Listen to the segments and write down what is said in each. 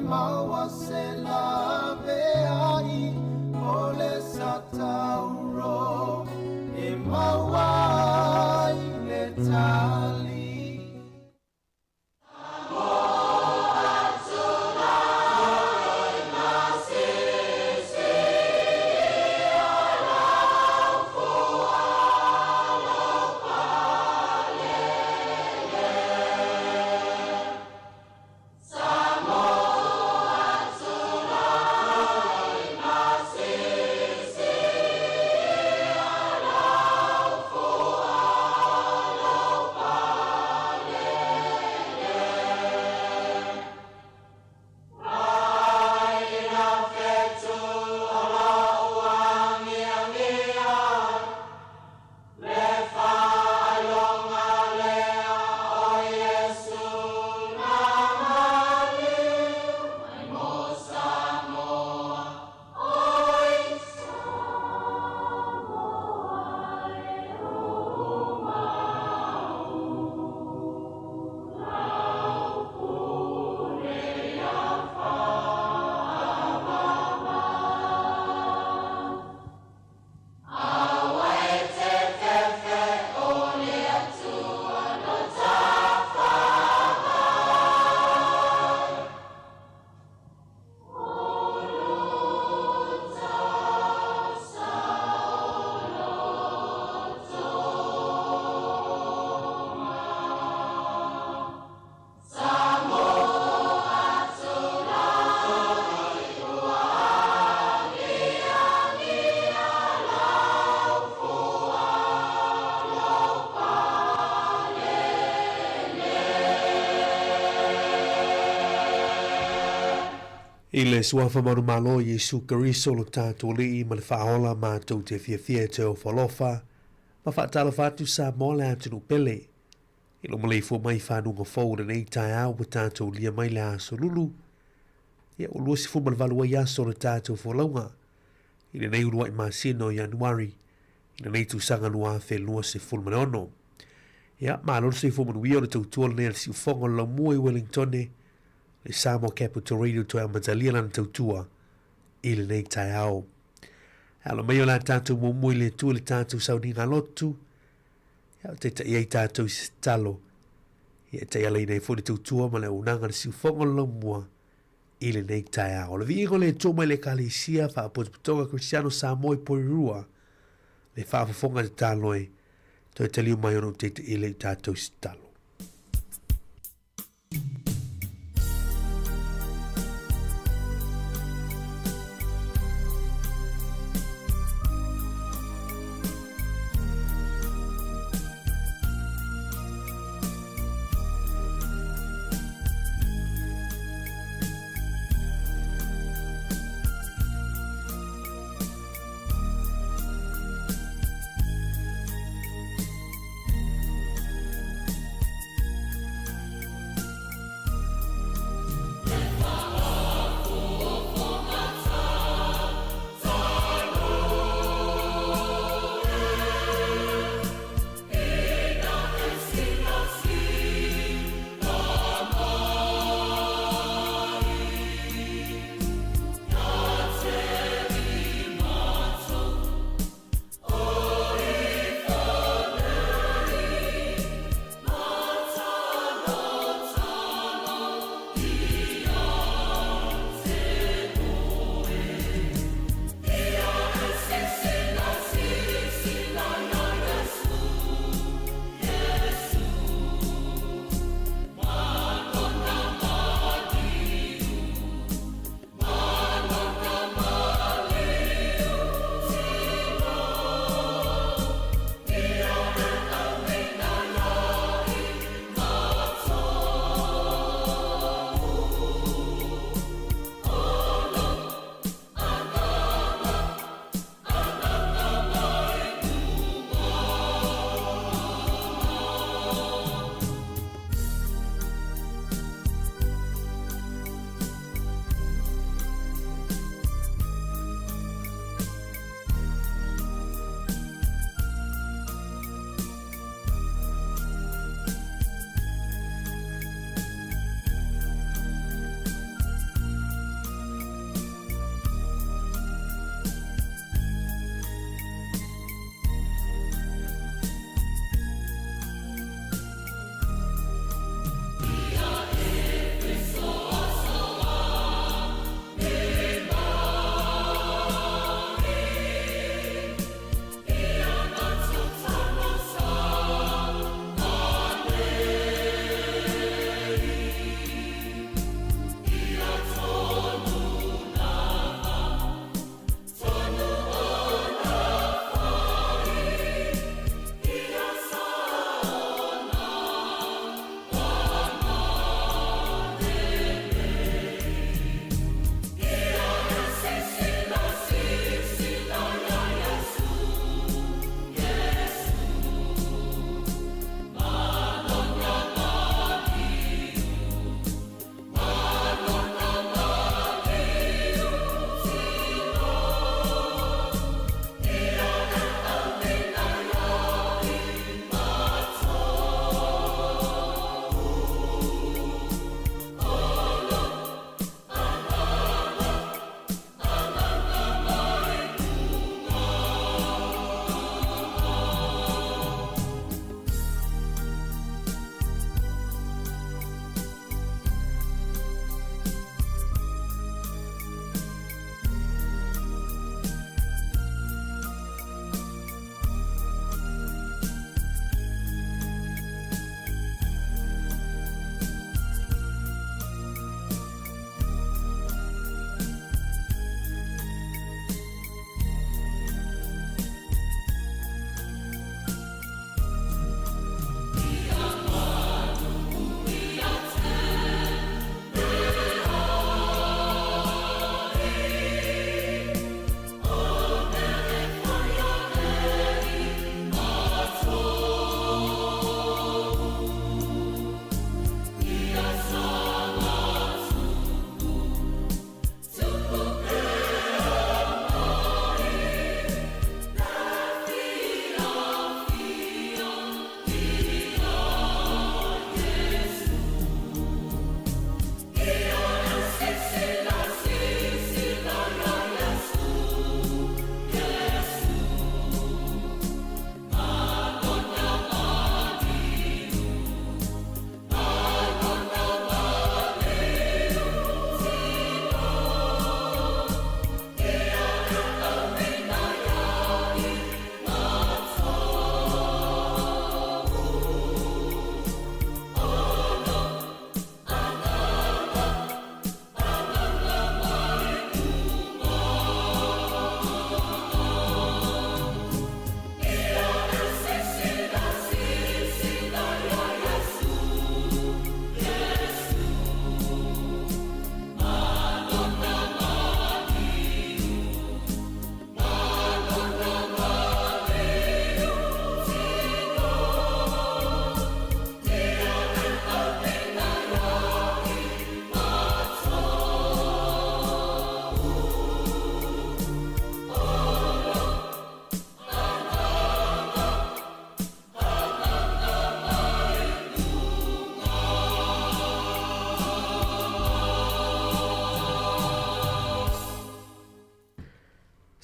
maua se laveai o le satauro e maua ai le tali. I le Suafa manumalo o Iesu Keriso lo tatou Alii ma le Faaola matou te fiafia e toe ofo alofa ma faatalofa atu Samoa le atunuu pele. I lou maleifua mai i fanuga fou o lenei taeao ua tatou lia mai le aso lulu, ia ua 28 ai aso o le tatou folauga i lenei uluai masina o Ianuari i lenei tausaga 2026. Ia, malo le soifua manuia o le tautua lenei a le siufofoga o le laumua i Wellingtone, le Samoa Capital Radio toe amatalia lana tautua i lenei taeao. Alo mai o la tatou muamua i le Atua i le tatou sauniga lotu, ia o taitai ai tatou i se tatalo, ia e taialaina ai foi le tautua ma le auaunaga a le siufofoga o le laumua i lenei taeao. O le viiga o le Atua mai le Ekalesia Faapotopotoga Kristiano Samoa i Porirua, le faafofoga tatalo e toe taliu mai ona ou taitaia lea i tatou i se tatalo.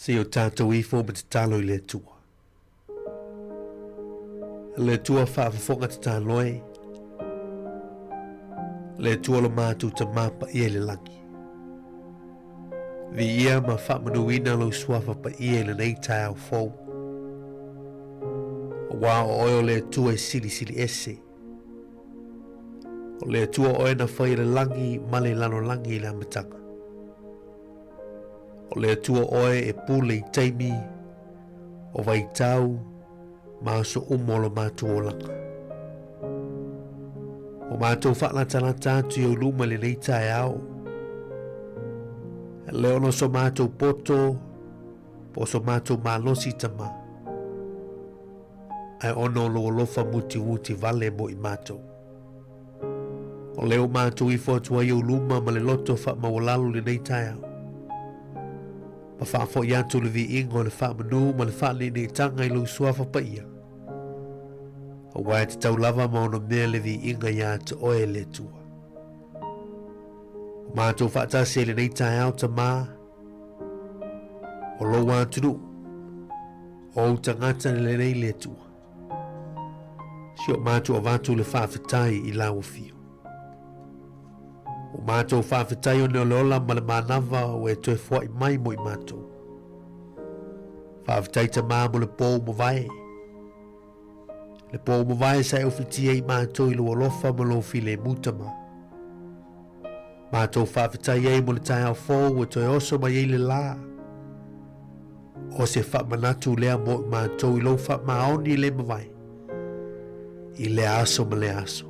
Se i o tātou ifo ma tatalo i le Atua. Le Atua faafofoga tatalo e. Le Atua lo mātou tamā paia i le lagi. Viia ma faamanuina lou suafa paia i lenei taeao fou. Aua o oe o le Atua e silisili ese. O le Atua oe na faia le lagi ma le lalolagi i le amataga. O le Atua oe e pule i taimi o vaitau ma aso uma o lo matou olaga. O matou faalatalata atu i ou luma i lenei taeao. E le ona o so matou poto po o so matou malosi Tama, ae ona o lou alofa mutimuti vale mo i matou. O lea ua matou ifo atu ai i ou luma ma le loto faamaualalo i lenei taeao, ma faafoi atu le viiga o le faamanu ma le faaneeneetaga i lou suafa paia, aua e tatau lava ma ona mea le viiga iā te oe e le Atua. Ua matou faatasi ai i lenei taeao, Tamā, o lou atunuu, o ou tagata lenei le Atua. Si o matou avatu le faafetai i lau afio. Ua matou faafetai ona o le ola ma le manava ua e toe foai mai mo i matou. Faafetai Tamā mo le pō ua mavae. Le pō ua mavae sa e ofitia i matou i lou alofa ma lou filemu Tamā. Matou faafetai ai mo le taeao fou ua toe oso mai ai le lā. O se faamanatu lea mo i matou i lou faamaoni le mavae i lea aso ma lea aso.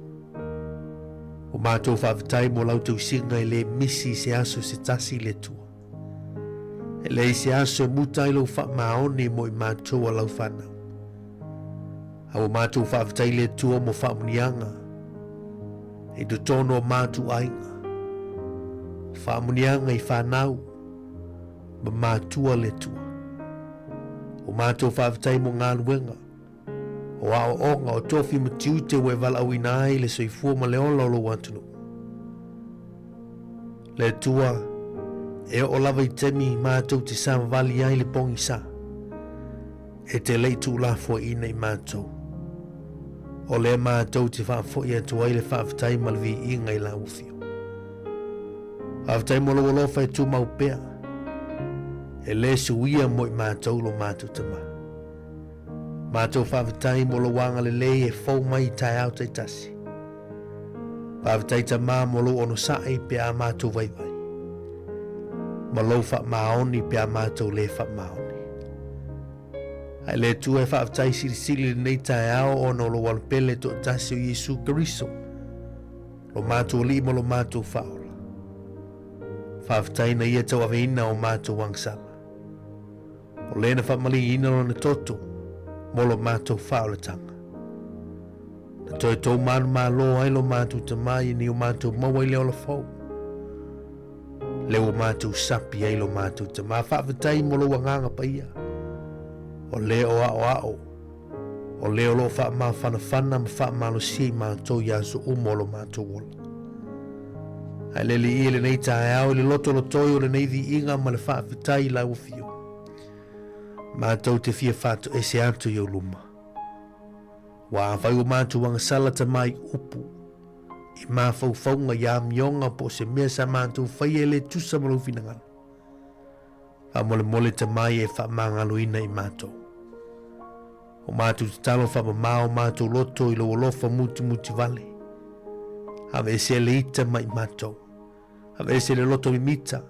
Ua matou faafetai mo lau tausiga e le misi i se aso se tasi le Atua. E leai se aso e muta ai lou faamaoni mo i matou a lau whanau. A ua matou faafetai le Atua mo faamuniaga i totonu o matou aiga. O faamuniaga i whanau ma matua le Atua. Ua matou faafetai mo galuega, o aoaoga, o tofi ma tiute ua e valaauina ai le soifua ma le ola o lou atunuu. Le Atua, e oo lava i taimi matou te savavali ai le pogisa, e te le i tuulafoaiina i matou. O lea matou te faafoi atu ai le faafetai ma le viiga i lau afio. Faafetai mo lou alofa e tumau pea, e le suia mo i matou lo matou Tamā. Matou faafetai mo lou agalelei e fou mai i taeao taitasi. Faafetai Tamā mo lou onosai pe a matou vaivai, ma lou faamaoni pe a matou le faamaoni. Ae le Atua e faafetai silisili lenei taeao ona o lou alopele toatasi o Iesu Keriso, lo matou Alii ma lo matou Faaola. Faafetai na ia tauaveina o matou agasala. O lea na faamaliina lona toto mo lo matou faaolataga. Na toe tou manumalo ai lo matou Tamā ina ia o matou maua i le ola fou. Lea ua matou sapi ai lo matou Tamā. Faafetai mo lou agaga paia. O lea o aoao, o lea o lo o faamafanafana ma faamalosia i matou i aso uma o lo matou ola. Ae le Alii i lenei taeao i le lotolotoi o lenei viiga ma le faafetai i lau afio, matou te fia faatoese atu i ou luma. Ua afai ua matou agasala Tama i upu, i mafaufauga, i amioga po o se mea sa matou faia e le tusa ma lou finagalo. Faamolemole Tama ia e faamagaloina i matou. O matou tatalo faamamao matou loto i lou alofa mutimuti vale. Aveesea le ita mai matou. Aveese le loto mimita,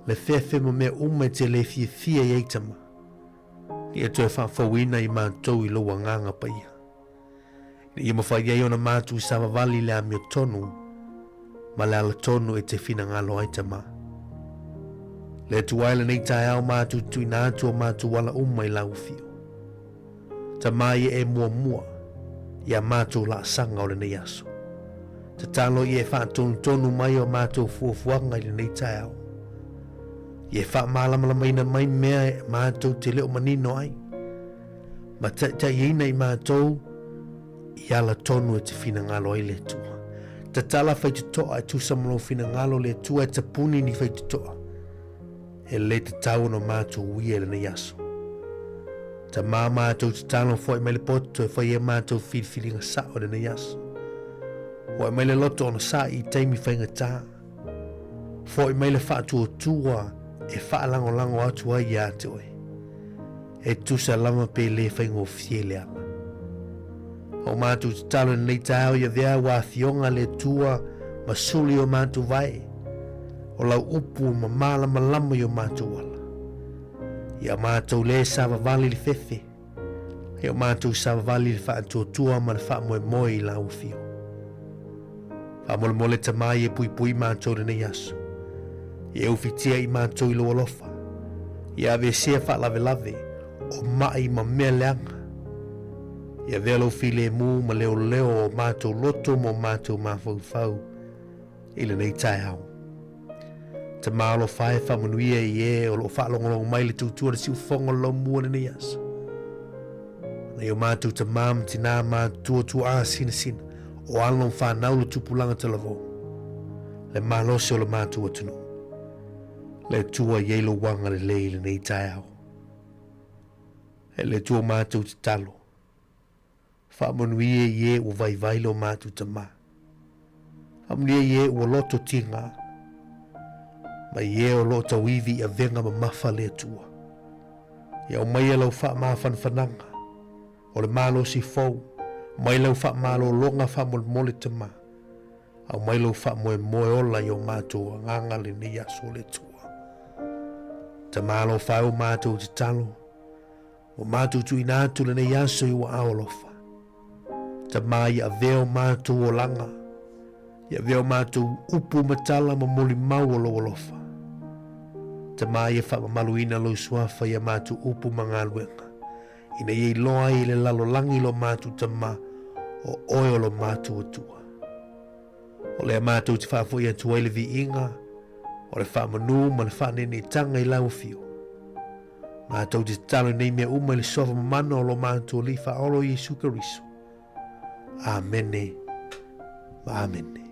le fefe ma mea uma e te le fiafia i ai Tama. Ia toe faafouina i matou i lou agaga paia. Ina ia mafai ai ona matou savavali i le amiotonu ma le alatonu e te finagalo ai Tama. Le Atua e lenei taeao matou tuuina atu o matou ala uma i lau afio. Tama ia e muamua i a matou laasaga o lenei aso. Tatalo ia e faatonutonu mai o matou fuafuaga i lenei taeao. Ia e faamalamalamaina mai mea e matou te le o manino ai, ma taitaiina i matou i ala tonu e te finagalo ai le Atua. Tatala faitotoa e tusa ma lou finagalo le Atua e tapuni ni faitotoa. E lē tatau ona matou uia i lenei aso. Tamā matou tatalo fo'i mai le poto e fai ai a matou filifiliga sa'o i lenei aso. Fo'i mai le loto onosa'i i taimi faigata. Fo'i mai le faatuatua e faalagolago atu ai iā te oe. E tusa lava pe lē faigofie le ala. O matou tatalo i lenei taeao i avea ua afioga le Atua ma sulu i o matou vae, o lau upu ma malamalama i o matou ala. Ia matou lē savavali i le fefe, ia o matou savavali i le faatuatua ma le faamoemoe i lau afio. Faamolemole Tama ia puipui matou i lenei aso. Ia ufitia i matou i lou alofa. Ia aveesea faalavelave o maʻi ma mea leaga. Ia avea lou filemu ma leoleo o matou loto ma o matou mafaufau i lenei taeao. Tama alofa e faamanuia i e o lo o faalogologo mai le tautua le siufofoga o le laumua i lenei aso. Nai o matou tamā ma tinā matutua tuaa sinasina o alo ma fanau le tupulaga talavou, le malosi o le matou atunuu. Le Atua i ai lou agalelei i lenei taeao. E le Atua o matou tatalo, Faamanuia i e ua vaivai lo matou tama. Faamanuia i e ua loto tiga, ma i e o lo o tauivi i avega mamafa a le Atua. Ia aumaia lau faamafanafanaga o le malosi fou, mai lau faamalologa faamolemole tama, aumai lou faamoemoe ola i o matou agaga lenei aso o le Atua. Tama alofa e o matou tatalo, Ua matou tuuina atu lenei aso i ua ao alofa. Tama ia avea o matou olaga, ia avea o matou upu ma tala ma molimau o lou alofa. Tama ia faamamaluina lou suafa ia matou upu ma galuega, ina ia iloa ai e le lalolagi lo matou Tama o oe o lo matou Atua. O lea matou te faafoi atu ai le viiga o le faamanu ma le faaneeneetaga i lau afio. Matou te tatalo i nei mea uma i le suafa mamana o lo matou Alii Faaola o Iesu Keriso. Amene ma amene.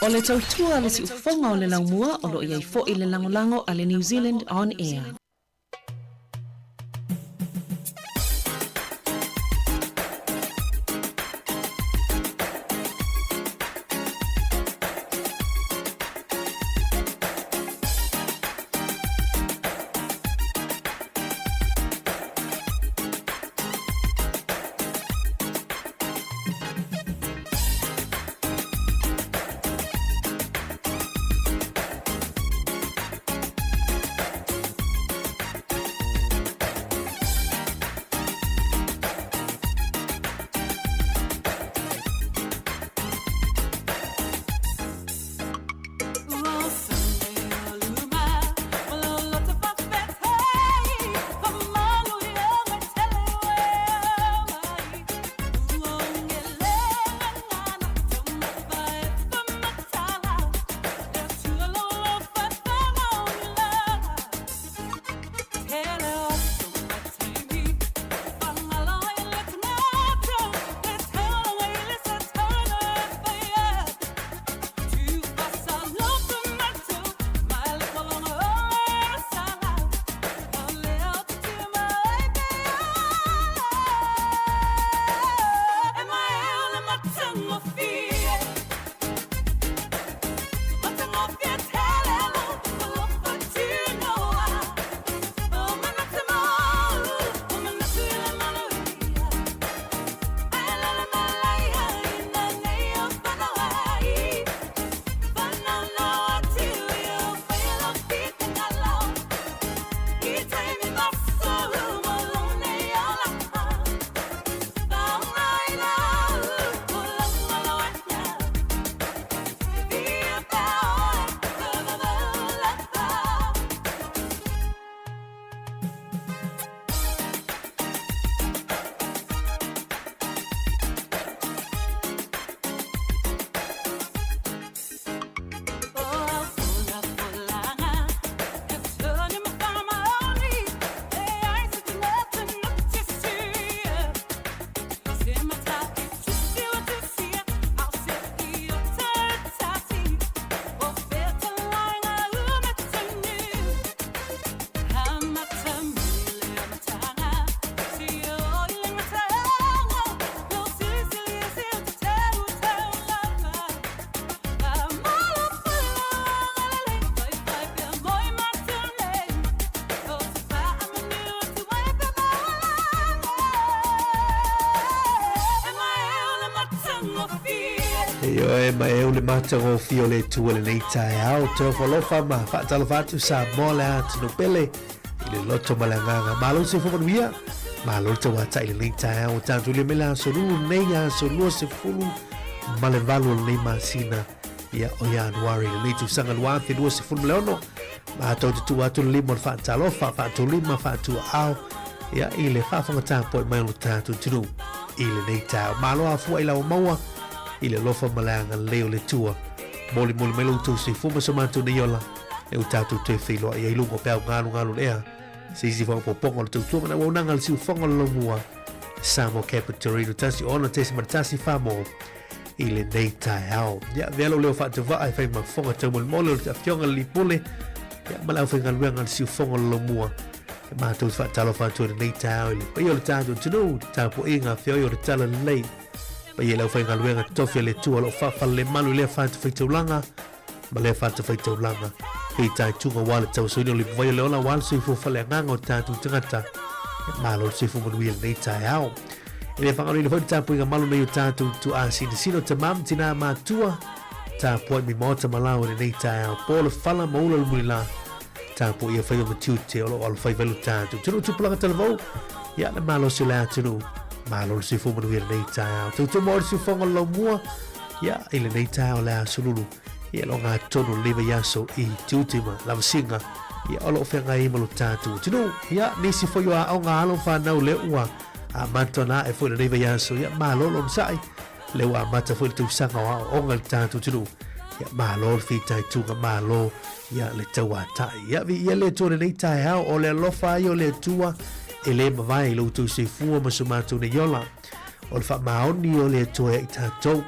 O le tautua a le siufofoga o le laumua o lo o i ai foi le lagolago a le New Zealand On Air. Ioe ma e o le matagofie o le Atua i lenei taeao. Toe alofa ma faatalofa atu Samoa le atunuu pele i le loto ma le agaga. Malo le soifua manuia, malo le tauatai i lenei taeao. Ua tatou iloa mai le aso lulu nei, aso 28 o lenei masina ia o Ianuari lenei tausaga 2026. Matou te tuu atu le lima o le faatalofa, faatulima, faatuaao ia i le faafofoga tapuai mai o lo tatou atunuu i lenei taeao. Malo afua i lau maua i le alofa ma le agalelei o le Atua. Molimoli mai lo outou soifua ma so matou nei ola, e ua tatou toe feiloai ai i luga o peau galugalu o le ea, se isi faaopoopoga o le tautua ma le auaunaga a le siufofoga o le laumua, Samoa Capital Radio 106.1 mo i lenei taeao. Ia, avea lou leo faatavaa e fai ma fofoga taumolemole o le Afioga i le Lipule, ia, ma le aufaigaluega a le siufofoga o le laumua. E matou te faatalofa atu i lenei taeao i le paia o le tatou atunuu, le tapuaiga feoi o le Talalelei, paia i le aufaigaluega totofi a le Atua o lo o faafalelemalu i lea fatafaitaulaga ma lea fatafaitaulaga. Fitaituga aua le tauasoina o le ipuvai o le ola aua le soifua faaleagaga o tatou tagata. Ia malo le soifua manuia i lenei taeao. E le faagaloina foi le tapuaiga malu nei o tatou tuaasinasina o tamā ma tinā matua, tapuai mai maota ma lao i lenei taeao. Po le fala ma ula le mulilā, tapuaia faiva ma tiute o lo o alofaiva i lo tatou atunuu. Tupulaga talavou, ia le malosi o le atunuu, malo le soifua manuia i lenei taeao. Tautua mo le siufofoga o le laumua, ia i lenei taeao o le aso lulu, ia lo gatonu o lenei vaiaso i tiute ma lavasiga, ia o lo o feagai ai ma lo tatou atunuu. Ia nisi foi o aoga a alo ma fanau lea ua amata ona ae foi i lenei vaiaso, ia malo le onosai, lea ua amata foi le tausaga o aoaoga i le tatou atunuu. Ia malo le fitaituga, malo ia le tauatai. Ia viia le Atua i lenei taeao, o le alofa ai o le Atua e le mavae i lo outou soifua ma so matou nei ola. O le faamaoni o le Atua ia i tatou.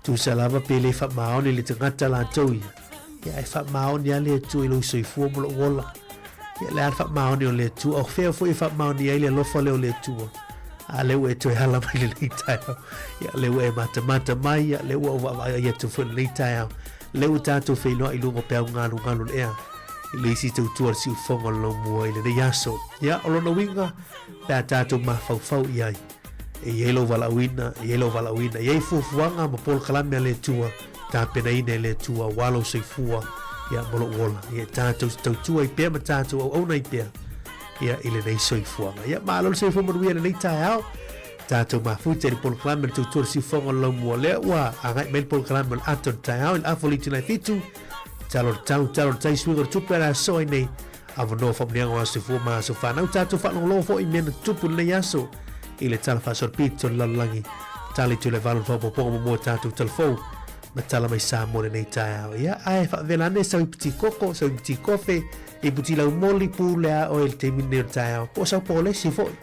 Tusa lava pe le faamaoni le tagata latou ia, ia ae faamaoni lava le Atua i lou soifua ma lou ola. Ia le a le faamaoni o le Atua, o fea foi e faamaoni ai le alofa lea o le Atua? A lea ua e toe ala mai lenei taeao, ia lea ua e matamata mai, ia lea ua ou vaavaai atu foi lenei taeao, lea ua tatou feiloai i luga o peau galugalu o le ea i le isi tautua o le siufofoga o le laumua i lenei aso. Ia, o lona uiga, pe a tatou mafaufau i ai, e i ai lou valaauina, e i ai lou valaauina, e i ai fuafuaga ma polokalame a le Atua, tapenaina e le Atua aua lou soifua, ia, ma lou ola. Ia, tatou te tautua ai pea ma tatou auauna ai pea, ia, i lenei soifuaga. Ia, malo le soifua manuia i lenei taeao. Tatou mafuta i le polokalame o le tautua o le siufofoga o le laumua. Lea ua agai mai le polokalame o le ato o le taeao i le afa o le itula e fitu. Talo le tau, talo le tai, suiga o le tupe a le aso ai nei. Avanoa faamanuiaga o aso soifua ma aso fanau. Tatou faalogologo foi i mea na tutupu i lenei aso i le Tala Faasolopito o le Lalolagi. Tala itula e valo le faaopoopoga muamua o tatou talafou ma tala mai Samoa i lenei taeao. Ia, ae faavela ane sau iputi koko, sau iputi kofe, iputi laumoli, pule a oe i le taimi lenei o le taeao. Po o sau polesi foi.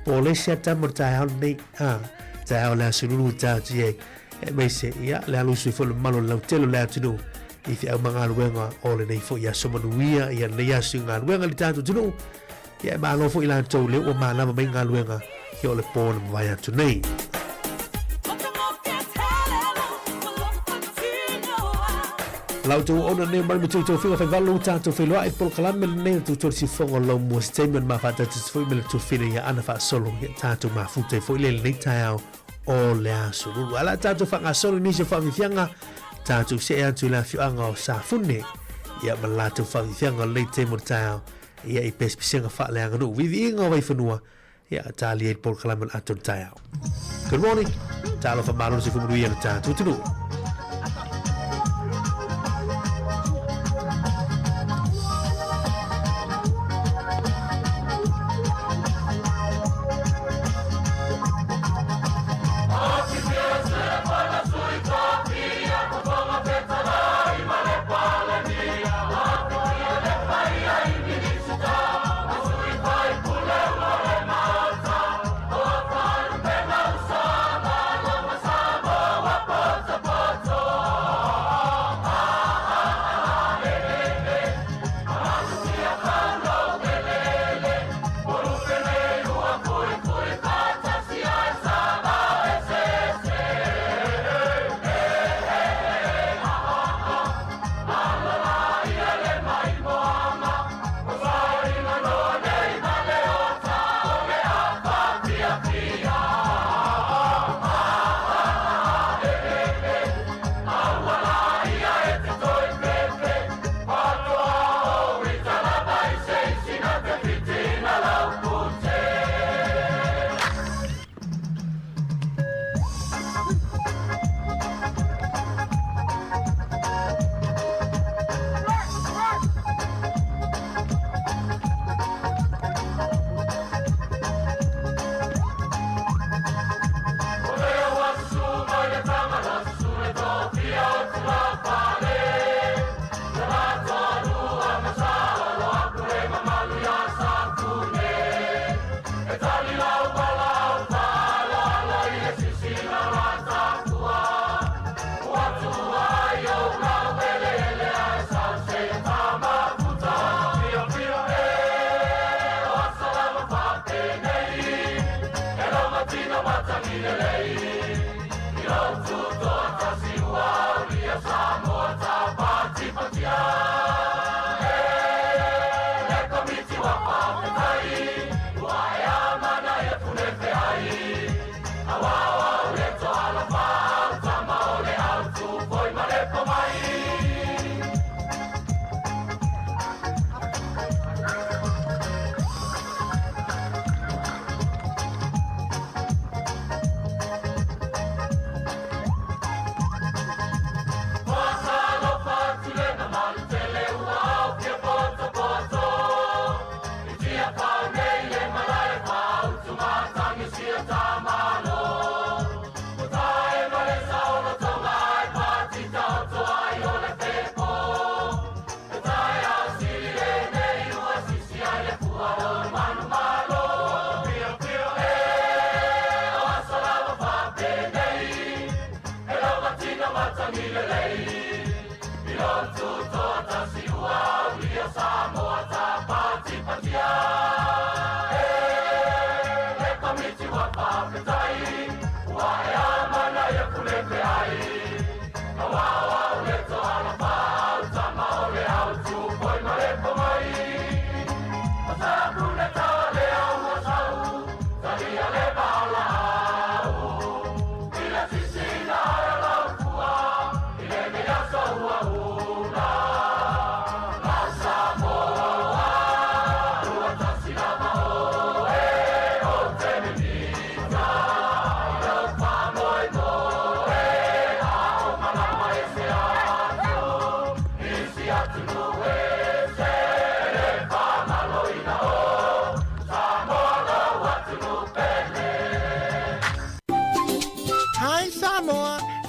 Polesi a tama o le taeao lenei. Ah, taeao le aso lulu tatou i ai. Aemaise, ia, le alusu ai foi le mamalu o le lautele o le atunuu i feau ma galuega o lenei foi aso manuia, ia lenei aso i galuega i le tatou atunuu. Ia, e malo foi latou lea ua manava mai galuega ia o le pō na mavae atu nei. La outou auauna nei o Mary Matua i tofiga fai valu tatou feiloai i polokalame lenei o tou sifoga o lau mua se taimi ona mafaatasi foi me le tofina ia ana faasolo ia tatou mafuta ai foi le lenei taeao o le aso lulu. Ae o le a tatou faagasolo i nisi o faafiafiaga, tatou see atu i le afioaga o Safune, ia ma le latou faafiafiaga o lenei taimi o le taeao, ia i pesepesega faaleaganuu, viiviiga o Vaifanua, ia talia ai le polokalame o le ato o le taeao. Good morning, talofa malo le soifua manuia i lo tatou atunuu.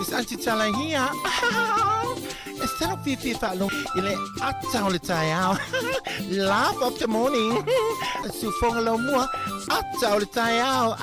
It's Auntie Tala here. E salo fiafia faalogo i le ata o le taeao. Laugh of the morning. Siufoga laumua, ata o le taeao.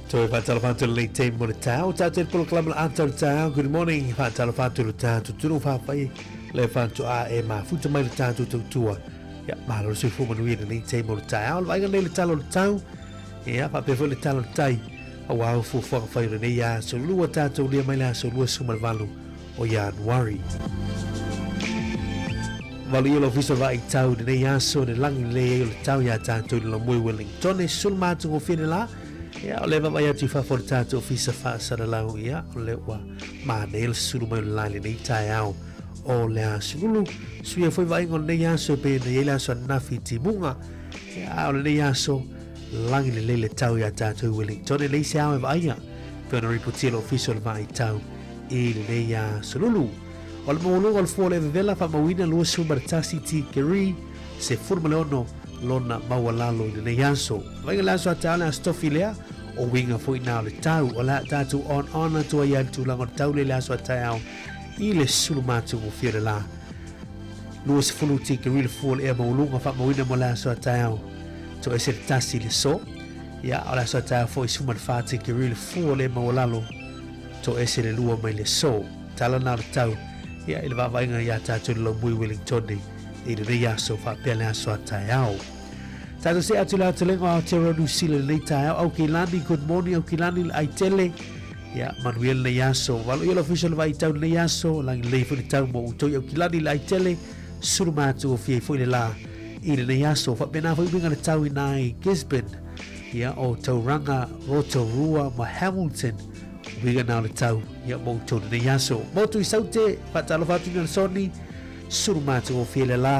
Toe whātalofa atu lenei taimi mo le tau. Tātou i polokalama la ata o le tau. Good morning. Whātalofa atu le tātou tunu whāwhai. Le whāntu a e māfuta mai le tātou tautua. Ia, mahalo le soifua manuia lenei taimi mo le taeao. Le vaaiga nei le tala o le tau. Ia, faapea foi le tala o le tai. Aua o fuafuaga fai o lenei aso lua tātou lia mai le aso 28 o Ianuari. Valu ia le ofisa o le vaai tau i lenei aso i le lagi lelei ai o le tau iā tātou i le Laumui Wellington e sulu matagofie le la. Ia, o lea vaavaai atu i fafo o le tātou ofisa faasalalau, ia, o lea ua manaia le sulu mai o le la i lenei taeao o le aso lulu. Suia foi vaaiga o lenei aso e pei ona i ai le aso ananafi i timuga. Ia, a o lenei aso, lagi lelei le tau iā tātou i Wellington e leai se ao e vaaia, pei ona ripotia le ofisa o le vaai tau i lenei aso lulu. O le maualuga o le fua o le vevela faamauina 21 tikeri, 16 lona maualalo i lenei aso. Vaiga le aso a taeao le aso tofi lea, o uiga foi na o le tau. O le a tatou on on atu ai i le tulaga o le tau lea i le aso a taeao i le sulu matagofie o le la. 20 tikeri le fua o le ea maualuga faamauina mo le aso a taeao. Toese le tasi le so. Ia, o le aso a taeao foi 14 tikeri le fua o le ea maualalo. Toese le lua mai le so. Tala na o le tau, ia, i le vaavaaiga iā tātou i le Laumui Wellingtone i lenei aso faapea le aso a taeao. Tātou see atu i le aotelega o Aotearoa New Zealand lenei taeao. Aukilani, good morning Aukilani, le aitele. Ia, manuia lenei aso. Valo ia le ofisa o le vaitau lenei aso, lagi lelei foi le tau mo outou i Aukilani, le aitele, sulu mātu o fia foi le la i lenei aso. Faapena foi uiga le tau i nā i Gisborne, ia, o Tauranga, Rotorua ma Hamilton. Uiga na o le tau, ia mo outou lenei aso. Motu i Saute, whaatalofa atu i Nelsoni, sulu mātu o fia le la,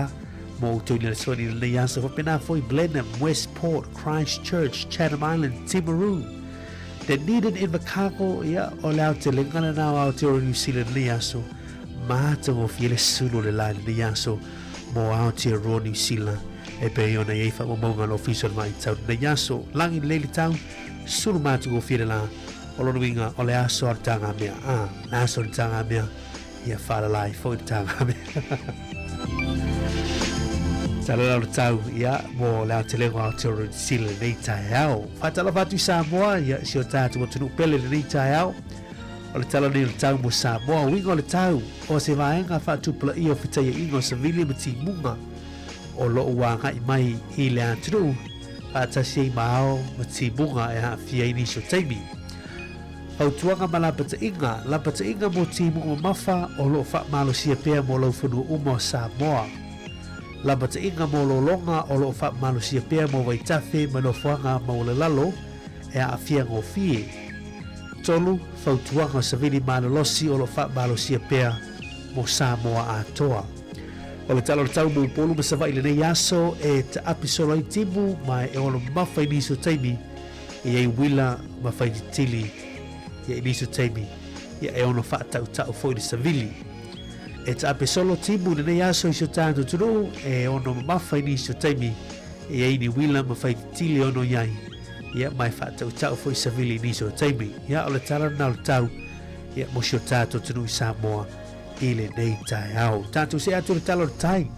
mo outou i Nelsoni lenei aso. Whapena foi Blenheim, Westport, Christchurch, Chatham Island, Timaru, Dunedin, Invercargill, ia, o le aotelega lena o Aotearoa New Zealand lenei aso. Matagofie le sulu o le la i lenei aso mo Aotearoa New Zealand e pei ona i ai faamaumauga a le Ofisa o le Vaitau lenei aso. Lagi lelei le tau, sulu matagofie le la, o lona uiga o le aso a le tagamea. A, le aso a le tagamea, ia whaalala ai foi le tagamea. Tala lau le tau, ia, mo le aotelega o Aotearoa New Zealand lenei taeao. Whaatalofa atu i Samoa, ia, si o tātou atunuu pele lenei taeao. O le tala nei o le tau mo Samoa, uiga o le tau, o se vaega faatupulaia o fetaiaiga o savili ma timuga o loo ua agai mai i le atunuu, faatasi ai ma ao ma timuga e aafia ai nisi o taimi. Fautuaga ma lapataiga, Lapataiga mo timuga mamafa o loo faamalosia pea mo laufanua uma o Samoa. Lapataiga mo lologa o loo faamalosia pea mo Vaitafe ma nofoaga maualalalo e aafia gofie. Tolu, Fautuaga o savili malolosi o loo faamalosia pea mo Samoa atoa. O le tala o le tau mo Upolu ma Savaii lenei aso e taapi solo ai timu ma e ono mamafa i nisi o taimi e iai uila ma faititili ia i nisi o taimi ia e ono faatautau foi le savili. E taape solo timu i lenei aso i si o tatou atunuu e ono mamafa i nisi o taimi e iai ni uila ma faititili e ono iai ia ma e faatautau foi savili i nisi o taimi. Ia o le tala lena o le tau ia mo si o tatou atunuu i Samoa i lenei taeao. Tātou see atu le tala o le tai.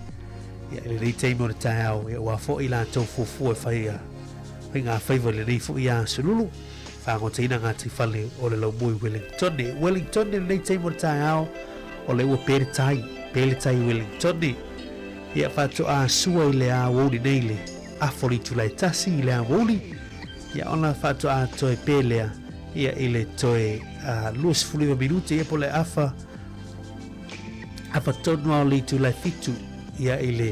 Ia, i lenei taimi o le taeao, ia ua fo'i latou fuafua e whai a whai ngā whaiva lenei fo'i a Sululu. Whāngotaina ngā tīwhale o le Laumui Wellingtone. Wellingtone lenei taimi o le taeao, o le ua pere tai, pere tai Wellingtone. Ia, whātoa sua i le a wōli nei le afoli tūlai tasi i le a wōli. Ia, ona whātoa toe pēlea, ia i le toe 29 minute, ia po le afa, afa tonu ao le itulai fitu, ia i le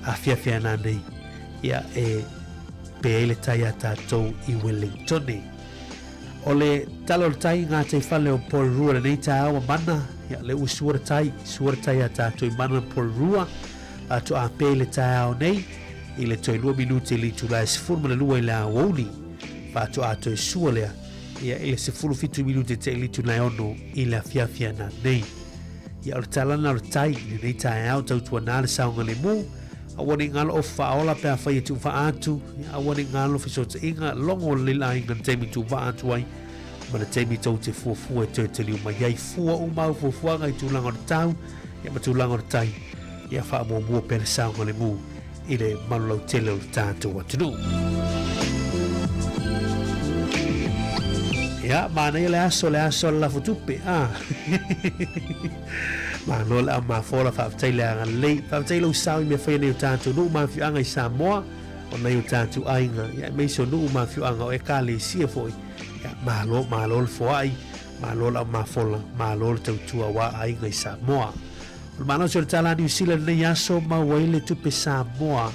afiafi ana nei, ia e pe ai le tai a tātou i Wellingtone. O le tala o le tai ngā tei whale o Porirua lenei taeao a mana, ia le ua sua le tai, sua le tai a tātou i mana Porirua, atu a pe le taeao nei, i le toe 2 minute i le itulai 12 i le aoauli, whaatu a toe sua lea, ia i le 17 minute te i le itulai 6 i le afiafi ana nei. Ia o le talana o le tai, lenei taeao tautua nā le saoga le mū, aua ne i ngalo o whaola pe a whai e tuu atu, ia aua ne i ngalo fesootaiga, logo o le aiga le taimi tuu atu ai, ma le taimi tou te fuafua e toe taliu mai ai. Fua uma au fuafuaga i tulaga o le tau, ia ma tulaga o le tai, ia faamuamua pea le saogalemu i le malu lautele o le tatou atunuu. Ia, manaia le aso, le aso o le lafotupe, a. Malo le au mafola, faafetai le agalelei. Faafetai lou sao i mea faia nei o tatou nuu ma afioaga i Samoa, o nai o tatou aiga, ia aemaise o nuu ma afioaga o Ekalesia foi. Ia, malo, malo le foai, malo le au mafola, malo le tautua aua aiga i Samoa. O le malosi o le tala Niu Sila lenei aso, maua ai le tupe Samoa,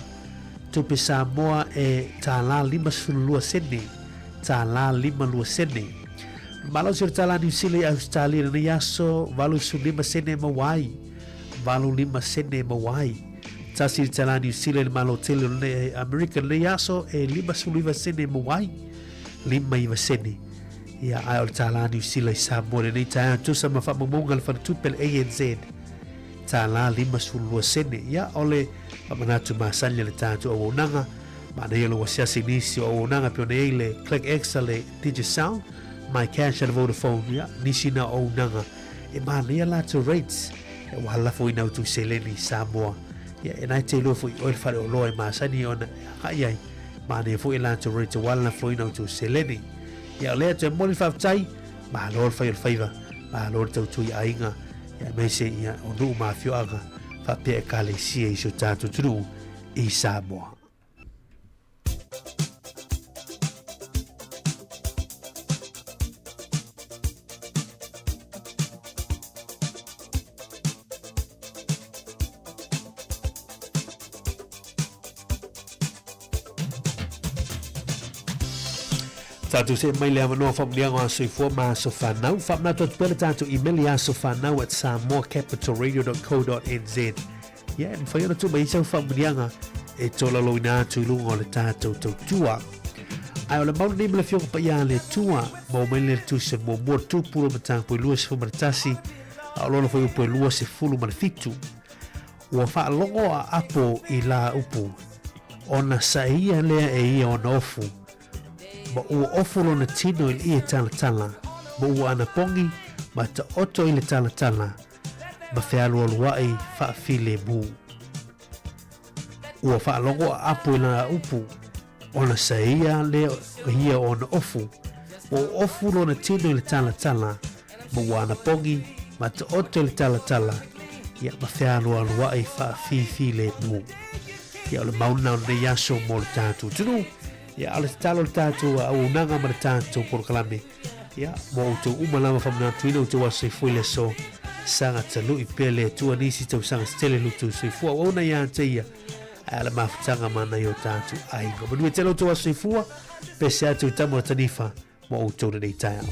tupe Samoa e tālā 52 sene. Tālā 52 sene. O le malosi o le tālā Niu Sila i Ausetalia i lenei aso, 85 sene e maua ai. 85 sene e maua ai. Tasi le tālā Niu Sila i le Malo Tele o lenei Amerika i lenei aso, e 59 sene e maua ai. 59 sene. Ia, ae o le tālā Niu Sila i Samoa i lenei taeao, tusa ma faamaumauga a le Faletupe le ANZ. Tālā 52 sene. Ia, o le faamanatu masani a le tatou auaunaga, Manaia lou asiasi i nisi o auaunaga pei ona i ai le ClickX a le Digicel, MyCash a le Vodafone, ia, nisi na o auaunaga e manaia latou rates e ua lafo i na outou seleni i Samoa. Ia, e na e te iloa foi oe le faleoloa e masani ona e agai ai, manaia foi e latou rates ua lafo i na outou seleni. Ia, o lea toe momoli le faafetai, malo le fai o le faiva, malo le tautua i aiga, ia, aemaise ia, o nuu ma afioaga faapea ekalesia i si o tatou atunuu i Samoa. Tātou se mai le avanoa whamunianga o aso soifua ma aso whanau. Whamanatu atu pea le tātou email i aso whanau at samoacapitalradio.co.nz. Ia, e mawhai ona tuu mai ai sau whaamunianga e tolaulauina atu i luga o le tātou tautua. Ae o le mauna nei ma le Afioga Paia a le Atua, maua mai le tusi muamua tupu lo mataupu e 21, a o lona foi upu e 27. Ua faalogo a Apo i la upu, ona saeia lea e ia ona ofu, ma ua ofu lona tino i le ie talatala, ma ua anapogi ma taoto i le talatala, ma fealualuaʻi faafilemu. Ua faalogo a Apo i lana upu, ona saia lea ia ona ofu, ua ofu lona tino i le talatala, ma ua anapogi ma taoto i le talatala, ia ma fealualuaʻi faafifilemu. Ia o le mauna o lenei aso mo le tatou atunuu, ia a o le tatalo i le tatou auaunaga ma le tatou polokalame, Ia, mo outou uma lava faamanatuina outou aso soifua i le aso, saga taluʻi pea le Atua nisi tausaga se tele lo outou soifua auauna ia te ia, ae a le mafutaga ma nai o tatou aiga. Manuia tele outou aso soifua, pese atu i tama o tanifa mo outou lenei taeao.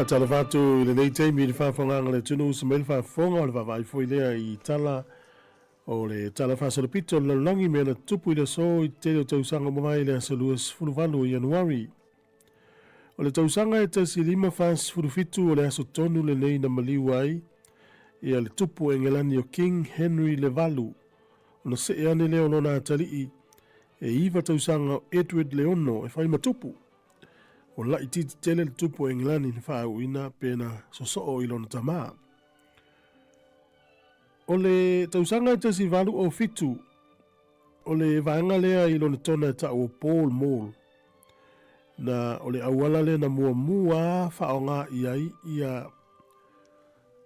Faatalofa atu i lenei taimi i le faafofogaaga a le atunuu sa mai le faafofoga o le vaavaai foi lea i tala o le Tala Faasolopito o le Lalolagi mea na tutupu i le aso i te tele o tausaga ua mavae i le aso 28 o Ianuari. O le tausaga e 1547 o le aso tonu lenei na maliu ai ia le tupu o Engelani o King Henry le Valu, ona see ane lea o lona atalii e iva tausaga o Edward le Ono e fai ma tupu. O laitiiti tele le tupu o Engelani na faaauina pe na sosoo i lona tamā. O le tausaga e 1807, o le vaega lea i Lonetona e ta'u o Pall Mall, na o le auala lea na muamua faaaoga i ai ia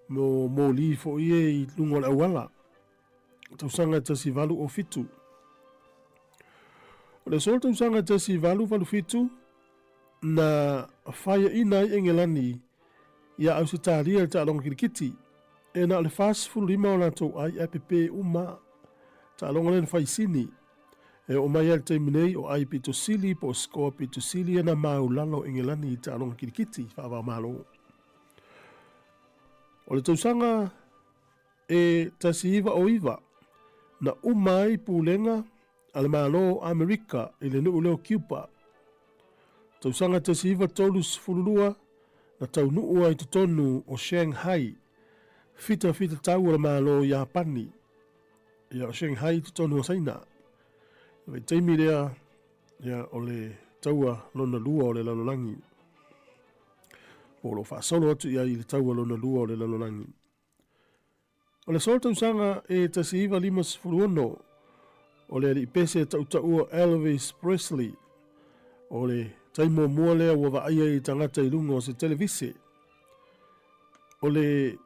mo moli foi e i luga o le auala. Tausaga e 1807. O le aso o le tausaga e 1887, na faiaina ai Engelani iā Ausetalia i le taaloga kilikiti, e na o le 45 o latou ai ae pepē uma. Taaloga lea na fai i Sini. E oo mai lava i le taimi nei o ai pito sili po o score pito sili ia na maulalo Engelani i taaloga kilikiti faava-o-Malo. O le tausaga e 1909 na uma ai pulega a le Malo o Amerika i le nuu lea o Cuba. Tausaga 1932 na taunuu ai i totonu o Shanghai, fitafita tau o le Malo o Iapani. Ia, o Shanghai i totonu o Saina. I le vaitaimi lea, ia, o le taua lona lua o le lalolagi. Po o lo o faasolo atu i ai i le taua lona lua o le lalolagi. O le aso tausaga e 1956, o le alii pese tautaua Elvis Presley, o le taimi muamua lea ua vaaia ai tagata i luga o se televise. O le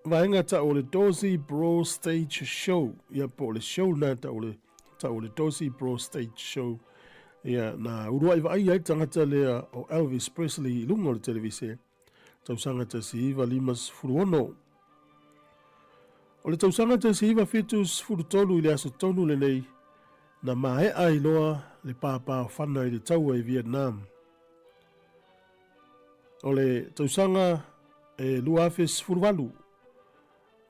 vaega ta'u o le Dorsey Bros Stage Show, ia po o le show lena ta'u o le ta'u o le Dorsey Bros Stage Show, ia na uluai vaaia ai le tagata lea o Elvis Presley i luga o le televise. Tausaga 1956. O le tausaga 1973 i le aso tonu lenei, na maea ai loa le pāpāofana i le taua i Vietnam. O le tausaga e 2018,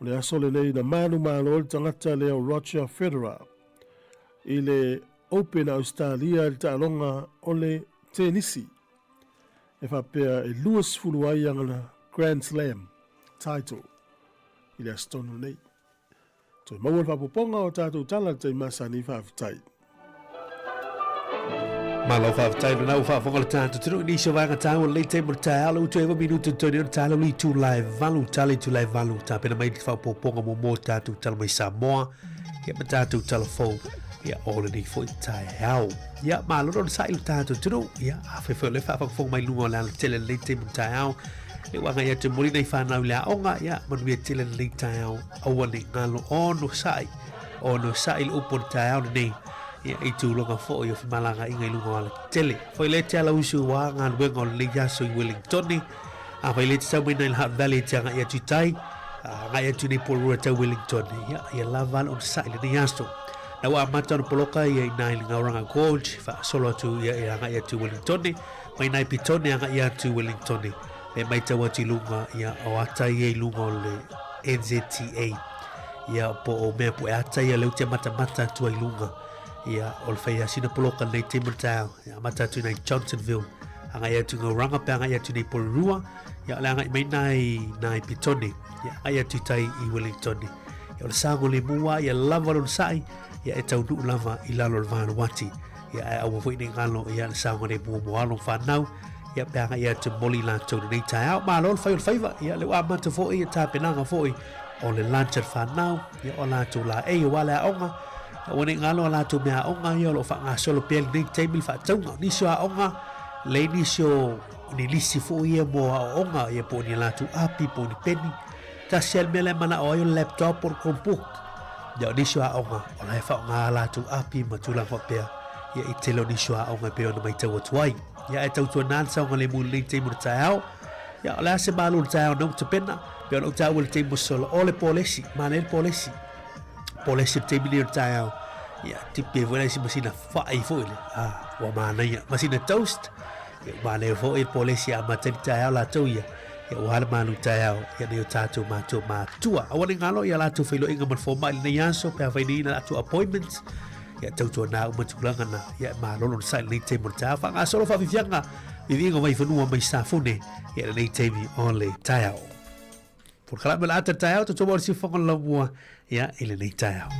o le aso lenei na manumalo ai le tagata lea o Roger Federer i le Open a Ausetalia i le taaloga o le tenisi. E faapea e 20 ai ana Grand Slam title i le aso tonu nei. Toe maua le faaopoopoga o tatou tala i le taimi masani, faafetai. Malo faafetai lena ua faafofoga le tatou atunuu i nisi o vaega taua lelei taimi o le taeao le utu e 9 minute tonu ona tala le itula e 8 tala itula e 8 tapena mai le faaopoopoga muamua o tatou tala mai Samoa ia ma tatou tala fou ia o lenei foi taeao. Ia, malo le onosai i lo tatou atunuu. Ia, afai foi o lea faafogafoga mai luga o le alatele lenei taimi o le taeao. Le ua agai atu e momoli nai fanau i le aoga. Ia, manuia tele lenei taeao. Aua ne i galo onosai, onosai le upu o le taeao lenei. Ia, i tulaga foi o femalagaaiga i luga o alatele. Foi le te ala usu ua galuega o lenei aso i Wellingtone. Afai le te tau mai nai le Hutt Valley te agai atu i tai, agai atu nei Porirua tau Wellington. Ia, ia lava le onosai lenei aso. Na ua amata ona poloka ia i nai le Ngauranga Gorge, faasolo atu ia e agai atu i Wellingtone, mai nai Petone agai atu i Wellingtone, me maitau atu i luga ia o ata ia i luga o le NZTA. Ia po o mea po e ata ia leu te matamata atu ai luga. Ia o le whai asina poloka nei te taeao. Ia amata atu nei Johnsonville, agai atu Ngauranga pe agai atu nei Porirua, ia o le agai mai nai, nai Petone, ia agai atu i tai i Wellingtone. Ia o le saogalemu lava ia lava lona sa'i, ia e taunuu lava i lalo o le valuati. Ia ae aua foi ne i galo ia le saogalemu mo alo ma fanau, ia pe agai atu momoli i latou i lenei taeao. Malo le fai o le faiva, ia lea ua amata foi ia tapenaga foi o le lunch a le fanau, ia, o latou laei aua le aoga, ia aua ne i galo a latou meaaoga ia o lo o faagasolo pea i lenei taimi le faatauga. O nisi o aoga, leai nisi o ni lisi foi ia mo aoaoga, ia po o ni latou api po o ni peni. Tasi lava le mea la e manao ai o le laptop po o le Chromebook. Ia o nisi o aoga, o la e faaaoga a latou api ma tulaga faapea, ia i tele o nisi o aoga e pei ona matau atu ai. Ia ae tautuana le saogalemu i lenei taimi o le taeao. Ia o le a se malu o le taeao na ua tapena, pei ona ou taua i le taimi ua sola, o le polesi, manaia le polesi. Polesi le taimi nei o le taeao. Ia tipi ai foi la isi masina fai foi le, ah, ua manaia. Masina toast, ia ua manaia foi le polesi e amata ai le taeao latou ia. Ia ua le malu taeao, ia nei o tātou mātua matua. Aua ne i galo ia latou feiloaiga ma le fomai i lenei aso, pe afai nei na latou appointments, ia tautuana uma tulaga na, ia e malolo na sa i lenei taimi o le taeao. Faagasolo faafiafiaga, viviga o Vaifanua mai Safune, ia lenei taimi o le taeao. Polokalame o le ata taeao, tautua mo le siufofoga o le laumua, ia i lenei taeao.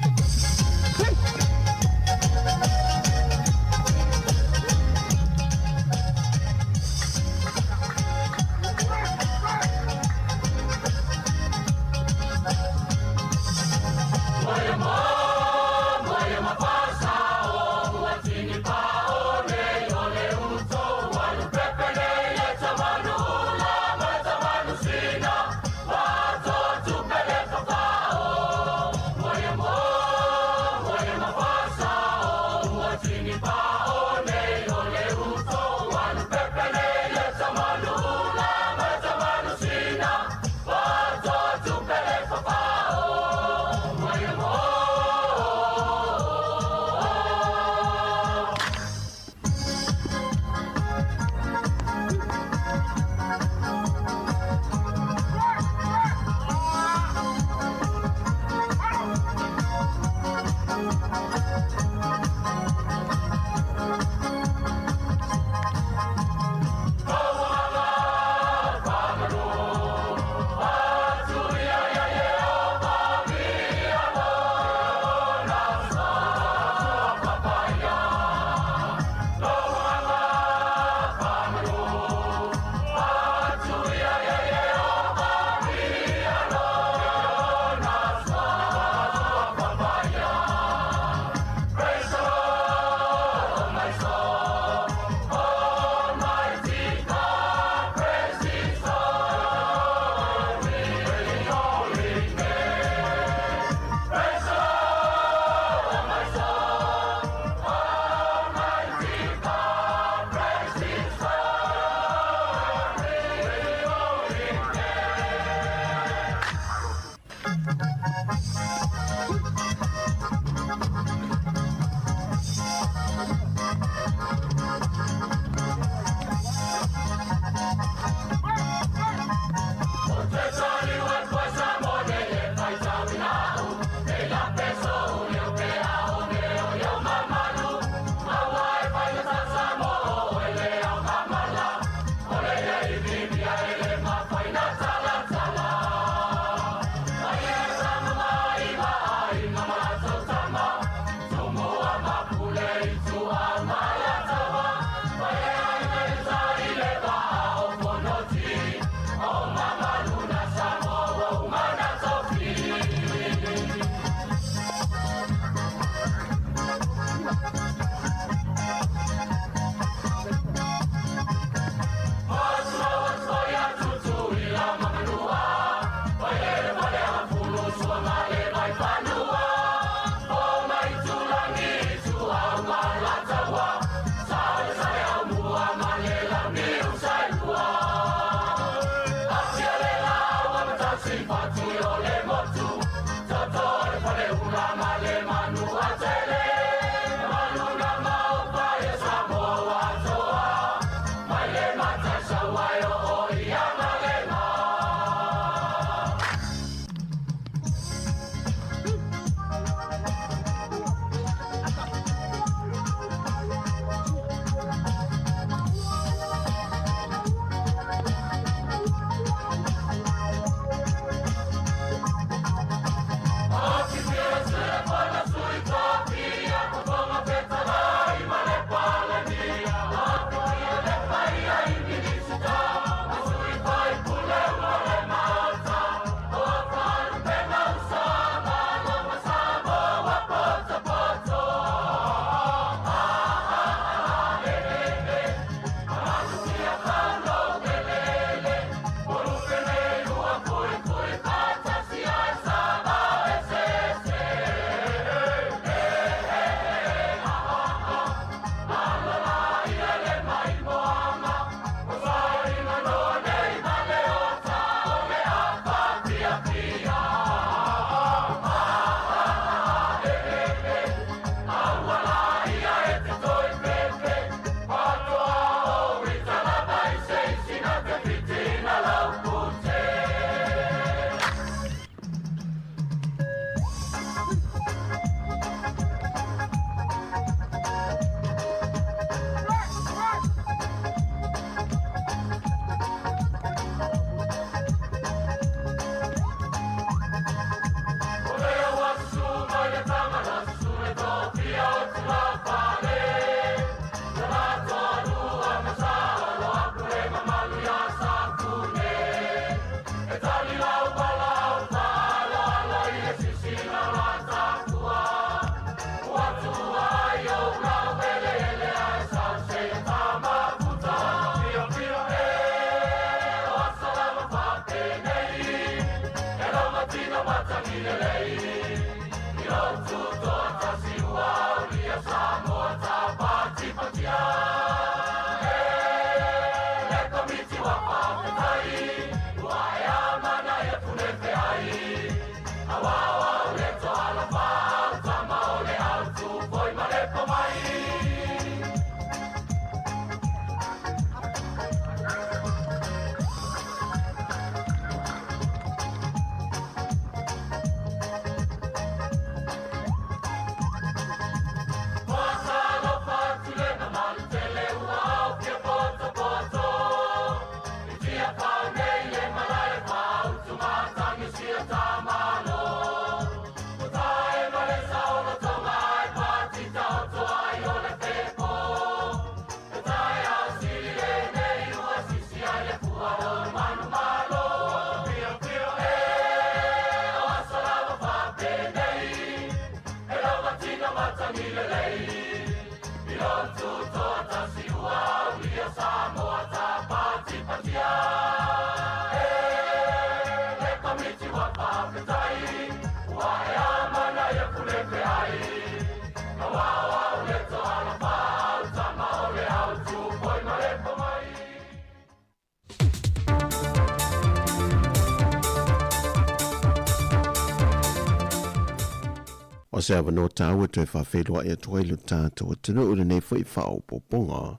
O se avanoa tāua toe faafeiloai atu ai lo tatou atunuu i lenei foi faaopoopoga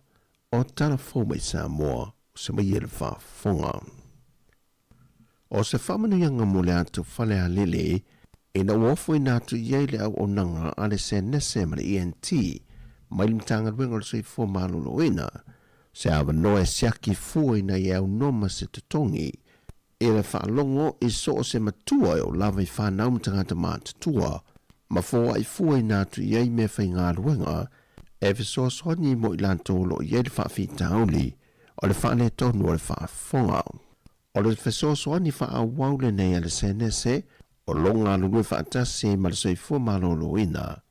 o Tala Fou mai Samoa o se mai e le faafofoga. O se faamanuiaga mo le atu Falealili ina ua ofoina atu i ai le auaunaga a le Senese ma le ENT mai le Matagaluega o le Soifua Maloloina, se avanoa e siaki fua ina ia aunoa ma se totogi i le faalogo i so o se matua e oo lava i fanau ma tagata matutua, ma foai fua ina atu i ai meafaigaluega e fesoasoani mo i latou o lo o i ai le faafitauli o le faaletonu o le faafofoga. O le fesoasoani faaauau lenei a le Senese o lo o galulue faatasi ma le Soifua Maloloina,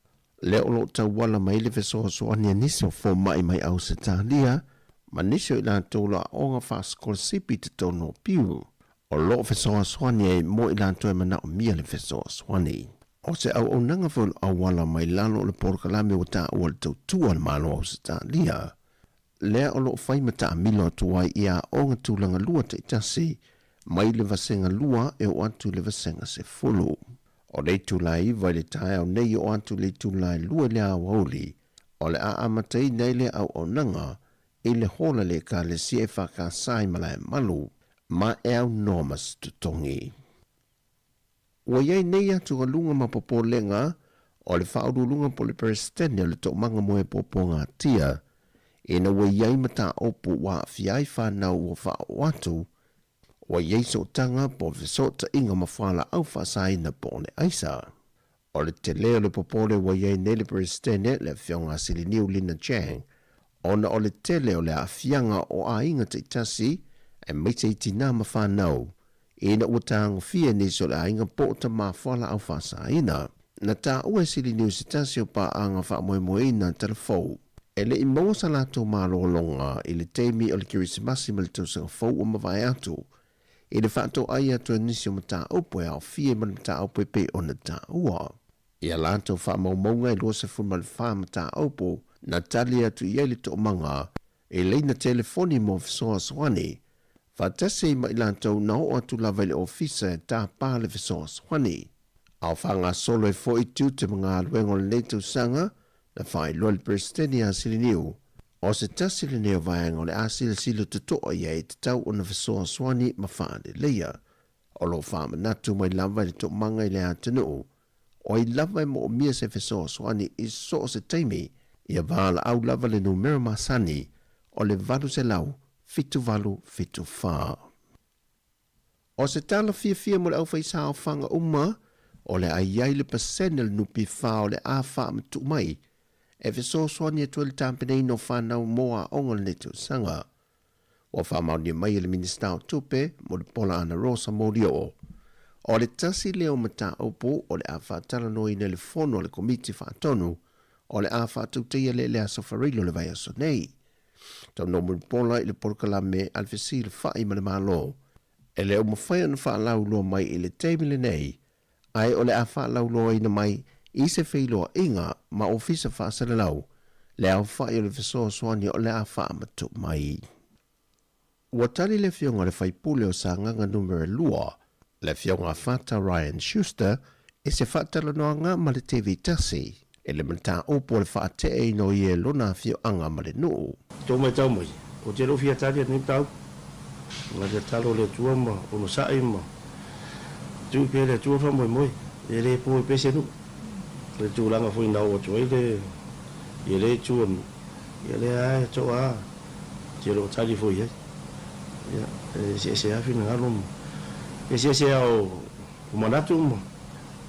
lea o lo o tauala mai le fesoasoani a nisi o fomai mai Ausetalia ma nisi o i latou o lo o aoga faasikolasipi i totonu o Piu, o lo o fesoasoani ai mo i latou e manaomia le fesoasoani. O se auaunaga foi o lo o auala mai lalo o le polokalame ua taua le Tautua a le Malo o Ausetalia, lea o lo o fai ma taamilo atu ai i aoga tulaga lua taitasi mai le vasega lua e oo atu i le vasega 10. O le itula e 9 i le taeao nei e oo atu i le itula e 2 i le aoauli, o le a amataina ai lea auaunaga i le hola le Ekalesia e FKS i Malaemalu ma e aunoa ma se totogi. Ua i ai nei atugaluga ma popolega o le Faauluuluga po o le Peresetene o le Toomaga Moepopogatia ina ua i ai mataupu ua aafia ai fanau ua faaoo atu, ua i ai sootaga po o fesootaiga ma fualaau faasaina po o le aisa. O le tele o le popole ua i ai nei le Peresetene, le Afioga a Siliniu Lina Chang, ona o le tele o le aafiaga o aiga taitasi aemaise i tinā ma fanau ina ua tagofia nisi o le aiga po o tamā fualaau faasaina. Na taua e Siliniu se tasi o paaga faamoemoeina talafou e le i maua sa latou malologa i le taimi o le Kerisimasi ma le Tausaga Fou ua mavae atu i le faatoai atu e nisi o mataupu e aofia ma le mataupu e pei ona taua. I a latou faamaumauga e 24 mataupu na tali atu i ai le toomaga i laina telefoni mo fesoasoani, faatasi ai ma i latou na oo atu lava i le ofisa e tapa le fesoasoani. A o faagasolo ai foi tiute ma galuega o lenei tausaga, na faailoa e le Peresetene ia Siliniu, O se tasi lenei o vaega o le a silasila totoa i ai e tatau ona fesoasoani ma faaleleia. O lo o faamanatu mai lava i le toomaga i le atunuu, o ai lava e moomia se fesoasoani i so o se taimi, ia valaau lava le numera masani o le 800 7874. O se tala fiafia mo le aufaisaofaga uma, o le a i ai le pasene o le NPF o le a faamatuu mai e fesoasoani atu ai le tapenaina o fanau mo aoga o lenei tausaga. Ua faamaonia mai e le Minisita o Tupe, Mulipola Anarosa Molioo, o le tasi lea o mataupu o le a faatalanoaina i le fono a le Komiti Faatonu o le a faatautaia le le Aso Faraile o le vaiaso nei. Taunoa Mulipola i le polokalame a le fesilafai ma le Malo, e le o mafai ona faalauiloa mai i le taimi lenei, ae o le a faalauiloaina mai i se feiloaiga ma ofisa faasalalau le aofa'i o le fesoasoani o le a faamatu'u mai. Ua tali le Afioga i le Faipule o Sagaga Numera 2, le Afioga a Fata Ryan Schuster, i se faatalanoaga ma le TV Tasi i le mataupu o le faate'eina o ia e lona afioaga ma le nuu. Tou matau mai, ou te le o fia tali i lenei mataupu. Na te tatalo i le Atua ma onosai ma tuu pea i le Atua le faamoemoe, e le po e pese nuu. O le tulaga foi na oo atu ai le ia lea itu o le nuu, ia lea lava e to'a lava, ou te le o tali foi i ai. Ia, e eseese lava finagalo ma eseese lava o manatu ma,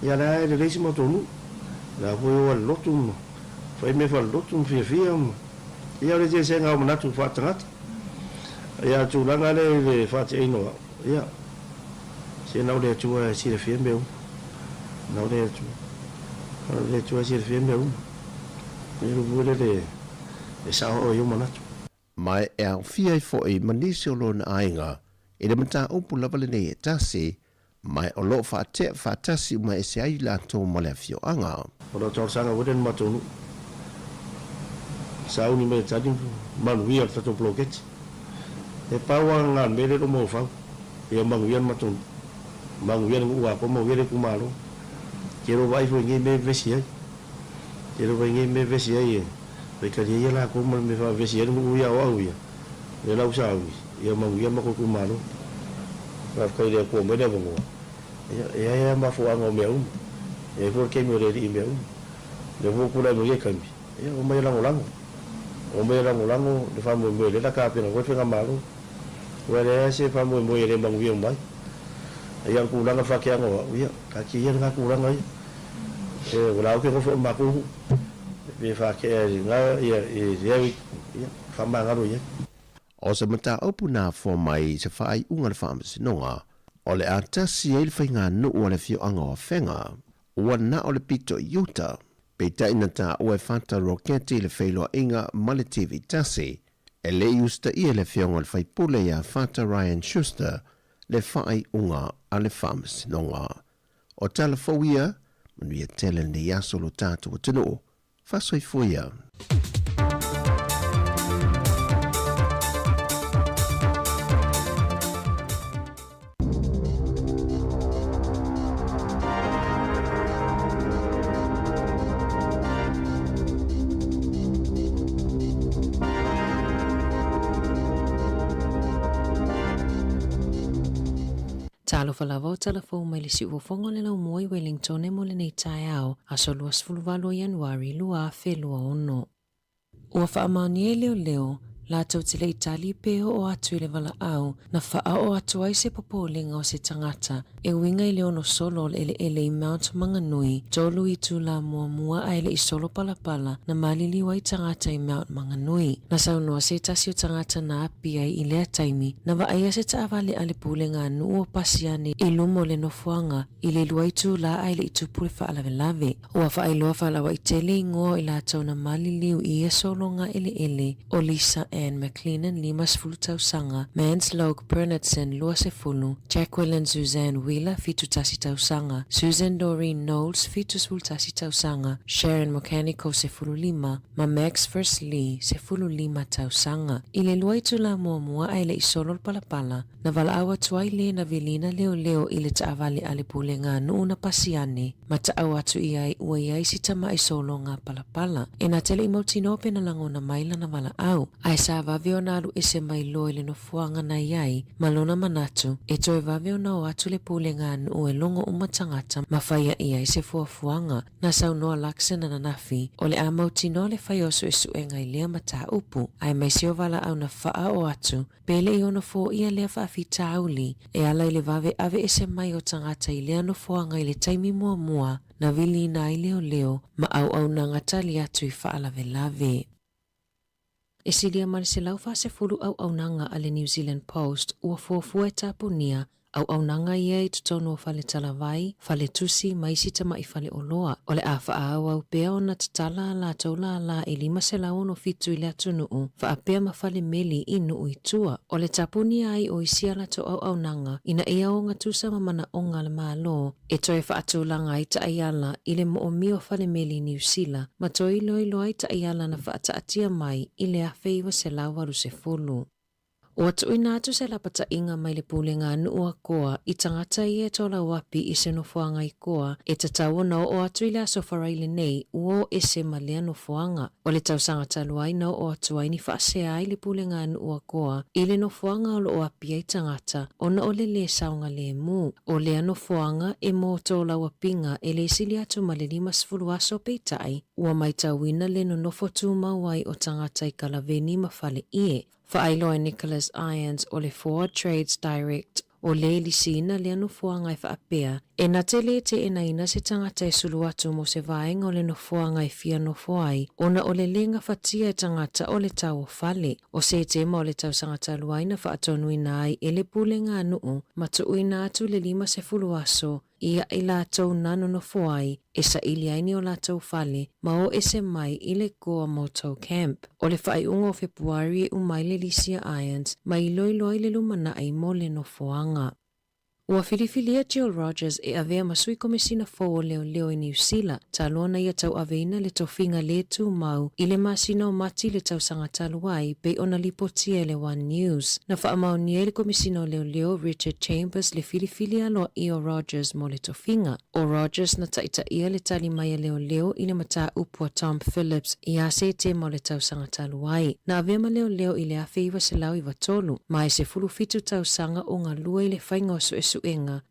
ia lea lava e lelei si matou nuu. O la foi e o lava i le lotu ma fai mea faale-lotu ma fiafia ma, ia o le eseesega o manatu faale-tagata. Ia, a o le tulaga lea i le faateaina o au, ia, se na o le Atua e silafia mea uma. Na o le Atua. Na o le Atua e silafia mea uma. Ia, le upu foi lele e sao ai ou manatu. Ma e aofia ai foi ma nisi o lona aiga i le mataupu lava lenei e tasi, ma o lo o faatea faatasi uma ese ai latou ma le afioaga. O lau talosaga foi lea i le matou nuu, sauni mai e tali manuia le tatou poloketi. E pau lava na le mea lea e le o maufau, ia manuia le matou nuu, manuia le nuu atoa, manuia le itumalo. Te le o vaai foi i nei mea e vevesi ai. Te le o vaai i nei mea e vevesi ai e faitalia ia latou ma le mea e faavevesi ai le nuu ia o au ia. Lea la ua sauni, ia manuia le matou itumalo. Faafetai i le Atua mai le avanoa. Ia, e i ai lava mafuaaga o mea uma. E i ai foi le taimi o le Alii i mea uma. O lea foi ua tulai mai ia taimi, ia omai e lagolago. Omai e lagolago le faamoemoe o lea la tapena foi le faigamalo. Aua e leai lava se faamoemoe e le manuia uma ai. A ia o le tulaga faateaga o au, ia, taatia ia lena tulaga ia. E, ua la ou te nofo i le matou nuu, pe faatea i lena, ia, i lea itu, ia, faamagalo i ai. O se mataupu na afoa mai i se faaiuga a le Faamasinoga, o le a tasi ai le faiganuu a le afioaga o Afega, ua na o le pito i uta, peitai na taua e Fata Roketi le feiloaiga ma le TV tasi, e le i usitaia e le afioga o le faipule ia Fata Ryan Schuster le faaiuga a le Faamasinoga. O tala fou ia, manuia tele lenei aso lo tatou atunuu. Faasoifua ia. Talofa lava o tala fou mai le siufofoga o le laumua i Wellingtone mo lenei taeao, aso 28 o Ianuari 2026. Ua faamaonia e leoleo, latou te le i tali pe oo atu i le valaau na faaoo atu ai se popolega o se tagata e uiga i le ono solo o le eleele i Mount Maunganui, tolu itula muamua ae le i solo palapala na maliliu ai tagata i Mount Maunganui. Na saunoa se tasi o tagata na api ai i lea taimi, na vaaia se taavale a le pulega a nuu o Pasiani i luma o le nofoaga i le lua itula ae le i tupu le faalavelave. Ua faailoa faalauaitele igoa o i latou na maliliu i ia sologa eleele, o Lisa Ann McLennan, 50 tausaga, Mans Logue Bernardson, 20, Jacqueline Suzanne Wheeler, 71 tausaga, Susan Doreen Knowles, 71 tausaga, Sharon Mocanico, 15, ma Max First Lee, 15 tausaga. I le lua itula muamua ae le i solo le palapala, na valaau atu ai le na vilina leoleo i le taavale a le pulega nuu na pasi ane, ma taau atu i ai ua i ai si tamaʻi sologa palapala. E na te le i mautinoa pe na lagona mai lana valaau, ae sa vave ona alu ese mai loa i le nofoaga na i ai, ma lona manatu, e toe vave ona o atu le pulega a nuu e logo uma tagata ma faia i ai se fuafuaga. Na saunoa Luxon ananafi, o le a mautinoa le fai o suesuega i lea mataupu, aemaise o valaau na faaoo atu Pe le i ono foia lea faafitauli e ala i le vave aveese mai o tagata i lea nofoaga i le taimi muamua na viliina ai leoleo ma auaunaga tali atu i faalavelave. E silia ma le 140 auaunaga a le New Zealand Post ua fuafua e tapunia. Auaunaga ia i totonu o fale talavai, fale tusi ma isi tama'i fale oloa. O le a faaauau pea ona tatala a latou lālā e 567 i le atunuu, faapea ma fale meli i nuu i tua. O le tapunia ai o isi a latou auaunaga ina ia ogatusa ma manaoga a le Malo e toe faatulaga ai taiala i le moomia o fale meli i Niu Sila ma toe iloilo ai taiala na faataatia mai i le 1980. Ua tuuina atu se lapataiga mai le Pulega a Nuu a Koa i tagata ia e tolauapi i se nofoaga i Koa e tatau ona oo atu i le Aso Faraile nei ua o ese ma lea nofoaga. O le tausaga talu ai na oo atu ai ni faasea ai le Pulega a Nuu a Koa i le nofoaga o lo o api ai tagata ona o le lē saogalemu. O lea nofoaga e mo tolauapiga e le sili atu ma le 50 aso peitai ua maitauina le nonofo tumau ai o tagata i kalaveni ma fale ie. Faailoa e Nicholas Irons o le Ford Trades Direct o le lisiina lea nofoaga e faapea, E na te lē teenaina se tagata e sulu atu mo se vaega o le nofoaga e fia nofo ai, ona o le lē gafatia e tagata o le tau o fale. O se tema o le tausaga talu ai na faatonuina ai e le Pulega a Nuu ma tuuina atu le 50 aso Ia i latou na nonofo ai, e saili ai ni o latou fale, ma o ese mai i le Goa Moto Camp. O le faaiuga o Fepuari e uma ai le lisi a Irons ma iloilo ai le lumanai mo le nofoaga. Ua filifilia Jill Rogers e avea ma Sui Komesina fou o Leoleo i Niu Sila, talu ona ia tauaveina le tofiga lē tumau i le masina o Mati i le tausaga talu ai pei ona lipotia e le One News. Na faamaonia e le Komesina o Leoleo Richard Chambers le filifili aloaia o Rogers mo le tofiga. ʻO Rogers na taitaia le tali mai a leoleo i le mataupu a Tom Phillips iā Setema o le tausaga talu ai. Na avea ma leoleo i le 1993, ma e 17 tausaga o galue i le faiga o suesuega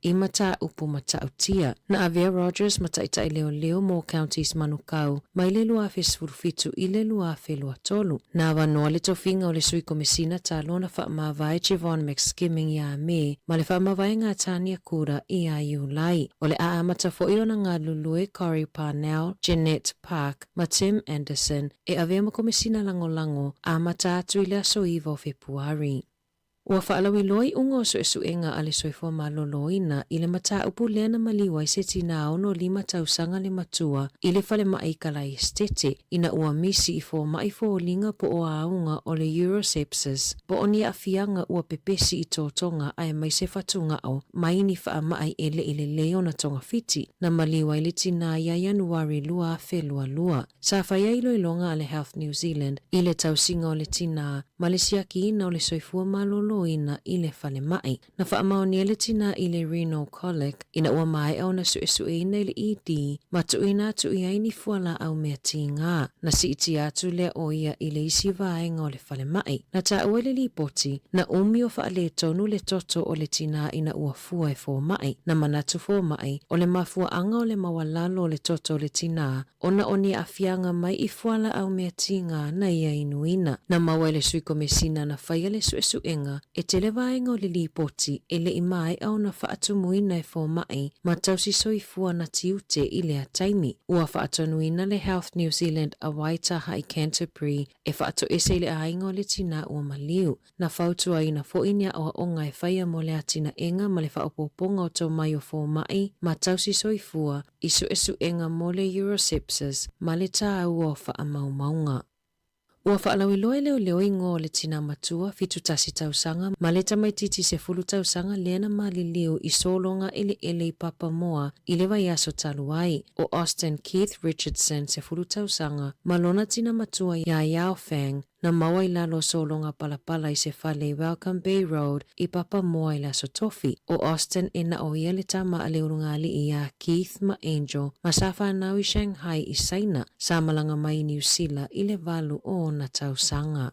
i mataupu matautia. Na avea Rogers ma taitai leoleo mo Counties Manukau mai le 2017 i le 2023. Na avanoa le tofiga o le Sui Komesina talu ona faamavae Jevon McSkimming iā Me ma le faamavaega a Tania Kura iā Iulai. O le a amata foi ona galulue Corey Parnell, Jeanette Park ma Tim Anderson e avea ma Komesina Lagolago amata atu i le aso 9 o Fepuari. Ua faalauiloa iuga o suesuega a le Soifua Maloloina i le mataupu lea na maliu ai se tinā 65 tausaga le matua i le falemai i Kalaesetete ina ua misi i fomai foliga po o auga o le urosepsis po o ni aafiaga ua pepesi i totoga aemaise fatugao mai ni faamai e le i lelei ona togafiti na maliu ai le tinā iā Ianuari 2022. Sa fai ai iloiloga a le Health New Zealand i le tausiga o le tinā ma le siakiina o le soifua maloloina i le falemai. Na faamaonia le tinā i le renal colic ina ua maea ona suesueina i le ED ma tuuina atu i ai ni fualaau mea tigā. Na siitia atu lea o ia i le isi vaega o le falemai. Na taua i le lipoti, na umi o faaletonu le toto o le tinā ina ua fua e fomai. Na manatu fomai, o le mafuaaga o le maualalo o le toto o le tinā ona o ni aafiaga mai i fualaau mea tigā na ia inuina. Na maua e le Sui Komesina na faia le suesuega e tele vaega o le lipoti e le i maea ona faatumuina e fomai ma tausi soifua na tiute i lea taimi. Ua faatonuina le Health New Zealand a Waitaha i Canterbury e faatoese i le aiga o le tinā ua maliu. Na fautuaina foi ni aoaoga e faia mo le atinaega ma le faaopoopoga o tomai o fomai ma tausi soifua i suesuega mo le urosepsis ma le tāua o faamaumauga. Ua faalauiloa e leoleo igoa o le tinā matua 71 tausaga ma le tamaitiiti 10 tausaga lea na maliliu i sologa eleele i Papamoa i le vaiaso talu ai. ʻO Austin Keith Richardson 10 tausaga ma lona tinā matua iā Yao Fang na maua i lalo o sologa palapala i se fale i Welcome Bay Road i Papamoa i le Aso Tofi. ʻO Austin e na ʻo ia le tama a le ulugalii iā Keith ma Angel ma sa whanau i Shanghai i Saina, sa malaga mai i Niu Sila i le 8 o ona tausaga.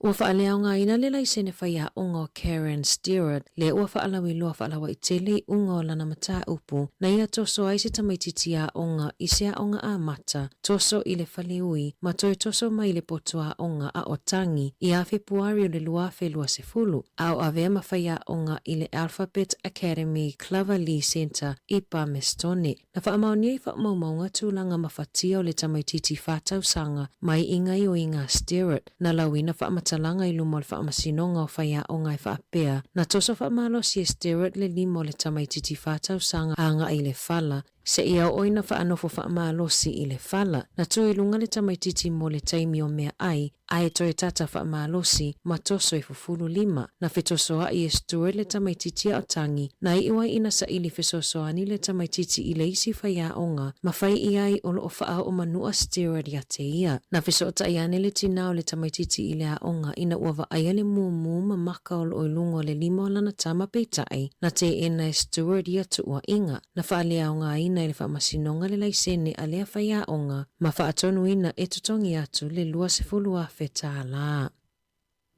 Ua faaleaogaina le laisene faiaoga o Karen Stewart lea ua faalauiloa faalauaitele iuga o lana mataupu na ia toso ai se tamaitiiti aoga i se aoga amata toso i le faleui ma toe toso mai i le poto aoga a o Tangi iā Fepuari o le 2020, a o avea ma faiaoga i le Alphabet Academy Cloverlea Centre i Palmerston. Na faamaonia i faamaumauga tulaga mafatia o le tamaitiiti 4 tausaga mai i gaoioiga a Stewart, na lauina faamatalaga. faamatalaga i luma o le Faamasinoga o Faiaoga e faapea, na toso faamalosi e Stewart le lima o le tamaitiiti fa tausaga agai i le fala, seia oo ina faanofo faamalosi i le fala. Na tu i luga le tamaitiiti mo le taimi o meaai, ae toe tata faamalosi ma toso e fufulu lima. Na fetosoa'i e Stewart le tamaitiiti a o tagi, na iu ai ina saili fesoasoani le tamaitiiti i le isi faiaoga ma fai i ai o lo o faaoo manua Stewart ia te ia. Na fesootai ane le tinā o le tamaitiiti i le aoga ina ua vaaia le mumu ma maka o lo o i luga o le lima o lana tama peitai, na teena e Stewart ia tuuaiga. Na faaleaogaina e le Faamasinoga le laisene a lea faiaoga ma faatonuina e totogi atu le $20,000.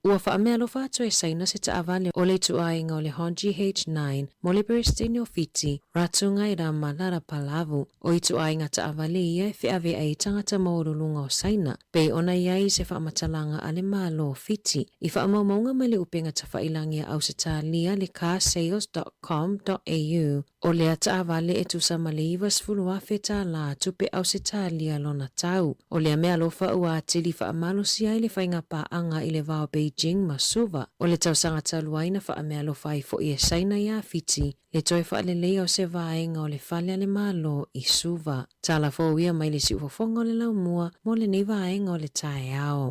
Ua faameaalofa atu e Saina se taavale o le ituaiga o le Honda GH9 mo le Peresetene o Fiti, Ratu Gairama Lalabalavu. O ituaiga taavale ia e feave ai tagata maualuluga o Saina, pei ona i ai se faamatalaga a le Malo o Fiti. I faamaumauga mai le upega tafailagi a Ausetalia le carsales dot com dot au, O lea taavale e tusa ma le $90,000 tupe Ausetalia lona tau. O lea meaalofa ua atili faamalosia ai le faiga paaga i le va o Beijing ma Suva. O le tausaga talu ai na faameaalofa ai foi e Saina iā Fiti le toe faaleleia o se vaega o le fale a le Malo i Suva. Tala fou ia mai le siufofoga o le laumua mo lenei vaega o le taeao.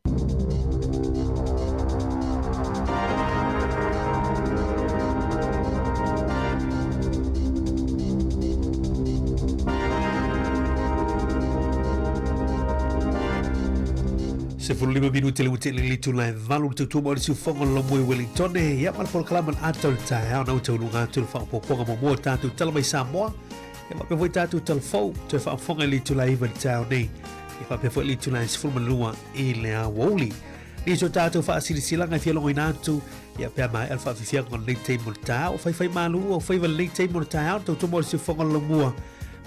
15 minute le ua le itula e valu le tautua mo le siufofoga o le laumua i Wellington ia ma le polokalama le ata o le taeao na ua tauluga atu le faaopoopoga muamua o tatou tala mai Samoa. Ia faapea foi tatou talafou toe faafofoga i le itula e 9 i le taeao nei. Ia faapea foi le itula e 12 i le aoauli. Nisi o tatou faasilasilaga e fia logoina atu, ia pe a maea le faafiafiaga o lenei taimi o le taeao. Faifai malu o faiva lenei taimi o le taeao, tautua mo le siufofoga o le laumua.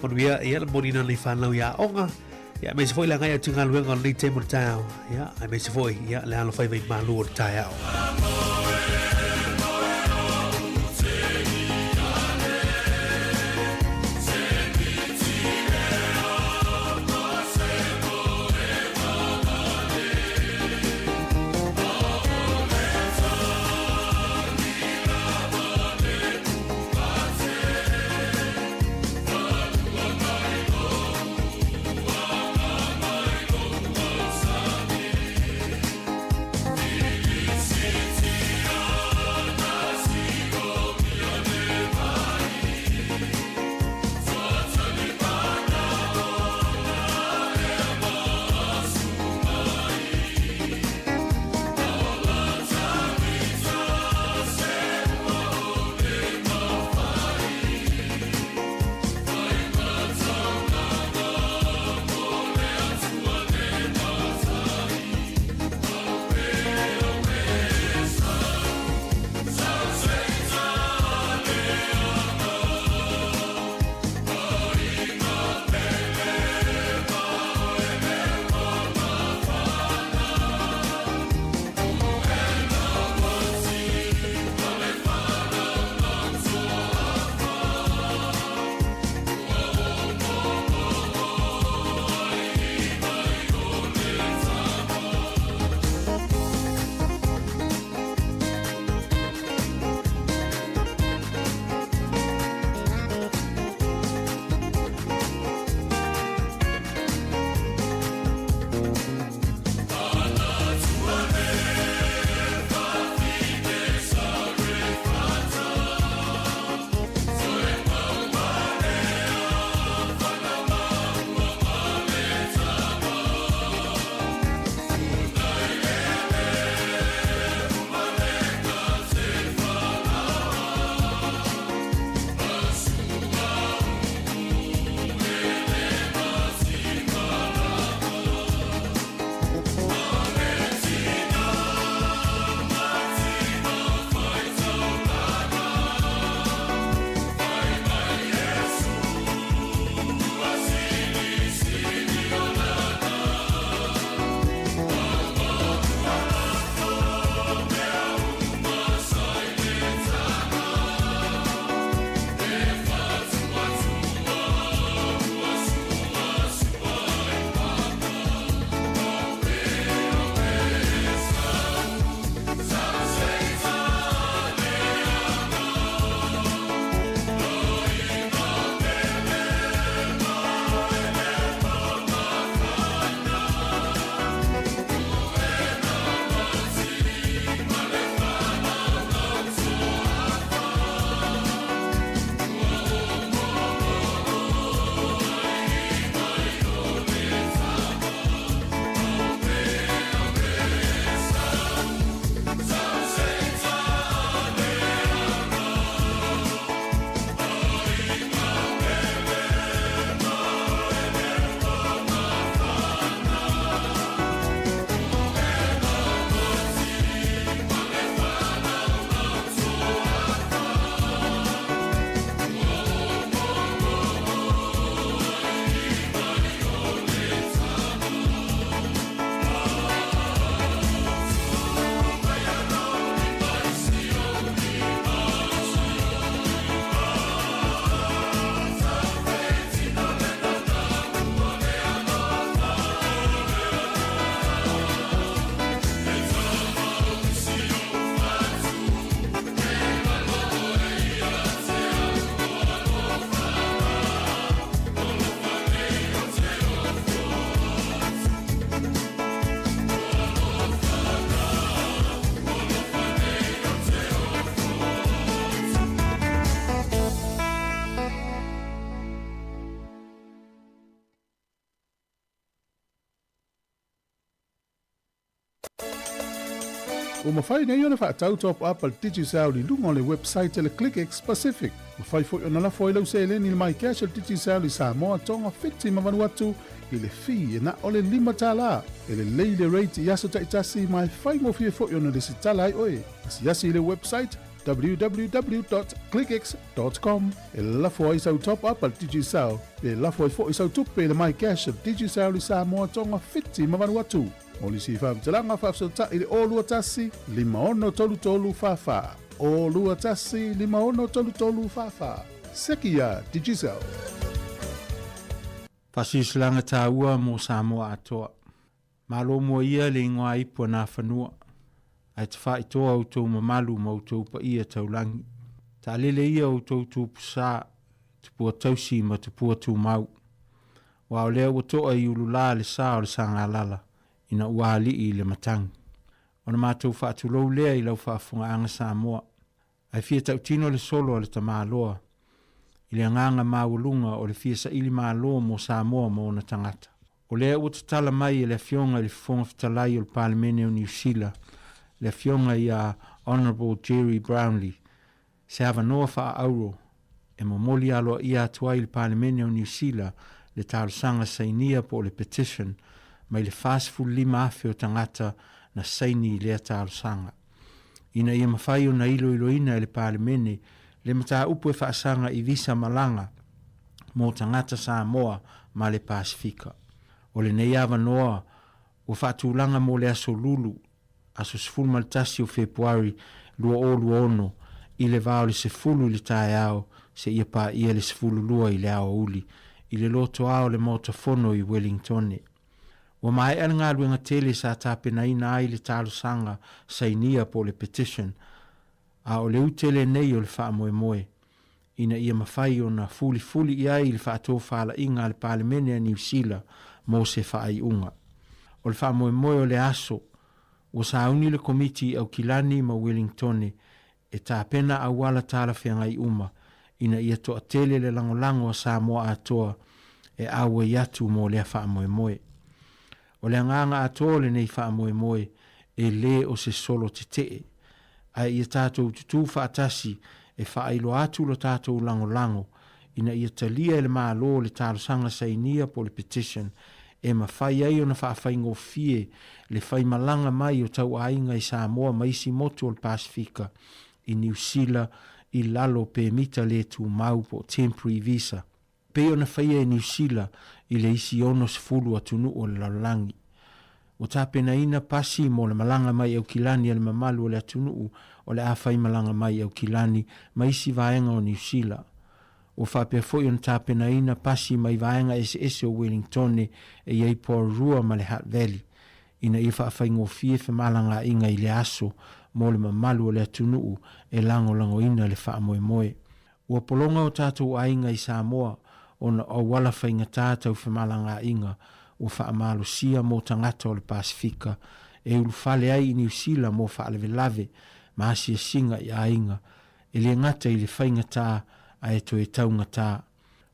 Manuia, ia le momoliina o lenei fanau i aoga. Ia aemaise foi le agai atu i galuega o lenei taimi o le taeao. Ia aemaise foi ia le alofaiva i malu o le taeao. Ua mafai nei ona faatau top up a le Digicel i luga o le website a le ClickX Pacific. Mafai foi ona lafo ai lau seleni i le MyCash a le Digicel i Samoa, Tonga, Fiti ma Vanuatu i le fee e na o le $5. E lelei le rate i aso taitasi ma e faigofie foi ona lesitala ai oe. Asiasi i le website www.clickx.com e lafo ai sau top up a le Digicel pe lafo ai foi sau tupe i le MyCash a le Digicel i Samoa, Tonga, Fiti ma Vanuatu. Mo nisi faamatalaga faafesootai i le 021 5633 44. 021 5633 44. Seki iā Digicel. Faasilasilaga taua mo Samoa atoa. Malo mua ia le ingoa ipu a Nafanua, ae tafaitoa outou mamalu ma outou paia taulagi. Taalele ia outou tupusa, tupua tausi ma tupua tumau. Aua o lea ua to'a i ululā le sa o le Sagalala ina ua alii i le matagi. Ona matou faatulou lea i lau faafofogaaga Samoa, ae fia tautino le solo a le tamaloa i le agaga maualuga o le fia saili malo mo Samoa ma ona tagata. O lea ua tatala mai e le Afioga i le Fofoga Fetalai o le Palemene o Niu Sila, le Afioga ia Honourable Gerry Brownlee, se avanoa faa-auro e momoli aloaia atu ai i le Palemene o Niu Sila le talosaga sainia po o le petition mai le 45,000 o tagata na saini i lea talosaga. Ina ia mafai ona iloiloina e le Palemene le mataupu e faasaga i visa malaga mo tagata Samoa ma le Pasefika. O lenei avanoa ua faatulaga mo le aso Lulu aso 11 o Fepuari 2026 i le va o le 10 i le taeao seia paia le 12 i le aoauli i le lotoa o le Maota Fono i Wellingtone. Ua maea le galuega tele sa tapenaina ai le talosaga sainia po o le petition, a o le ute lenei o le faamoemoe ina ia mafai ona fulifuli i ai le faatofalaiga a le Palemene a Niu Sila mo se faaiuga. O le faamoemoe o le aso, ua sauni le Komiti i Aukilani ma Wellingtone e tapena auala talafeagai uma ina ia toatele le lagolago a Samoa atoa e auai atu mo lea faamoemoe. O le agaga atoa o lenei faamoemoe e le o se solo tetee, ae ia tatou tutū faatasi e faailoa atu lo tatou lagolago ina ia talia e le Malo le talosaga sainia po o le petition e mafai ai ona faafaigofie le faimalaga mai o tauaiga i Samoa ma isi motu o le Pasefika i Niu Sila i lalo o pemita le tumau po o temporary visa. Pei ona faia e Niu Sila i le isi 60 atunuu o le lalolagi. Ua tapenaina pasi mo le malaga mai Aukilani a le mamalu o le atunuu o le a faimalaga mai Aukilani ma isi vaega o Niu Sila. Ua faapea foi ona tapenaina pasi mai vaega eseese o Wellingtone e i ai Porirua ma le Hutt Valley ina ia faafaigofie femalagaaiga i le aso mo le mamalu o le atunuu e lagolagoina le faamoemoe. Ua pologa o tatou aiga i Samoa ona o auala faigata tau femalagaaiga ua faamalosia mo tagata o le Pasefika e ulufale ai i Niu Sila mo faalavelave ma asiasiga i aiga, e le gata i le faigata ae toe taugata.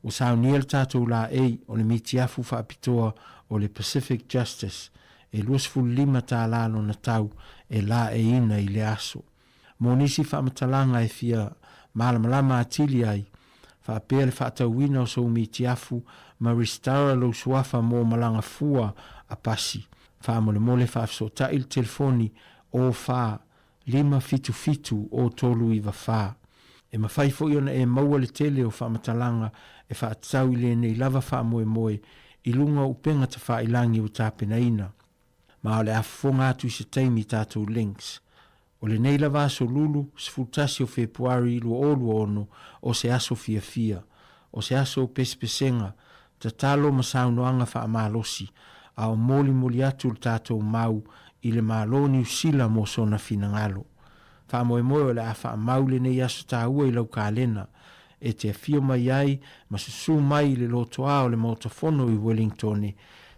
Ua saunia le tatou laei o le mitiafu faapitoa o le Pacific Justice e $25 lona tau e laeiina i le aso. Mo nisi faamatalaga e fia malamalama atili ai, faapea le faatauina o sou mitiafu ma resitala lou suafa mo malaga fua a pasi, faamolemole faafesootai le telefoni 04 577 0394. E mafai foi ona e maua le tele o faamatalaga e faatatau i lenei lava faamoemoe i luga o upega tafailagi ua tapenaina. Ma o le a fofoga atu i se taimi i tatou links. O lenei lava aso Lulu, 11 o Fepuari 2026, o se aso fiafia. O se aso o pesepesega, tatalo ma saunoaga faamalosi, a o molimoli atu le tatou mau i le Malo o Niu Sila mo sona finagalo. Faamoemoe o le a faamau lenei aso taua i lau kalena, e te afio mai ai ma susū mai i le lotoa o le Maota Fono i Wellingtone,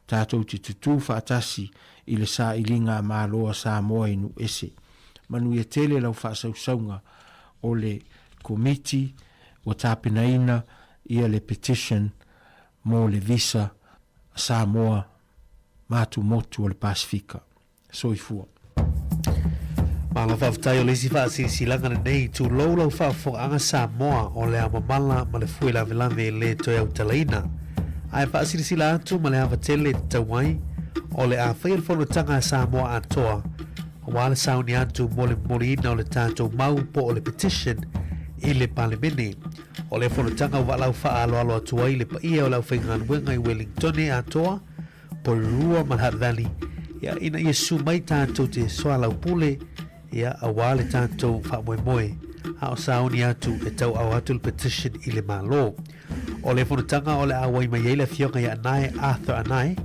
tatou te tutū faatasi i le sailiga a Malo a Samoa i Nuuese. Manuia tele lau faasausauga o le Komiti ua tapenaina ia le petition mo le visa a Samoa ma atumotu o le Pasefika. Soifua. Malo faafetai o le isi faasilasilaga lenei, tulou lau faafofogaaga Samoa o le aomamala ma le fue lavelave e le toe autalaina. Ae faasilasila atu ma le ava tele e tatau ai, o le a faia le fonotaga a Samoa atoa aua le sauni atu mo le momoliina o le tatou mau po o le petition i le Palemene. O lea fonotaga ua valaau faaaloalo atu ai le paia o le aufaigaluega i Welingtone atoa, Porirua ma le Hutt Valley, ia, ina ia susu mai tatou te soalaupule, ia, aua le tatou faamoemoe, a o sauni atu e tauau atu le petition i le Malo. O le fonotaga o le a auai mai ai le Afioga ia Anae Arthur Anae,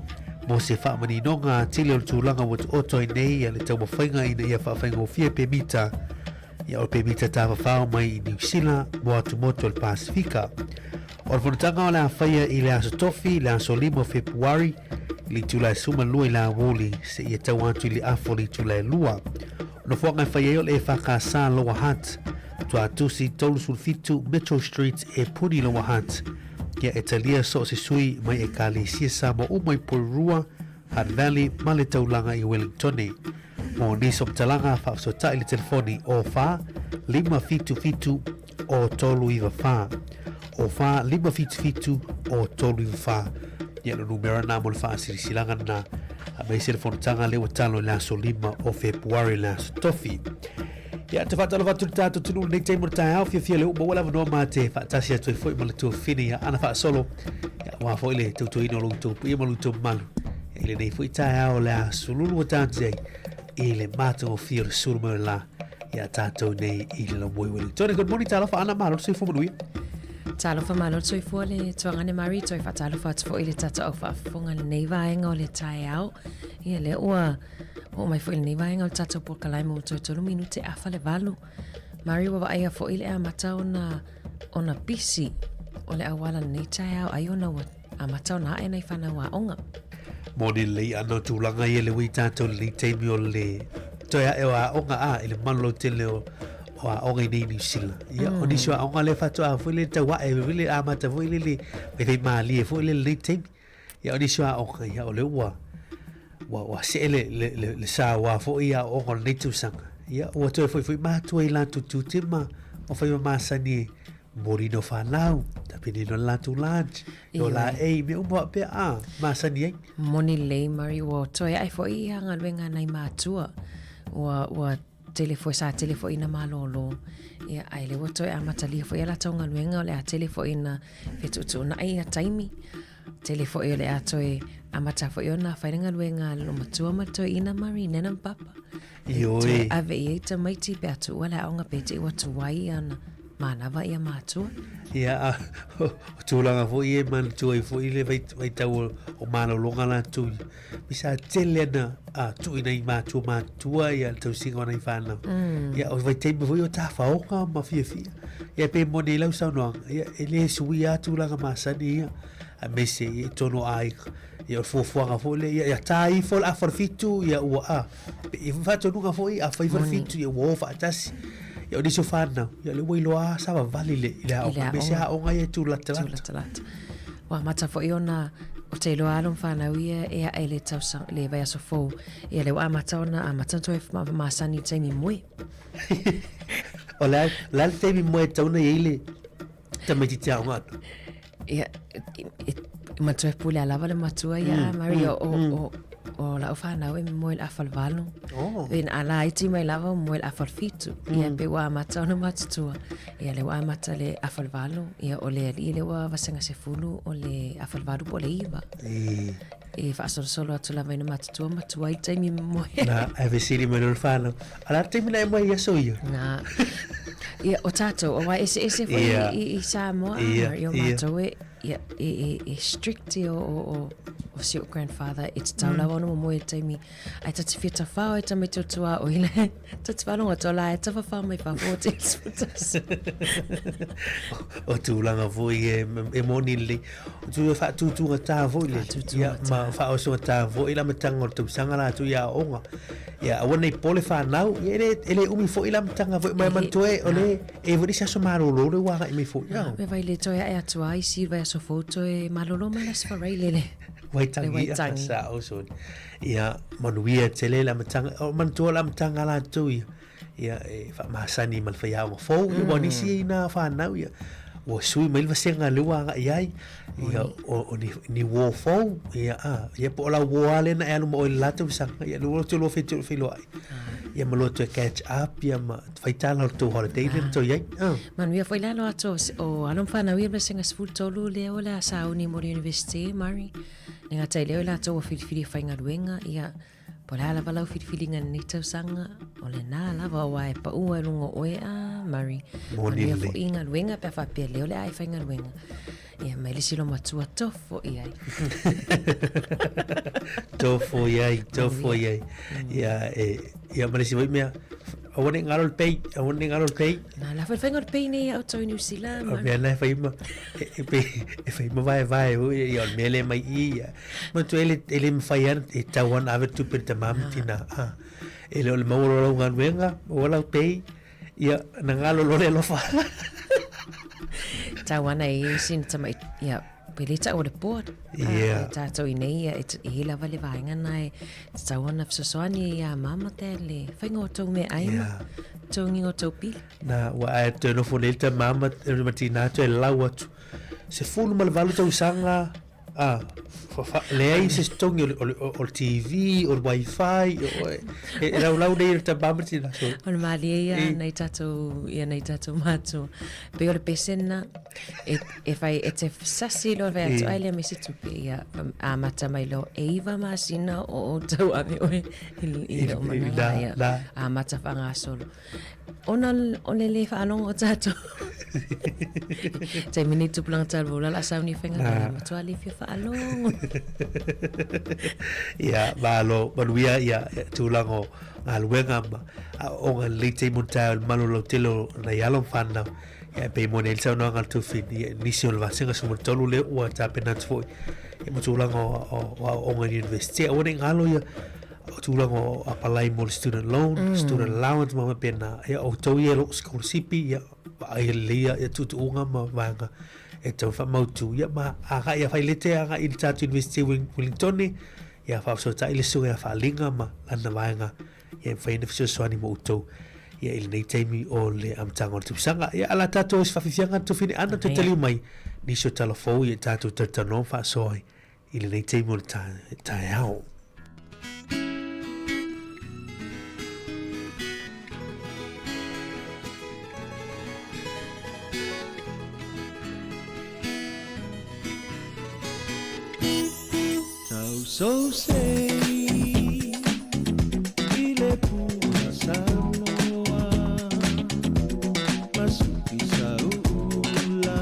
mo se faamaninoga atili o le tulaga ua taoto ai nei ia le taumafaiga ina ia faafaigofie pemita ia o le pemita tafafao mai i Niu Sila mo atumotu o le Pasifika. O le fonotaga o le a faia i le aso Tofi, le aso 5 o Fepuari, i le itula e 12 i le aoauli seia tau atu i le afa o le itula e 2. O nofoaga e fai ai o le EFKS Lower Hutt, Tuatusi 37 Mitchell Street e Puni Lower Hutt. Ia e talia so o se sui mai Ekalesia Samoa uma i Porirua, Hutt Valley ma le taulaga i Wellingtone. Mo nisi o matalaga, faafesootai i le telefoni 04 577 0394. 04 577 0394. Ia, le numera na mo le faasilasilaga na aemaise le fonotaga lea ua talo i le aso 5 o Fepuari le aso Tofi. Ia, te faatalofa atu le tatou atunuu lenei taimi o le taeao, fiafia le ua maua le avanoa ma te faatasi atu ai foi ma le tuafafine ia Ana Faasolo, ia, aua foi le tautuaina o lo outou paia ma lo outou mamalu i lenei foi taeao o le a sululu ua tatou i ai i le matagofie o le sulu mai o le la ia tatou nei i le Laumoi Wellington. Good morning, talofa Ana, malo le soifua manuia. Talofa malo le soifua le tuagane Mari, toe faatalofa atu foi i le tatou au faafofoga lenei vaega o le taeao. Ia lea ua oo mai foi lenei vaega o le tatou polokalame ua toe tolu minute afa le valu. Mari ua vaaia foi le amata ona ona pisi o le auala lenei taeao ai ona ua amata ona ae nai fanau aoga. Moni lelei ana o tulaga ia le ui tatou lenei taimi o le toe ae o aoga a i le mamalu lautele o o aoga i nei Niu Sila. Ia, o nisi o aoga lea faatoa foi le tau ae foi le amata foi le le faifai malie foi le lenei taimi. Ia, o nisi o aoga, ia, o lea ua ua ua see le le le, le saoa foi ia aoga o lenei tausaga. Ia, ua toe foi foi matua i latou tiute ma ma faiva masani e momoli o fanau, tapenina o le latou lunch, o la ei, mea uma faapea, a, masani ai. Moni lelei, Mari, ua toe ae foi ia galuega a nai matua. Ua, ua tele foi, sa tele foi ina malōlō. Ia, ae lea ua toe amatalia foi a latou galuega, o le a tele foi ina fetuutuunai ia taimi. Tele foi o le a toe amata foi ona fai le galuega a le loomatua ma le toeaina, Mari, Nana ma Papa. Ioe. Toe ave i ai tamaiti pe a tuua le aoga pe te i ua tuai ana manava ia matua. Ia, a, o tulaga foi e manatua ai foi le vaitau o malologa latou ia. Me sa tele ana a, tuuina i matua matua ia le tausiga o nai whanau. Ia, o vaitaimi foi o tāwhaoga ma fiafia. Ia, pe moni ai lau saunoaga, ia, e le suia a tulaga masani ia, aemaise i tonu o aiga. Ia, o le fuafuaga foi lea, ia, ia tā ifo le afa o le fitu, ia ua a. I faatonuga foi, a fai ifo le fitu, ia ua o faatasi. Ia, o nisi o whanau, ia, le ua iloa a savavali le, i le aoga. Aemaise aoga ia e tūlatalata. Tūlatalata. Ua amata foi ona o te iloa alo ma whanau ia e ae le tausa, le vaiaso fou. Ia le ua amata ona amata ona toe masani i taimi moe. O le a, le a le taimi moe e tatau ona i ai le tamaitiiti aoga atu? Ia, e, e matua e pule a lava le matua ia, Mari, o, o, o, o lau whanau e moe le afa le valu. Oh. Ina a la iti mai lava o moe le afa le fitu. Ia, pe ua amata ona matutua. Ia, le ua amata le afa le valu. Ia, o le alii le ua vasega sefulu o le afa le valu po o le iva. E. E faasolosolo atu lava ina matutua matua i taimi moe. Na, e fesili mai loa le whanau. A la taimi na e moe i aso ia? Na. Ia, o tātou, o wai ese ese foi Ia. i, i Samoa, Ia, i o ia. mātou e, ia, e, e, e strict e o, o, o, o si o grandfather, e te tau lava ona moe i taimi. Ai ta te whia tawhao e tame tutua o ile, ta te whanonga tō la e tawhawhao mai whawhao te tasi. O tūlanga foi e, e moni lelei. O tū e whaatūtūnga tā foi le. Whaatūtūnga Ia, ma whaosoga tā foi la matanga o le tausaga la atu ia aoga. Ia, aua nei po le whanau, ia, e le, e le umi foi la matanga foi mai manatua e, o le, e foi se aso malolo le ua agai mai foi. Ia. Me vai le toe ae atu ai si vai aso fou toe malolo mai la se wharai lele. Vai waitagi. Le waitagi. Sa o so. Ia, manuia tele le amataga, o manatua le amataga a latou ia, ia e faamasani ma le faiaoga fou, ia ua nisi ai na whanau, ia, ua sui mai le vasega lea ua agai ai, ia, o ni, ni uō fou, ia, a, ia po o lau uō lava lea na e alu ma oe i le la tausaga, ia, lea ua te lua feiloai, ia ma lua toe catch up, ia ma fai tala o le tou holiday lea na toe i ai. Ah. Manuia foi la alo atu o alo ma whanau ia vasega 13 lea o le a sauni mo le university, Murray. Le gata i lea o i latou ua filifili e faigaluega, ia, po o le a lava lau filifiliga i lenei tausaga, o lena lava aua e pau ai i luga o oe, a Murray. Moni Manuia lelei. foi i galuega pe a faapea lea o le a e faigaluega. Ia, mai le isi loomatua, tofo i ai. Tofo i ai, tofo i ai. Ia, e, ia ma le isi foi mea, aua ne i galo le pay, aua ne i galo le pay. Na la foi le faiga o le pay nei ia outou i New Zealand. O le mea lena e fai ma, e, e, e fai ma vaevae foi, ia o le mea lea mai i, ia. Manatua e le, e le mafai lava, e tatau lava ona ave le tupe i le tama ma tina. Ah, e le o le maua loa o lau galuega, maua lau pay, ia, na galo loa le alofa. Tau ana e i sina tamai, ia, pe le tau o le board. Yeah. Ah, e tātou i nei, ia, e, e he lava le vaenga na e tatau ana fesoasoani i a mama te le whainga o tau mea ai ma Yeah. tau nginga o tau pili. Na, ua ae toe nofo nei le tama ma, ma tina toe lau atu. 18 tausaga, Ah, leai se totogi o le, o le, o le TV, o le wifi, o, e, e laulau nei le tama ma tina. So, O le malie ia E. nei tātou, ia nei tātou mātua. Pei o le pesena, e, e whai, e te sasi loa whai atu E. ai lea me se tupe ia amata mai loa e iwa masina o o tau ave oe i, i lou I- i- manala na- ia na. amata whangasolo. Ona o le le whaalongo o tātou. Taimi nei tupulaga talavaula la sauni whainga Na. matua le fia whaalongo. Ia, malo, manuia ia tulaga o galuega ma aoaoga i lenei taimi o le taeao i le malu lautele o nai alo ma fanau. Ia, e pei mo nei le saunoaga a le Tufini, ia, nisi o le vasega 13 lea ua tapena atu foi ia ma tulaga o aoaoga i le University. Aua ne i galo ia o tulaga o apalai mo le student loan, student allowance ma faapena. Ia, o outou ia o lo o sikolasipi, ia, vaai lelei ia tuutuuga ma vaega e tau faamautu. Ia, ma agai ia failete agai i le tatou University o Wellingtone, ia faafesootai le susuga ia Faaliga ma lana vaega, ia e mafai ona fesoasoani mo outou ia i lenei taimi o le amataga o le tausaga. Ia, ala tatou i se faafiafiaga Tofine Ana toe taliu mai nisi o tala fou ia i tatou talatalanoa ma faasoa ai i lenei taimi o le taeao. Tau so sei i le pua Samoa Masuki sauula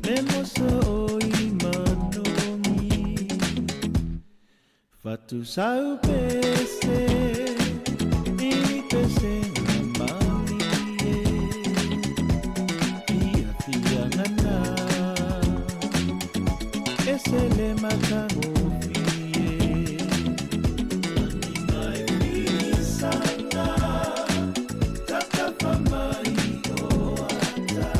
me moso o i manogi Fatu sau pese i pese malie Fia fia ngana ese le matagofie Lagi mai fisanga tatafa mai o ata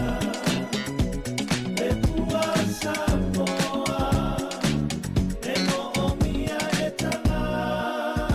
Le pua Samoa E moomia e tagata.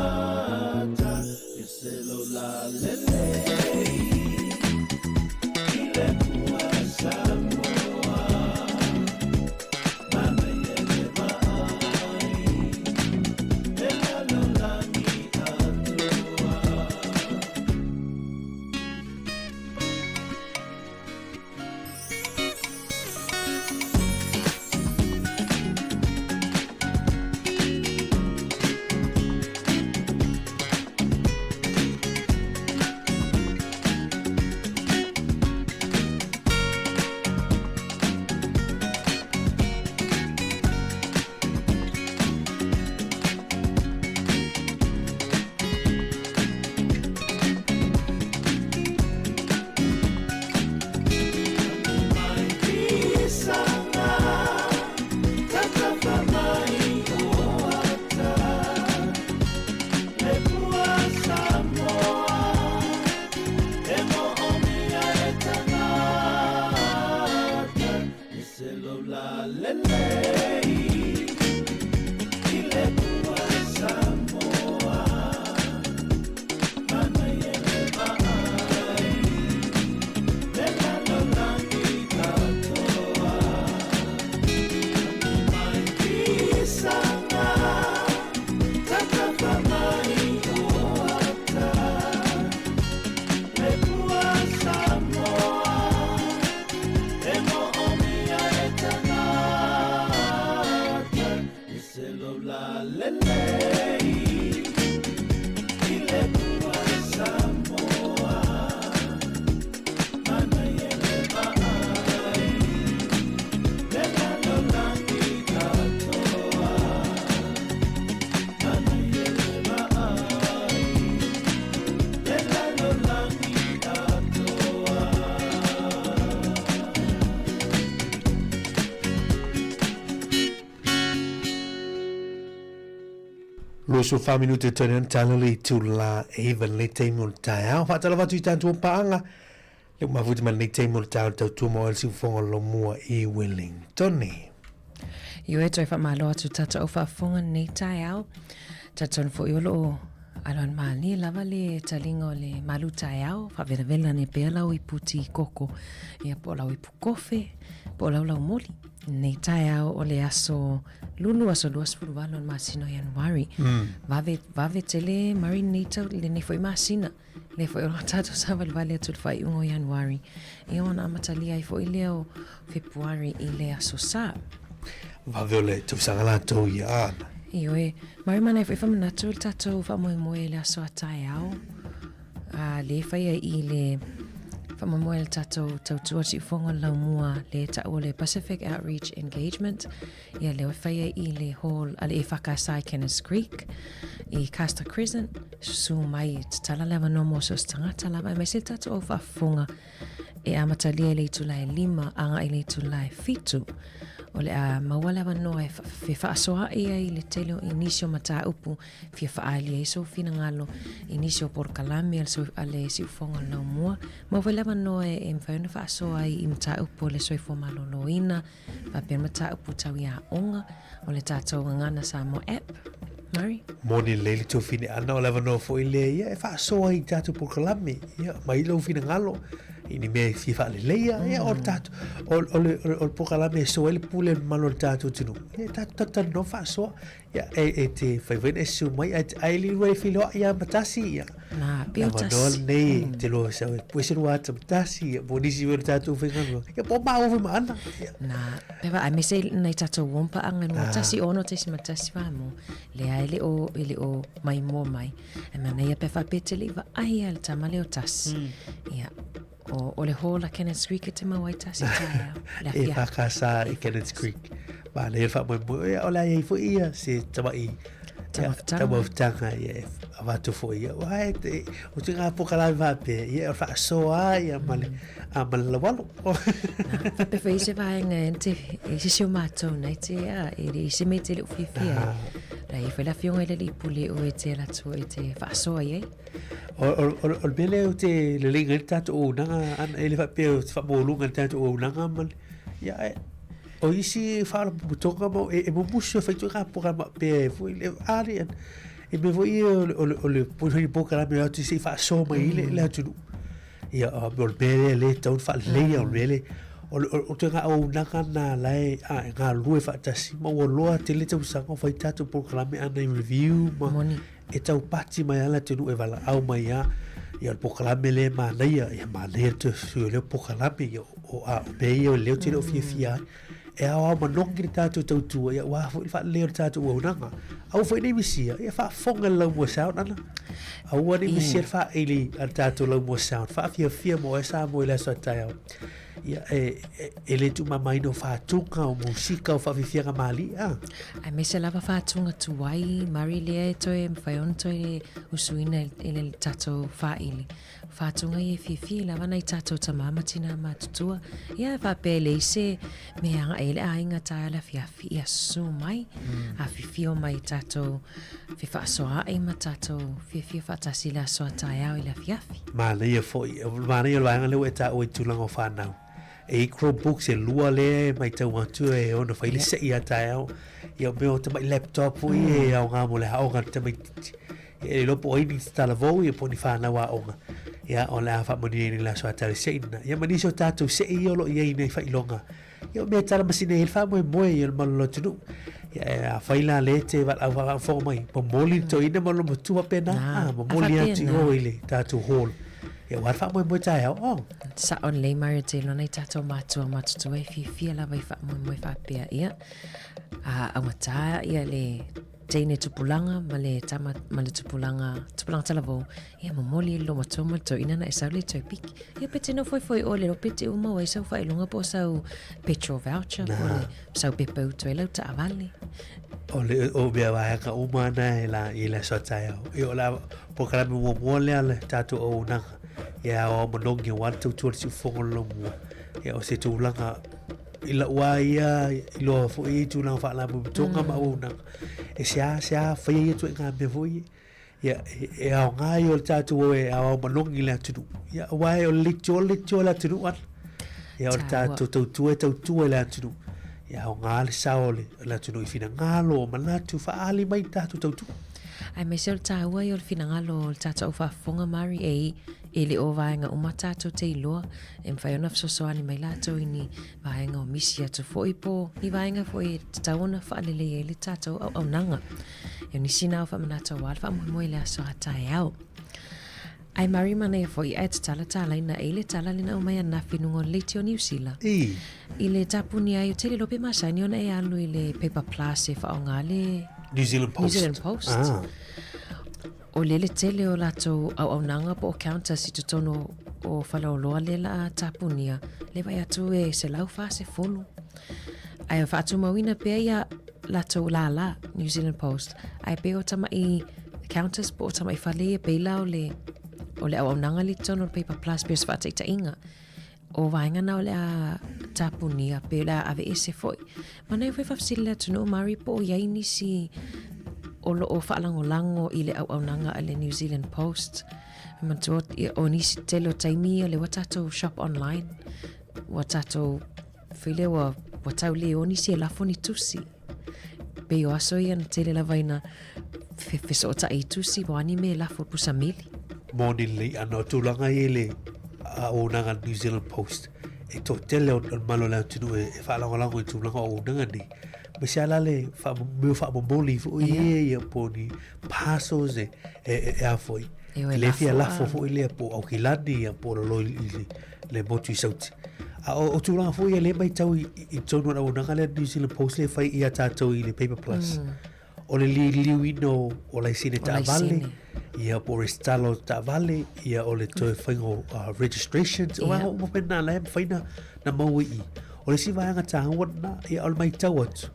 Lelei i le pua Samoa Manaia le vaai Le lalolagi atoa Manaia le vaai Le lalolagi atoa. 24 minute tau nei tala le itula e iwa lenei taimi o le taeao. Faatalofa atu i tatou paaga, le ua mafuta mai lenei taimi o le taeao le tautua mo le siufofoga o Lomua i Wellington. Ioe, toe faamalo atu tatou au faafofoga lenei taeao. Talitonu foi o lo o aloalo malie lava le taliga o le malu taeao, faavelavela ane pea lau ipu ti koko, ia po o lau ipu kofe, po o lau laumoli. Lenei taeao o le aso Lulu, aso 28 o le masina o Ianuari. Vave, vave tele Murray lenei tau, lenei foi masina. Lea foi o le tatou savalivali atu i le faaiuga o Ianuari. Ia ona amatalia ai foi lea o Fepuari i le aso Sa. Vave o le tausaga latou ia ana. Ioe, Murray manaia foi faamanatu le tatou faamoemoe i le aso a taeao. A lea e fai ai i le faamoemoe le tatou tautua siufogo le laumua le taua o le Pacific Outreach Engagement. Ia lea e fai ai i le hall a le EFKS i Cannons Creek i Castor Crescent. Susu mai tatala le avanoa mo so o se tagata lava aemaise le tatou au faafofoga e amatalia i le itula e 5 agai i le itula e 7. O le a maua le avanoa e fefaasoaai ai i le tele o i nisi o mataupu fia faaali ai sou finagalo i nisi o polokalame a le siufofoga o le laumua. Maua foi le avanoa e mafai ona faasoa ai i mataupu o le soifua maloloina faapea mataupu tau i aoga o le tatou Gagana Samoa app. Murray? Moni lelei le tou fineana o le avanoa foi lea ia e faasoa ai i tatou polokalame. Ia, mai lou finagalo i ni mea e fia faaleleia. Ia, o le tatou, o, o, le, o le polokalame e soa ai le pule mamalu o le tatou atunuu. Ia, tatou talatalanoa faasoa. Ia, e, e te whai whai e su mai, ai, ai li rua e whiloa ia matasi, ia. Nā, pio tasi. Avanoa lenei, te loa sa e pue se rua ata matasi, ia, mo nisi wera tātou whainga Ia, po mā ofe ma ana. Ia. Nā, pewa, ai me se nei tātou wompa anga nua tasi ono tesi matasi wā mo, le ai le o, i le o mai mua mai. E mana ia pe whapetele i wa ai a le tama leo tasi. Ia, O, o le hall a Cannons Creek e te mau ai tasi taeao. Le E whakasa i Cannons Creek. Ma le wha moe moe, o le ai fo ia, se tama'i Tamawhitanga, ia, e avatu fo ia. Wa e te, o te ngā poka lai whape, ia, o whaasoa ia, ma le, a ma le lawalo. Whape whai se vaenga e te, e se sio mātou nei te, a, e re i se me te leo whiwhia. Rei, whai la whionga i le lipule o e te alatua e te whaasoa i ai. O, o, o, o le mea lea ou te leleiga ai le tatou auaunaga ana, e le faapea ou te faamaualuga i le tatou auaunaga ma le, ia, e, o isi faalapotopotoga ma e, e mumusu e fai ituaiga pea e foi le, a le, e mea foi ia o le, o le, o le fai polokalame atu se i faasoa mai ai le, le atunuu. Ia, o le mea lea lea e tatau ona faaleleia, o le mea lea, o le, o ituaiga auaunaga na la e, a, e galulue faatasi ma ua loa tele tausaga o fai tatou polokalame ana i review ma, Moni. E taupati mai lava le atunuu e valaau mai lava, ia o le polokalame lea e manaia, ia manaia le toe sui o lea polokalame, ia o a o mea ia o lea ou te le o fiafia ai. E aoao manogi le tatou tautua, ia aua foi le faaleleia o le tatou auaunaga. Aua foi ne i misia, ia faafofoga i le laumua sound ana. Aua ne i misia le faaili a le tatou laumua sound, faafiafia mo oe Samoa i le aso a taeao. Ia, e, e, e le tuumamaina o faatuga, o musika, o faafiafiaga malie, a. Aemaise lava faatuga tuai, Murray lea e toe mafai ona toe usuina i le tatou faaili. Faatuga ia e fiafia lava nai tatou tama ma tina matutua. Ia e faapea e leai se mea e agai ai le aiga taeao le afiafi, ia susu mai, afifio mai i tatou fefaasoaai ma tatou fiafia faatasi i le aso a taeao i le afiafi. Manaia foi, manaia o le vaega lea ua e taua i tulaga o whanau. E i Chromebooks e lua lea e maitau atu e ono whai le sei a taeao. Ia o mea o tamai laptop foi e aoga mo le aoga le tamaitiiti. Ia e le iloa po o ai ni talavou ia po o ni whanau aoga. Ia o le a faamanuia i le aso a taeao i le sei lena. Ia ma nisi o tatou sei ia o lo o i ai nei faailoga. Ia o mea e talamasina ai le faamoemoe ia o le malu o le atunuu. Ia e afai la lea e te valaau faafofoga mai, momoli le toeaina ma lona matua faapena, a momoli atu i o i le tatou hall. Ia aua le faamoemoe taeao, oh. Sao lelei Mario te iloa nai tatou matua matutua e fiafia lava i faamoemoe faapea. Ia, a augata ia le. teine tupulaga ma le tama ma le tupulaga tupulaga talavou, ia momoli i le loomatua ma le toeaina na e sau le toe piki. Ia pe te nofo ifo i o le pe te uma ai sau faailoga po o sau petrol voucher po o le sau pepa e utu ai lau taavale. O le o mea vaega uma na e la i le aso a taeao. Ia o le polokalame muamua lea a le tatou auaunaga. Ia aoao manogi aua le tautua i le siufofoga o le laumua. Ia o se tulaga i lau lava ia iloa foi i tulaga faalapotopotoga ma auaunaga, e seasea faia ia ituaiga mea foi ia. Ia, e aoga ia o le tatou o e aoao manogi i le atunuu. Ia, aua o le leitioa le leitioa a le atunuu ana. Ia, o le tatou tautua e tautua i le atunuu. Ia, aoga le sao o le atunuu i finagalo, o manatu, faaali mai le tatou tautua. Aemaise o le taua ia o le finagalo o le tatou au faafofoga Mari e e le o vaega uma tatou te iloa e mafai ona fesoasoani mai latou i ni vaega o misi atu foi po ni vaega foi e tatau ona faalelei ai le tatou auaunaga. E o nisi na o faamanatu aua le faamoemoe i le aso a taeao. Ae Mari manaia foi ae tatala talaina e le tala lena aumai ananafi i luga o le leitio Niu Sila. I. I le tapuni ai o tele loa pe masani ona e alu i le Paper Plus e faaaoga le New Zealand Post. New Zealand Post. Ah. O lea le tele o latou auaunaga po o counters i totonu o faleoloa lea la a tapunia, lea vaai atu e 140. Ae faatumauina pea ia latou lālā, New Zealand Post, ae pei o tamai counters po o tamai fale ia pei la o le, o le auaunaga lea i totonu o le Paper Plus pei o se faataitaiga. O vaega na o le a tapunia pe o le a aveese foi. Manaia foi faafesili le atunuu Mari po o i ai nisi o lo o faalagolago i le auaunaga a le New Zealand Post. Manatua o nisi tele o taimi ia lea ua tatou shop online. Ua tatou foi lea ua, ua tau le o nisi e lafo ni tusi. Pei o aso ia na tele lava ina fesootai i tusi, o a ni mea e lafo pusa meli. Moni lelei ana o tulaga ia i le auaunaga a le New Zealand Post, e toatele o le mamalu o le atunuu e faalagolago i tulaga o auaunaga nei. Aemaise lava la le mea o faamomoli foi ia, ia po o ni parcels e, e, e a foi. E o e E le fia lafo, lafo foi lea po o Aukilani ia po o lalo i le, le motu i Sauti. A o, o tulaga foi ia lea e matau i, i totonu o le auaunaga lea New Zealand Post lea e fai ia tatou i le Paper Plus. O le liliuina o, o laisene taavale, ia po o resitala o taavale, ia o le toe faiga o uh, registrations, o vaega uma faapena la e mafai na, na maua i i. O le isi vaega taua lena, ia o le matau atu,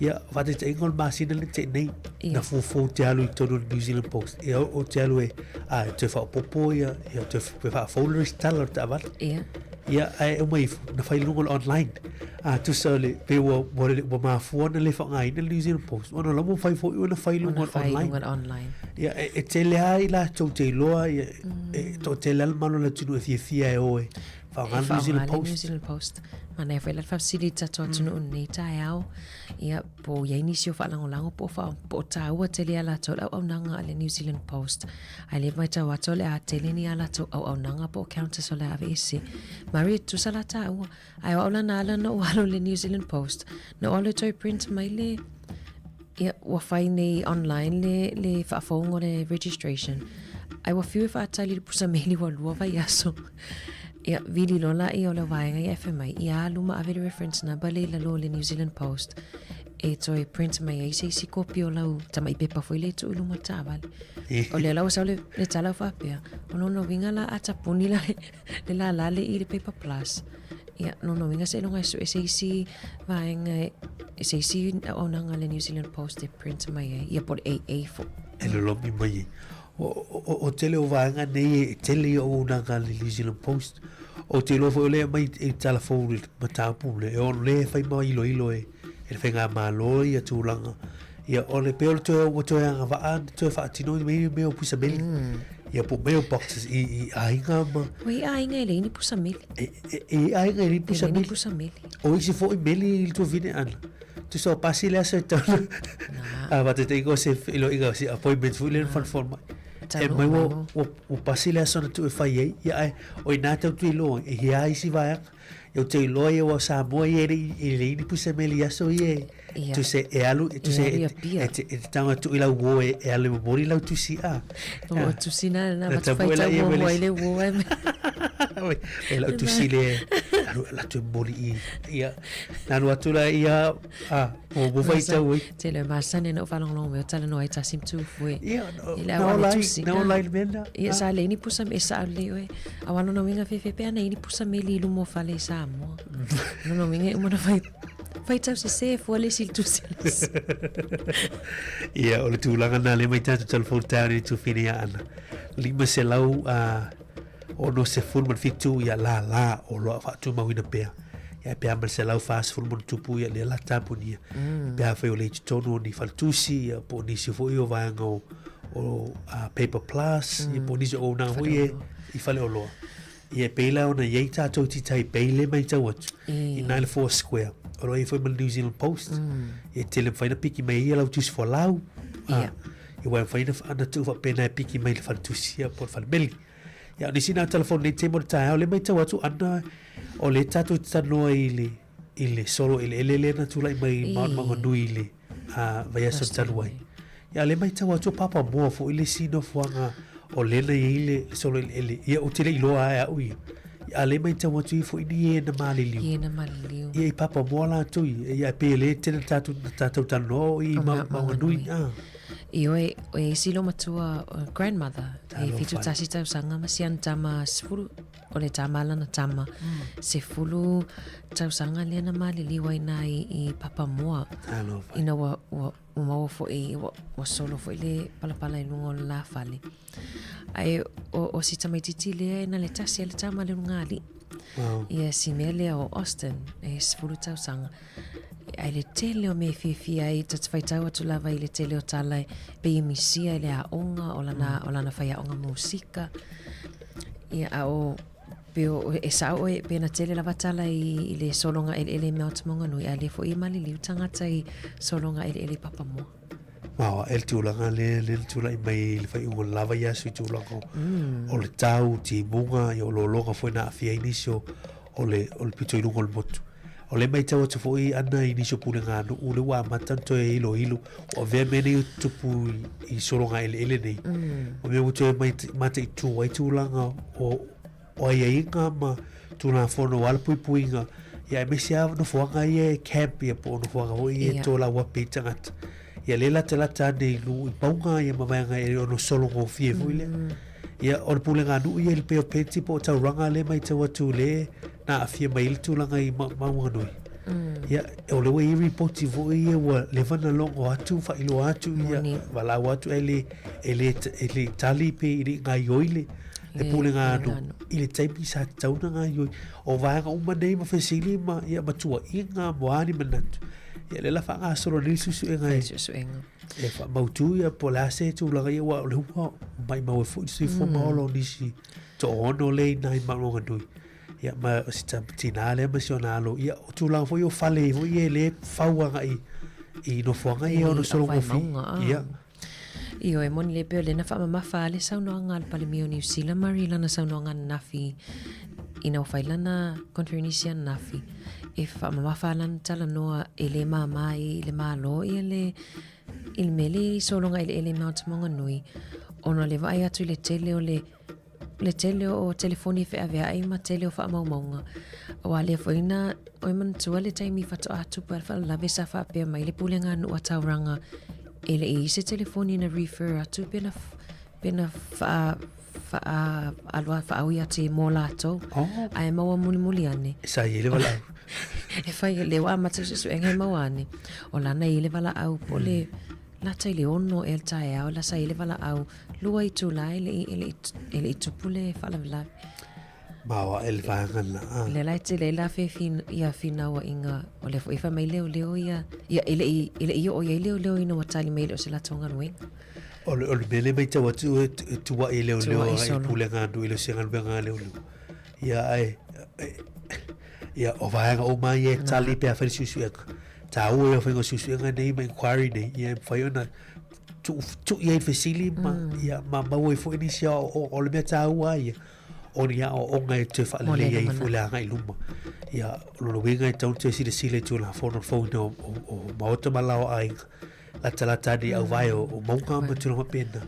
ia faataitaiga o le masina lea na tea nei, na fuafua ou te alu i totonu o le New Zealand Post, ia ou te alu e, a, e toe faaopoopo ia, ia toe faafou le resitala o le taavale. Ia. Ia, ae uma ifo, na fai i luga o le online. A, tusa o le, pei ua, ua, ua mafua ona le faaaogaina le New Zealand Post, ona o la ua mafai foi ona fai i luga o le online. Ona fai i luga o le online. Ia, e, e tele lava i latou te iloa, ia, e toatele lava le mamalu o le atunuu e fiafia e o e faaaoga le New Zealand Post. New Zealand Post. Manaia foi la le faafesili i le tatou atunuu i lenei taeao, ia, po o i ai nisi o faalagolago po o, faa, po o taua tele ia latou le auaunaga a le New Zealand Post. Ae lea matau atu o le a tele ni a latou auaunaga po o counters o le a aveese. Mari e tutusa la taua. Ae o au la na ala na ou alu i le New Zealand Post, na ou alu e toe print mai le, ia, ua fai nei online le, le faafouga o le registration. Ae ua fiu e faatali i le pusa meli ua lua vaiaso. Ia, vili loa laia o le vaega ia e fai mai, ia alu ma ave le reference number lea i lalo o le New Zealand Post e toe print mai ai se isi kopi o lau tamai pepa foi lea e tuu i luma o le taavale. O lea la ua sau le, le tala ua faapea, o lona uiga la a tapuni la le, le lālā le i le Paper Plus, ia, lona uiga seiloga e sue se isi vaega e, se isi auaunaga a le New Zealand Post e print mai ai, ia po o le AA foi. E lolomi mai ai. O, o, o tele o vaega nei e tele ia auaunaga a le New Zealand Post. Ou te iloa foi o lea e aumai i tala fou i le mataupu lea, e ono lea e fai ma iloilo e, e le faigamalo ia tulaga. Ia, o le pei o le toe, ua toe agavaa ona toe faatino i mea, mea o pusa meli. Ia, po o mailboxes i, i aiga ma... Ua i aiga e leai ni pusa meli. E, e, e i aiga e leai ni pusa E leai ni meli. pusa meli. O isi foi meli i le tuafine ana. Tusa o pasi le aso e tau na. A faataitaiga o se feiloaiga o se appointment foi lea na whanfon mai. E Taunuu mai mai ua, ua. ua, ua pasi le aso na tuu e fai ai. Ia, ae, o inā tau tu iloa, e hia isi vaega. Ia ou te iloa ia ua Samoa ia e leai e leai ni pusa meli i aso ia e Ia. tuse e alu e tuse E alu e i Apia. e te e te tago atu i lau uo e e alu e momoli lau tusi a. O tusi na na Na vatu tapu e faitau la ia muamua meli. i le uo ai. E lau tusi le alu la tu moli i ia na alu atu la ia a mo mo fai tau ai. Tele masani na ufalongolongo me o talanoa ai tasi ma tufue. Ia I le na au ola ale ai tusi. na ola ai le mea lena. Ia sa le ni pusa me sa le oe. Aua lona uiga fefe pe ana i ni pusa meli i luma o fale i Samoa. Lona uiga e uma ona fai faitau sesē fua le isi i le tusi a le isi. Ia o le tulaga lena lea mai tatou telefoni taeao nei tufine ia Ana. 500 a 67 ia lala o lo o faatumauina pea. Ia pe a ma le 140 ma ona tupu ia lea la tapunia. Pe afai o le i totonu o ni faletusi ia po o nisi foi o vaega o o Paper Plus ia po o nisi o auaunaga foi ia i faleoloa. Ia e pei la ona i ai tatou titai pei le matau atu i nā le Four Square. O lo o i ai foi ma le New Zealand Post. Ia e tele mafai ona piki mai ai ia lau tusi folau. Ia. Ia ua e mafai ona tuu faapena e piki mai le faletusi ia po o le falemeli. Ia o nisi na o telefoni nei taimi o le taeao lea e matau atu ana o lea tatou te talanoa i le i le solo eleele lea na tulai mai i Mount Maunganui i le vaiaso talu ai. Ia o lea e matau atu o Papamoa foi le isi nofoaga o lea na i ai le solo eleele. Ia ou te le i iloa lava e au ia. A o lea e matau atu i foi ni e na maliliu. Ie na maliliu. Ia i Papamoa latou ia. Ia e pei o lea e tele na tatou na tatou talanoa o i Mount Maunganui. Ioe, o e isi loomatua, grandmother, e 71 tausaga ma si ana tama 10, o le tama a lana tama, 10 tausaga lea na maliliu ai na i Papamoa. Ina ua, ua, ua maua foi, ua, ua solo foi le palapala i luga o le la fale. Ae o, o si tamaititi lea e na le tasi a le tama le luga alii. Wow. Ia si mea lea o Austin, e 10 tausaga. Ae le tele o mea e fiafia ai, ta te faitau atu lava i le tele o tala e pei e misia i le aoga o lana, o lana faiaoga musika. Ia, a o, pe o, e sao oe, pe na tele lava tala i, i le sologa eleele i Mount Maunganui, a lea foi e maliliu tagata i sologa eleele i Papamoa. Ma e le tulaga lea lea na tulai mai i le faaiuga o le la vaiaso i tulaga o le tau, timuga, ia o lologa foi na aafia ai nisi o, o le, o le pito i luga o le motu. O lea e matau atu foi Ana i nisi o pulega a nuu lea ua amata ona toe iloilo, ua avea mea nei o tutupu i, i sologa eleele nei. O mea ua toe mataitu ai tulaga o, o aiaiga ma Tulafono aua le puipuiga, ia aemaise lava nofoaga ia e camp ia po o nofoaga foi ia e tolauape ai tagata. Ia lea e latalata ane i i mauga ia ma vaega e ono sologofie foi lea. Ia o le pulega a nuu ia i le Bay of Plenty po o Tauranga lea e matau atu lea na aafia mai ai le tulaga i Mauganui. Ia o lea ua i ai ripoti foi ia ua leva ona logo atu faailoa atu ia valaau atu ae le e le e le tali pe e le i gaioi le le pulega a nuu i le taimi sa tatau ona gaioi. O vaega uma nei ma fesili ma ia ma tuuaiga ma a ni manatu, ia lea la faagasolo nei le suesuega e Suesuega. e faamautu ia po o le a se tulaga ia aua o lea ua maimau ai foi le soifua ma ola o nisi toaono lea i ina i Mauganui. Ia ma o si tina lea ma si ona alo, ia o tulaga foi o fale foi ia lea e fau agai i nofoaga ia ono sologofie. Ia. Ioe, moni le pei o lea na faamamafa lava le saunoaga a le Palemia o Niu Sila Murray i lana saunoaga ananafi ina ua fai lana conferenisi ananafi, e faamamafa lava lana talanoa e le māmā i le Malo ia le i le mea lea i sologa eleele i Mount Maunganui ona o le vaai atu i le tele o le le tele o telefoni e feaveai ma tele o faamaumauga. Aua lea foi na oi manatua le taimi faatoa tupu ai le faalavelave sa faapea mai le pulega a nuu a Tauranga e le i i se telefoni na refer atu pe na pe na faa faa aloa faaui atu i mo latou. Oh. Ae maua mulimuli ane. Sa i ai le valaau. E fai le ua amata suesuega e maua ane. O lana i le valaau po le lata i le 6 ea le taeao la sa i le valaau lua itula e le i, e le i, e le i tupu le faalavelave. Maoa e le vaega lena. Ah. Lea la e tele ai la fe fin, ia finauaiga o lea foi e fai mai leoleo ia, ia e le i, e le i oo i ai leoleo ina ua tali mai e le o se latou galuega. O le, o le mea lea e matau atu e, e tuuai e leoleo Tuuai agai i solo. pulega a nuu e le o se galuega a leoleo. Ia ae, e, ia o vaega uma ia e tali pe afai le suesuega. Taua ia o faiga o suesuega nei ma inquiry nei, ia e mafai ona tuu, tuu i ai le fesili ma, ia, ma maua ai foi nisi aoaoga. O le mea taua ia, o ni aoaoga e toe faalelei ai foi le agai i luma. Ia, o lona uiga e tatau ona toe silasila i Tulafono le fauina o, o, o maota ma lao o aiga, latalata ane i auvae o, o mauga ma tulaga faapena.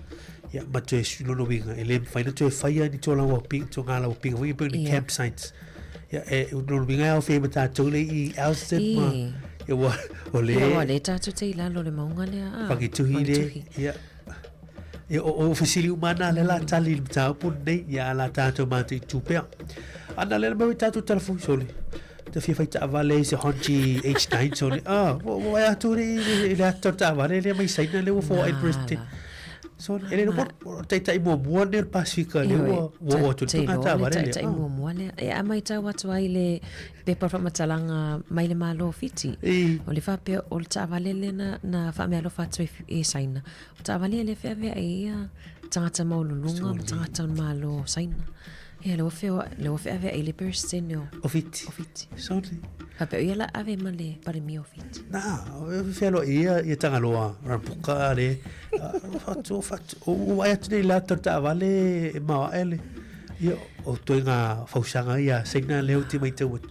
Ia, ma toe lona uiga, e le mafai ona toe faia ni tō lauapiga, tō ngā lauapiga foi, pei o ni campsites. Ia, e, lona uiga e aofia ai ma tātou le i Elsdon ma, ia, ua, o le... Ia, ua le tātou te i lalo o le maunga lea, a. Whangituhi le, ia. Ia, o, o fesili uma ana le la tali i le mataupu lenei, ia, a la tātou mātou i tupea. Ana le mau i tātou telefoni, sole. Te fia whai taavale i se Honji H9, sole. Ah, ua, ua atu le, i le atu taavale le mai saina le ua fō ai president. So, e le no taitai muamua nei o le Pasifika lea ua ua oo atu i le tulaga taavale lea. Taitai muamua lea. E a matau atu ai le pepa faamatalaga mai le Malo o Fiti. O le faapea o le taavale lea na, na faameaalofa atu e, e Saina. O taavale lea feaveai ai ia tagata maualuluga ma tagata o le Malo o Saina. Ia, lea ua feoai, lea ua feaveai le Peresetene o, O Fiti. o Fiti. Sorry. Faapea o ia la ave ma le Palemia o Fiti. Na, o fealoai ia, ia Tagaloa Rambuka le, fatu, fatu, o vaai atu nei i le ata o le taavale e maoae le, ia, o ituaiga fausaga ia a Saina lea ou te matau atu.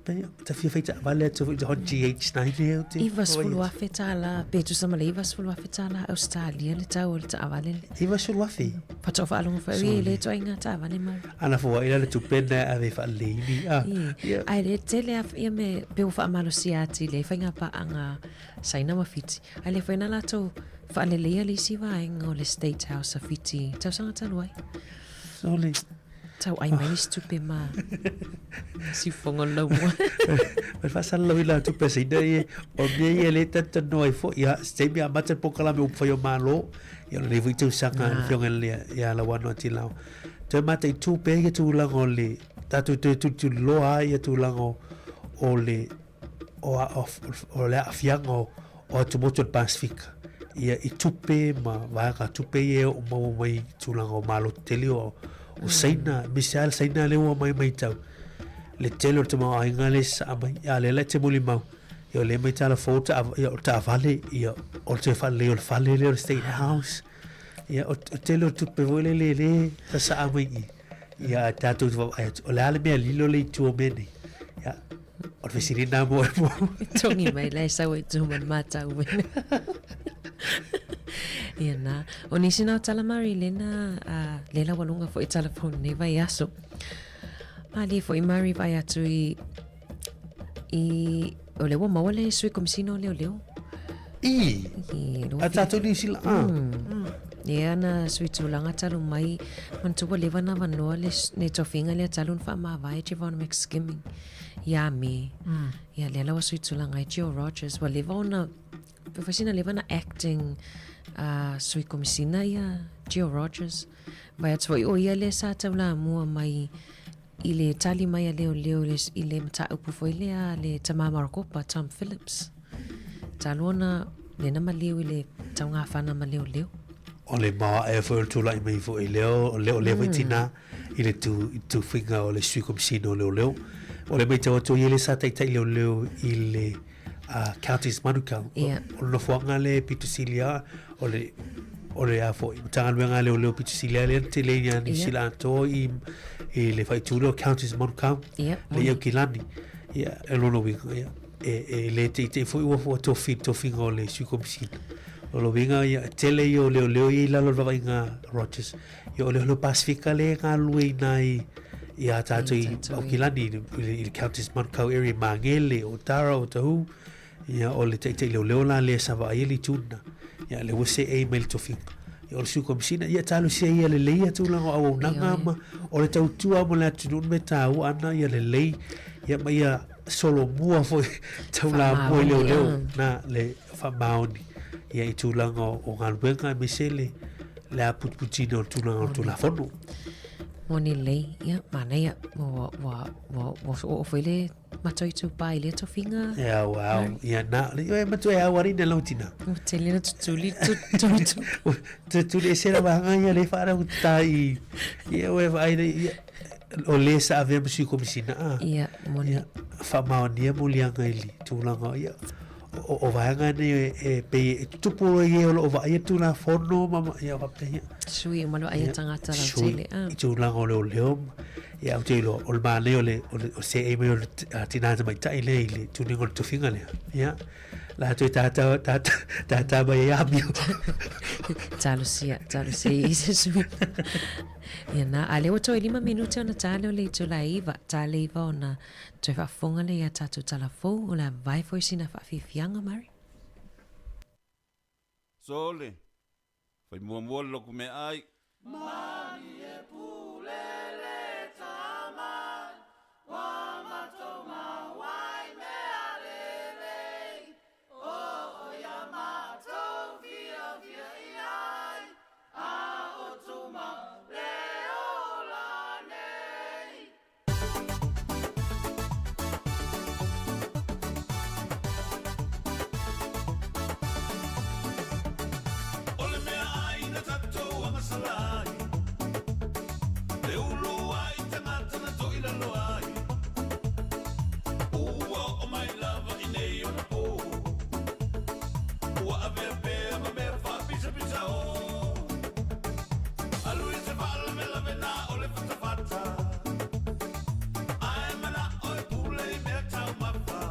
Pei, ta fia fai taavale atu foi i le Honda GH9 lea ou te $90,000 pe tusa ma le $90,000 Ausetalia le tau o le taavale lea. $90,000? Faatoa faalogo foi au e le ituaiga taavale mau. Ana foai la le tupe na e ave faaleleini. Ah, yeah. Ae le tele a ia me pe ua faamalosia atili ai faiga paaga Saina ma Fiti. Ae le foi na latou faaleleia le isi vaega o le State House a Fiti tausaga talu ai. Sorry. Tau ai mai nisi tupe ma siufoga o le laumua. Ma le faasalalauina atu pea Saina ia, o mea ia lea e talatalanoa ai foi. Ia, se taimi e amata le polokalame o upufai o Malo, ia o lenei foi tausaga le Afioga ia Lauano Atilao. Toe mataitu pea ia tulaga o le, tatou toe tulituliloa lava ia tulaga o le o le aafiaga o atumotu o le Pasifika ia i tupe ma vaega tupe ia e oo maua mai i tulaga o Malo tetele o Saina, aemaise lava le Saina lea ua mai matau le tele o le tamaoaiga lea e sasaa mai, a o lea la e te molimau, ia o lea e mai talafou ia o le taavale, ia o le toe faalelei o le fale lea o le State House, ia o le tele o tupe foi lele lea e sasaa mai i i, ia ae tatou te vaavaai atu, o le a le mea lilo lea i tua o mea nei, ia O le fesili lena mo e mo. Tongi mai la e sau e tu ma le matau mena. Ia na. O nisi na o tala mari le na uh, le la walunga fo i telefone nei vai aso. Mali fo i mari vai atu i i o le ua maua le sui komisina o leo leo. I. I A tātou New Zealand. Ah. Ia na sui tulaga talu mai manatua ua leva na avanoa le le tofiga lea talu ona faamavae Trevon McSkimming ia me. Ia lea la ua sui tulaga ai Joe Rogers ua leva ona pe fai sina leva na acting uh, sui komisina ia Joe Rogers. Vai atu foi o ia lea sa taulamua mai i le tali mai a leoleo i le mataupu foi lea a le tamā Marakopa, Tom Phillips. Talu ona lena maliu i le taugafana ma leoleo. O le maoae foi o le tulai mai foi lea o lea o lea foi tina i le tu i tufiga o le sui komisina o leoleo. O le matau atu ia lea sa taitai leoleo i le uh, Counties Manukau. Yeah. O le nofoaga lea e pito sili lava o le o le a foi Matagaluega a Leoleo pito sili lava lea na tele i a Niu Sila atoa i i le faaitu lea o Counties Manukau. Yeah. Le i Aukilani. Ia, e lona uiga, ia, e, e le teitei foi ua ua tofi tofiga o le sui komisina. O lona uiga, ia, tele ia o leoleo ia i lalo o le vaavaaiga Rogers. Ia o le Leoleo Pasifika lea e galulue i ina i i a tātou i Aukilani, i le Counties Manukau area i Māngere, o Tara, o Tahu, ia o le taitai leoleo la lea sa vaaia le itu lena. Ia lea ua seei mai le tofiga. Ia o le Sui Komisina, ia talosia ia lelei ia tulaga o auaunaga ma o le tautua mo le atunuu le mea taua ana ia lelei, ia ma ia solomua foi taulamua i leoleo na le faamaoni ia i tulaga o galuega aemaise le le aputiputiina o le tulaga o le Tulafono. Moni lelei, ia, manaia, ua, ua, ua, ua oo foi le matou itupa i lea tofiga. Ia, ua ao, ia, na, e matua e au ari na lau tina. Ua tele na tutuli, tutuli. Tutuli e se la wahanga ia le whaara ta i, ia, ua e vaai ia, o le sa avea ma sui komisina, a. Ia, moni. Ia, whaamaonia mo lianga i le tulaga, ia, o, o vaega nei e, e pei e tutupu ai e o loo vaaia Tulafono ma, ma ia faapea ia. Sui uma le vaaia tagata lautele. Sui i tulaga o leoleo ia ou te iloa o le manaia o le o le o seei mai o le tinā tamaitai lea i le tuniga o le tofiga lea. Ia. La toe tātā, tātā, tātā mai e amio. Talosia, talosia i se suiga. Ia nā, a lea ua toe 5 minute ona tā lea o le itula e 9, tā le 9 ona toe faafofoga lea i a tātou tala fou, o le a vae foi sina faafiafiaga, Murray. Sole, fai muamua le loku meaai. Malie pule le tamai, ua matou maua i mea lelei, oo ia matou fiafia i ai, a o tumau le ola nei. O le meaai na tatou agasala ai, Le ulu ai tagata na toilalo ai, Ua oo mai lava i nei ona po, Ua avea pea ma mea faapisapisao. Alu i se faalavelave na o le fatafata, Ae manao e pule i mea taumafa,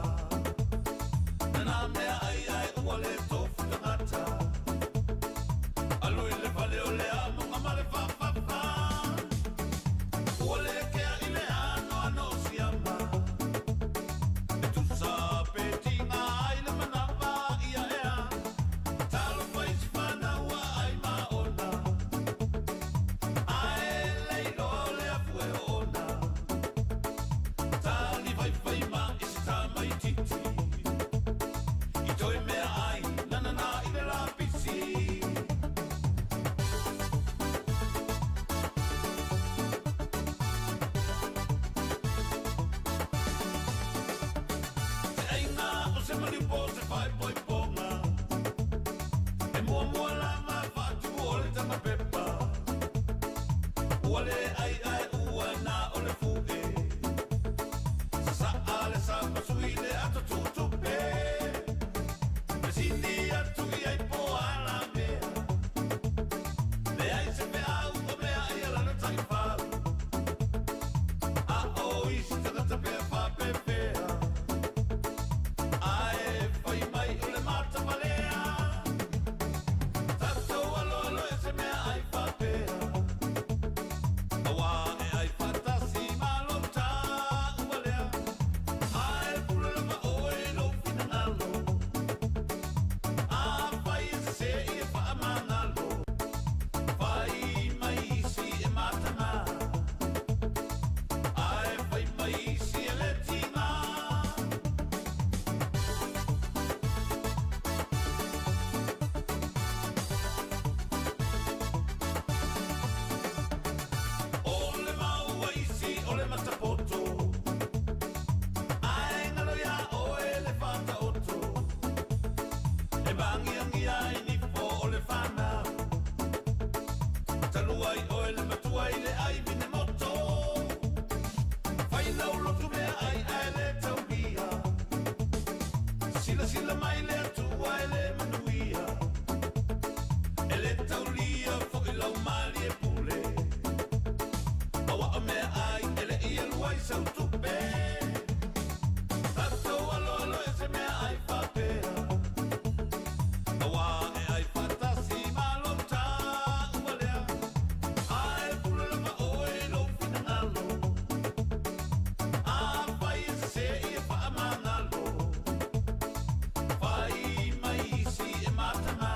Na nā mea ai ae ua le tofu tagata, Alu i le fale o le amoga ma le faafafa, Ua le kea i le anoano o siama, E tusa pe tiga ai le manava ia ea, Talofa i si fanau a ai ma ona, Ae le iloa o le afu e oona, Tali faifai ma i se tamaititi, I toe mea ai nanana i le lapisi. Se aiga o se maliu po o se faaipoipoga, E muamua lava faatupu o le tamapepa, Ua le ai ae ua na o le fue, Sasaa le sapasui le ato tutupe, Fesili atu i ai po o a la mea, Leai se feau o mea ai a lana taifau, A o isi tagata pea faapefea, Ae fai mai o le matamalea, Tatou aloalo e se mea ai faapea, Auā e ai faatasi ma lou tauvalea, Ae pule lava oe i lou finagalo, Afai e sese ia faamagalo, Fai mai isi e mataga, Ae fai mai isi e le tiga. O le mau a isi o le matapoto, Ae galo iā oe le faataoto, E māgiagia ai nifo o le fanau, Talu ai oe le matua i le ai vinemoto, Fai lau lotu meaai ae le taulia, Silasila mai le Atua e le manuia, E le taulia foi lau malie pule, Aua o meaai e le i alu ai sau tupe, Tatou aloalo e se meaai faapea, Auā e ai faatasi ma lou tauvalea, Ae pule lava oe i lou finagalo, Afai e sese ia faamagalo, Fai mai isi e mataga,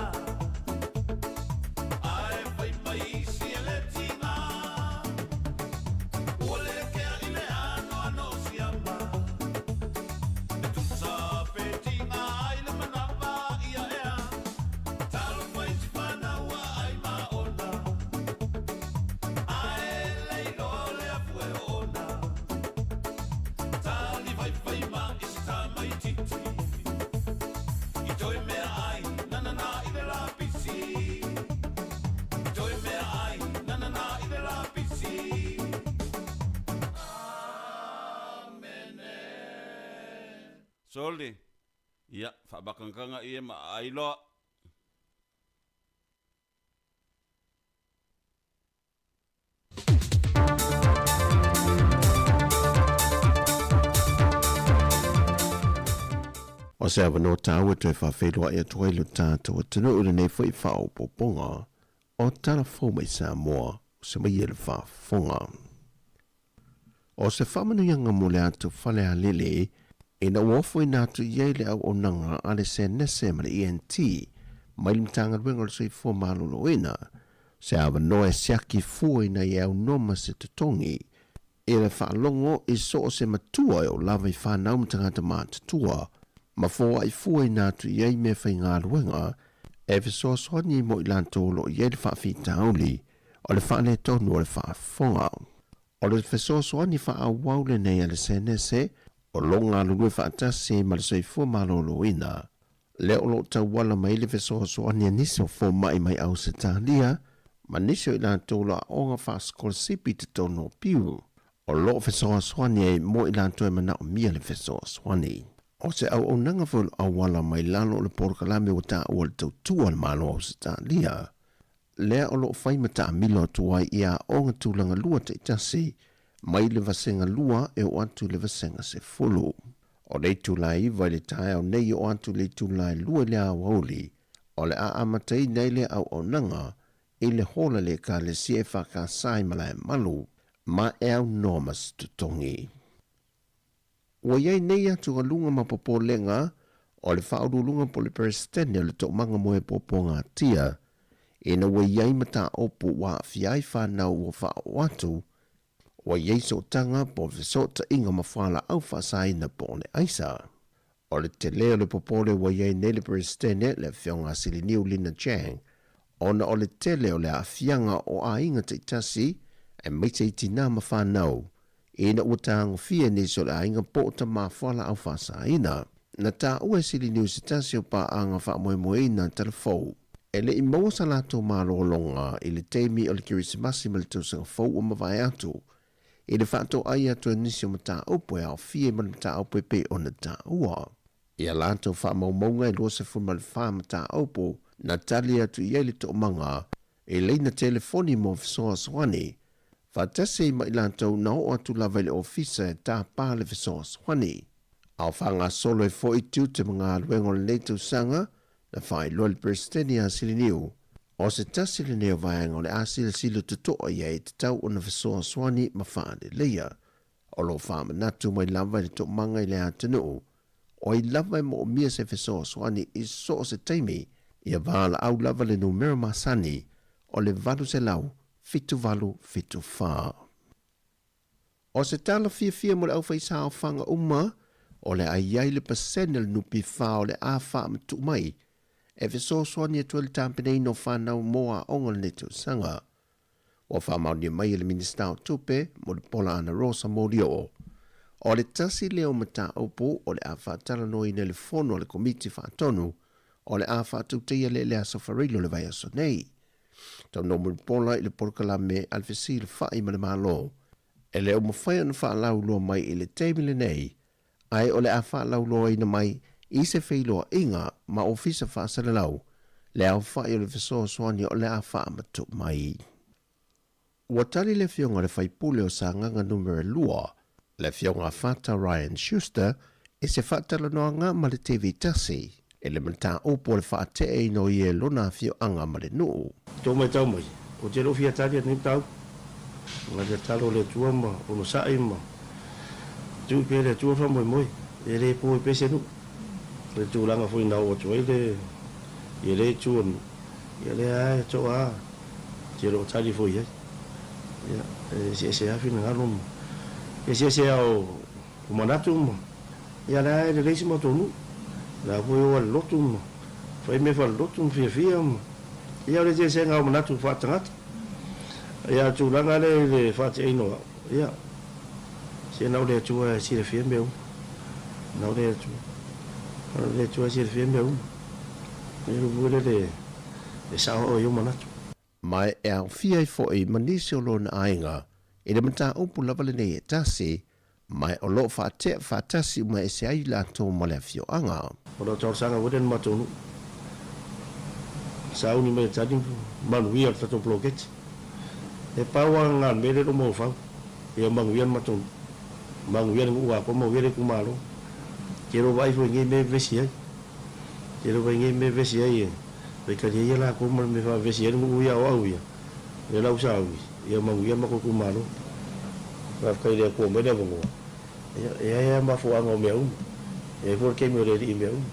Ae fai mai isi e le tiga, Ua le kea i le anoano o siama, E tusa pe tiga ai le manava ia ea, Talofa i si fanau a ai ma ona, Ae le iloa o le afu e oona, Tali faifai ma i se tamaititi, I toe mea ai nanana i le lapisi, I toe mea ai nanana i le lapisi. Amene. Sole, ia, faabakangakanga ia ma aai loa. O se avanoa taua e toe faafeiloai atu ai lo tatou atunuu i lenei foi faaopoopoga o Tala Fou mai Samoa se mai e le faafofoga. O se faamanuiaga mo le atu Falealili ina ua ofoina atu i ai le auaunaga a le Senese ma le ENT mai le Matagaluega o le Soifua Maloloina, se avanoa e siaki fua ina ia aunoa ma se totogi i le faalogo i so o se matua e oo lava i fanau ma tagata matutua, ma foai fuaina atu i ai meafaigaluega e fesoasoani mo i latou o lo o i ai le faafitauli o le faaletonu o le faafofoga. O le fesoasoani faaauau lenei a le Senese o lo o galulue faatasi ma le Soifua Maloloina, lea o lo o tauala mai le fesoasoani a nisi o fomai mai Ausetalia ma nisi o i latou o lo o aoga faasikolasipi i totonu o Piu, o lo o fesoasoani ai mo i latou e manaomia le fesoasoani. O se auaunaga foi o lo o auala mai lalo o le polokalame ua taua le tautua a le Malo o Ausetalia, lea o lo o fai ma taamilo atu ai i aoga tulaga lua taitasi mai le vasega lua e oo atu i le vasega 10. O le itula e 9 i le taeao nei e oo atu i le itula e 2 i le aoauli, o le a amataina ai lea auaunaga i le hola le Ekalesia EFKS i Malaemalu ma e aunoa ma se totogi. Ua i ai nei atugaluga ma popolega o le faauluuluga po o le Peresetene o le Toomaga Moe Puapuagatia ina ua i ai mataupu ua aafia ai fanau ua faaoo atu, ua i ai sootaga po o fesootaiga ma fualaau faasaina po o le aisa. O le tele o le popole ua i ai nei le Peresetene, le Afioga a Siliniu Lina Chang, ona o le tele o le aafiaga o aiga taitasi aemaise i tinā ma fanau, ina ua tagofia nisi o le aiga po o tamā fualaau faasaina. Na taua e Siliniu se tasi o paaga faamoemoeina talafou e le i maua sa latou malologa i le taimi o le Kerisimasi ma le Tausaga Fou ua mavae atu, i le faatoai atu e nisi o mataupu e aofia ma le mataupu e pei ona taua. I a latou faamaumauga e 24 mataupu na tali atu i ai le toomaga i laina telefoni mo fesoasoani, faatasi ai ma i latou na oo atu lava i le ofisa e tāpā le fesoasoani. A o faagasolo ai foi tiute ma galuega o lenei tausaga, na faailoa e le Peresetene ia Siliniu, o se tasi lenei o vaega o le a silasila totoa i ai e tatau ona fesoasoani ma faaleleia. O lo o faamanatu mai lava i le toomaga i le atunuu, o ai lava e moomia se fesoasoani i so o se taimi, ia valaau lava le numera masani o le 800 7874. O se tala fiafia mo le aufaisaofaga uma, o le a i ai le pasene o le NPF o le a faamatuu mai e fesoasoani atu ai le tapenaina o fanau mo aoga o lenei tausaga. Ua faamaonia mai e le Minisita o Tupe, Mulipola Anarosa Molioo, o le tasi lea o mataupu o le a faatalanoaina i le fono a le Komiti Faatonu o le a faatautaia le le Aso Faraile o le vaiaso nei. Taunoa Mulipola i le polokalame a le fesilafai ma le Malo, e le o mafai ona faalauiloa mai i le taimi lenei, ae o le a faalauiloaina mai i se feiloaiga ma Ofisa Faasalalau le aofai o le fesoasoani o le a faamatuu mai. Ua tali le afioga i le faipule o Sagaga Numera 2, le afioga a Fata Ryan Schuster, i se faatalanoaga ma le TV Tasi i le mataupu o le faateeina o ia e lona afioaga ma le nuu. Tou matau mai, ou te le o fia tali atu nei mataupu. Na te tatalo le Atua ma onosai ma tuu pea le Atua faamoemoe, e le po i pese nuu. O le tulaga foi na oo atu ai le ia lea itu o le nuu, ia lea lava e toa lava, ou te le o tali foi i ai. Ia, e eseese lava finagalo ma eseese lava o manatu ma, ia lea lava e lelei si matou nuu. O la foi e o lava i le lotu ma fai mea faale-lotu ma fiafia ma, ia o le eseesega o manatu faatagata. Ia, a o le tulaga lea i le faateaina o au, ia, se na o le Atua e silafia mea uma. Na o le Atua. Na o le Atua e silafia mea uma. Ia, le upu foi lele e sao au i ou manatu. Ma e aofia ai foi ma nisi o lona aiga i le mataupu lava lenei e tasi, ma o lo o faatea faatasi uma ese ai latou ma le afioaga. O lau talosaga foi lea i le matou nuu, sauni mai e tali manuia o le tatou poloketi. E pau lava na mea lea e le o maufau, ia manuia le matou nuu, manuia le nuu atoa, manuia le itumalo. Ke lo vaai foi i nei mea e vevesi ai. Ke lo vaai i nei mea e vevesi ai e faitalia ia latou ma le mea e faavevesi ai le nuu ia o au ia, lea la ua sauni, ia manuia le matou itumalo. Faafetai i le Atua mai le avanoa, ia e i ai lava mafuaaga o mea uma. E i ai foi le taimi o le Alii i mea uma.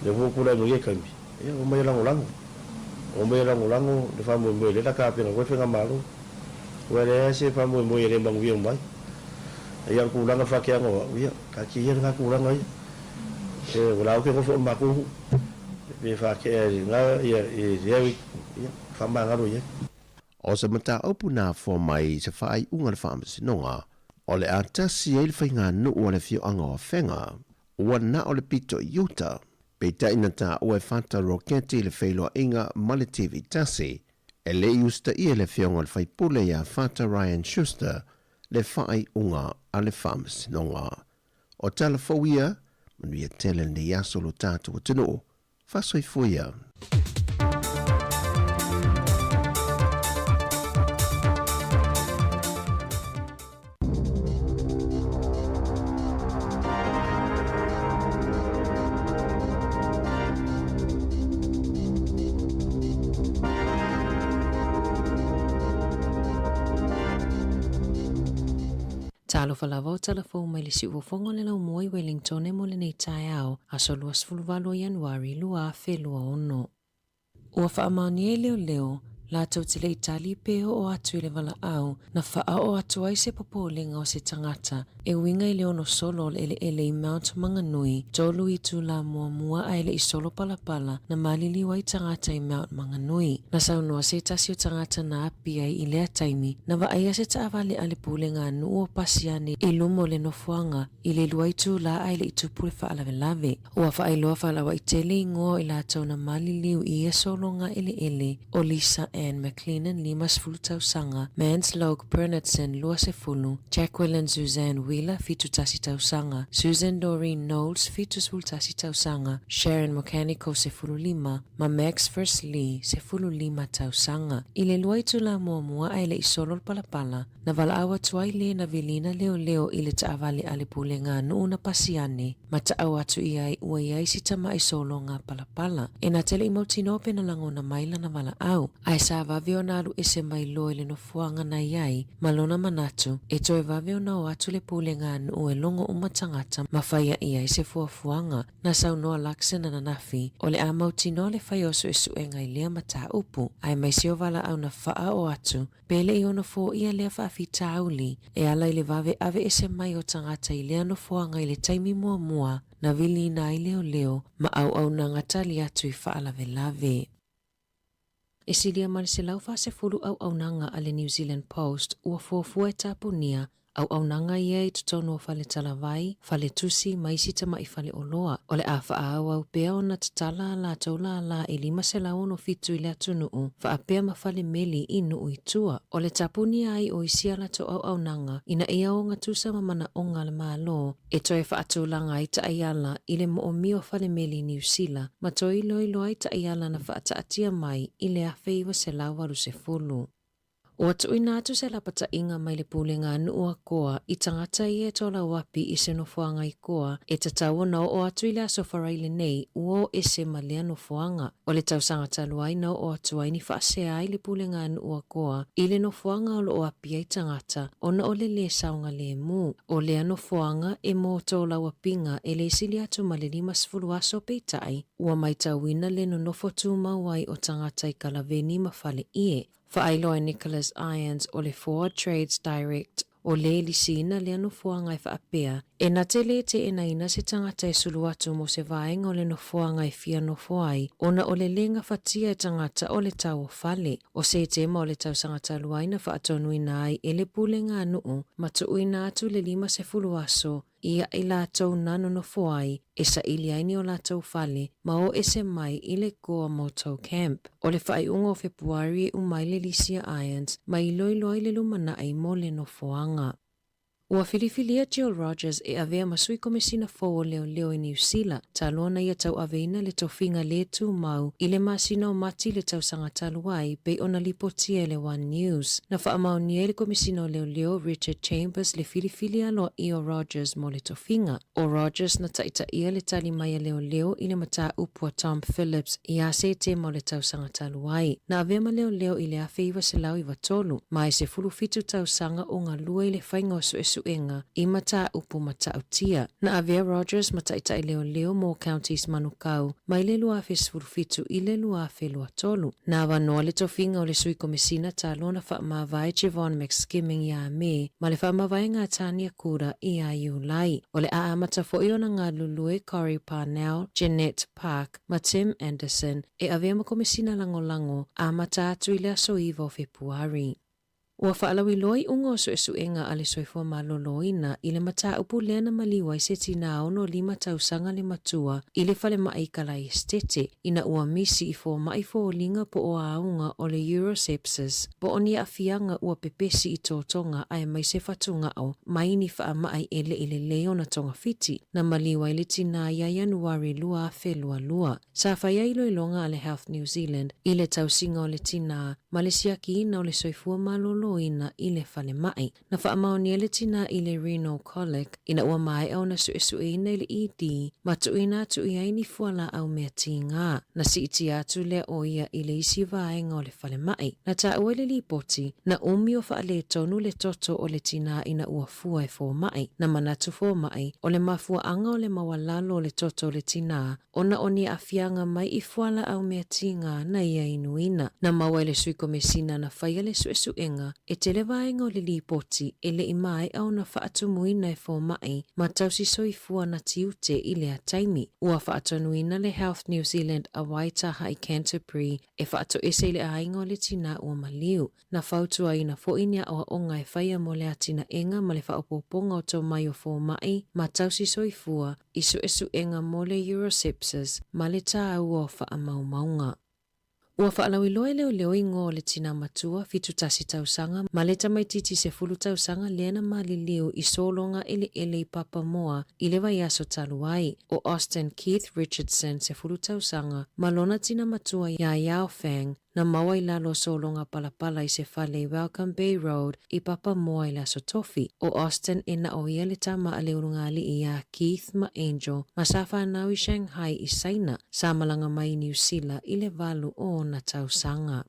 O lea foi ua tulai mai nei taimi, ia omai e lagolago. Omai e lagolago le faamoemoe lea la tapena atu ai le faigamalo. Aua e leai lava se faamoemoe e le manuia uma ai. A ia o le tulaga faateaga o au, ia, taatia ia lena tulaga ia. E, ua la ou te nofo o le matou nuu, pe faatea i lena, ia, i lea itu, ia, faamagalo i ai. O se mataupu na afoa mai i se faaiuga a le Faamasinoga, o le a tasi ai le faiganuu a le afioaga o Afega, ua na o le pito i uta, peitai na taua e Fata Roketi le feiloaiga ma le TV tasi, e le i usitaia e le afioga i le faipule ia Fata Ryan Schuster le faaiuga a le Faamasinoga. O tala fou ia, manuia tele lenei aso lo tatou atunuu. Faasoifua ia. Talofa lava o tala fou mai le siufofoga o le laumua i Wellingtone mo lenei taeao, aso 28 o Ianuari 2026. Ua faamaonia e leoleo, latou te le i tali pe oo atu i le valaau na faaoo atu ai se popolega o se tagata e uiga i le ono solo o le eleele i Mount Maunganui, tolu itula muamua ae le i solo palapala na maliliu ai tagata i Mount Maunganui. Na saunoa se tasi o tagata na api ai i lea taimi na vaaia se taavale a le pulega a nuu o Pasiane i luma o le nofoaga i le lua itula ae le i tupu le faalavelave. Ua faailoa faalauaitele igoa o i latou na maliliu i ia sologa eleele, o Lisa Ann McLennan, 50 tausaga, Mans Logue Bernardson, 20, Jacqueline Suzanne Wheeler, 71 tausaga, Susan Doreen Knowles, 71 tausaga, Sharon Mocanico, 15, ma Max First Lee, 15 tausaga. I le lua itula muamua ae le i solo le palapala, Na valaau atu ai le na vilina leoleo i le taavale a le pulega a nuu na pasi ane, ma taau atu i ai ua i ai si tamaʻi sologa palapala. E na te le i mautinoa pe na lagona mai lana valaau, ae sa vave ona alu ese mai loa i le nofoaga na i ai, ma lona manatu, e toe vave ona o atu le pulega a nuu e logo uma tagata ma faia i ai se fuafuaga. Na saunoa Luxon ananafi, o le a mautinoa le fai o suesuega i lea mataupu, aemaise o valaau na faaoo atu Pe le i ono foia lea faafitauli e ala i le vave aveese mai o tagata i lea nofoaga i le taimi muamua na viliina ai leoleo ma auaunaga tali atu i faalavelave. E silia ma le 140 auaunaga a le New Zealand Post ua fuafua e tapunia Auaunaga ia i totonu o fale talavai, fale tusi ma isi tamaʻi fale oloa. O le a faaauau pea ona tatala a latou lālā e 567 i le atunuu, faapea ma fale meli i nuu i tua. O le tapunia ai o isi a latou auaunaga ina ia ogatusa ma manaoga a le Malo e toe faatulaga ai taiala i le moomia o fale meli i Niu Sila ma toe iloilo ai taiala na faataatia mai i le 1980. Ua tuuina atu se lapataiga mai le Pulega a Nuu a Koa i tagata ia e tolauapi i se nofoaga i Koa e tatau ona oo atu i le Aso Faraile nei ua o ese ma lea nofoaga. O le tausaga talu ai na oo atu ai ni faasea ai le Pulega a Nuu a Koa i le nofoaga o lo o api ai tagata ona o le lē saogalemu. O lea nofoaga e mō tolauapiga e le sili atu ma le 50 aso peitai ua maitauina le nonofo tumau ai o tagata i kalaveni ma fale ie. Faailoa e Nicholas Irons o le Forward Trades Direct o le lisiina lea nofoaga e faapea, e na te lē teenaina se tagata e sulu atu mo se vaega o le nofoaga e fia nofo ai ona o le lē gafatia e tagata o le tau o fale. O Setema o le tausaga talu ai na faatonuina ai e le Pulega a Nuu ma tuuina atu le 50 aso Ia i latou na nonofo ai, e saili ai ni o latou fale, ma o ese mai i le Goa Moto Camp. O le faaiuga o Fepuari e uma ai le lisi a Irons, ma iloilo ai le lumanai mo le nofoaga. Ua filifilia Jill Rogers e avea ma Sui Komesina fou o Leoleo i Niu Sila, talu ona ia tauaveina le tofiga lē tumau i le masina o Mati i le tausaga talu ai, pei ona lipotia e le One News. Na faamaonia ai le Komesina o Leoleo Richard Chambers le filifili aloaia o Rogers mo le tofiga. ʻO Rogers na taitaia le tali mai a leoleo i le mataupu a Tom Phillips iā Setema o le tausaga talu ai. Na avea ma leoleo i le 1993, ma e 17 tausaga o galue i le faiga o suesuega i mataupu matautia. Na avea Rogers ma taitai leoleo mo Counties Manukau mai le 2017 i le 2023. Na avanoa le tofiga o le Sui Komesina talu ona faamavae Jevon McSkimming iā Me ma le faamavaega a Tania Kura iā Iulai. O le a amata foi ona galulue Corey Parnell, Jeanette Park ma Tim Anderson e avea ma Komesina Lagolago amata atu i le aso 9 o Fepuari. Ua faalauiloa iuga o suesuega a le Soifua Maloloina i le mataupu lea na maliu ai se tinā 65 tausaga le matua i le falemai i Kalaesetete ina ua misi i fomai foliga po o auga o le urosepsis po o ni aafiaga ua pepesi i totoga aemaise fatugao mai ni faamai e le i lelei ona togafiti na maliu ai le tinā ia Ianuari 2022. Sa fai ai iloiloga a le Health New Zealand i le tausiga o le tinā ma le siakiina o le soifua maloloina i le falemai. Na faamaonia le tinā i le renal colic ina ua maea ona suesueina i le ED ma tuuina atu i ai ni fualaau mea tigā. Na siitia atu lea o ia i le isi vaega o le falemai. Na taua i le lipoti, na umi o faaletonu le toto o le tinā ina ua fua e fomai. Na manatu fomai, o le mafuaaga o le maualalo o le toto o le tinā ona o ni aafiaga mai i fualaau mea tigā na ia inuina. Na maua e le Sui Komesina na faia le suesuega e tele vaega o le lipoti e le i maea ona faatumuina e fomai ma tausi soifua na tiute i lea taimi. Ua faatonuina le Health New Zealand a Waitaha i Canterbury e faatoese i le aiga o le tinā ua maliu. Na fautuaina foi ni aoaoga e faia mo le atinaega ma le faaopoopoga o tomai o fomai ma tausi soifua i suesuega mo le urosepsis ma le tāua o faamaumauga. Ua faalauiloa e leoleo igoa o le tinā matua 71 tausaga ma le tamaitiiti 10 tausaga lea na maliliu i sologa eleele i Papamoa i le vaiaso talu ai. ʻO Austin Keith Richardson 10 tausaga ma lona tinā matua iā Yao Fang na maua i lalo o sologa palapala i se fale i Welcome Bay Road i Papamoa i le Aso Tofi. ʻO Austin e na ʻo ia le tama a le ulugalii iā Keith ma Angel ma sa whanau i Shanghai i Saina, sa malaga mai i Niu Sila i le 8 o ona tausaga.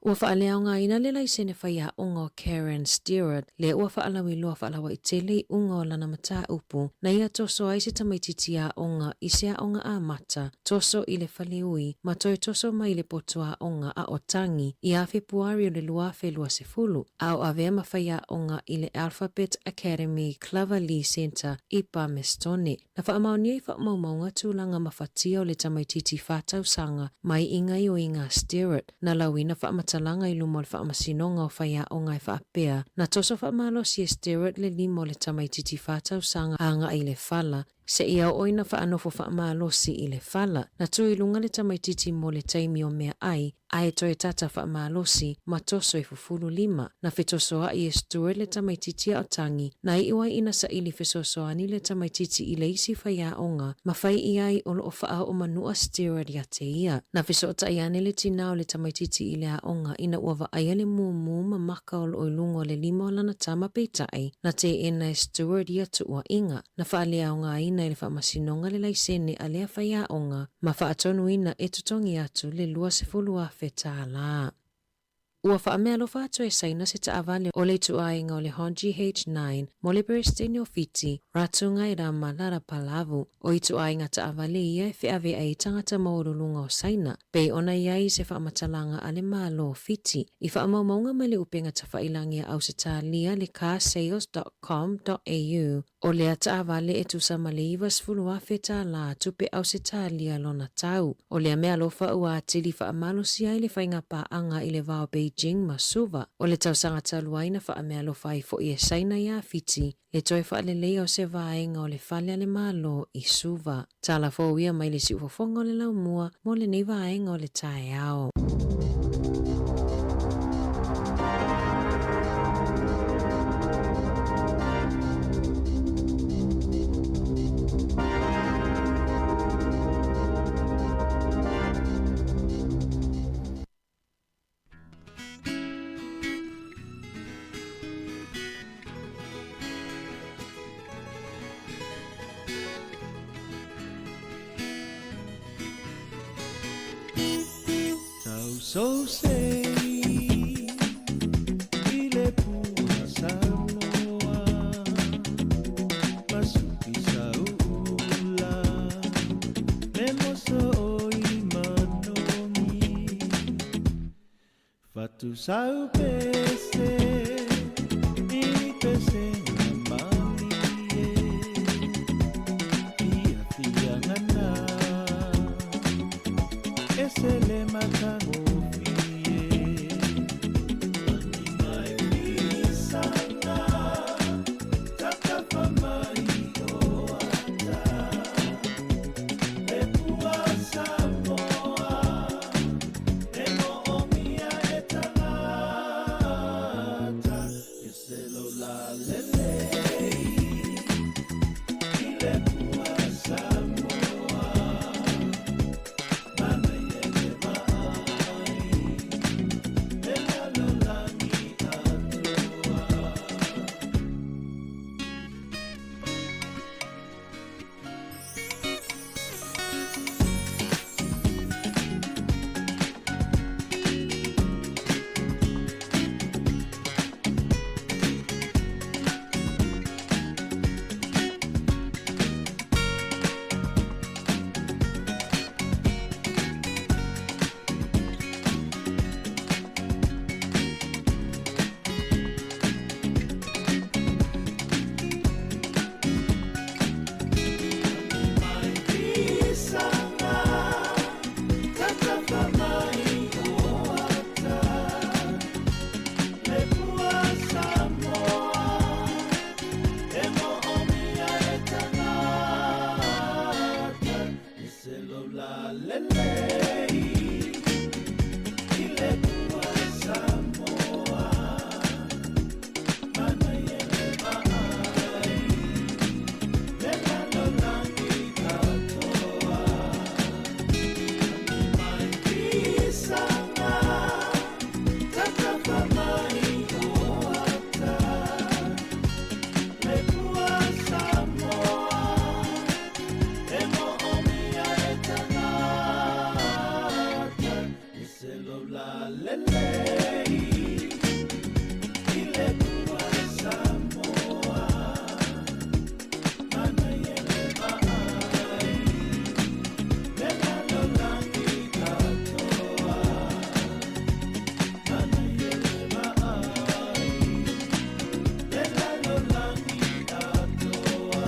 Ua faaleaogaina le laisene faiaoga o Karen Stewart lea ua faalauiloa faalauaitele iuga o lana mataupu na ia toso ai se tamaitiiti aoga i se aoga amata toso i le faleui ma toe toso mai i le poto aoga a o Tangi iā Fepuari o le 2020, a o avea ma faiaoga i le Alphabet Academy Cloverlea Centre i Palmerston. Na faamaonia i faamaumauga tulaga mafatia o le tamaitiiti 4 tausaga mai i gaoioiga a Stewart, na lauina faamatalaga i luma o le Faamasinoga o Faiaoga e faapea, na toso faamalosi e Stewart le lima o le tamaitiiti 4 tausaga agai i le fala, seia oo ina faanofo faamalosi i le fala. Na tu i luga le tamaitiiti mo le taimi o meaai, ae toe tata faamalosi ma toso e fufulu lima. Na fetosoaʻi e Stewart le tamaitiiti a o Tangi, na iu ai ina saili fesoasoani le tamaitiiti i le isi faiaoga ma fai i ai o loo faaoo manua Stewart iā te ia. Na fesootai ane le tinā o le tamaitiiti i le aoga ina ua vaaia le mumu ma maka o loo i luga o le lima o lana tama peitai, na teena e Stewart ia tuuaiga. Na faaleaogaina e le Faamasinoga le laisene a lea faiaoga ma faatonuina e totogi atu le $20,000. Ua faameaalofa atu e Saina se taavale o le ituaiga o le Hongqi H9 mo le Peresetene o Fiti, Ratugairama Lalabalavu. O ituaiga taavale ia e feaveai ai tagata maualuluga o Saina, pei ona i ai se faamatalaga a le Malo o Fiti. I faamaumauga mai le upega tafailagi a Ausetalia le carsales.com.au, O lea taavale e tusa ma le $90,000 tupe Ausetalia lona tau. O lea meaalofa ua atili faamalosia ai le faiga paaga i le va o Beijing ma Suva. O le tausaga talu ai na faameaalofa ai foi e Saina iā Fiti le toe faaleleia o se vaega o le fale a le Malo i Suva. Tala fou ia mai le siufofoga o le laumua mo lenei vaega o le taeao. So say i le pua Samoa Masuki sauula Me moso o i manogi Fatu sau pese I ni pese nga malie Fia fia ngana E se le matagofie Lagi mai fisanga Tatafa mai o ata Le pua Samoa E moomia e tagata E se lo la lelei I le pua Samoa Manaia le vaai Le lalolagi atoa.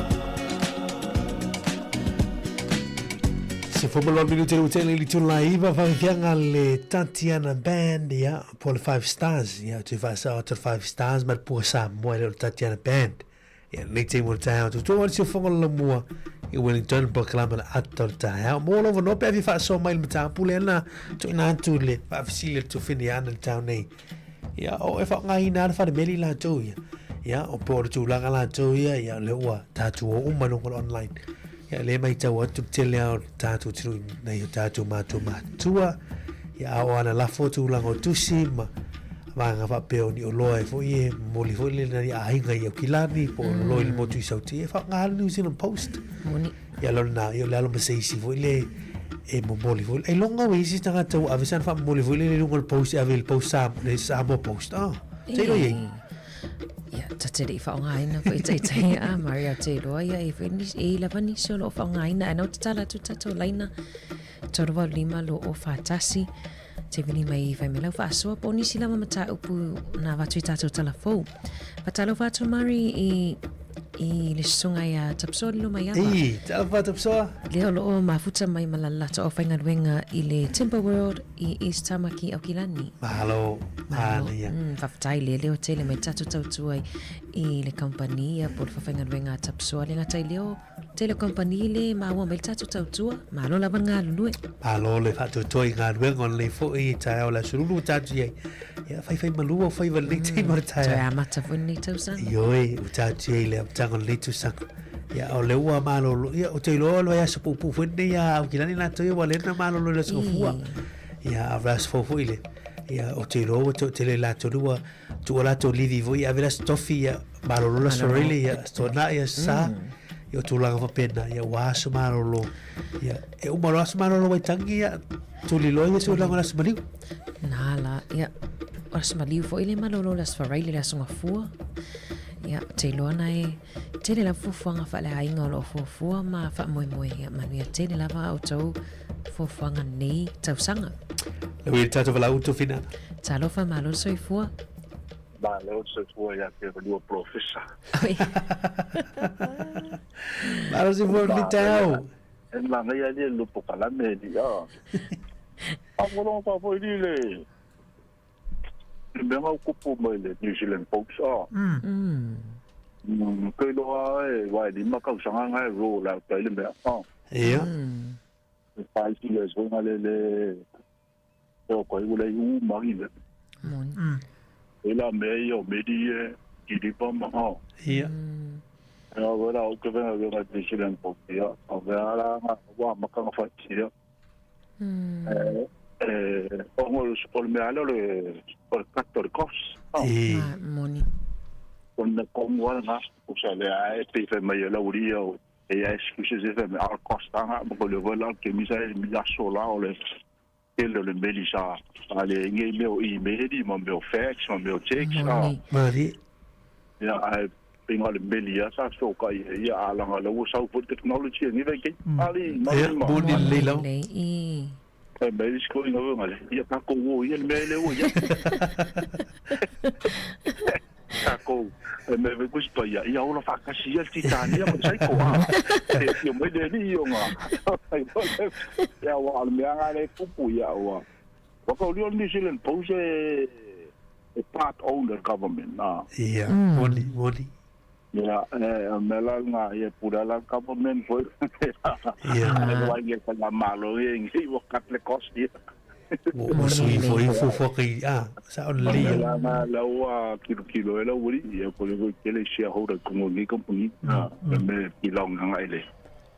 Se fomalo minute le utele li tula iva whakakianga le Tatiana Band, ia, po le Five Stars, ia, tu whaasa o te Five Stars, ma pua sa moa le Tatiana Band. Ia, nei te mo tae tu tu si fongo le mua i Wellington po kalama le ato le tae. Mo lo no pe avi whaaso mai le matapu le ana, tu ina atu le whaafisili le tu whini ana le tau nei. Ia, o e wha ngai ina ana whare meli la tau ia. Ia, o po o le tūlanga la tau ia, ia, le ua tātu o uma nongo online. Ia, le mai tau atu te leo tātu tinu nei o tātu mātua mātua. Ia, ao ana lafo tūlanga o tusi ma vānga whapeo ni o loa e fo ie, moli fo le nani ahinga i au kilani, po o loi le motu i sauti, e wha ngā New Zealand Post. Moni. Ia, lo nā, ia le alo maseisi fo le e momoli fo. E longa o isi tangata o ave san wha momoli fo le lunga le post, ave le post sa, le Samoa Post. Ah, te roi e. Ia, ta te rei whaongaina fo i teitai a Maria te roa ia e fo e lava nisi o lo whaongaina. Ana o te tala atu tātou laina, toro wau lima lo o whātasi. Te vini mai i whai me lau whaasoa po nisi lava mata upu nā watu i tātou tala fou. Whatalo whātu Mari i le susunga ia Tapsoa lilo mai ava. I, tala wha Tapsoa. Leo lo o mafuta mai malala o whaingaluenga i le Timber World i East Tamaki Aukilani. Mahalo, mahalo ia. Whawhatai le leo tele mai tātou tautua i le kompani po le whawhaingaluenga Tapsoa. Le ngatai leo tele kompani le maua mai tātou tautua. Mahalo lava ngā lulue. Mahalo le whaatutua i ngā luenga o le fo i tae o la surulu tātou iai. Ia, whai whai malua whai wale nei teima o tae. Toi amata fo nei tausanga. Ioi, o tātou iai le amtanga o nei tausanga. Ia, o le ua malolo. Ia, o te iloa lo ia sa pupu fo nei ia au kilani nā toi wa lena malolo le sa fua. Ia, a ras fo fo ile. Ia, o te iloa o te le la tolu tu o la tolu livi fo ia avela stofi ia malolo la sorele ia stona ia sa. Ia o tūlanga whapena, ia o aso malolo. Ia, e umalo aso malolo waitangi ia, tuli loa ia tūlanga la samaliu. Na la, ia, o le Aso Maliu foi le malolo o le Aso Faraile le Aso Gafua. Ia, ou te iloa na e tele lava fuafuaga faaleaiga o lo o fuafua ma faamoemoe. Ia, manuia tele lava a outou fuafuaga nei tausaga. Lau i le tatou valaau Tofina. Talofa, malo le soifua. Malo le soifua ia te valua polofesa. Malo le soifua le taeao. E manaia le lo pokalame li a. Faalogologo paa foi li le le mea nga kupu mai le New Zealand Post a. Ke iloa e wa e lima tausaga nga e roll out ai le mea a. Ia. E 5 years foi nga le le e o koe ua le u magi le. Moni. E la mea ia o medi e kilipa ma a. Ia. Ia wera o ke venga venga New Zealand Post ia. O mea la nga wa makanga whai ia. E o o le mea lea o le cut o le cost. E. Ah, moni. O le kongu ala nga o sa le a e pe mai e lau lia o e a excuses e fe mai al cost anga mo ko le vola ke misa e mi aso la o le tele o le meli sa a le nge mea o email ma mea o fax ma mea o text a. Moni. Mali. Ia ai pinga le meli a sa so ka ia ia a langa le ua sau foi technology e ngi ve ke ali ma Ia, ma moni lelei lava. Lelei, i. E mai sko inga venga le ia ka ko wo ia le mea le wo ia ka ko e me ve kus pa ia ia ola fa ka si ia titania ma sai ko a e ia mai le ni o nga ia wa le mea nga le kupu ia wa wa ko li New Zealand Post e e part owner government na. Ia, moni, moni. Ia e me la nga ia pura la government foi. Ia. E wa ia ka nga malo ia ngi wa cut le cost ia. Ua sui foi fuafuaga i a sa o lelei ia. La nga la ua kilo kilo e la uri ia ko le ko kele shareholder ko ngi company na me pilong nga ile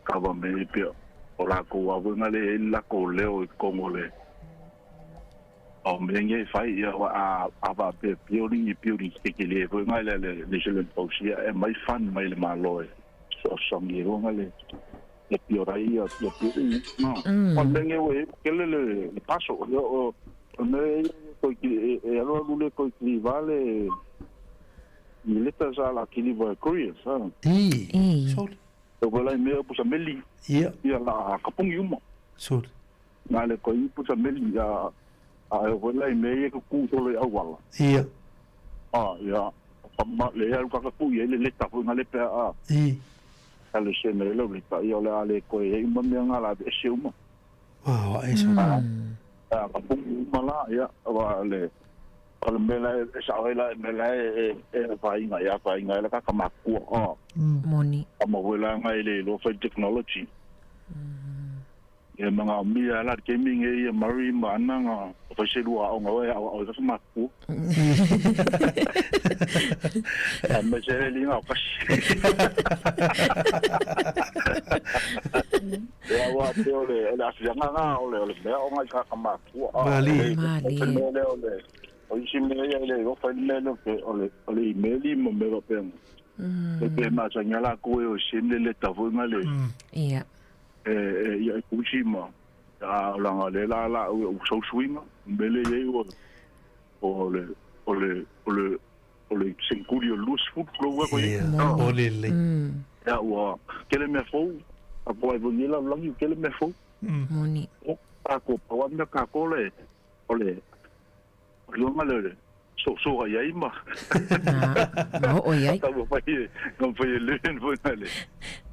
government pe o la ko wa nga le la ko leo i kongo le o me nge fai ia wa a a va pe building i building ke ke le fo nga le le le se le pausia e mai fan mai le malo e so so ngi ro nga le le piora ia le building no o me nge we ke le le le paso o o me ko ki e alo lu le ko ki vale ni leta sa la ki ni va korea sa. I. I. Soli. E wala me pusa meli Ia. ia la kapungi uma Soli. nga le ko i pusa meli ia a e wala me ia ku ku solo i awala. Ia. A ia pa ma le ia ka ku ia le leta fo nga le pe a. I. A le se me le le ta ia le ale ko e uma me nga la e se uma. Wa wa e so. A kapungi uma la ia wa le o le mela e sa la mela e e fa inga ia fa inga la ka ka makua a. Moni. A ma wela nga ile lo fa technology. Ia mga mia la ke mi nge ia mari ma ana nga fa se lua o nga o o ka makua. A me se le nga ka. Ia wa te o le le afianga nga o le o le mea o nga ka ka makua. Mali. Mali. O le o le o isi mea ia le o fa le le o le o le email mo me ro pe. E pe ma sa ngala ko e o sin le le ta fo nga le. Ia. E ia e kusi ma a langa le la la o so swinga mele ye o o le o le o le o le senkuri o lus fu lo wa ko Ia, moni lelei. Ya ua kele me fo a po ai vongi la langi kele me fo. Moni. O a ko pa wa me ka ko le o le o nga le so so ga ia ma. Na, ma o iai. Ta mo fai no fai le fo na le.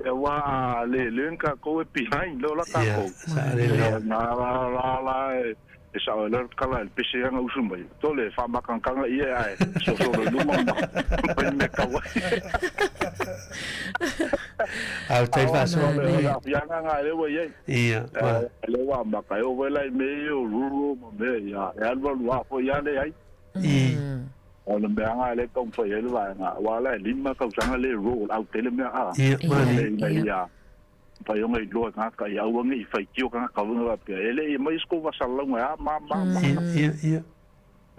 E wa le le ka ko e behind lo la ka Ia, ko. sa lelei. Na la la la e sa o le kala le pese nga usu mai. To le fa makangkanga ia ai so so le luma ma. Pa me ka wa. Au tai faso. Mali. Ya nga nga le wa ye. Ia, ma. Le wa ma ka o vela me o ruro ma me ya. Ya lo lo fo ya le ai. I. O le mea nga le kong fai ele wa nga wa la lima ka usanga le roll out le mea a. Ia, mali. Le le ia. Pa yo ngai loa nga ka ia ua ngai fai tio ka ka nga pe ele i mai sko va sala nga ma ma ma. Ia, ia, ia.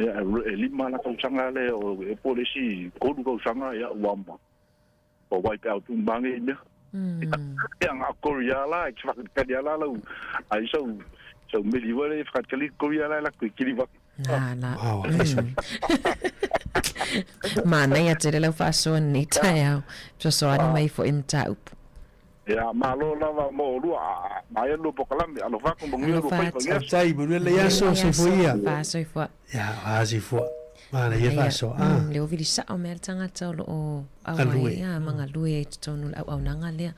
Ia e lima la ka usanga le o e polisi kodu ka usanga ia wa ma. O wipe out un bangi mea. Ia nga koria la e whakakari ala lau. Ai sau sau meli wale whakakari koria la la kui kiri wak. La, la. Manaia tele lau faasoa lenei taeao. Fesoasoani mai foi i mataupu. Ia, malo lava mo oulua, a maea le lua polokalame. Alofa atu, manuia lua Alofa faiva atu. i aso. Faafetai, manuia lenei aso, soifua ia. Faasoifua. Ia, faasoifua. Manaia Manaia. faasoa. Ah. Le ovili sao mea le tagata o lo o auai Galue. ah, ma galue ai i totonu o le auaunaga lea.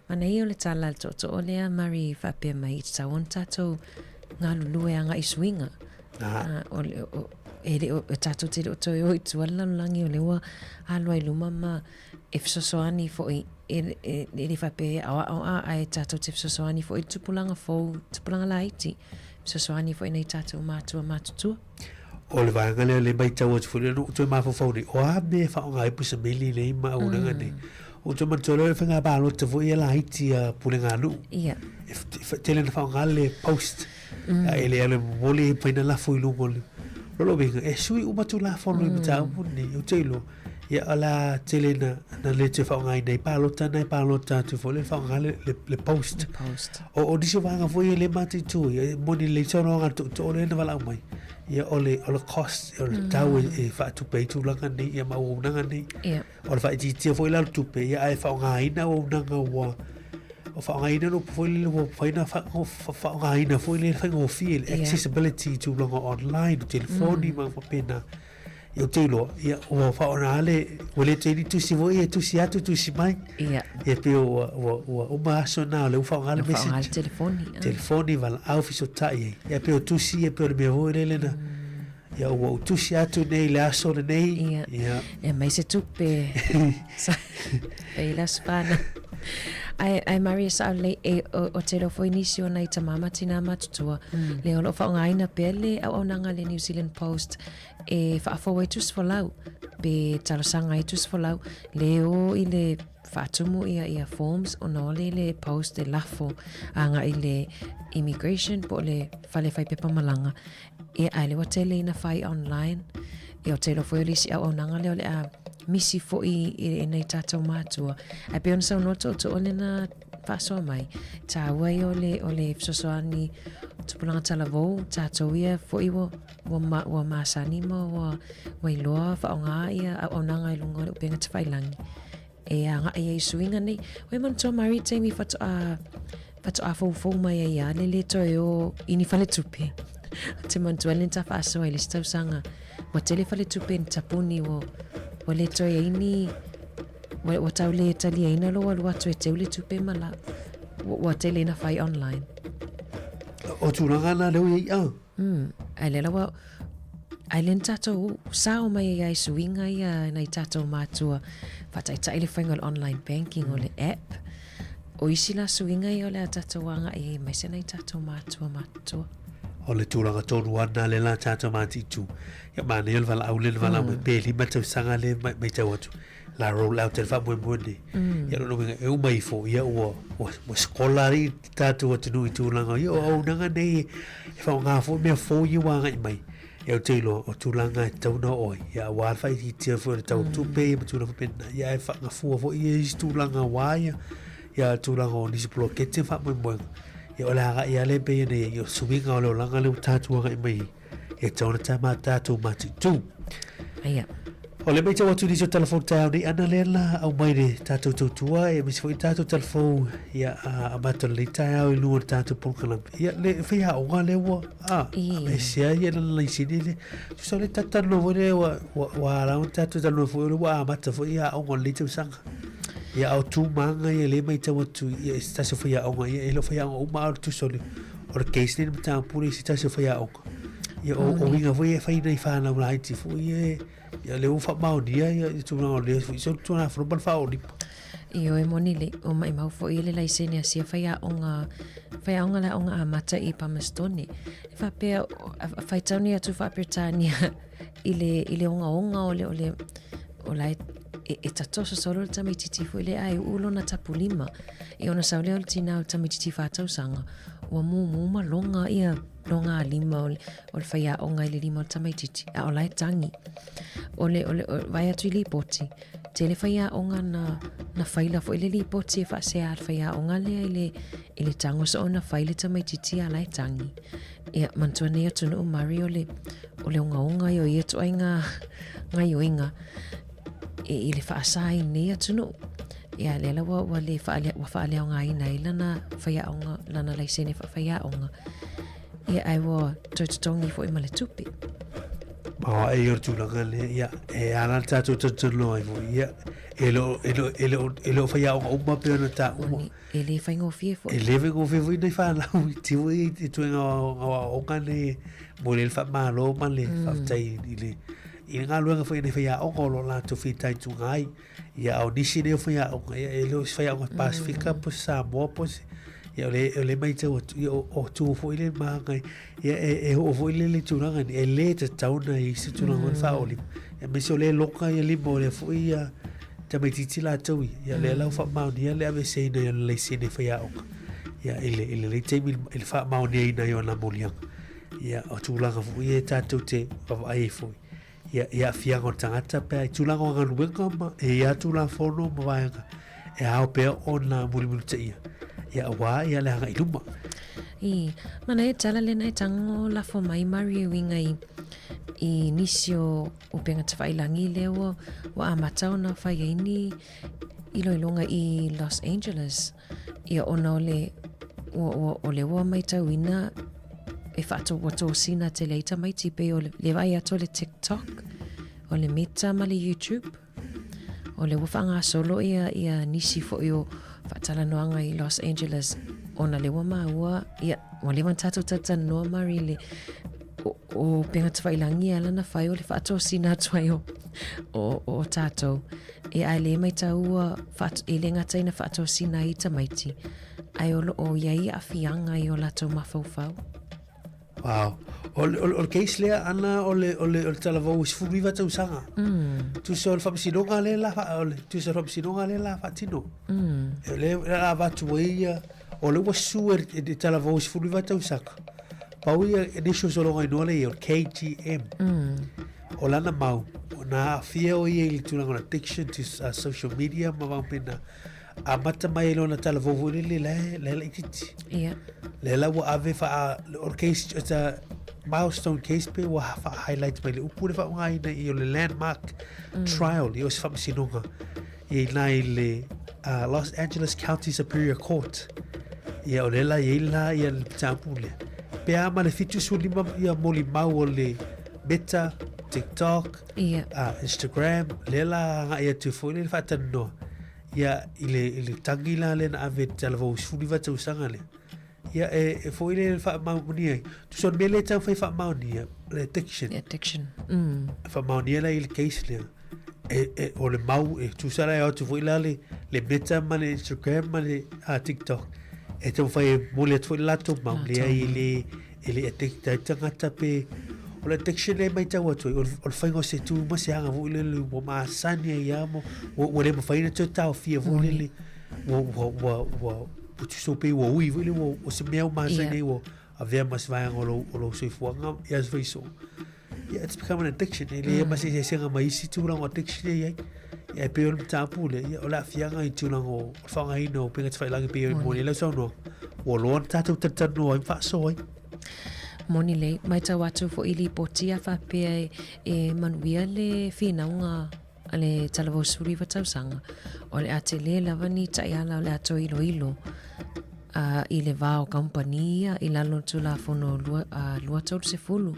Manaia o le tala a le tootoo lea Murray faapea mai, e tatau ona tatou galulue agai i suiga. Ah. O le, o, e le o, e tatou te le o toe o i tua le lalolagi o lea ua alu ai luma ma e fesoasoani foi e, e, e le faapea e aoao a ae tatou te fesoasoani foi i le tupulaga fou, tupulaga laiti, fesoasoani foi nai tatou matua matutua. O le vaega lea le matau atu foi lea na ou toe mafaufau nei, o a mea e faaaoga ai pusameli nei ma auaunaga nei. Ou te manatua lea o le faiga palota foi ia laiti a Puleganuu. Ia. E tele na faaaoga le post. A e le alu e momoli e mafai ona lafo i luga o le loloviga. E sui uma Tulafono i mataupu nei. Ou te iloa, ia o le a tele na, na le toe faaaogaina ai palota na e palota atu foi lea faaaoga le, le, le post. Le post. O, o nisi o vaega foi ia lea mataitu ai, e moni lelei saunoaga a le tootoo lea na valaau mai, ia o le, o le cost, o le tau e, e faatupe ai tulaga nei, ia ma auaunaga nei. Ia. O le faaitiitia foi la o le tupe, ia ae faaaogaina auaunaga ua o faaaogaina le upu foi lele ua mafai ona faaaogaina foi lele faigofie le accessibility i tulaga online, o telefoni ma faapena. Ia ou te iloa, ia ua faaaoga le, ua le toe ni tusi foi e tusi atu tusi mai. Ia. Ia pei ua, ua, ua uma aso na o lea ua faaaoga le Ua faaaoga le message. telefoni. ah. Telefoni, valaau, fesootai ai. Ia pei o tusi ia pei o le mea foi lele na, ia ua ou tusi atu nei i le aso lenei. Ia. Ia. E aumai se tupe. Sa, pei le aso whānau. Ae, ae Maria sao lelei, e, o, o te iloa foi nisi o nai tama ma tinā matutua, lea o lo o faaaogaina pea le auaunaga a le New Zealand Post e faafou ai tusi folau, pe talosaga ai tusi folau, le o i le faatumu ia ia forms ona o le le post e lafo agai i le immigration po o le fale fai pepa malaga. Ia, ae lea ua tele ina fai online. Ia, ou te iloa foi o le isi auaunaga lea o le a misi foi i, i nai tatou matua. Ae pei ona saunoa tootoo lena faasoa mai, tāua ia o le, o le fesoasoani tupulaga talavou, tatou ia foi ua, ua, ma, ua masani ma ua, ua iloa faaaoga ia auaunaga i luga o le upega tafailagi e agai ai i suiga nei. Ua e manatua Mari taimi faatoa, faatoa foufou mai ai lava le le toe o i ni faletupe. Ou te manatua le ta faasoa i le isi tausaga, ua tele faletupe ni tapuni ua, ua le toe ai ni, ua, ua tau le taliaina lou alu atu e teu le tupe ma la, ua, ua tele ina fai online. O tulaga na lea ua i ai a. Ae lea la ua, ae lea na tatou sao mai ai i suiga ia nai tatou matua faataitai le faiga o le online banking o le app. O isi la suiga ia o le a tatou agai ai aemaise nai tatou matua matutua. O le tulaga tonu lava lena lea la tatou matitu. Ia manaia o le valaau lea na valaau mai pe 5 tausaga lea e matau atu. La roll out e le faamoemoe nei. Ia lona uiga e uma ifo ia ua ua ua skola alii tatou atunuu i tulaga ia o auaunaga nei e faaaoga foi mea fou ia ua agai mai. Ia ou te iloa o tulaga e tatau ona oo ai ia aua le faaitiitia foi o le tau o tupe ia ma tulaga faapena ia ae faagafua foi ia isi tulaga aua ia ia tulaga o nisi poloketi ma faamoemoega. Ia o le agai lava lea e pei ona i ai o suiga o le olaga lea ua tatou agai mai ai. E tatau ona taima tatou matitu. Ia. O le matau atu nisi o telefoni taeao nei ana lea la aumai le tatou tautua e aemaise foi tatou telefoni ia a amata lenei taeao i luga o le tatou polokalame. Ia le faiaoga lea ua a esea ia lana laisene le tusa o le tatou talanoa foi lea ua ua ua ala ona tatou talanoa foi o lea ua amata foi ia aoga o lenei tausaga. Ia a o tūmāga ia lea matau atu ia i se tasi o faiaoga ia e le o faiaoga uma a o le tusa o le o le case nei na mataupu lea i se tasi o faiaoga. Ia o, o uiga foi e fai nai whānau laiti foi e, ia lea ua faamaonia ia i tulaga o lea foi se tulafono ma le faaolipa. Ioe moni le, o maimau foi le laisene a sia faiaoga, faiaoga le aoga amata i Palmerston. E faapea, faitau nei atu faa-Peretania i le, i le ogaoga o le, o le, o la e, e, e tatoso solo le tamaitiiti foi lea ae uu lona tapulima. I ona sau lea o le tinā o le tamaitiiti whātausaga, ua mumu ma loga ia loga lima o le, o le faiaoga i le lima o le tamaitiiti, a o la e tagi. O le, o le, o, vaai atu i lipoti. Tele faiaoga na na faila foi le lipoti e faasea le faiaoga lea i le i le tago soo na fai le tamaitiiti a la e tagi. Ia, manatua nei atunuu Mari o le o le ogaoga ia o ia ituaiga gaioiga i, i le faasa i nei atunuu. Ia, lea la ua, ua le faale, ua faaleaogaina ai lana faiaoga, lana laisene faafaiaoga. Ia, ae ua toe totogi foi ma le tupe. Ma e o tulaga le, ia, e ala le tātou talatalanoa ai foi, ia, e le o, e le o, e le o, e le o faiaoga uma pei ona taua. E le faigofie foi. E le faigofie foi nai fanau i tiu i i tuenga o aoaoga nei mo le faamalo ma le faafetai i le i le galuega foi a nai faiaoga o lo o latou fitaituga ai. Ia a o nisi nei o faiaoga, ia e le o se faiaoga Pasefika po o se Samoa po o se ia o le o le matau atu ia o, o tu foi le maga ia e, e oo foi le le tulaga ni e le tatau ona i ai se tulaga mm. faaolima. Ia aemaise o le loka ia lima o lea foi ia tamaitiiti latou ia. Ia lea la ua faamaonia le aveeseina i ona laisene faiaoga. Ia i le i lenei taimi i le faamaoniaina ai o ana moliaga. Ia o tulaga foi ia e tatou te vaavaai ai foi. Ia, i aafiaga o le tagata pe a i tulaga o galuega ma e i ai Tulafono ma vaega e ao pea ona mulimulitaia, ia aua ia le agai i luma. I, mana e tala lena e tango lafo mai Mari e uiga i, i nisi o upega tafailangi lea ua, ua amata ona fai ai ni iloiloga i Los Angeles. Ia ona o le, ua, ua, o le ua maitauina e whaato, ua tōsina tele ai tamaiti pei o le, le vaai atu o le TikTok, o le Meta ma le YouTube. O le ua whaangasolo ia, ia nisi foi o whaatalanoanga i Los Angeles ona le ua maua, ia, ua leva ona tātou talatalanoa Mari le, o, o upega tafailangi e ala ona fai o le faatosina atu ai o, o, o tātou. E ae le maitaua whaat, e le gata ina faatosina ai tamaiti, ae o loo i ai aafiaga i o latou mafaufau. Wow. O, o, o le case lea ana o le, o le, o le talavou 19 tausaga. Tusa o le faamasinoga lea la, o le, tusa o le faamasinoga lea la faatino. E le, la avatu ai ia, o le ua sue e le talavou 19 tausaga. Pau ia initials o lona inoa lea ia, o le KGM. O lana mau, na aafia o ia i le tulaga o le addiction to social media ma faapena. Amata mai ai lona talavou foi lele la e, la e laitiiti. Ia. Lea la ua ave faa, o le case, it's a milestone case pe ua faa-highlight mai le upu le faaaogaina i o le landmark trial i o se faamasinoga i ina i le uh, Los Angeles County Superior Court. Ia o lea la i ai la ia le mataupu lea. Pe a ma le 75 ia molimau o le Meta, TikTok, Ia. Instagram, lea la agai atu foi le faatalanoa. Ia i le, i le tagi la lea na ave i te talavou 19 tausaga lea. Ia e, e foi le faamaonia ai. Tusa o le mea lea e taumafai e faamaonia, le addiction. The addiction. E faamaonia la i le case lea. E, e, o le mau, e tusa la e o atu foi la le, le Meta ma le Instagram ma le TikTok. E taumafai e momoli atu foi le latou mau, leai e le, e le addict ai tagata pe o le addiction lea e matau atu ai, o le, o le faiga o se tu ma se aga foi lele ua masani ai lava ma ua, ua le mafai ona toe taofia foi lele, ua, ua, ua, ua, ua tusa pei ua ui foi lele, ua, o se mea ua masani ai ua avea ma se vaega o lou, o lou soifuaga i aso faiso. Yeah, it's become an addiction. E leai ma se eseesega ma isi tulaga o addiction e i ai. Ia, e pei o le mataupu lea, ia, o le aafiaga i tulaga o le faaaogaina o upega tafailagi pei o moni ai lau saunoaga, ua loa ona tatou talatalanoa ai ma faasoa ai. Moni lelei, matau atu foi i lipoti a faapea e, e manuia le finauga a le talavou 19 tausaga, o le a tele lava ni taiala o le a toe iloilo uh, i le va o kamupani ia i lalo o le Tulafono 230.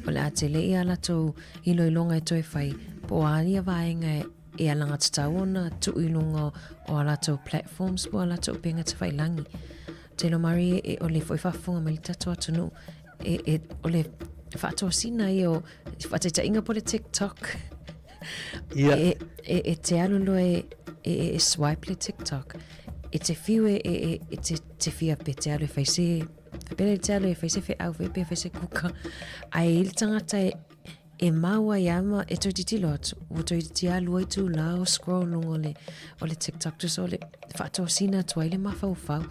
O le a tele i a latou iloiloga e toe fai, po o a ia vaega e alagatatau ona tuu i luga o a latou platforms po o a latou upega tafailangi. Taylor Murray, e, o le foi faafofoga mai le tatou atunuu, e, e, o le faatosina ia o faataitaiga po le TikTok. Ia. E, e, e te alu loa e, e, e, e swipe le TikTok. E te fiu e, e, e, e te, te fia pe te alu e fai se, pele te alu e fai se wheau foi pe fai se kuka. Ae i le tangata e, e mau ai a ma e toe titilo atu, ua toeitiiti alu ai tūlā o scroll luga o le, o le TikTok tusa o le faatosina atu ai le mafaufau.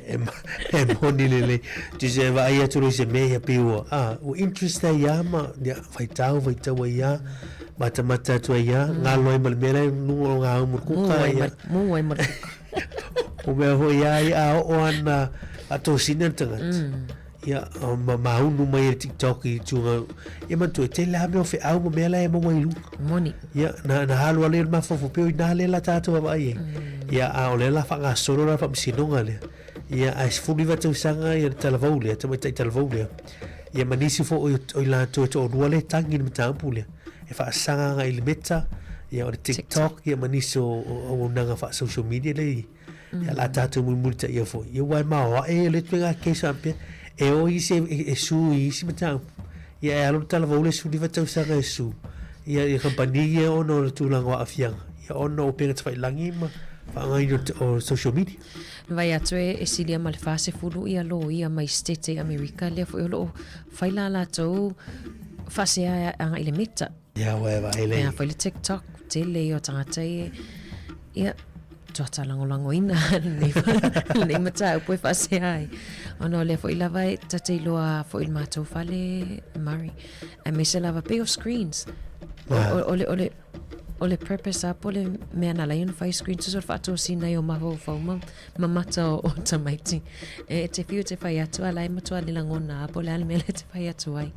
E, e moni lelei. Tusa e vaai atu loa i se mea ia pei ua, ah, ua interest ai ia ma, ia, faitau, faitau ai ia. Matamata atu ai ia, galo ai ma le mea la e luga o ngā au mo le kuka. Mū ai ma le kuka. O mea hoi a ia a oo ana a tōsina le tangata. Ia, ma maunu mai e TikTok i tūnga. Ia manatua, e tele lava mea o feau ma mea la e maua i luga. Moni. Ia, na, na alu alu i le mafaufau pea o inā lea la tātou vaavaai ai. Ia, a o lea la faagasolo la le faamasinoga lea. Ia, ae 19 tausaga ia le talavou lea, tamaitai talavou lea. Ia ma nisi foi o i latou e toalua lea e tagi i le mataupu lea. E faasaga agai i le Meta, ia o le TikTok, ia ma nisi o, o auaunaga faa-social media lea i, ia la tātou mulimulitaia foi. Ia aua e maoae le ituaiga case faapea, e o isi e, e, e sue i isi mataupu. Ia e alu le talavou le 19 tausaga e sue ia, ia kamupani ia ona o le tulaga o aafiaga, ia ona o upega tafailagi ma faaaogaina o social media. Vaai atu e silia ma le 40 ia loia mai Setete i Amerika lea foi o lo o fai la latou faasea agai i le Meta. Ia ua e vaai le. Ia foi le TikTok tele ia o tagata ia ia tuata lagolagoina lenei lenei mataupu e faasea ai. Ona o lea foi lava e ta te iloa foi i le matou fale Murray aemaise lava pei o screens. O, o, o le o le O le purpose a po o le mea na ala ai ona fai screens o le faatosina ai o mafaufau ma, ma mata o, o tamaiti. E, e te whiu te whai atu, a la e matua le lagona a po o le a le mea lea e te whai atu ai.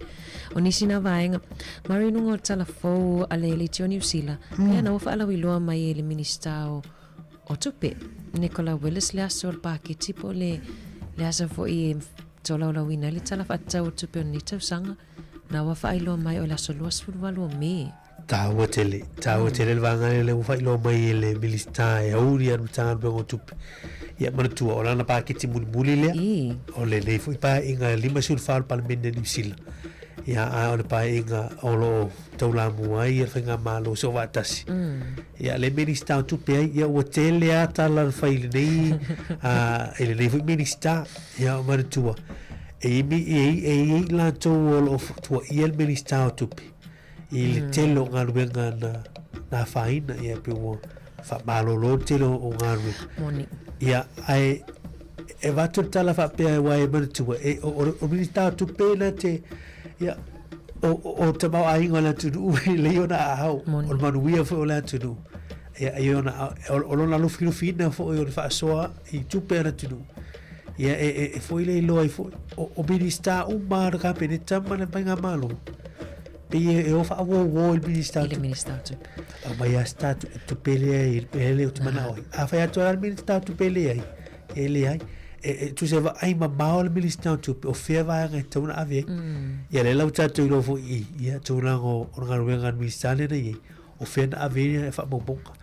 O nisi na vaega, mari lunga o le tala fou a le Leitio Niu Sila, mm. lea na ua faalauiloa mai e le Minista o, o Tupe, Nicola Willis, le aso o le paketi po o le, le aso foi e tolaulauina ai le tala faatatau o tupe o lenei tausaga, na ua faailoa mai o le aso 28 o Me. Tāua tele, tāua tele le vaega lea lea ua faailoa mai e le Minisita e auli a le Matagaluega o Tupe. Ia, manatua, o lana paketi mulimuli lea, o lenei foi paeaiga e 54 o le Palemene a Niu Sila. Ia, a o le paeaiga o lo o taulamua ai le Faigamalo Soofaatasi. Ia, le Minisita o Tupe ai, ia ua tele lava tala na fai i lenei, i lenei foi Minisita. Ia, manatua, e imi, e i ai latou o lo o tuuaia le Minisita o Tupe. i le tele o galuega na na afaina ia pe ua faamalolo le tele o galuega. Moni. Ia, ae e avatu le tala faapea aua e manatua e o, o, o Minista o Tupe na te ia o, o, o tamaoaiga o le atunuu e lei ona aao o le manuia foi o le atunuu. Ia, e ona, o, o lona lufilufiina foi o le faasoa i tupe a le atunuu. Ia, e, e, e foi le iloa ai foi o, o Minista uma o le Kapeneta ma le Faigamalo. Pei e, e o faauouo i le Minista o I le Minista o Tupe. Aumai a se tatou tupe lea i le mea lea ou te manao ai. A fai atu la le Minista o Tupe e leai, e leai. E, e tusa e vaai mamao le Minista o Tupe, o fea vaega e tatau ona ave ai. Ia lea la ua tatou iloa foi i ia tulaga o, o le galuega a le Minista lea na i ai, o fea na ave ai faamaumauga.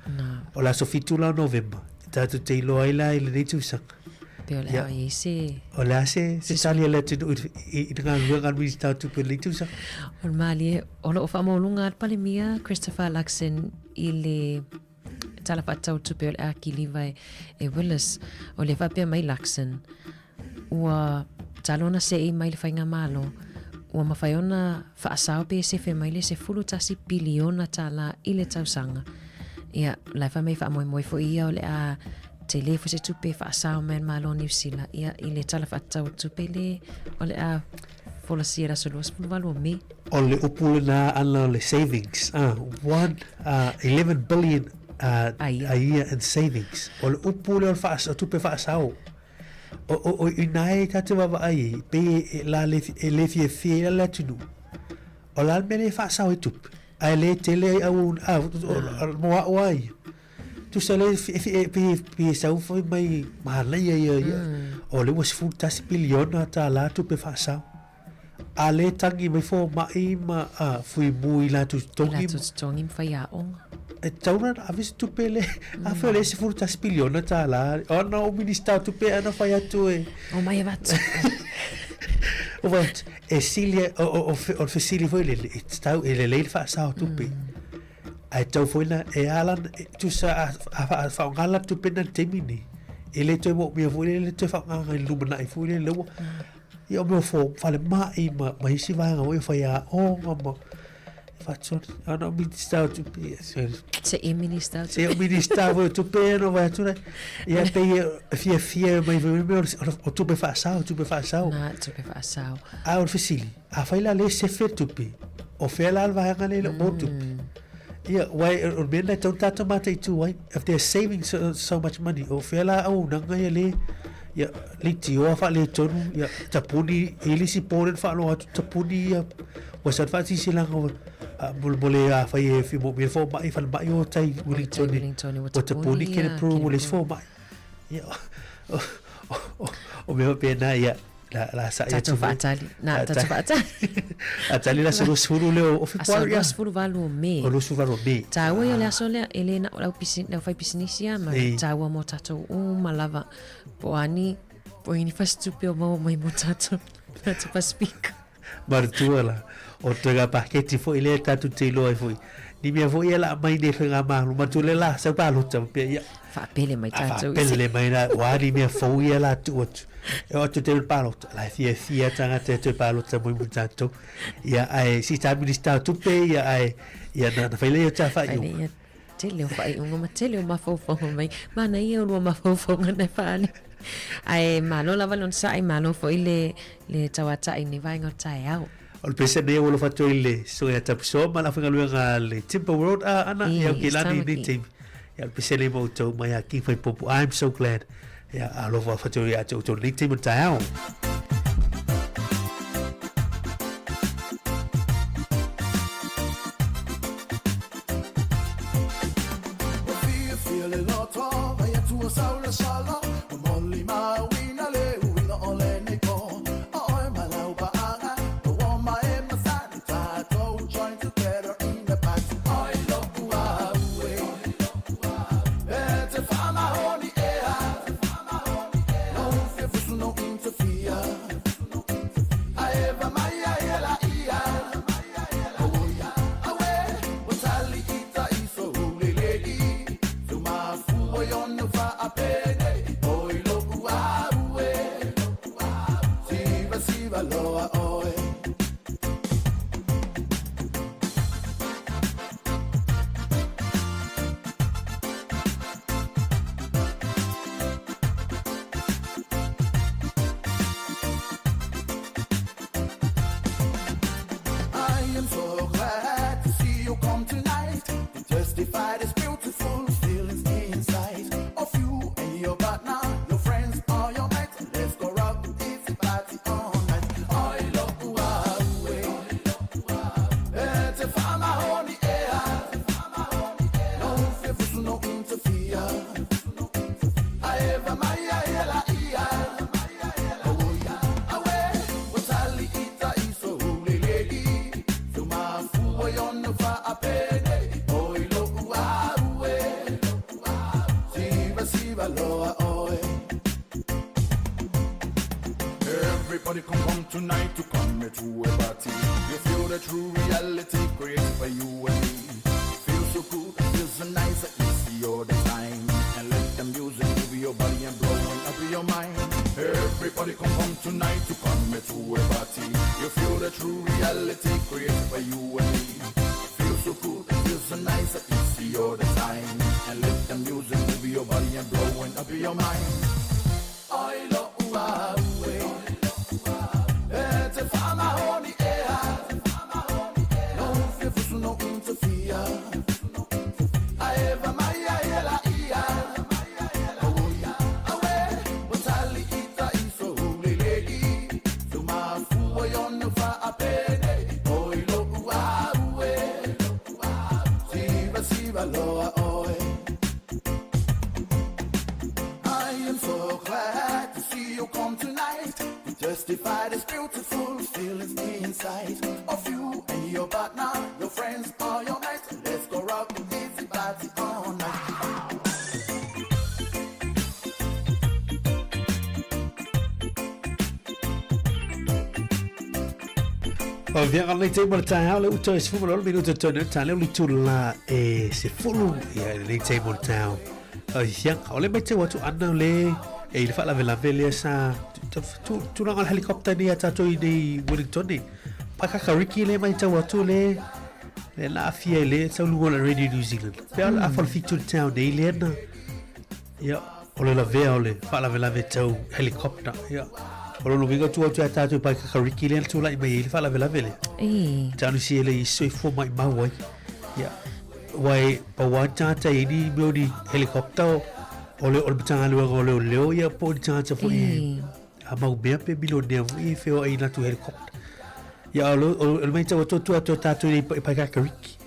O le aso 7 la o Novema, e tatou te iloa ai la i lenei tausaga. Pe o le a i ai se... O le a se, se tali a le atunuu i, i le galuega a le Minista o Tupe i lenei tausaga? O le malie, o lo o faamaualuga a le Palemia Christopher Luxon i le Tala Faatatau o Tupe o le a kiliva e, e Willis. O lea faapea mai Luxon, ua talu ona seei mai le Faigamalo, ua mafai ona faasao pe sefe mai le 11 piliona tālā i le tausaga. Ia, la e fai mai faamoemoe foi ia o le a tele foi se tupe e faasao mai a le Malo o Niu Sila, ia, i le Tala Faatatau o Tupe le o le a folasia i le aso 28 o Me. O le upu lena ana o le savings, ah, one, ah, 11 billion ah, a year in savings. O le upu lea o le faas, o tupe faasao. O, o, o inā e tātou vaavaai ai, pei e, la le, e le fiafia ai la le atunuu. O le a le mea lea e faasao ai tupe? Ae le tele ai au, a, mo a'u a ia. Tusa le, e, e, e, pei e sau foi mai manaia ia, ia. O lea ua 11 piliona tālā tupe faasao. A le tangi mai fomai ma a, fuimu i latou totogi. I latou totogi ma faiaoga. E tatau ona ave se tupe le, a fai o le 11 piliona tālā, ona o Minista o Tupe ana fai atu e. Omai avatu. O fai atu, e sili, o, o, o, o le fesili foi lele, e tatau, e lelei le faasao o tupe. Ae tatau foi na, e ala, e, tusa a, a, a, faaaoga la tupe na i le taimi nei. E le toe moomia foi lele, le toe faaaogaina i le lumanai foi lele, ua, Ia o mea o fo, falemai ma, ma isi vaega foi o faiaoga ma faatonu. Ana o Minista o Tupe. Ia, se, Se e Minista o se o Minista foi o Tupe ana vai atu nei. Ia pei e fiafia mai foi mea o, o tupe faasao, tupe faasao. Na, tupe faasao. A o le fesili, afai la le sefe le tupe, o fea la le vaega lea e le o maua tupe? Ia, wai, o le mea lena e tatau ona tatou mataitu ai, if they're saving so, so much money, o fea la auaunaga ia le, ia, leitioa faaletonu, ia, tapuni, e i ai le isi po lea na faalogo atu, tapuni ia, ua sau le faasilasilaga ua, a, mo, mo le afai e fia moomia le fomai, falemai o tai Wellington, Wellington, ua ua tapuni tapuni ia Kenepuru mo le isi Kenepuru. fomai. Ia, o, o mea faapena, ia, la, la sa'i Tatou atu foi. faatali. Na, tatou faatali. Faatali le aso 20 lea o Aso Fepuari, ia. 28 o Me. O 28 o Me. Tāua ia o le aso lea, e le na o le au pisi, le aufaipisinisi lava, ma Ei. tāua mō tātou uma lava. Po o a ni, po o ni fasitupe o maua mai mō tātou, tātou Pasifika. Manatua la, o toega paketi foi lea tatou te iloa ai foi. Ni mea foi ia la aumai nei faigamalo, manatua lea la sau palota ma pea ia. Faapele mai A tātou. faapele mai la, ua ni mea fou ia la tuu atu. E oo atu te le palota, la e fiafia tagata e toe palota mai mo tatou. Ia ae si tā Minista o Tupe ia ae ia na, na fai lea ia tā Fai faaiuga. lea ia tele o faaiuga ma tele o mafaufauga mai. Manaia o lua mafaufauga na e faaali. Ae malo lava le onosai, malo foi le, le tauata'i i nei vaega o le taeao. O le pese nei ua alofa atu ai le Susuga ia Tapusoa ma le aufaigaluega a le Timber World a ana Ī, ia o Keilani i Tamaki. nei taimi. Ia o le pese nei ma outou mai a King Whaipopo. I'm so glad. Ia alofa atu ai ia te outou nei taimi o le taeao. Ua fiafia le loto, vai atu o sau le sala, ua moli mauina le uiga o lenei po. O oe ma lau paaga, ua oma e masani, tatou join together in the party. Oi lo'u au e, e te whamahoni ea, no fefusu no interfere. Ae va mai ai e la ia, awe, ua tali ita iso hulelei, tumafua i ona faapene, oi lo'u au e, siva siva loa oe. I am so glad to see you come tonight to justify this beautiful feelings inside of you and your partner, your friends or your mates. Let's go rock this party all night. Oi lo ua ue, e te whamahoni ea, no fefusu no interfere. Ae va mai ai e la ia, awe, ua tali ita iso hulelei, tumafua i ona faapene, oi lo'u au e, siva siva loa oe. Everybody come home tonight to come to a party. You feel the true reality created by you and me. Feel so good, feel so nice, it's your design. And let the music move your body and blowing up your mind. Everybody come home tonight to come to a party. You feel the true reality created by you and me. Feel so good, feel so nice, it's your design. And let the music move your body and blowing up your mind. Oi lo ua ue, e te whamahoni ea, no fefusu no interfere. Ae va mai ai e la ia, awe, ua tali ita iso hulelei, tumafua i ona faapene, oi lo'u au e, siva siva loa oe. I am so glad to see you come tonight to justify this beautiful feelings inside of you and your partner, your friends or your mates. Let's go rock this party all night. O viaga lenei taimi o le taeao le uta e 18 minuta tonu e tā leo litu la e se fulu ia lenei taimi o le taeao. O hianga, o le mai te watu ana le e i le faalavelave lea sa tulaga o le helicopter nei a tātou i nei Wellington nei. Paekakariki le mai tau atu le le na aafia i le tau luga o le Radio New Zealand. Pe a le 7 o le taeao nei lea na ia o le lavea o le faalavelave tau helicopter. Ia o lona uiga tuu atu ia tātou i Paekakariki lea na tulai mai ai le faalavelave lea. Ī. Tanu si e le i soifua maimau ai. Ia. Aua e pau lava ni tagata e i ai ni mea o ni helicopter o le o le Matagaluega o Leoleo ia po o ni tagata foi e a mau mea pe milionea foi e feoai i latou helicopter. Ia a o le o le matau atu atu atu a tatou i Paekakariki.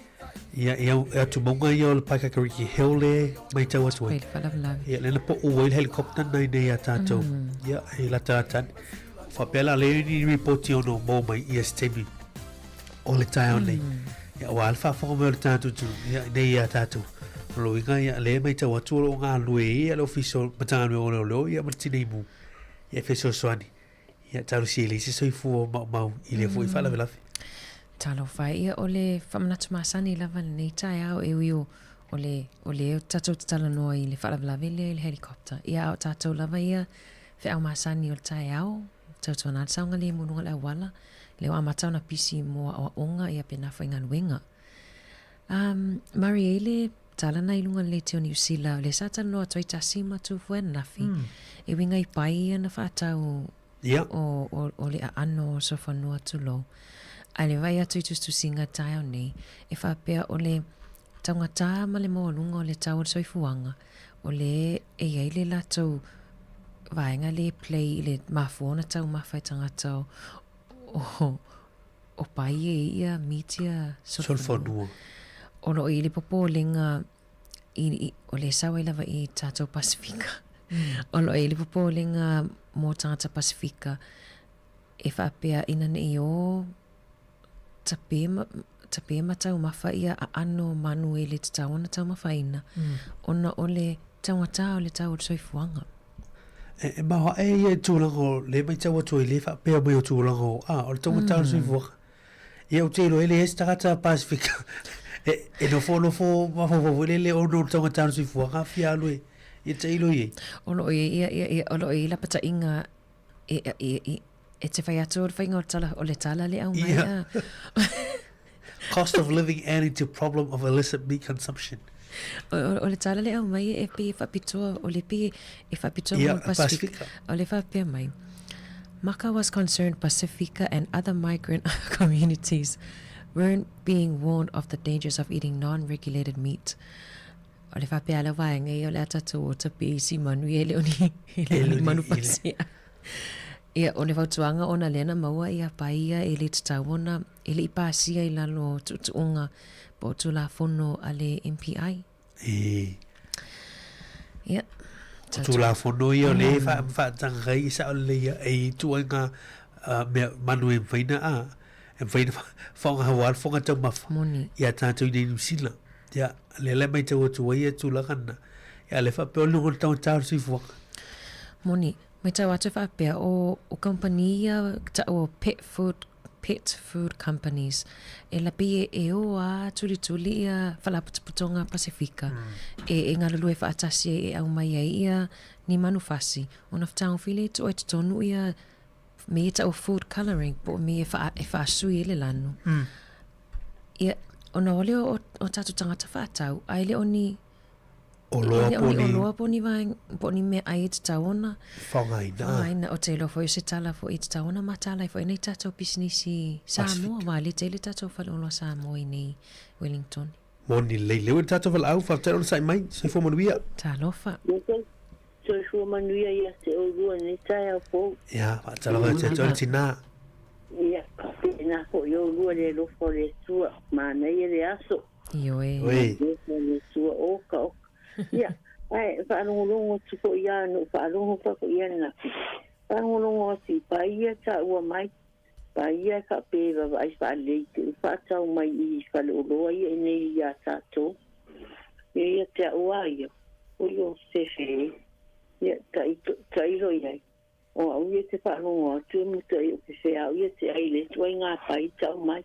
Ia e au e atu mauga ia o le Paekakariki Hill le matau atu ai. Ia lea na pau ai le helicopter na i nei a tatou. Ia e latalata ane. Faapea la lea ni ripoti ono maua mai ia se taimi o le taeao nei. Ia aua le faafofoga mai o le tatou atunuu, ia nei ia tatou. O lona uiga ia lea e matau atu o lo o galulue ai ia le Ofisa o Matagaluega o Leoleo ia ma le Tinei Mu ia e fesoasoani ia talosia e leai se soifua maumau i lea foi faalavelave. Talofa e, ia o le faamanatu masani lava lenei taeao e ui o o le o le tatou te talanoa i le faalavelave lea i le helicopter. Ia a o tatou lava ia feau masani o le taeao, tautuana le saogalemu i luga o le auala, lea ua amata ona pisi mo aoaoga ia pena foi galuega. Um, Murray, e i le tala na i luga o le leitio Niu Sila, o lea sa talanoa atu ai tasi ma Tufue ananafi, e uiga i pai ia na faatau o, o, o le aano o solofanua tulou. Ae le vaai atu i tusitusiga taeao nei, e faapea o le taugata ma le maualuga o le tau o le soifuaga, o le e i ai le latou vaega lea e play i le mafua ona taumafa e tagata o, o, o pai e ia meat ia solofanua. O lo o i ai le popolega i, i, o le sau ai lava i tatou Pasifika. O lo o i ai le popolega mo tagata Pasifika e faapea ina ne i o tape ma, tape ma taumafa ia aano manu e le tatau ona taumafaina, ona o le taugata o le tau o le soifuaga. E, e maoae ia i tulaga o le matau atu ai le faapea mai o tulaga o, a, o le taugata o le soifuaga. Ia ou te iloa e leai se tagata Pasifika e, e nofonofo mafaufau foi lele ona o le taugata o le soifuaga fia alu e, ia tailo i ai. O lo o i ai, ia, ia, ia, o lo o i ai lapataiga e, e, e, e te whai atu o le whainga o le tala, o le tala le au mai Yeah. Cost of living adding to problem of illicit meat consumption. O, o, o le tala le au mai e pe whapitoa, o le pe e whapitoa Yeah, mo le Pasifika. Pasifika. O le whapea mai. Maka was concerned Pasifika and other migrant communities weren't being warned of the dangers of eating non-regulated meat. O le faapea lava vaega ia o le a tatou o tape isi manu ia e le o ni, e le o ni manu pasia. Ia, o le fautuaga ona lea na maua ia pai ia e le tatau ona e le i pasia i lalo o tuutuuga po o Tulafono a le MPI. E. Ia. O Tulafono ia o le faataga ai i sao lelei ia e i ituaiga mea manu e mafai ona a, e mafai ona faaaoga aua le fofoga taumafa. Moni. Ia tatou i nei Niu Sila. Ia, lea la e matau atu ai ia tulaga na. Ia, lea faapea o luga o le taugata o le soifuaga. Moni, matau atu faapea o, o kamupani ia ta'u o pet food, pet food companies, e lape e, e o a tulituli ia Faalapotopotoga Pasifika e, e galulue faatasi ai e aumai ai ia ni manufasi ona fetagofi lea e tuu ai totonu ia mea ia ta'u food colouring po o mea e wha, e whaasui ai le lanu. Ia, ona o lea o, o tatou tagata whaatau, a e le o ni Oloa e le po o ni ni oloa po ni vaeng, po ni mea ai e tatau ona Whangaina. whangaina. O te iloa foi o se tala foi e tatau ona mataala ai foi nei tatou pisinisi Samoa, Pasifika. wā le tele tatou faleoloa Samoa i nei Wellington. Moni lelei leu e le tatou valaau, faafetai ona sai mai, soifua manuia. Talofa. Soifua manuia ia te oulua i lenei taeao fou. Ia, faatalofa atu ia te oe le tinā. Ia, faapena foi oulua le alofa o le Atua, manaia le aso. Ioe. Oi. Alofa o le Atua, oka oka. Ia, ae faalogologo atu foi ia na ou faalogo fa foi ia ananafi. Faalogologo atu i paia taua mai, paia e faapea e vaavaai faalelei te u faatau mai i faleoloa ia inei ia tatou. Ia ia te au a ia, o Iosefe e, ia tailo i ai. O au ia te faalogo atu e mutaʻi o pefea au ia te ai le ituaiga pai tau mai.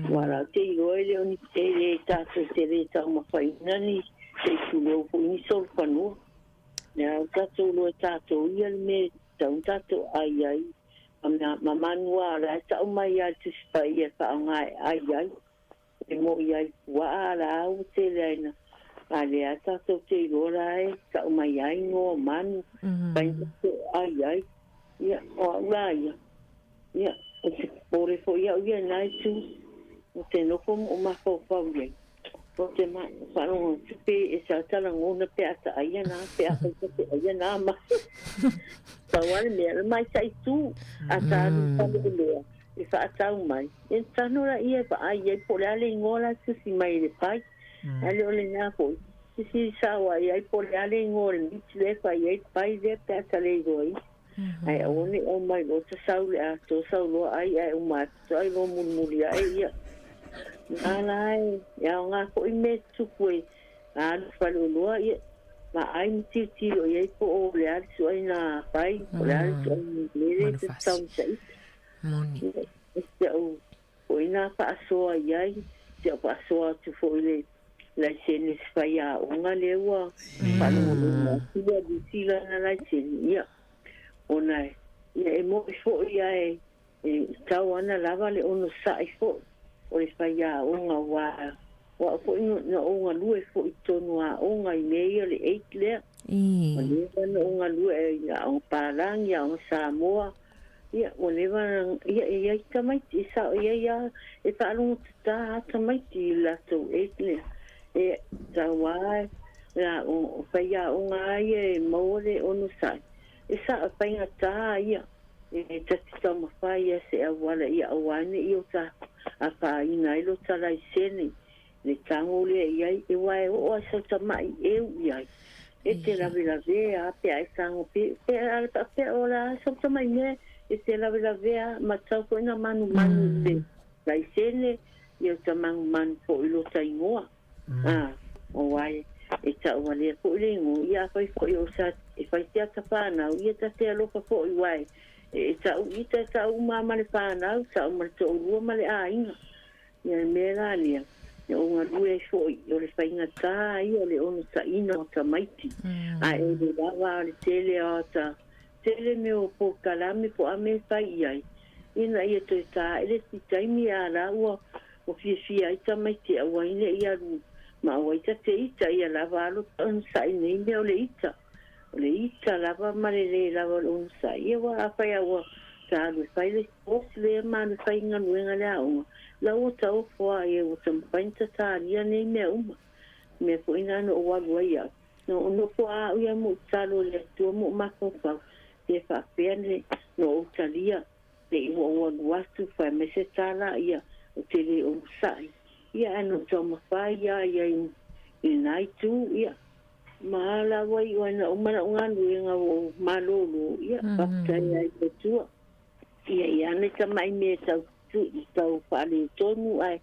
Ua rau te iloa e le o ni e le tatou te le taumafaina ni se i tulou foi ni solofanua. Le au tatou loa e tatou ia le mea e tatau ona tatou ai ai ma mea ma manu a la e tau mai a le Tusi Paia e faaaoga e ai ai. E moʻi ai puaa a la ua tele ai na a lea tatou te iloa la e tau mai ai igoa o manu pai tatou ai ai. Ia, o au la ia. Ia, o te popole foi au ia i na itu, o te nofo ma ou mafaufau i ai. Ou te faalogo atu pe e sa talagona pe a ta aia na pe a fai te aia na ma. Pau a le mea le mai tu a ta alu i faleoloa e faatau mai. E tano la ia e vaai ai po o le a le igoa la e tusi mai i le pai. Ae le o lena foi. Fesili sao lava i ai po o le a le igoa o le miti lea e fai ai le pai lea pe a ta le iloaina. Ae aua ne i aumai loa ta sau le atoa sau loa ai ae uma atu ta ai loa mulimuli ae ia. Na la e, e aoga foi mea e tutupu e alu i faleoloa ia vaai ma tilotilo i ai po o le a le suaina pai, po o le a le suaina mele e tatau ona taita. Moni. Ia, e si au foi na faasoa i ai, si au faasoa atu foi i le laisene se faiaoga lea ua faalogologo atu ua lisi lana laisene, ia, ona ia e moni foi ae e tau ana lava le onosai foi o le faiaoga aua o au foi na ou galue foi i totonu o aoga i mea ia o le eight lea. Ua leva ona ou galue i aoga palagi, aoga Samoa, ia ua leva ia e i ai tamaiti, e sao i ai lava, e faalogo tatā lava tamaiti i le latou eight lea. E tau lava o faiaoga lava ia e maua le onosai, e sao e faigata ia. E ta te taumafai ia se auala ia aua ne i o ta afaina ai lo ta laisene le tago lea i ai, e aua e oo ai sau tama'i eu i ai. E te lavelavea a pe a e tago pe, pe a le faapea o le a sau tama'i mea e te lavelavea ma tatau foi ona manumanu i le laisene ia o ta manumanu foi i lo ta igoa. A, aua e taualea foi le igoa, ia afai foi o sa e fai se ata whanau, ia ta te alofa foi aua e e tau ita e tau uma ma le whanau, tau ma le to'olua ma le aiga. Ia le mea la lea, e o galue ai foi o le faigata ia o le onosaiina o tamaiti. A e le lava o le tele o ta tele mea o polokalame po o a mea e fai i ai, ina ia toe tae le isi taimi a la ua ua fiafia ai tamaiti e aua ai ne i alu ma aua ai ta te ita ia lava alo ta onosai nei mea o le ita. O le ita lava ma le lē lava o le onosai. Ia aua afai a ua ta alu e fai le course lea ma alu e fai galuega le aoga, la ua taofo a ia ua taumafai ona tatalia nei mea uma. Mea foi na na ou alu ai au. Na ou nofo a au ia ma ou tatalo i le Atua ma ou mafaufau, pe faapea le na ou talia le i ua ou alu atu fai mai se tala ia ou te le onosai. Ia ae na ou taumafai a ia i lena itu ia ma ala ua iu ai na uma lau galuega ua ou malolo ia faafetai ai i le Atua. Ia i ana tamai mea tau tau faaletonu ae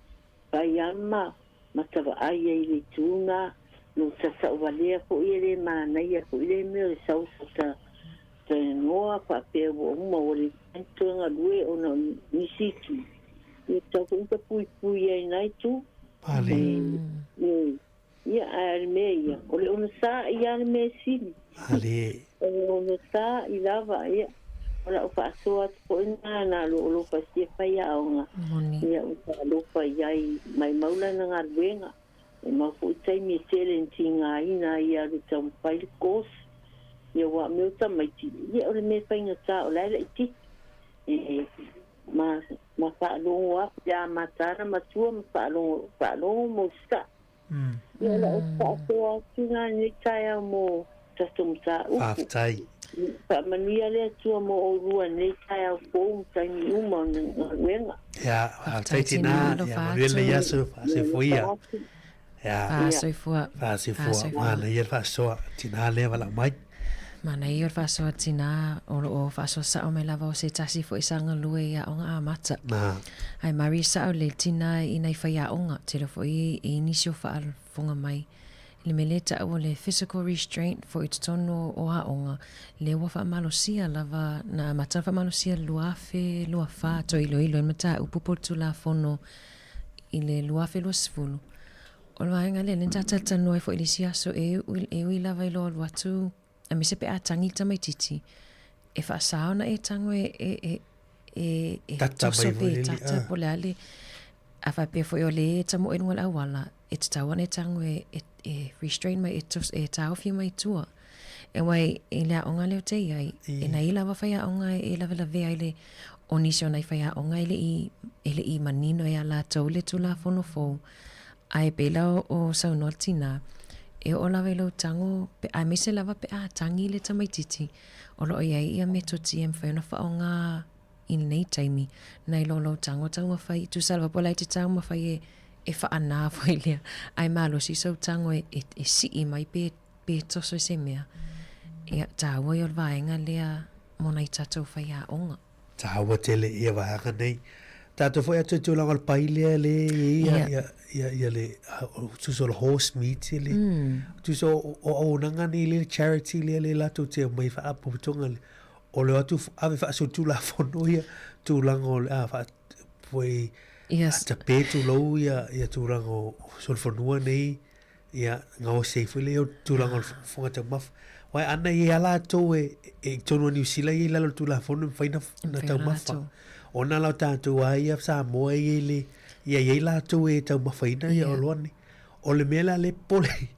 fai a ma ma tavaai ai i le itu na no tatauvalea foi e le manaia foi le mea o le sausa ta ta noa faapea ua uma ua le mafai ona toe galue ona o nisi itu. Ia tatau foi ona tapuipui ai na itu. Pale. E, ia, ae o le mea ia, o le onosai lava le mea sili. Pale. O le onosai lava, ia, o lau faasoa atu foi lena na o lo o alofa sia faiaoga. Ia, ua faalofa i ai, maimau lana galuega. E mau foi taimi e tele na tigaina ai ia alu e taumafai le course. Ia aua o mea o tamaiti, ia o le mea faigata o la e laitiiti. E ma, ma faalogo atu ia mataala matua ma faalogo, faalogo ma usitai. Ia o lau faasoa atu lena i lenei taeao mo tatou mataupu. Faafetai. Faamanuia le Atua mo oulua i lenei taeao fou ma taimi uma o le galuega. Ia, faafetai tina, ia manuia lenei aso, faasoifua ia. Ia. Faasoifua. Faasoifua, manaia le faasoa, tina lea valaau mai. Manaia le faasoa tina, o lo o faasoa sao mai lava o se tasi foi sa galue i aoga amata. Na. Ae marie sao le tina i nai faiaoga, tele foi i nisi o faafofoga mai. I le mea lea e taua o le physical restraint foi i totonu o aoga, lea ua faamalosia lava, na amata ona faamalosia i le 2024, toe iloilo ai le mataupu po o le Tulafono i le 2020. O le vaega lea, lea na ta talatalanoa ai foi i le isi aso, e ui lava i lou alu atu, aemaise pe a tagi le tamaitiiti, e faasa ona e tago e, e, e, e, e Tata toso mai pe foi le tata ah. po o le a le, a faapea foi o le e tamoe i luga o le auala, e tatau ona e tago e, e, e restrain mai, e, tos, e taofi mai i tua. E wai, i le aoga lea ou te i ai, e nai lava faiaoga e lavelavea ai le, o nisi o nai faiaoga e le i, e le i manino ia latou le Tulafono fou. Ae pei la o saunoa le tinā, e oo lava i lou tago, pe, aemaise lava pe a tagi le tamaititi, o lo o i ai ia metotia e mafai ona faaaoga i lenei taimi, nai lo lou tago taumafai, tusa lava po o le a e te taumafai e, e faanā foi lea, ae malosi sou tago e, e, e sii mai pe, pe toso i se mea. Ia, tāua ia o le vaega lea mo nai tātou faiaoga. Tāua tele ia vaega nei. Tātou foi atu i tulaga o le pai lea le ia, ia, ia, ia le, tusa o le horse meat le, tusa o, o auaunaga nei le charity lea le latou te omai faapopotoga le, o le o atu ave faasolitulafono ia tulaga o le, a, faa, foi, Yes. tape tulou ia, ia tulaga o solofanua nei, Ia, gaosi ai foi lea o tulaga o le fofoga taumafa. Aua ana i ai lava latou e, e i totonu o Niu Sila ia i lalo o le Tulafono e mafai ona taumafa. Ona la o tatou lava ia Samoa e i ai le, ia i ai latou e taumafaina ia oloa nei. O le mea la lea e popole ai,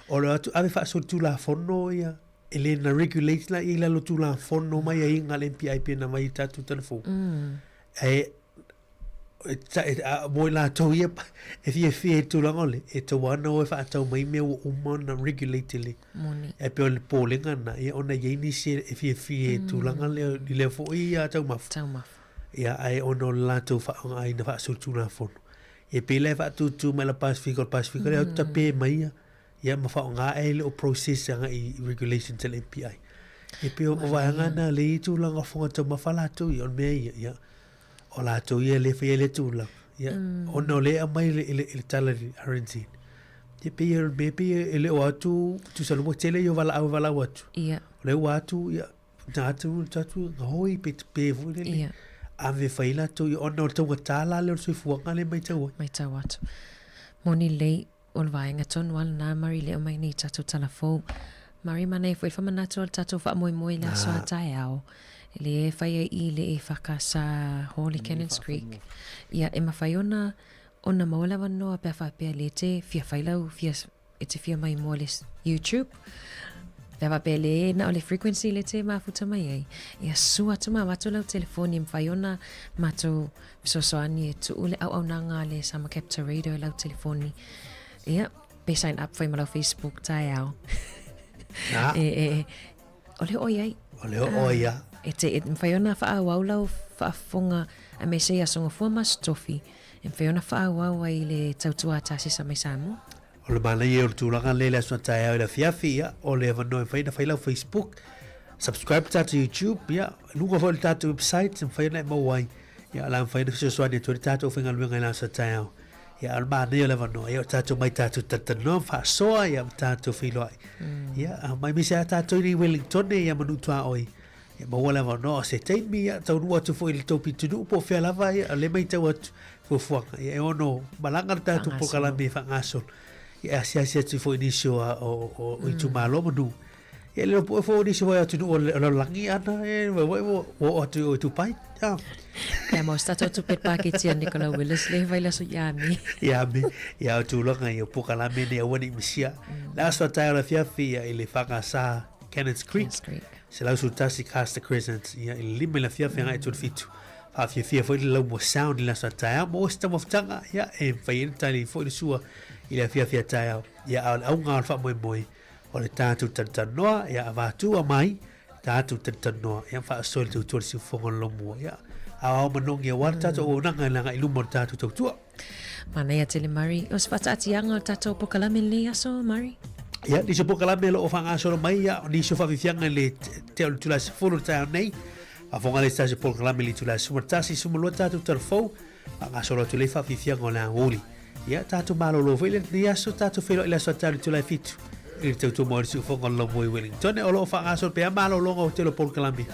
o le o atu ave faasolitulafono ia, e le na regulate la i lalo o Tulafono ma aiaiga a le MPI pei ona aumai i tatou tala fou. Ae mo i latou ia e fiafia i le tulaga o le, e tatau lava ona o e faatau mai mea ua uma ona regulate e le, Moni. e pei o le popolega lena, ia ona e i ai nisi e fiafia i le tulaga lea i lea foi taumafa. Taumafa. Ia, ae ona o le latou faaaogaina faasolitulafono. E pei la e faatūtū mai la Pasefika, o le Pasefika lea e tape mai ia, ia ma faaaoga e le o process agai i regulations a le MPI. E pei o vaega na lea e i ai tulaga o fofoga taumafa latou ia, o le mea ia, ia, o latou ia lea e faia lea tulaga. Ia, ona o lea e aumai i le, i le, i le tala i le RNZ. Ia pei o le mea pei e le o atu, tusa ua tele ia o valaau e valaau atu. Ia. O lea ua atu, ia, na atu, atu, gaoi pe pe foi lele. Ia. Ave fai latou ia, ona o le taugata la lea o le soifuaga lea e matau ai. Matau atu. Moni lelei, O le vaega tonu lava lena, Mari, le aumai nei i tatou tala fou. Mari, manaia foi le faamanatu o le tatou faamoemoe i le aso a taeao, lea e fai ai i le EFKS Hall i Cannons Creek. Ia, e mafai ona, ona maua le avanoa pe a faapea lea e te fia fai lau fia, e te fia mai mo le YouTube. Pe a faapea lea na o le frequency lea e te mafuta mai ai, ia sua atu ma avatu lau telefoni e mafai ona matou Fesoasoani e tuu le auaunaga a le Sama Capture Radio i lau telefoni. Ia, pe sign up foi ma lau Facebook taeao. Na. E, e, o le oi ai. O le oi a. E te, e mawhai ona whaawau lau whaafonga a me se ia songa fua ma stofi. E mawhai ona whaawau ai le tautua tasi sa mai Samoa. O le manaia o le tulaga lea i le aso a taeao i le afiafi, ia, o le avanoa e mafai ona fai lau Facebook, subscribe tatou YouTube, ia, luga foi o le tatou website, e mafai ona e maua ai, ia, o le a mafai ona fesoasoani atu ai le tatou aufaigaluega i le aso a taeao. Ia, a o le manaia o le avanoa, ia, o tatou mai tatou talatalanoa ma faasoa, ia, ma tatou feiloai. Ia, a mai aemaise lava tatou i nei Wellingtone, ia, ma nuu tuaoi, Ia maua le avanoa o se taimi, ia, taunuu atu foi i le tou pitonuu po o fea lava, ia, o lea e matau atu fuafuaga, ia, e ono malaga le tatou polokalame e faagasolo, ia, e asiasi atu foi i nisi o, o, o, o itumalo ma nuu. Ia, le iloa po foi o nisi foi atunuu o le lalolagi ana, e, ua, ua, ua oo atu i o i Dubai. Ah. Ia mo se tatou tupe paketi a Nicola Willis le fai le aso ia me. Ia me, ia o tulaga ia o polokalame nei aua ne i misia. Le aso a taeao le afiafi ia i le whakasa Cannons Creek. Cannons Creek. 111 Caster Crescent, ia, i le 5 i le afiafi agai atu i le 7. Faafiafia foi le laumua sound i le aso a taeao, maua se taumafataga, ia, e mafai ai ona tali foi le sua i le afiafi a taeao. Ia, a o le auga o le faamoemoe, o le tatou talatalanoa, ia, avatu aumai, tatou talatalanoa, ia, faasoa i le tautua i le siufofoga o le laumua, ia, aoao manogi aua le tatou auaunaga i le agai i luma o le tatou tautua. Manaia tele Murray. O se faataatiaga o le tatou polokalame i lenei aso, Murray? Ia, nisi o polokalame o lo o faagasolo mai, ia, o nisi o faafiafiaga i le tea o le itula e 10 o le taeao nei. Faafofoga le se tasi o polokalame i le itula e 11, 12 tatou talafou, faagasolo atu lea faafiafiaga o le aoauli. Ia, tatou malolo foi lenei aso, tatou feiloai i le aso a taeao i le itula e 7 i le tautua mai o le siufofoga o le Laumua i Wellington. O lo o faagasolo pea malologa o tele o polokalame.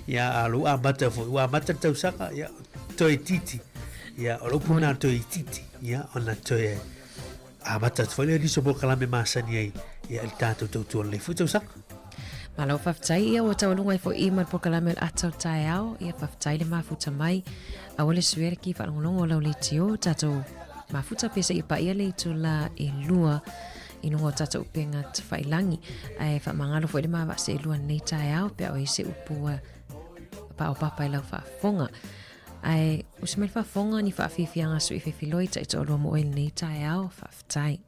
Ia, a lo ua amata foi, ua amata le tausaga, ia, toe itiiti. Ia, o le upu lena toe itiiti, ia, ona toe amata atu foi lea nisi o polokalame masani ai, ia, i le tatou tautua lenei foi tausaga. Malo faafetai, ia ua taualuga ai foi i ma le polokalame o le ata o le taeao, ia faafetai le mafuta mai. Aua le suia le ki faalogologo o lau leitio, tatou mafuta pea seia paia le itula e lua i luga o tatou upega tafailangi. Ae faamagalo foi le mavaa seelua lenei taeao pe a o i ai se upu ua paopapa i lau faafofoga. Ae usi mai le faafofoga ni faafiafiaga sui fefiloi taitoalua mo oe i lenei taeao. Faafetai.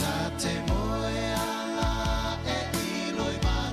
Ta te moe ala e iloi mai.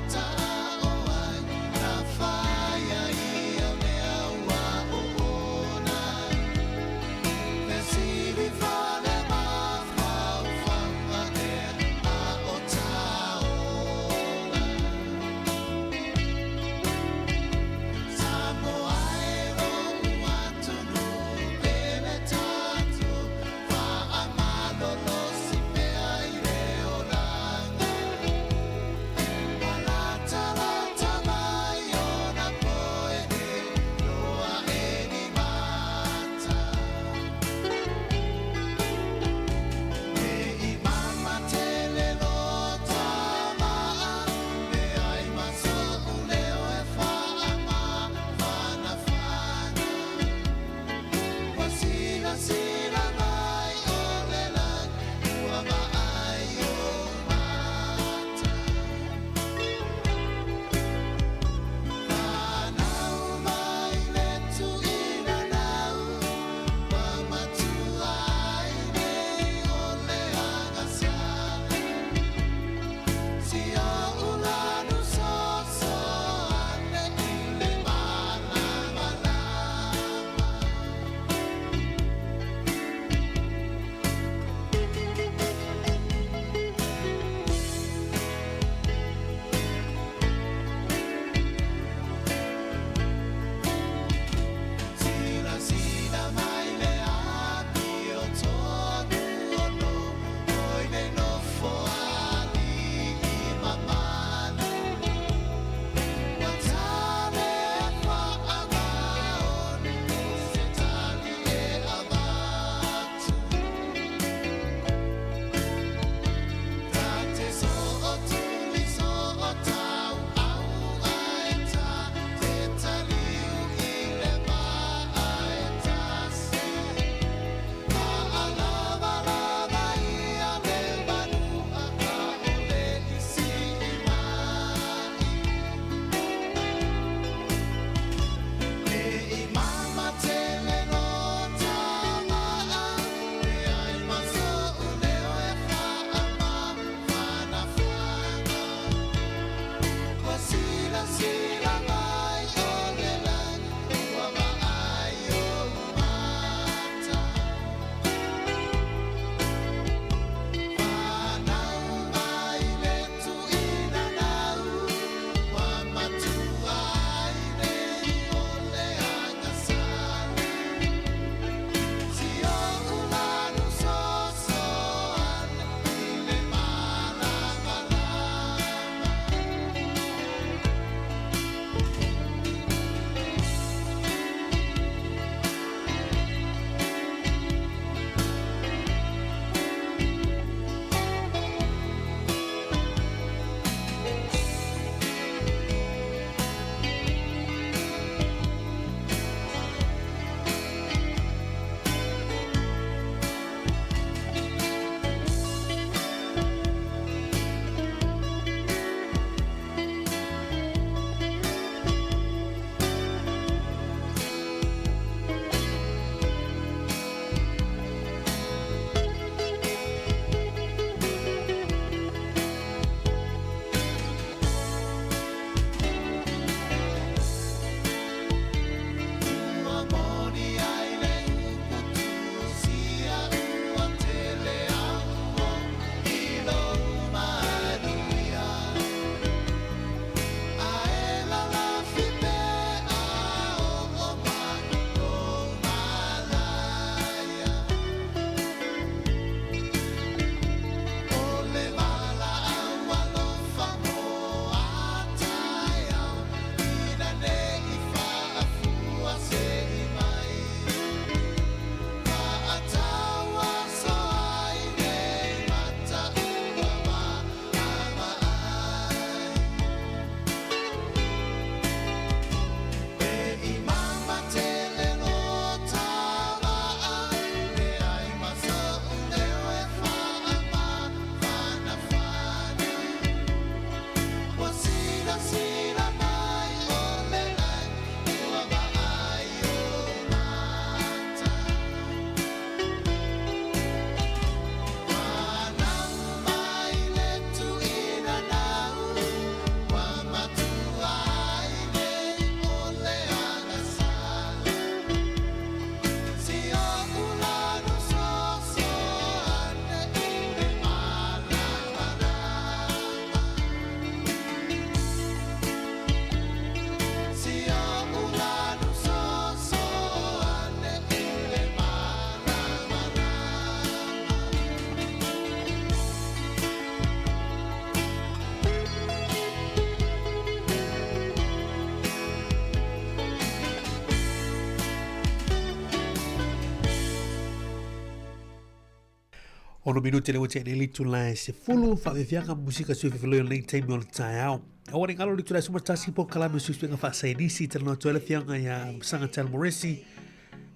Ono minute le ua tea nei le itula e 10, faafiafiaga ma musika sui fefiloi o lenei taimi o le taeao. Aua ne i galo le itula e 11 polokalame o suesuega faasaienisi i talanoa atu ai le afioga ia Masaga Tal Moresi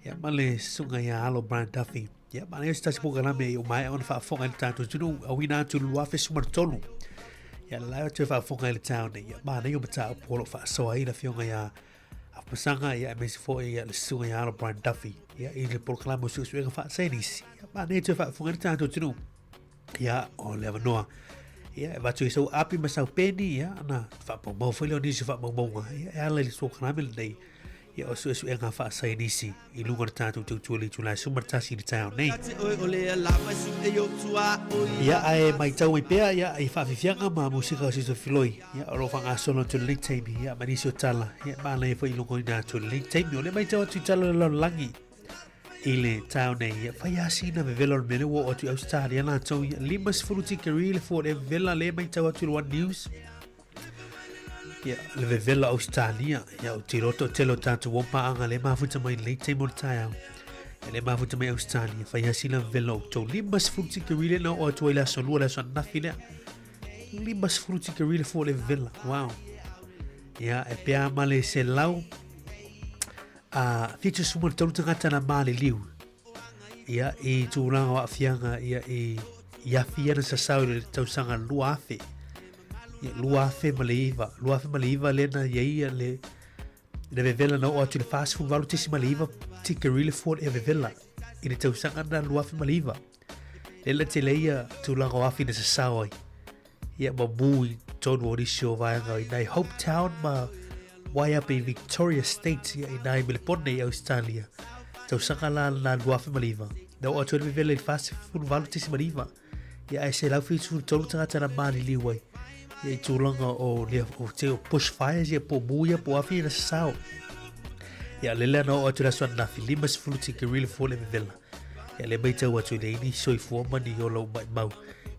ia ma le susuga ia Alo Brian Duffy. Ia manaia se tasi polokalame i o maea ona faafofoga i le tatou atunuu auina atu i le 2013. Ia la e toe faafofoga i le taeao nei. Ia manaia o mataupu o lo o faasoa ai le afioga ia Afasaga ia aemaise foi ia le susuga ia Alo Brian Duffy ia i le polokalame o suesuega faasaienisi. Ia manaia toe faafofoga i le tatou atunuu. Ia o le avanoa ia e avatu ai sau api ma sau peni ia ona faapaumau foi lea o nisi o faamaumauga ia e ala i le polokalame lenei ia o suesuega faasaienisi i luga o le tatou tautua i le itula e 11 i le taeao nei. Ia ae maitau mai pea ia i faafiafiaga ma musika o Sister Filoi ia o lo o faagasolo atu i lenei taimi ia ma nisi o tala ia manaia foi i luga atu i lenei taimi. O lea maitau atu i tala o le lalolagi i le taeao nei ia fai lava sina vevela o le mea lea ua oo atu i Australia latou ia 50 tikeri le fua o le vevela lea maitau atu i le One News. Ia, le vevela o Australia, ia, ou te iloa toatele o tatou ua paaga lea mafuta mai lenei taimi o le taeao. Ia, lea mafuta mai Australia, fai lava sina vevela o outou. 50 tikeri lea na oo atu ai le aso lua, le aso ananafi lea. 50 tikeri le fua o le vevela. Wow. Ia, e pea ma le selau a 73 tagata na maliliu. Ia, i tulaga o aafiaga, ia, i, i afi ia na sasao i le tausaga 2000. Ia, 2009, 2009 lea na iai ia le, le vevela na oo atu i le 48.9 tikeri le fua o le vevela i le tausaga na 2009. Lea la tele ai ia tulaga o afi na sasao ai. Ia ma mū i tonu o nisi o vaega i nai Hopetown ma Waiape i Victoria State ia i nai Melepone i Australia. Tausaga la na 2009. Na oo atu ai le vevela i le 48.9. Ia ae 173 tagata na maliliu ai. Ia i tulaga o lea o te o bush fires ia po mū ia po afi na sasao. Ia le lea na oo atu le aso ananafi 50 tikeri le fua le vevela. Ia le maitau atu i le ini soifua ma ni ola o maimau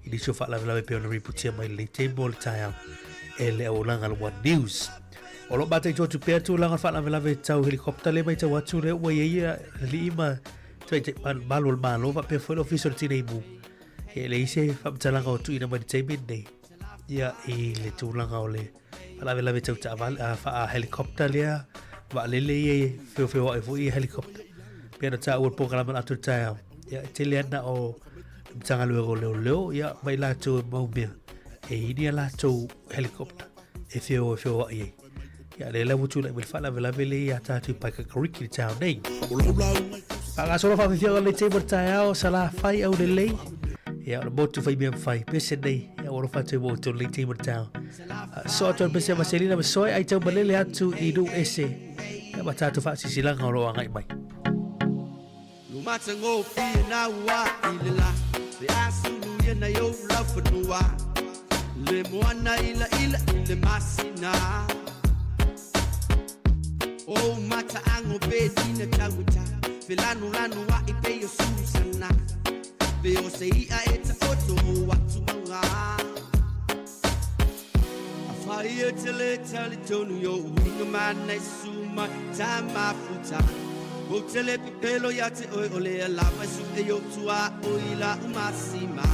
i nisi o faalavelave pei ona ripotia mai lenei taimi o le taeao e le auaunaga a le One News. O lo o mataitu atu pea tulaga o le faalavelave tau helicopter le maitau atu lea ua i ai le alii ma tamaitai malu o le Malo faapea foi le Ofisa o le Tinei Mu. E leai se faamatalaga o tuuina mai i le taimi lenei ia i le tulaga o le faalavelave tau taavale a faa helicopter lea vaalele ia e feofeoai foi ia helicopter pei ona taua le polokalame o le atu le taeao ia e tele ana o le Matagaluega o Leoleo ia ma i latou e mau mea e i ni a latou helicopter e feo e feoai ai ia lea la ua tulai mai le faalavelave lea ia tatou i Paikakariki le taeao nei. Faagasolo faafiafiaga o lenei taimi o le taeao, Salafai aulelei. Ia, o le motu fai mea mafai. Pese nei, ia ua alofa atu ai mo outou lenei taimi o le taeao. So atu ai pese ma Selina ma Soe, ai tau malele atu i nuu ese. Ia ma tatou faasisilaga o lo o agai mai. Lumatagofie na ua i le la Pe a sulu ia na i ou laufanua Le moana ilaila i le masina O mataago pe tina tauata Pe lanulanu a'i pe o susana Pe o se i'a e taoto o atu mauga Afai e te le talitonu i o'u uiga mana e susu mai ta mafuta Ou te le pepelo ia te oe o lea lava e su'e i ou tuaoi la'u masima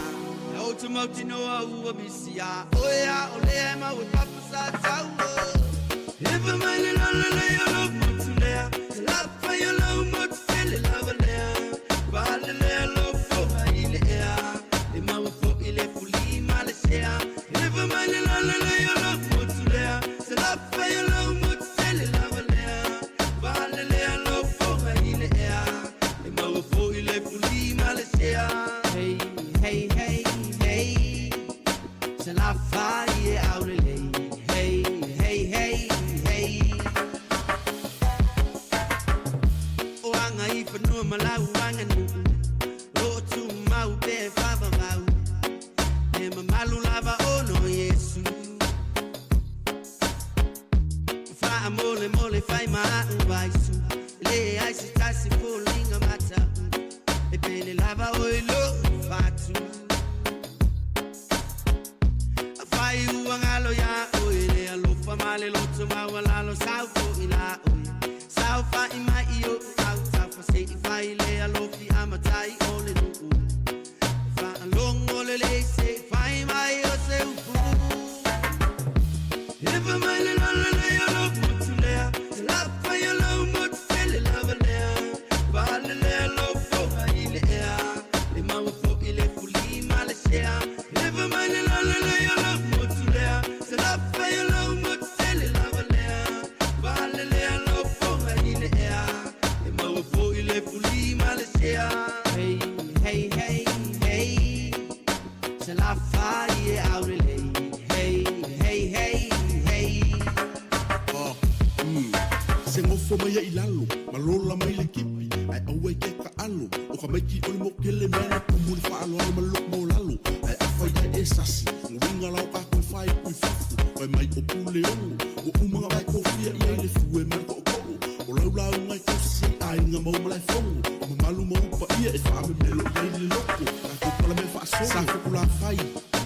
Na ou te mautinoa ua misi a oe a o lea e mau e papa sa taua Ewa mai le lalelei o lou motu lea Te lafai o lou motu tele lava lea Pale lea lou foga i le ea E maua fo'i le fuli ma le sea Ewa mai le lalelei o lou motu lea Te lafai o lou motu tele lava lea Pale lea lou foga i le ea E maua fo'i le fuli ma le sea Hey, hey, hey, hey Se lafai e aulelei Hey, hey, hey, hey O aga i whanua ma lau aganuu O tumau pe whawawau E mamalu lava ono Iesu Whaamolemole whai maa'u aisu Le ai se tasi foliga mata'u E pele lava oe lo'u fatu Afai ua galo iā oe le alofa ma le loto maualalo Sau fo'i la oe Saofa'i mai i o'u autafa Se i fai le alofi a matai o le nu'u. Se gofo mai ai i lalo ma lola mai le kipi ae aua e ke taalo o ka maiki o le mokele mea na tumu i le faaaloalo ma le loku maualalo ae afai ae e sasi uiga la o tatou e faaitu i fafo fai mai o Puleono ua uma ona vae tofia i ai le fue ma le tootoo o lau lauga e tausi ai aiga ma Malaefono o mamalu ma upu paia e faamemelo i ai le loto tatou palamea faasolo sa Fokulafai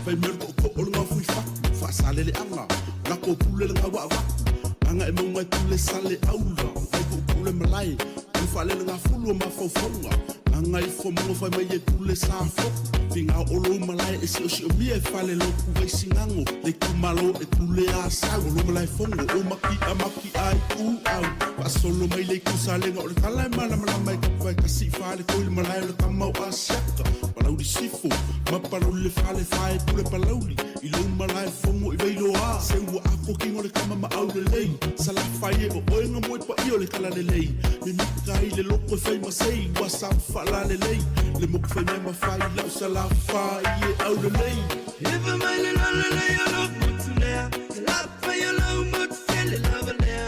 fai mai o le tootoo o le gaofui fatu faasaleleaga latou pule le gaua avatu aga e mauga e pule sale aula vai tuupule malae o le faalelegafulu o mafaufauga aga ifo mauga fai mai e pule sa foku figao o lou malae e siosiomia e fale lotu vai sigago le itumalo e pule a sau o lo Malaefono o maki'a maki'a i tu au faasolo mai le itu salega o le tala e malamalama e tapuai kasi i fale toi le malae o le tama o Asiata Palauli Sifo ma Palauli le fale fae pule Palauli i lou Malaefono i Vailoa se ua ako kino le tama ma aulelei Salafai e o oe nga moe paia o le talalelei Mimita ai le loko e fai ma sei ua sa faalalelei Le moku fai mea ma fai lau Salafai e aulelei Eva mai le lalelei o lou motu lea Salafai o lou motu tele lava lea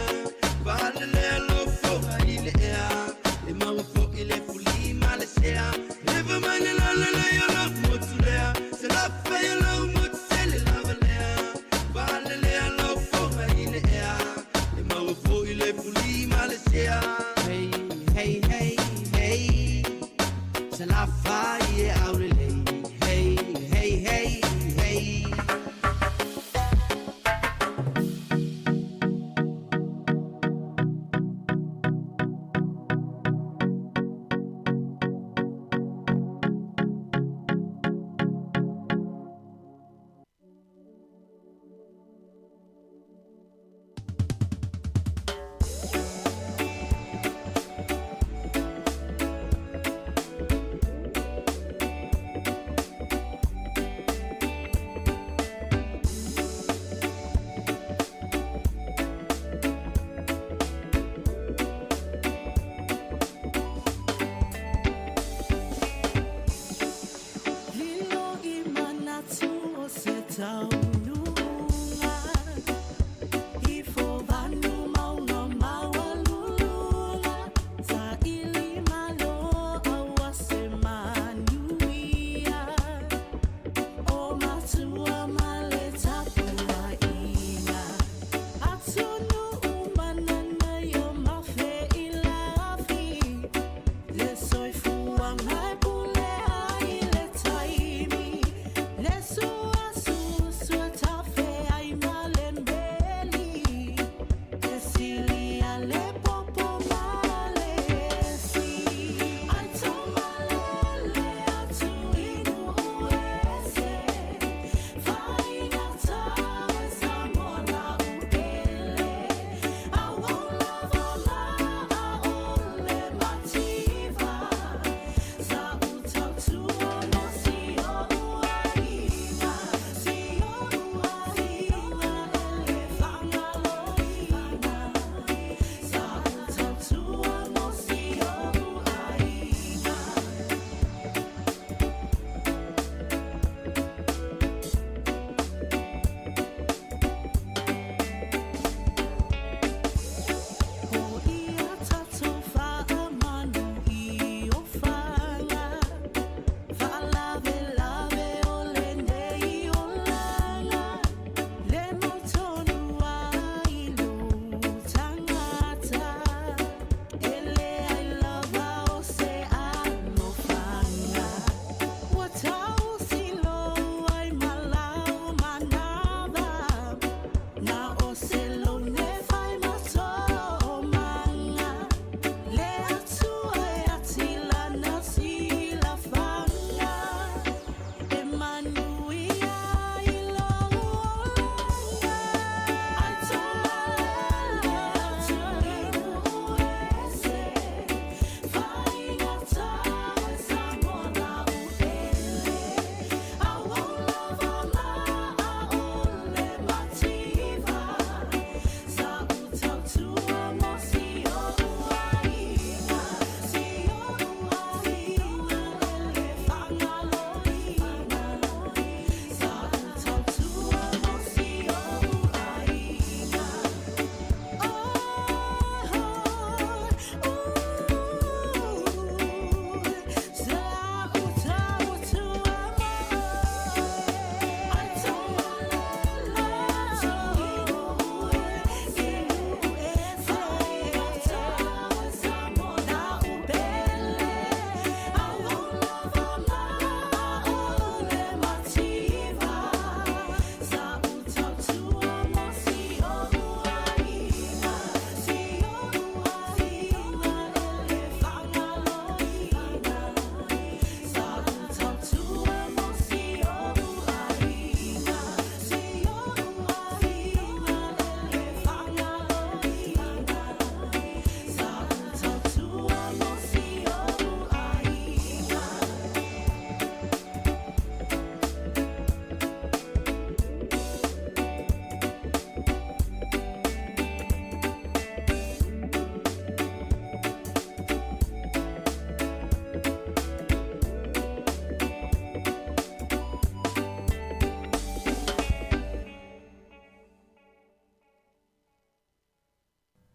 Faalelea lou foga i le ea E maua foi le fuli ma le sea Eva mai le lalelei o lou motu lea Salafai o lou motu tele lava lea Faalelea lou foga i le ea E maua foi le fuli ma le sea Hey, hey, hey, hey Salafai e aulelei Hey, hey, hey, hey.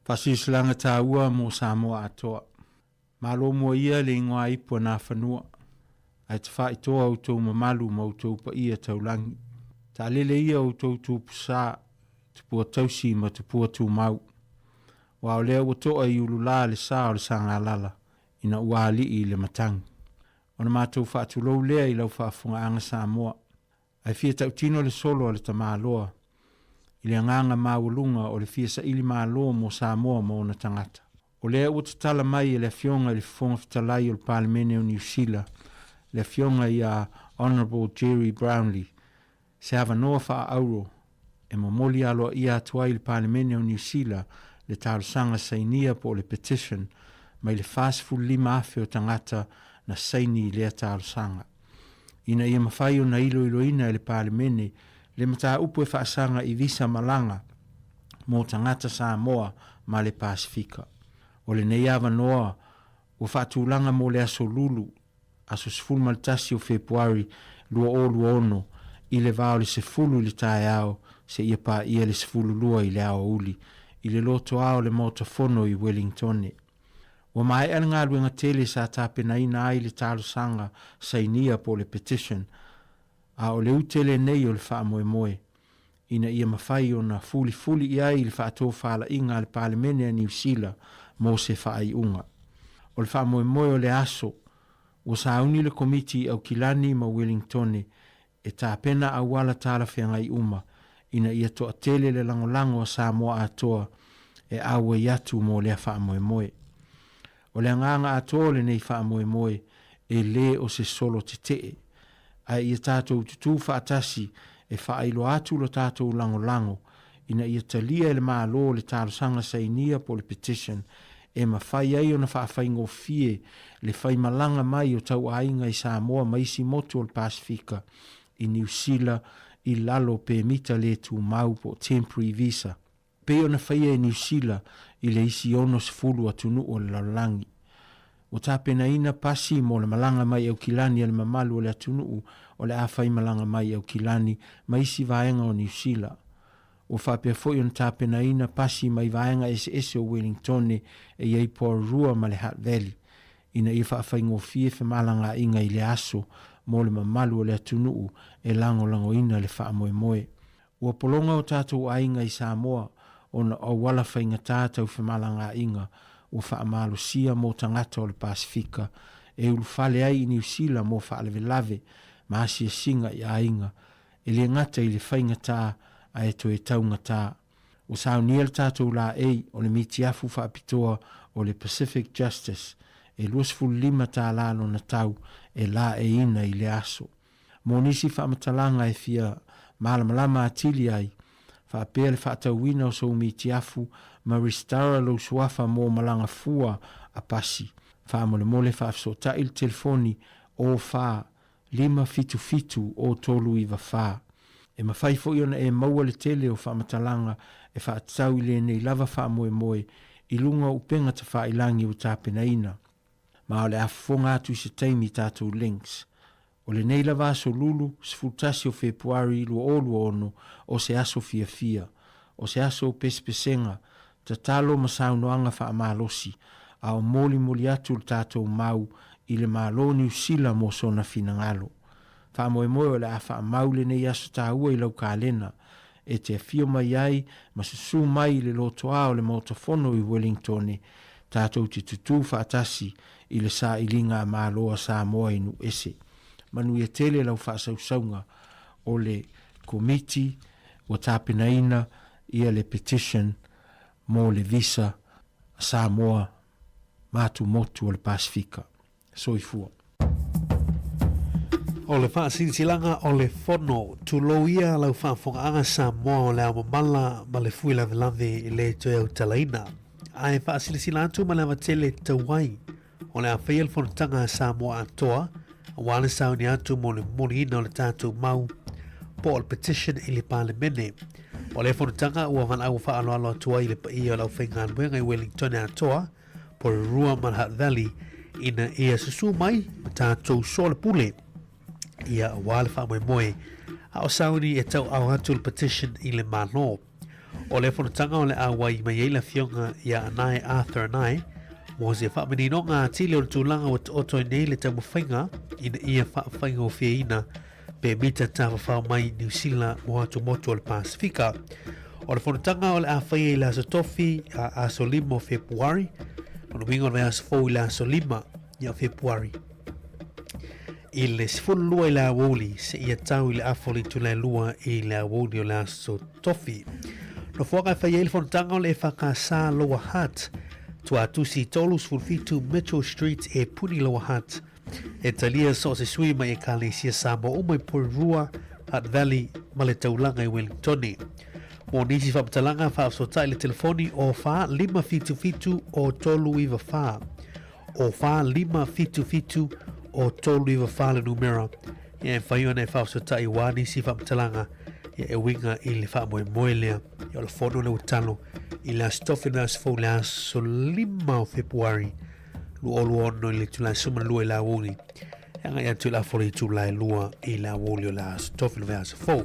Faasilasilaga taua mo Samoa atoa. Malo mua ia le igoa ipu a Nafanua, ae tafaitoa outou mamalu ma outou paia taulagi. Taalele ia outou tupusa, tupua tausi ma tupua tumau. Aua o lea ua toa i ulula le sa o le Sagalala ina ua alii i le matagi. Ona matou faatulou lea i lau faafofogaaga Samoa, ae fia tautino le solo a le tamaloa i le agaga maualuga o le fia saili malo mo Samoa ma ona tagata. O lea ua tatala mai e le Afioga i le Fofoga Fetalai o le Palemene o Niu Sila, le Afioga ia Honourable Gerry Brownlee, se avanoa faa-auro e momoli aloaia atu ai i le Palemene o Niu Sila le talosaga sainia po o le petition mai le 45,000 o tagata na saini i lea talosaga. Ina ia mafai ona iloiloina e le Palemene le mataupu e faasaga i visa malaga mo tagata Samoa ma le Pasefika. O lenei avanoa ua faatulaga mo le aso Lulu, aso 11 o Fepuari 2026 i le va o le 10 i le taeao seia paia le 12 i le aoauli i le lotoa o le Maota Fono i Wellingtone. Ua maea le galuega tele sa tapenaina ai le talosaga sainia po o le petition, a o le ute lenei o le faamoemoe ina ia mafai ona fulifuli i ai le faatofalaiga a le Palemene a Niu Sila mo se faaiuga. O le faamoemoe o le aso, ua sauni le Komiti i Aukilani ma Wellingtone e tapena auala talafeagai uma ina ia toatele le lagolago a Samoa atoa e auai atu mo lea faamoemoe. O le agaga atoa o lenei faamoemoe e le o se solo tetee, ae ia tatou tutū faatasi e faailoa atu lo tatou lagolago ina ia talia e le Malo le talosaga sainia po o le petition e mafai ai ona faafaigofie le faimalaga mai o tauaiga i Samoa ma isi motu o le Pasefika i Niu Sila i lalo o pemita le tumau po o temporary visa. Pei ona faia e Niu Sila i le isi 60 atunuu o le lalolagi. Ua tapenaina pasi mo le malaga mai Aukilani a le mamalu o le atunuu o le a faimalaga mai Aukilani ma isi vaega o Niu Sila. Ua faapea foi ona tapenaina pasi mai vaega eseese o Wellingtone e i ai Porirua ma le Hutt Valley ina ia faafaigofie femalagaaiga i le aso mo le mamalu o le atunuu e lagolagoina le faamoemoe. Ua pologa o tatou aiga i Samoa ona o auala faigata tau femalagaaiga ua faamalosia mo tagata o le Pasefika e ulufale ai i Niu Sila mo faalavelave ma asiasiga i aiga, e le gata i le faigata ae toe taugata. Ua saunia le tatou laei o le mitiafu faapitoa o le Pacific Justice e 25 tala lona tau e laeiina i lea aso. Mo nisi faamatalaga e fia malamalama atili ai, faapea le faatauina o sou mitiafu ma resitala lou suafa mo malaga fua a pasi, faamolemole faafesootai le telefoni o 4 577 o 394. E mafai foi ona e maua le tele o faamatalaga e faatatau i lenei lava faamoemoe i luga o upega tafailangi ua tapenaina. Ma o le a fofoga atu i se taimi i tatou links. O lenei lava aso Lulu, 11 o Fepuari 2026, o se aso fiafia. O se aso o pesepesega, tatalo ma saunoaga faamalosi, a o molimoli atu le tatou mau i le Malo o Niu Sila mo sona finagalo. Faamoemoe o le a faamau lenei aso taua i lau kalena, e te afio mai ai ma susu mai i le lotoa o le Maota Fono i Wellingtone, tatou te tutū faatasi i le sailiga a Malo a Samoa i Nuuese. Manuia tele lau faasausauga o le Komiti ua tapenaina ia le petition mo le visa a Samoa ma atumotu o le Pasefika. Soifua. O le faasilasilaga o le Fono, tulou ia lau faafofogaaga Samoa o le ao mamala ma le fui lavelave e le toe autalaina. Ae faasilasila atu ma le ava tele tau ai, o le a faia le fonotaga a Samoa atoa aua le sauni atu mo le momoliina o le tatou mau po o le petition i le Palemene. O lea fonotaga ua valaau faaaloalo atu ai i le paia o le aufaigaluega i Wellington atoa, Porirua ma le Hutt Valley ina ia susu mai ma tatou soalepule ia aua le faamoemoe a o sauni e tauao atu le petition i le Malo. O lea fonotaga o le auai mai ai le Afioga ia Anae Arthur Anae mo se faamaninoga atili o le tulaga ua taoto ai nei le taumafaiga ina ia faafaigofieina pemita tafafao mai Niu Sila mo atumotu o le Pasifika. O le fonotaga o le a faia i le aso Tofi a aso 5 o Fepuari, o le uiga o le vaiaso fou i le aso 5 ia o Fepuari. I le 12 i le aoauli seia tau i le afa o le itula e 2 i le aoauli o le aso Tofi. Nofoaga e fai ai le fonotaga o le EFKS Lower Hutt, Tuatusi 37 Mitchell Street e Puni Lower Hutt. E talia so o se sui mai Ekalesia Samoa uma i Porirua, Hutt Valley ma le taulaga i Wellingtone. Mo nisi faamatalaga, faafesootai i le telefoni o 4 577 o 394. O 4 577 o 394 le numera. Ia e mafai ona e faafesootai aua nisi faamatalaga ia e uiga i le faamoemoe lea. Ia o le fono lea ua talo i le Aso Tofi le vaiaso fou i le aso 5 o Fepuari 2026 i le itula e 12 i le aoauli. E agai atu i le afa o le itula e 2 i le aoauli o le Aso Tofi le vaiaso fou.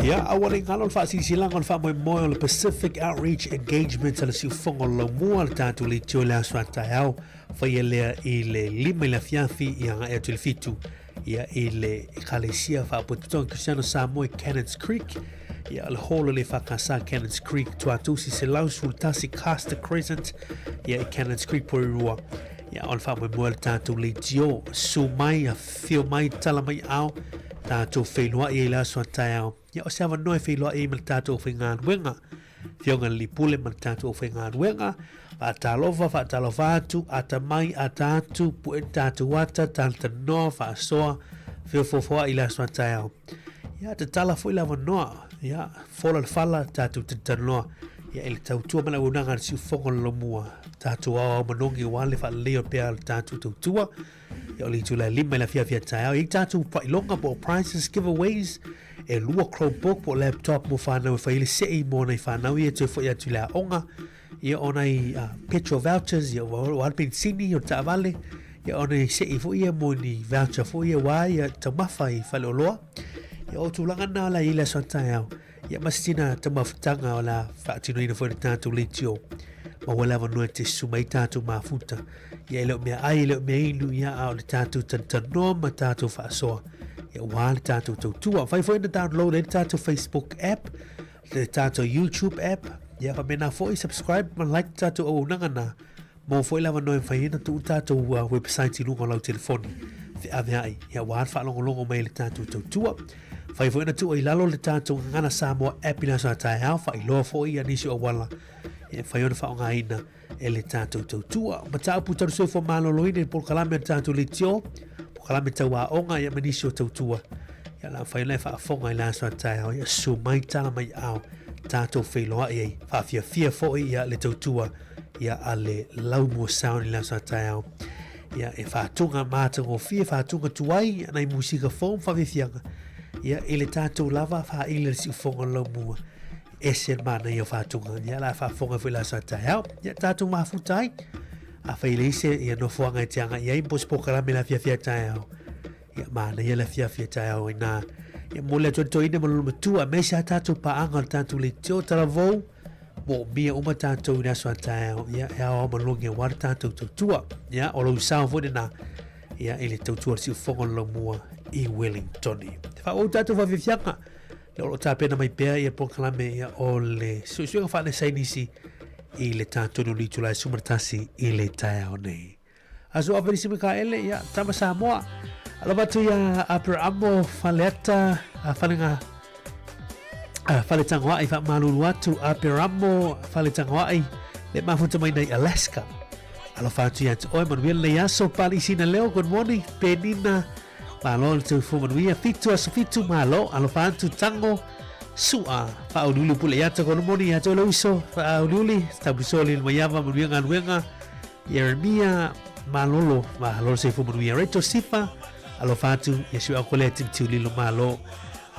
Ia, aua ne i galo le faasilasilaga o le faamoemoe o le Pacific Outreach Engagement a le Siufogo o le Laumua, le tatou leitio i le aso a taeao, faia lea i le 5 i le afiafi ia agai atu i le 7 ia i le Ekalesia Faapotopotoga Kristiano Samoa i Cannons Creek, ia o le hall o le EFKS Cannons Creek, Tuatusi 111 Caster Crescent, ia i Cannons Creek, Porirua. Ia o le faamoemoe o le tatou leitio, susu mai, afifio mai, tala mai ao, tatou feiloai ai i le aso a taeao. Ia o se avanoa e feiloai ai ma le tatou aufaigaluega, Afioga i le Alii Pule ma le tatou aufaigaluega, faatalofa, faatalofa atu, ata mai, ata atu, pue ni tatou ata, talatalanoa, faasoa, feofoofoai i le aso a taeao. Ia, tatala foi le avanoa, ia, fola le fala, tatou talatalanoa, ia, i le tautua ma le auaunaga a le Siufofoga o le Laumua, tatou aoao manogi aua le faaleleia o pea o le tatou tautua. Ia o le itula e 5 i le afiafi a taeao, e i ai tatou faailoga po o prizes, giveaways, e lua Chromebook po o laptop mo whānau e whai le sei mo nai whānau ia toe whai atu i le aoga, ia o nai petrol vouchers, ia o le pensini, o le taavale, ia o nai sei foi ia mo ni voucher foi ia wā ia taumafa i Faleoloa. Ia o tulaga nā o la i le aso a taeao. Ia ma sina taumafataga o le a faatinoina foi le tatou leitio. Maua le avanoa e te susu mai tatou mafuta. Ia e le o mea ai, e le o mea inu, ia a o le tatou talanoa ma tatou faasoa. Ia ua le tatou tautua. Fai foi na download ai le tatou Facebook app, le tatou YouTube app. Ia faapena foi subscribe ma like tatou auaunaga na. Maua foi le avanoa e mafai ai ona tuu tatou website i luga o lau telefoni feaveai ia aua le faalogologo mai i le tatou tautua. Fai foi ona tuu i lalo le tatou Gagana Samoa app i le aso a taeao, faailoa foi ia nisi o auala e mafai ona faaaogaina e le tatou tautua. Mataupu tau le soifua maloloina i le polokalame a le tatou leitio, polokalame tau aoga ia ma nisi o tautua. Ia la mafai ona e faafofoga i le aso a taeao, ia susu mai tala mai ao tatou feiloai ai. Faafiafia foi ia le tautua ia a le Laumua Sound i le aso a taeao. Ia e faatuga matagofie, faatuga tuai nai musika fou ma faafiafiaga. Ia i le tatou lava faaili le siufoga o le Laumua. Ese le manaia o faatuga. Ia la faafofoga foi i le aso a taeao. Ia tatou mafuta ai. Afai e leai se ia nofoaga e te agai ai po o se polokalame i le afiafi a taeao. Ia manaia le afiafi a taeao inā. Ia momoli atu ai le toeaina ma lona matua aemaise a tatou paaga o le tatou leitio talavou. Moomia uma tatou i le aso a taeao, ia e aoao malogi aua le tatou tautua. Ia, o lou sao foi lena, ia, i le tautua o le siufofoga o le Laumua i Wellingtone. Te faaauau tatou faafiafiaga, ia o lo o tapena mai pea ia polokalame ia o le suesuega faale-sainisi i le ta tonu o le itula e 11 i le taeao nei. Aso Afelisi Mikaele, ia, tama Samoa. Alofa atu ia Aperamo Faleata, Falenga, Faletangoai, faamalulu atu Aperamo Faletangoai, le mafuta mai nei Alaska. Alofa atu ia te oe, manuia lenei aso, Pali Sina Leo, good morning, Penina, malo le soifua manuia, fitu aso fitu, malo, alofa atu, Tango, Sua, faauliuli pule ia te good morning ia te oe le uso, faauliuli, Tamusoli le maiava, manuia galuega, Ieremia Malolo, malo le soifua manuia. Rachel Sifa, alofa atu, ia sui au kolea Timothy Lilo malo.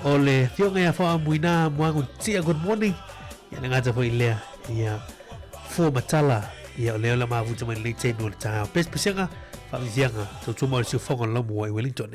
O le afioga ia Whaa Muina Muangu Tia, good morning. Ia le gata foi lea, ia fua matala, ia o lea o le mafuta mai lenei taimi o le taeao. Pesepesega, faafiafiaga, tautua mo le siufofoga o le Laumua i Wellington.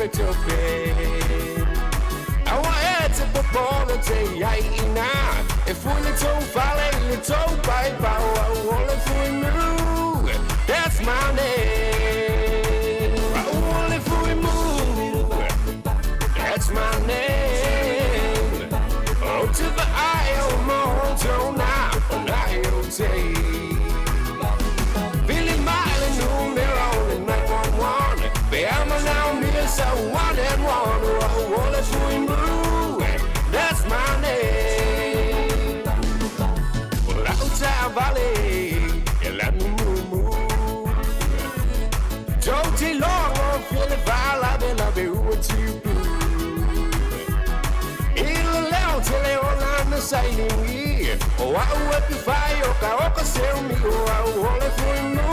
tope Aua e te popolo te iai ina E fui le tou fale i le tou paipau Au o le fui mu That's my name Au o le fui mu That's my name Oh to the eye o mo tona O na o te Billy Miley numero le 911 Be ama now me so one and one Oh o le fui mu That's my name Lauta vale E la mumu Toti longo fele vala bela be ua tupu I le leo te leo lana sailingi O au e piwhai o ka oka seu mi o au o le fui mu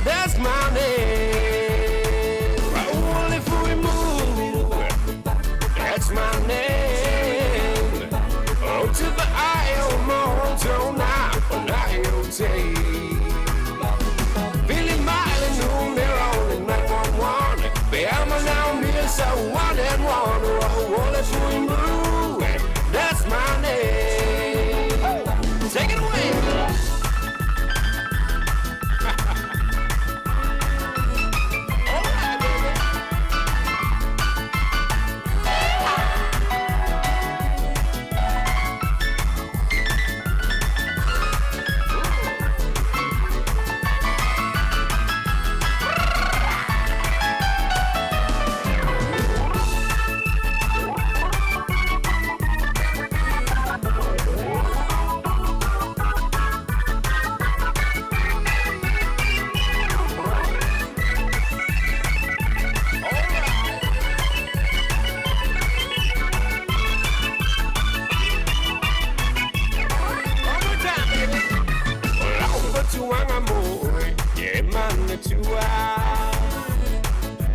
That's my name Au o le fui mu That's my name Oh to the eye o mo tona O na o te Billy Miley numero le 911 Be ama now me so one and one Oh o le fui mu That's my name Take it away All right, baby. One more time, baby. Lau fatuanga mo, ye mana tua.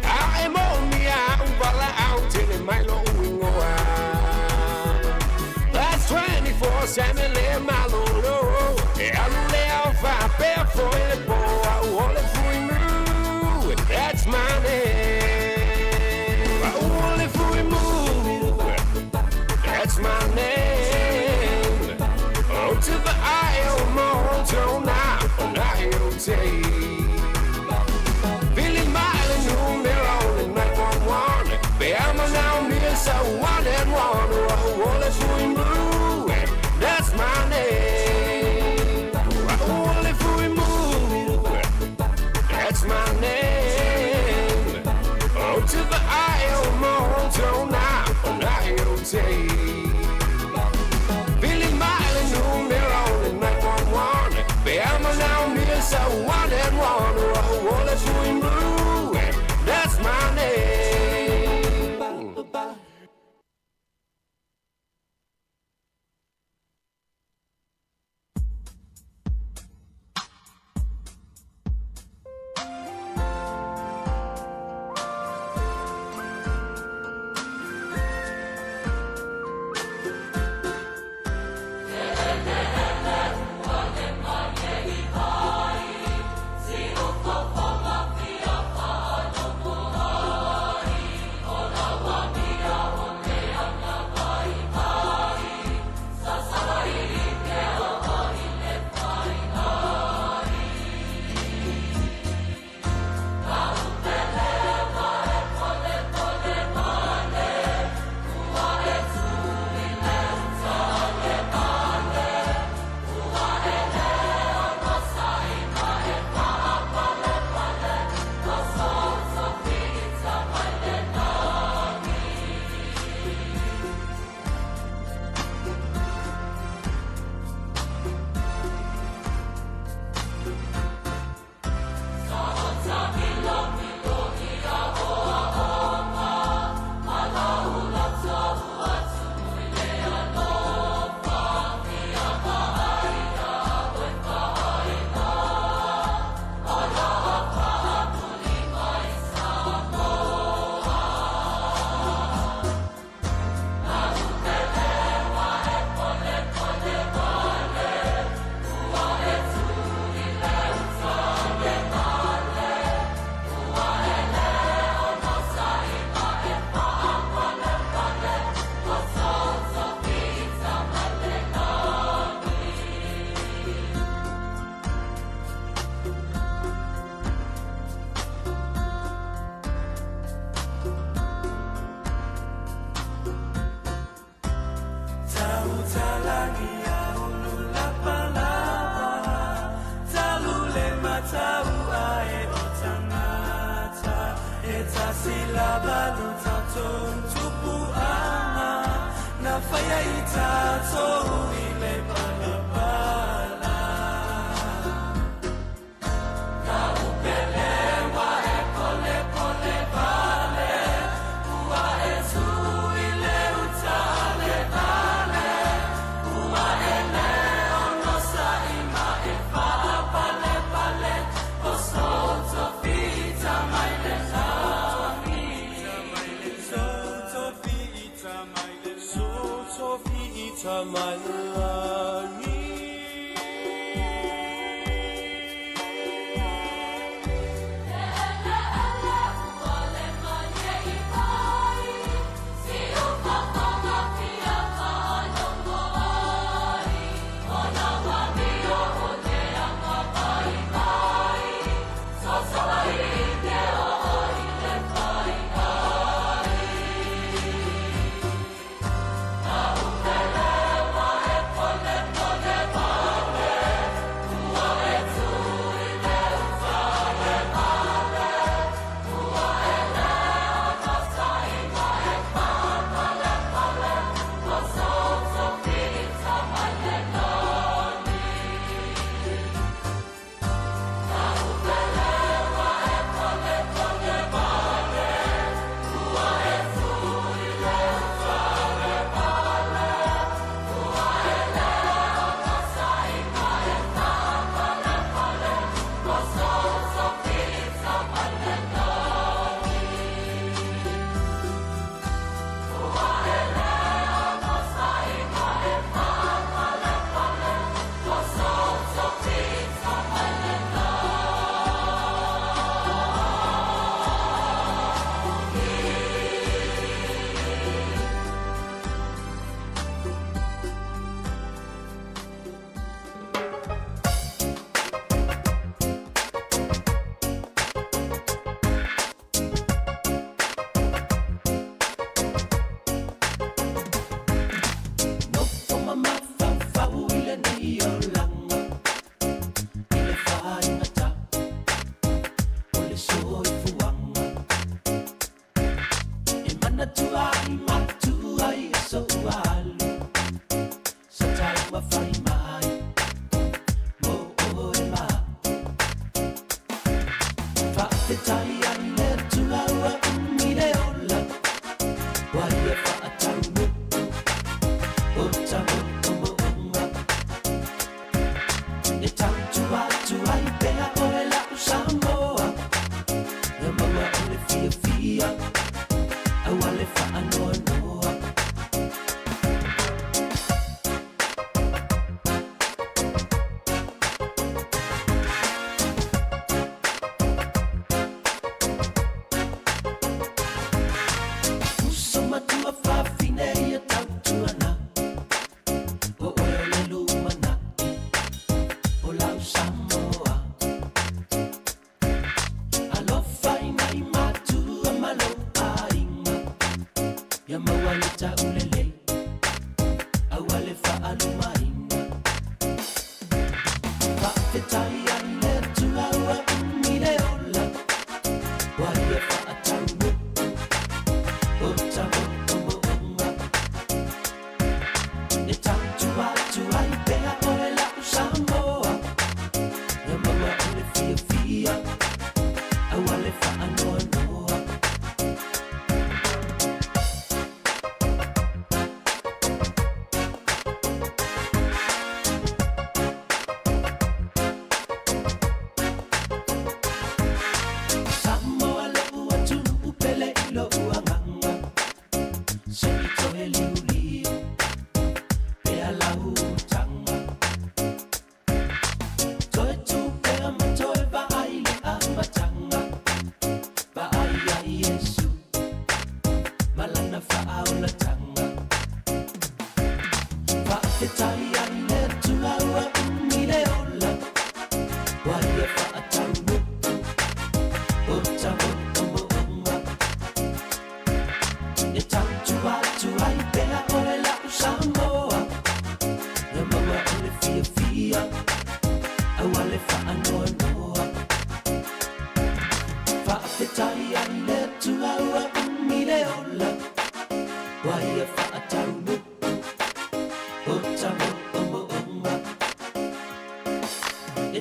A e mo ni a uwala au tele mai lo uingoa. That's 24/7 le malolo. E alu le au fa pe fo le po au o le fui mu. That's my name. Au o le fui mu. That's my name. Oh, to the eye o mo tona o na o te. Billy Miley numero le 911 Be ama now me so one and one Oh o le fui mu That's my Pole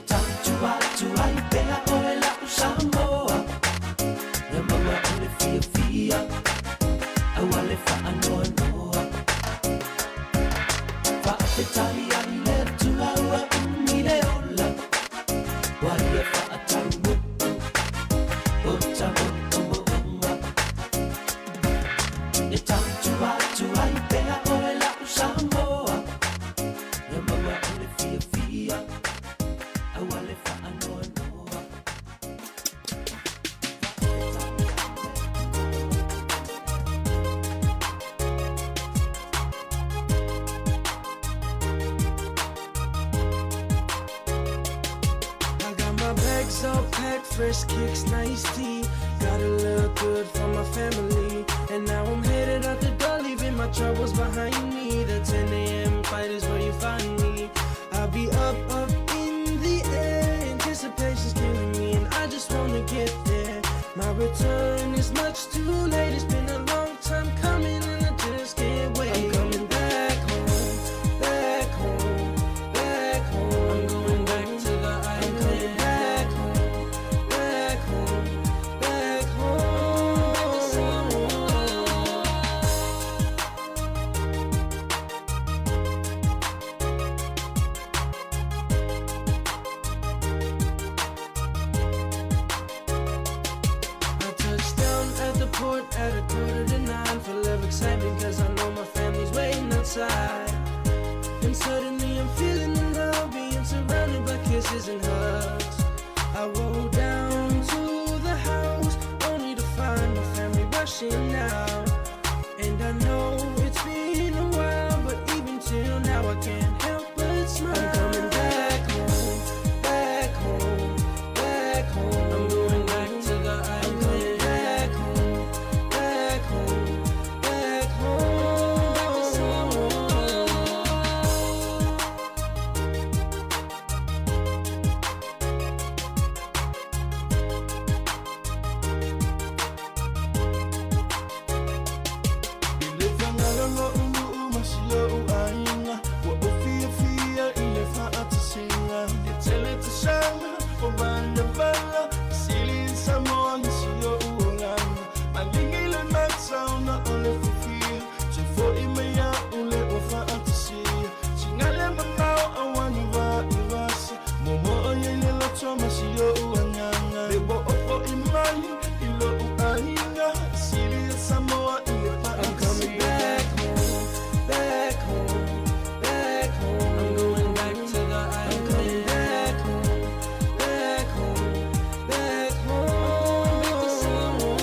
tautua atu ai pea oe la'u Samoa Ia maua o le fiafia Aua le faanoanoa Faafetai ai le Atua ua umi le ola Ua ia faataunuu O ta moomooga E tautua atu ai pea oe la'u Samoa Ia maua o le fiafia Aua le faanoanoa I got my bags all packed, fresh kicks, nice tea. Gotta look good for my family. And now I'm headed out the door, leaving my troubles behind me. The 10 a.m. fight is where you find me. I'll be up, up in the air. Anticipation's killing me, and I just wanna get there. My return is much too late. It's been a long time coming, and I just can't wait. I'm coming back home, back home, back home. I'm going back to the island. I'm coming back home, back home, back home. Back to Samoa. I touched down at the port at 8:45, full of excitement, cause I know my family's waiting outside. And suddenly I'm feeling the love, being surrounded by kisses and hugs. I roll down to the house, only to find my family rushing out. And I know it's been a while, but even till now I can't help but smile. I'm coming back home, back home, back home. I'm going back to the island. I'm coming back home, back home, back home. Back to Samoa. I le fagaloa ulu'u ma silo'u aiga ua ou fiafia i le fa'atasiga e tele tasaga o valavala sili i Samoa i silo'u olaga maligi le mataona o le fufia toe fo'i mai a'u le ua fa'atasia sigale mamao auani vaivasa momo'o iai le loto ma silo'u agaga le ua ofo'i mai i lo'u aiga sili a Samoa i le I'm coming back home, back home, back home. I'm going back to the island. I'm coming back home, back home, back home. Back to Samoa.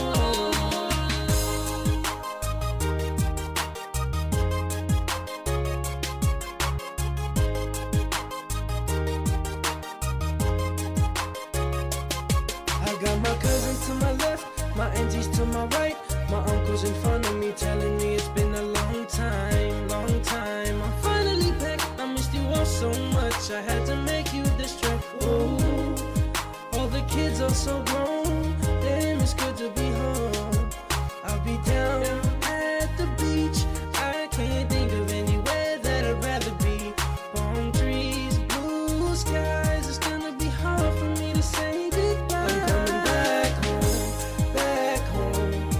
I got my cousins to my left, my aunties to my right, my uncles in front of me telling me it's been a long time, long time. I'm finally back. I missed you all so much. I had to make you this trip. Ooh, all the kids are so grown. Damn, it's good to be home. I'll be down at the beach. I can't think of anywhere that I'd rather be. Palm trees, blue skies. It's gonna be hard for me to say goodbye. I'm coming back home, back home,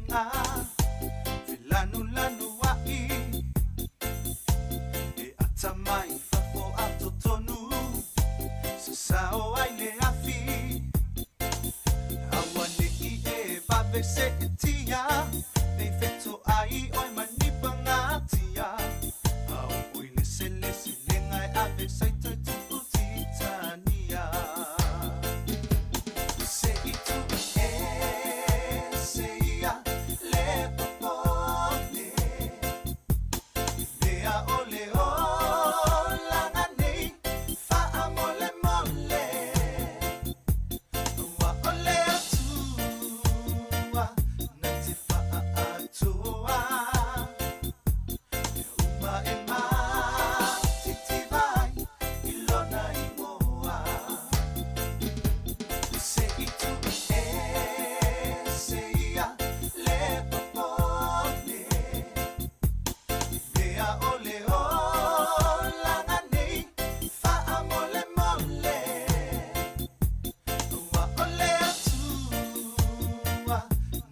iga Felanulanua'i E ata mai fafo a totonu Sasao ai le afi Auane'i e vave se'etia Nei feto'ai oe ma ni pagatia A oo i le seleselega e ave sai toe tu'u titania Se i tu'uese ia le popole I mea o le olaga nei faamolemole Ua o le Atua na te faaatoa Mea uma e matitiva ai i lona igoa Se i tuuese ia le popole I mea o le olaga nei faamolemole Ua o le Atua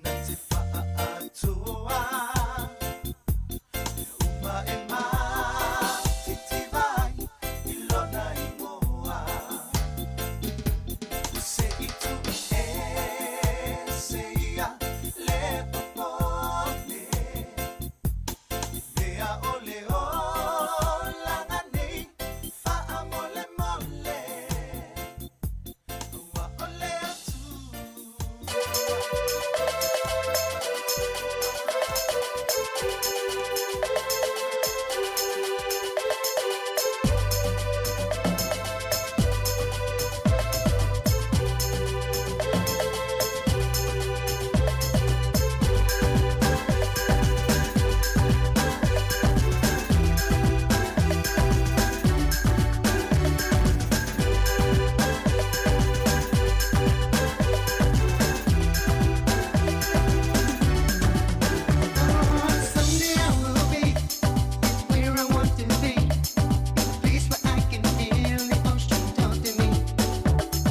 na te faaatoa Mea uma e matitiva ai i lona igoa Se i tuuese ia le popole I mea o le olaga nei faamolemole Ua o le Atua Someday I will be where I want to be, a place where I can feel the ocean talk to me.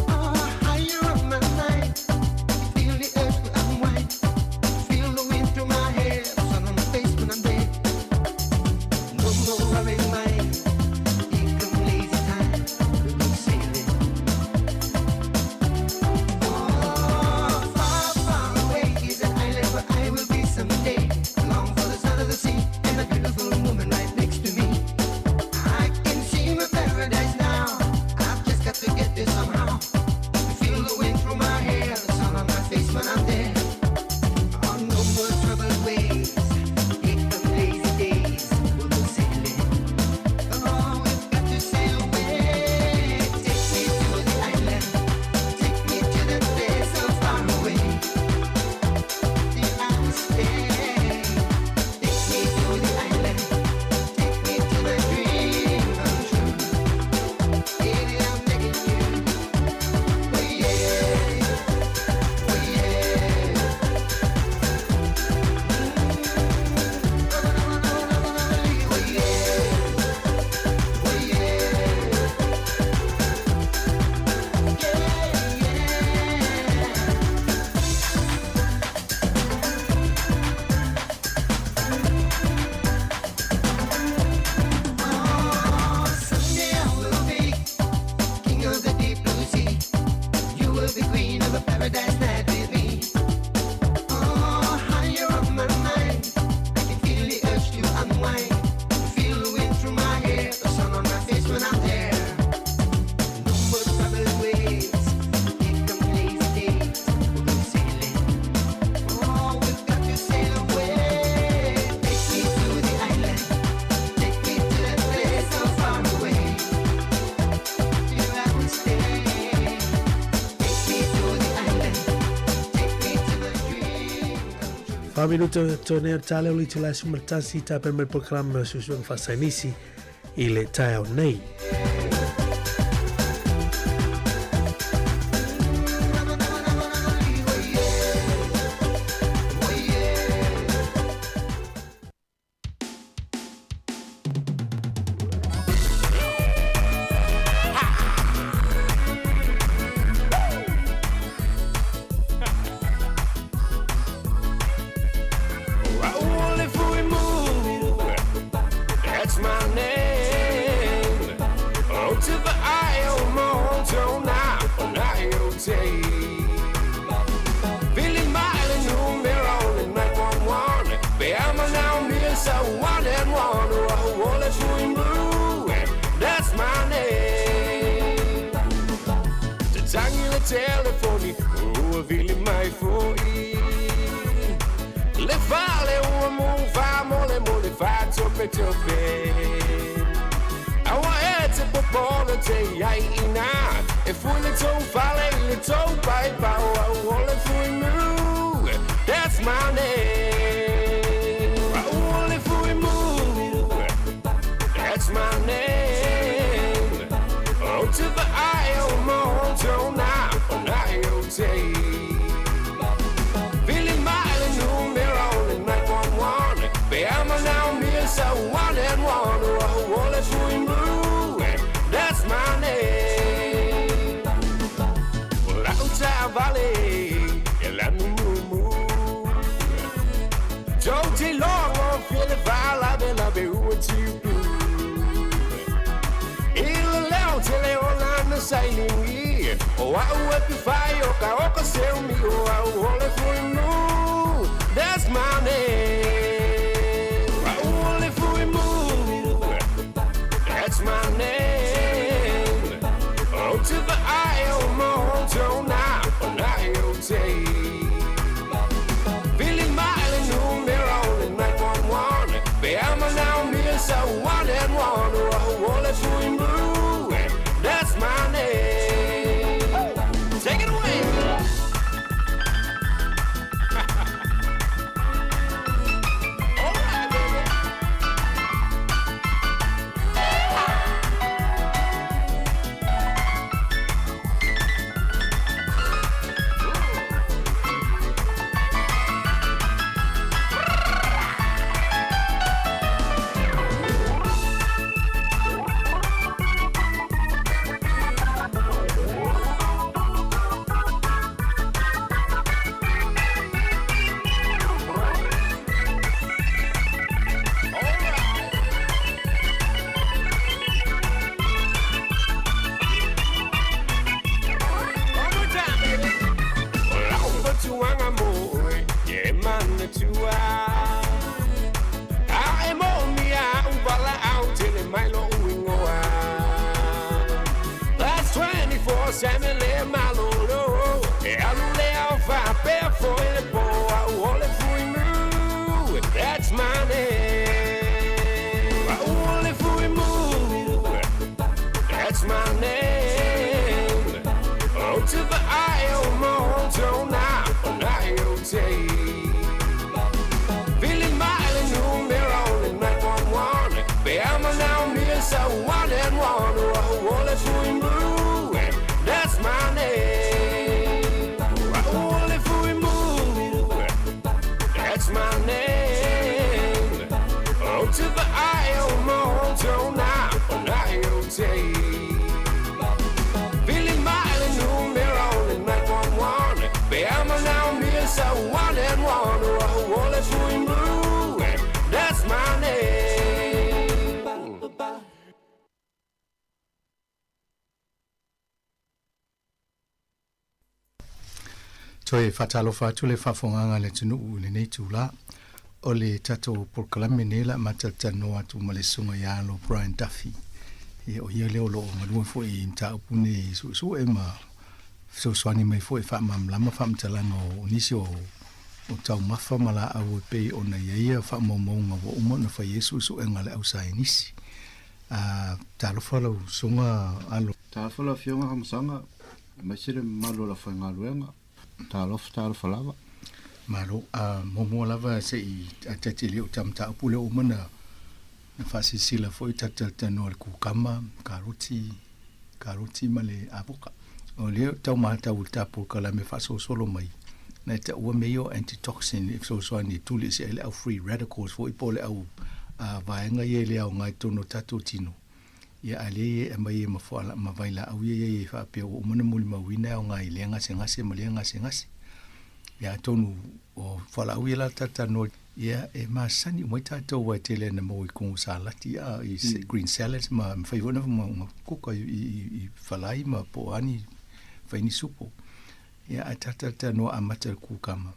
Oh, higher on my mind, feel the earth to unwind, feel the wind through my hair, sun on my face when I'm there. No more worried mind, here come lazy time, we'll go sailing. Oh, far, far away is an island where I will be someday. Long for the sound of the sea and a beautiful woman right next to me. I can see my paradise now. I've just got to get there somehow. Feel the wind through my hair, the sun on my face when I'm there. Oh, no more troubled ways. Here come lazy days. We'll go sailing. Oh, we've got to sail away. Take me to the island. Take me to the place so far away. There I will stay. Take me to the island. Take me to my dream come true. Baby, I'm begging you. Oh yeah, oh yeah. Oh yeah, oh yeah. Yeah, yeah. Someday I will be king of the deep blue sea. You will be queen of a paradise night with me. Oh, higher on my mind, I can feel the urge to unwind. Feel the wind through my hair, the sun on my face when I'm there. No more troubled waves, here come lazy days. We'll go sailing. Oh, we've got to sail away. Take me to the island. Take me to that place so far away. Here I will stay. Take me to the island. Take me to my dream come true. Fa minuta totoe nei o le itala o le itula e 11 tapena mai le polokalame o Suesuega Faasaienisi i le taeao nei. tope. Aua e te popole te iai ina E fui le tou fale i le tou paipau Au o le fui mu That's my name Au o le fui mu That's my name Oh to the eye o mo tona O na o te Vili mai le numero le 911 Pe ama nao mia sa one and one Au o le fui mu That's my name Lau taavale e lanu mumu Tou te logo fie le faalavelave ua tiupu I le leo tele o lana sailigi O a'u e pifai o ka oka seumi O a'u o le fuimu That's my name A'u o le fuimu That's my name Oh to the eye o mo tona O na o te Vili mai le numero le 911 Pe ama nao mia sa one and one O o le fuimu That's my name Take it away All right, baby. One more time, baby. Lau fatuanga mo, ye mana tua. A e mo mi a uvala au tele mai lo uingoa. That's 24/7 le malolo. E alu le au fa pe fo le po au o le fui mu. That's my name. Au o le fui mu. That's my name. Oh, to the eye o mo tona o na o te. Vili mai le numero le 911 Pe ama nao mia sa one and one O o le fui mu That's my name O o le fui mu That's my name Oh to the eye o mo tona o na o te Vili mai le numero le 911 Pe ama nao mia sa one and one O o le fui mu That's my name Toe faatalofa atu le faafofogaga a le atunuu i lenei itulā. O le tatou polokalame nei o le a matalatalanoa atu ma le susuga ia Alo Brian Duffy. Ia, o ia lea o lo o galue foi i mataupu nei suesue ma fesoasoani mai foi e faamalamalama faamatalaga o nisi o o taumafa ma laau e pei ona i ai ia faamaumauga ua uma ona fai ai suesuega a le ausaienisi. A, talofa lau susuga Alo. Talofa lau Afioga Hamasaga, aemaise le mamalu o le aufaigaluega. Talofa, talofa lava. Malo. A, muamua lava se i tati le o ta mataupu lea ua uma ona na faasilasila foi talatalanoa i le kukama, karoti, karoti ma le avoka. O lea ou te tau matau i le ta polokalame faasolosolo mai, na e taua mea ia o antitoxin e fesoasoani e tuli ese ai le au free radicals foi po o le au vaega ia e le aoga i totonu o tatou tino. Ia a lea ia e aumai ai ma fuala ma vailaau ia i ai e faapea ua uma ona molimauina e aoga i lea gasegase ma lea gasegase. Ia atonu o fualaau ia la talatalanoa ia e masani uma ai tatou aua e tele ana maua i kogu salati a i green salads ma mafai foi ona kuka i falai ma po o a ni fai ni supo. Ia ae talatalanoa amata i le kukama.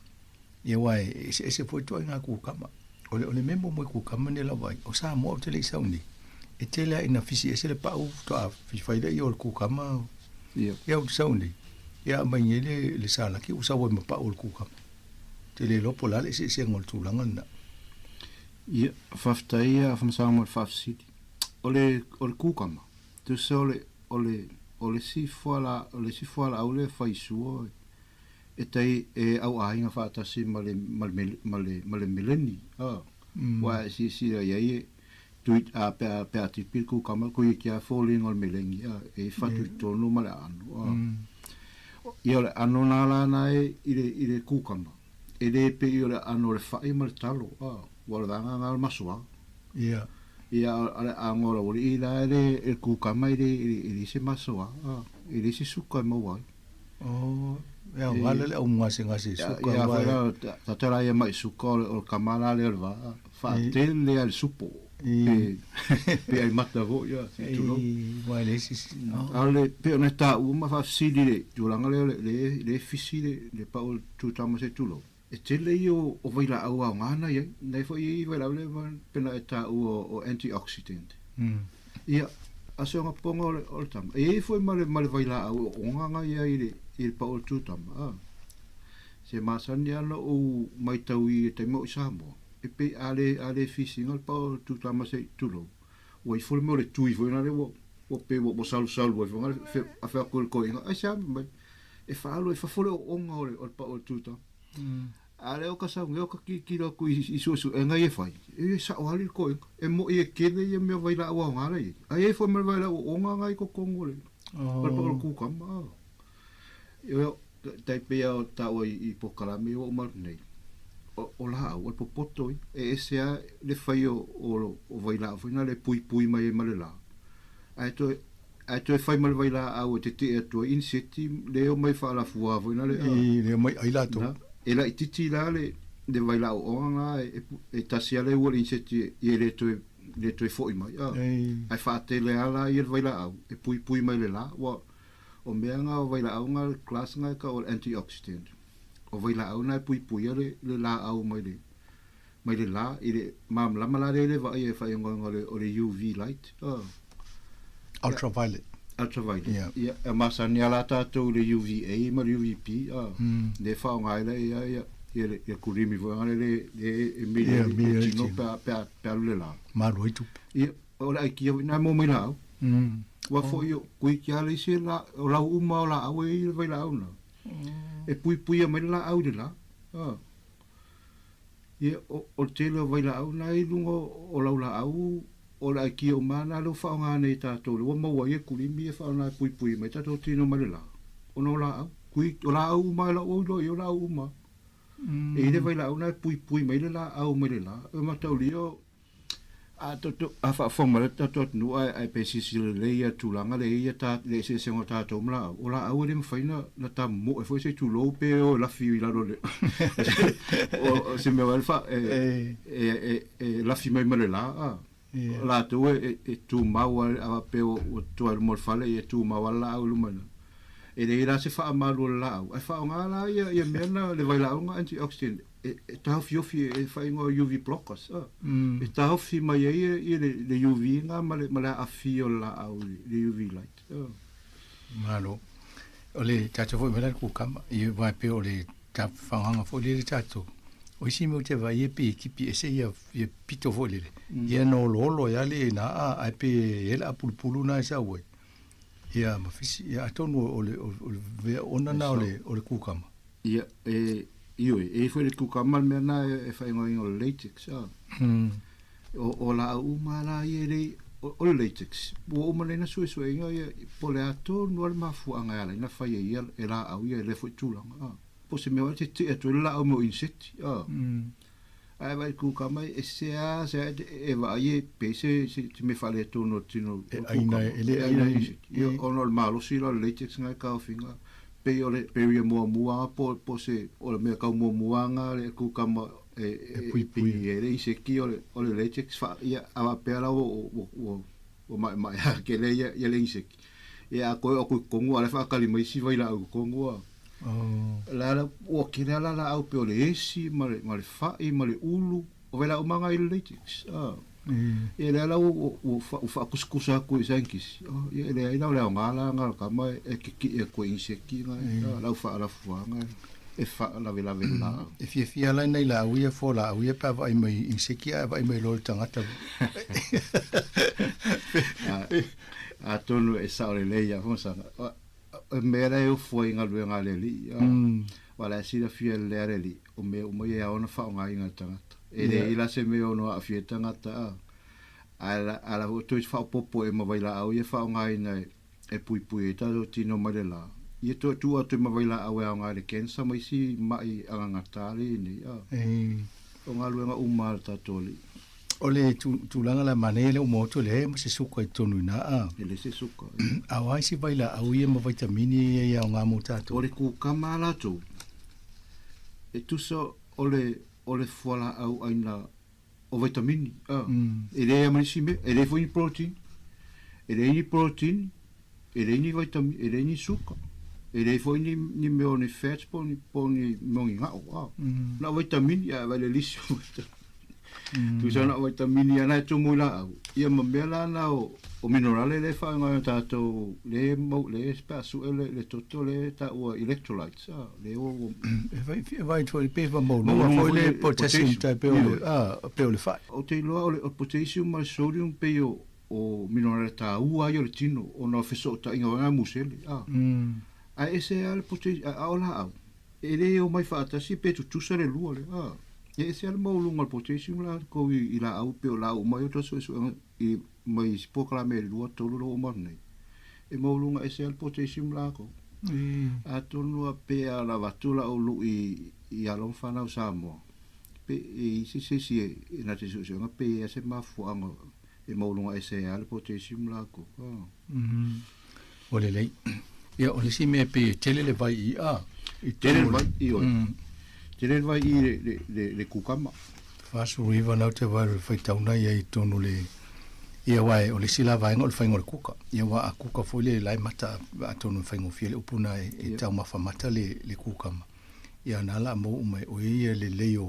Ia aua e eseese foi ituaiga kukama. O le o le mea muamua i kukama nei lava ai, o Samoa ou te le i sau nei, e tele lava ina fisi ese le pau faatoa fai lea o le kukama. Ia ou te sau nei, ia aumai nei le le salaki ua sau ai ma pau o le kukama. Ou te le iloa po o le a le eseesega o le tulaga lena. Ia, faafetai ia Afamasaga mo le faafesili. O le, o le kukama, tusa o le, o le, o le isi fuala, o le isi fualaau lea e fai sua e tai e auaiga faatasi ma le, ma le, ma le, ma le meleni, a. Ua e silasila i ai e tui, a, pe a, pe a tipi le kukama, kui ki a foliga o le meleni, a, e fatu i totonu ma le aano, a. Ia o le aano na la na e i le, i le kukama, e le pei o le aano o le fai ma le talo, a, ua o le vaega na o le masoa. Ia. Ia, o le aano o le aualii la e le, e le kukama e le, e leai se masoa, a, e leai se suka e maua ai. Oh, e aoga le au gasegase i suka. Ia, foi la, tata la ia mai suka o le kama la lea o le vaa, faatele a le supo. Pe, pe ai mata foi, ia, se i tulou. Ua e leai se isi. A o le, pei ona taua ma faafesili le tulaga lea o le, le, le fisi le, le pau o le tutama se i tulou. E tele ia o, o vailaau aoga na i ai. Nei foi i vailaau lea pe na e taua o antioxidant. Ia, a se ogapoga o le, o le tama. E i ai foi ma le, ma le vailaau o ogaga ia i le, i le pau o le tutama. A. Se masani lava ona ou maitau i le taimi o i Samoa, e pei a le, a le fisiga le pau o le tutama se i tulou, ua ifo le mea o le tui foi lea ua, ua pei ua, ua salusalu ai foi le fe, afe atu i le toeaina, aisea mai, e faaalu ai fafo le ooga o le, o le pau o le tutama. A lea o ka saunea o ka kilokilo atu i suesuega ia e fai, e sao ali le koena. E moi e kele ia mea vailaau aoga la i ai. Ae i ai foi ma le vailaau ooga nga i totonu o le o le pau o le kukama. Ia, tai pei lava o taua i polokalame ia ua uma atu nei, o laau, o le popoto ia. E ese lava le fai o vailaau foi na le puipui mai ai ma le la, ae toe Ae toe fai ma le vailaau e tetee atu ai iniseti le omai faalafua foi na le a. I le omai ai latou. Na, e laititi la le le vailaau oga na e e tasi a le ua le iniseti e le toe le toe foi mai a. Ae faatele a la ia le vailaau e puipui mai le la ua o mea na o vailaau na le class na e tau o le antioxidant. O vailaau na e puipuia le le laau mai le mai le la i le malamalama la lea i le vaai e faaigoaina o le o le UV light oh. Ultraviolet. Ultraviolet. Yeah. Ia, e masani a la tātou i le UVA ma le UVB, ah. Le whaonga ai la ia ia ia le ia kurimi foi ngale le le e mili yeah, le tino pe pe pe alu le la. Maru ai tupe. Ia, o le aikia foi nā mō mai la au. Ua foi o kui ki ala isi la o lau uma o la au e i le vai la au na. E pui pui mai le la au le la. Ah. Ia, o, o le tele o vailaau na i luga o lau laau, o le aikia uma na lea ua faaaoga nei e tatou, lea ua maua ai e kulimi e faaaoga e puipui mai tatou tino mai le la, ona o laau. Kui, o laau uma e lau ou iloa i ai o laau uma. E i ai le vailaau na e puipui mai le laau mai le la. E mataulia o, A tatou, a faafofoga mai le tatou atunuu ae, ae pe silasila lelei ia tulaga lea i ai ta, le eseesega o tatou ma laau, o laau e le mafai na, na tamomoe foi se tulou pe o e lafi i lalo o le, o, o se mea foi fa, e, e, e, e lafi mai ma le la, a. O latou e, e, e tumau a, a faapea ua, ua toa i luma o le fale, ia e tumau lava le laau i luma i ina. E leai la se faamalu o le laau, ae faaaoga la ia, ia mea na, le vailaau na antioxidant, e, e taofiofi e faaigoa UV blockers, a. E taofi mai ai ia le, le UV na ma le, ma le aafia o le laau i le UV light, a. Malo. O le tatou foi mai la le kukama, ia aua e pei o le tafagaga foi lele tatou. O isi mea ou te vaai e pei e tipi ese ia, ia pito foi lele. Ia na oloolo ai lava le na a, ae pei e i ai le apulupulu na e sau ai. Ia ma fisi, ia atonu o le, o le veaona na o le, o le kukama. Ia, e, ioe, e i foi le kukama le mea na e, e whaingoinga o le latex, a. O, o laau uma la ia e lei, o, o le latex, ua uma nei na suesueina ia, po o le a tonu lava le mafuaaga e ala ai na fai ai ia e laau ia e lea foi tulaga, a. Po o se mea e tetee atu ai le laau me o inseti, a. Ae vaai kuka mai, e sea sea e vaai e pei se se se mea faaletonu o le tino o E aina e le aina e ia ona o le malosi la o le latex nga e taofiga pei o le barrier muamua nga po po se o le mea tau muamua nga le kukama e E puipui. e le inseki o le o le latex fa ia a faapea la ua ua ua ua maemae tele ia ia le inseki ia a toe oo atu i totonu a o la e faatali mai isi vailaau i totonu a. La la ua tele lava la laau pei o le esi ma le ma le fai ma le ulu, o vailaau uma na i le latex a. Ia lea la ua ua ua faakusikusa atu i scientist, ia e leai la o le aoga la na o le tama e kekee atu ai i insect na e, lau faalafua na e. e faalavelave i le laau. E fiafia la nai laau ia fualaau ia pe a vaai mai i inseki ae vaai mai loa i le tagata. Atonu e sao lelei ia fonosaga. O mea la e ofo ai i galuega a le alii, aua o la e silafia lelei a le alii, o mea uma ia e ao ona faaaogaina e le tagata. E leai la se mea e ono aafia ai le tagata, ae a la foi ua toe faaopoopo ea ma vailaau ia e faaaogaina e puipui ai tatou tino mai le la, ia toe tuu atu ai ma vailaau e aoga i le cancer ma isi ma'i agagata lea e i ai nei, o galuega uma a le tatou alii. O le tulaga la manaia lea ua maua atu e leai ma se suka i totonu i ina a. E leai se suka. A o a isi vailaau ia ma vaitamini ia i aoga mo tatou? O le kukama a latou, e tusa o le o le fualaau ʻaina o vaitamini, a. E leai lava ma nisi mea, e leai foi ni protein, e leai ni protein, e leai ni vaitamini, e leai ni suka, e leai foi ni ni mea o ni fats po o ni po o ni mea o ni gao, a. Na o vaitamini, ae vaai i le lisi o vaitamini. Tusa na o vaitamini lava na e tumu i laau, ia ma mea la na o o minerale lea e faaaoga e tatou lea e mau lea pe a sue le le toto lea e taua electrolytes, a, lea ua ua E fai e fai foi pe fa maualuga foi le potassium tai pei o le a pei o le fai. Ou te iloa o le potassium ma le sodium pei o o minerale taua ia o le tino ona o fesootaiga o ana musele, a. Ae ese lava le potassium, a o laau, e le omai faatasi pe tutusa le lua lea, a. E ese lava le maualuga o le potassium latou i laau pei o laau uma ia o tou suesuega i mai isi polokalame e lua tolu lea ua uma atu nei, e maualuga ese lava le potassium latou. Atonu a pe a ona avatu lau lui i alo ma fanau Samoa, pe e i ai se isi e na te suesuega pe i ai se mafuaaga e maualuga ese ai lava le potassium latou. Ua lelei. Ia, o le isi mea pei e tele le vai i i'a. I tele le vai, ioe. Tele le vai i le, le, le, le kukama. 49 nau te vai o le faitauna ia i totonu o le Ia aua o le isi la vaega o le faiga o le kuka. Ia aua a kuka foi le la e mata atonu e faigofie le upu na e, e taumafa mata le, le kukama. Ia na la maua uma e oe ia lelei o,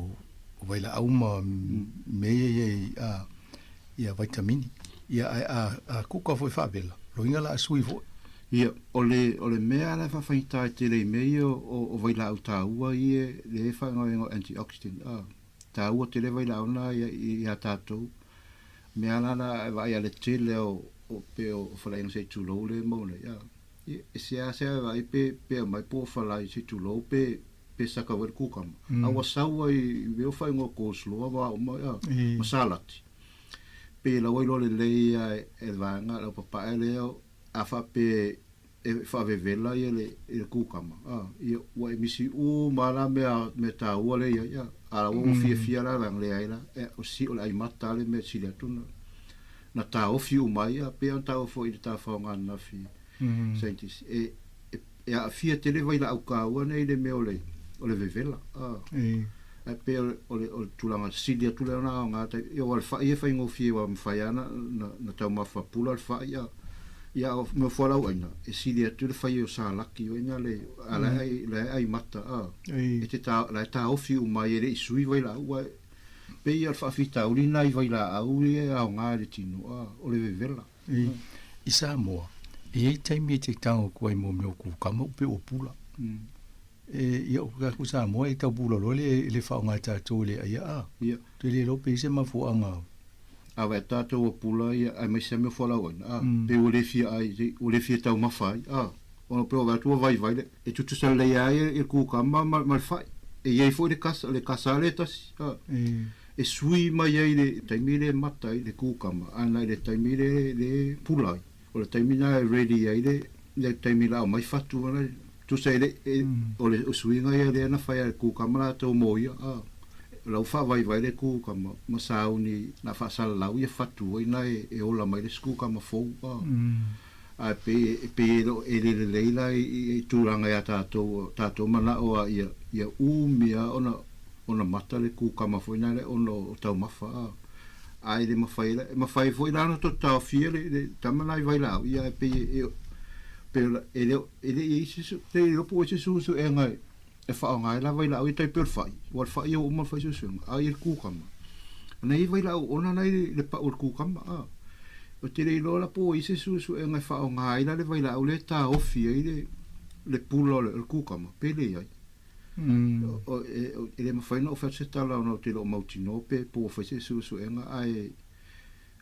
o vailaau ma mea ia ia i a ia vaitamini. Ia ae a, a kuka foi faavela, loiga la a sui foi. Ia, o le, o le mea la e faafaigata ai tele i mea ia o, o vailaau taua ia lea e faaigoaina o antioxidant, a, taua tele vailaau na ia, ia tatou. Mea la la e vaai a le tele o, o pei o faleaiga se i tulou lea e maua nei, a, ia, e seasea e vaai pe, pe aumai po o falai se i tulou pe, pe saka foi le kukama. A ua sau ai i mea o faaigoa coleslaw ma a uma, a, ma salati. Pei e laua iloa lelei a e le vaega lau papae lea a faapea e faavevela ia le le kukama a ia ua e misi uma la mea mea taua lea i ai a a ua fiafia la vaega leai la e o si o le ai mata le mea sili atu na na taofi uma ai a pei ona taua foi i le tafaoga ananafi scientist e e aafia tele vailaau taua nei i le mea o le o le vevela a. Ae pei o le, o le, o le tulaga sili atu lea ona aoga tai, ia aua o le fai e faigofie aua e mafai lava ona, na, na taumafa pula le fai a, ia a o mea o fualaauaina, e sili atu le fai o salaki foi na le, a la e ai, la e ai mata a, e te ta, la e taofi uma ai e le i sui vailaau, aua e pei o le faafitauli lena i vailaau ia e aoga i le tino a, o le vevela. I Samoa, e i ai taimi e te tago atu ai mo mea o kukama pe o pula. E, ia o ka ku Samoa e tau pula loa le, le faaaoga e tatou i le ai aa. Ia. Te le iloa pe i ai se mafuaaga. A vaai tatou ua pula ia aemaise lava mea o fualaauaina, a, pe ua le fia ai, ua le fia taumafa ai, a, ona pei ua vaai atu ua vaivai le, e tutusa lelei lava ia le kukama ma, ma le fai. E i ai foi le kasa, le kasa lea e tasi, a. E sui mai ai le taimi le mata ai le kukama, ana i le taimi le, le pula ai. O le taimi na e ready ai le, le taimi la aumai fatu ana, tusa e le, e, o le suiga ia lea na fai a le kukama latou mo ia, a. O lau faavaivai le kukama ma sauni na faasalalau ia fatu ai na e, e ola mai le isi kukama fou, a. Ae pei, e pei e le o ele lelei la i, i, i tulaga ia tatou, tatou manao a ia, ia umi a ona, ona mata le kukama foi na le ona o taumafa, a. Ae le mafai e mafai foi la ona toe taofia le, le tama la i Vailaau, ia ae pei e, e, pei o e le o, e le i ai se, le iloa po o ai se suesuega e, e faaaoga ai la Vailaau ia tai pei o le fai, aua o le fai ia ua uma ona fai suesuega, a ia le kukama. Ona e i ai Vailaau ona la i le, le pau o le kukama, a. Ou te le iloa la po o ai se suesuega e faaaoga ai la le vailaau lea e taofi ai le, le pula o le, o le kukama, pe leai. O, e, e le mafai ona ou fai atu se tala ona ou te le o mautinoa pe po ua fai se suesuega ae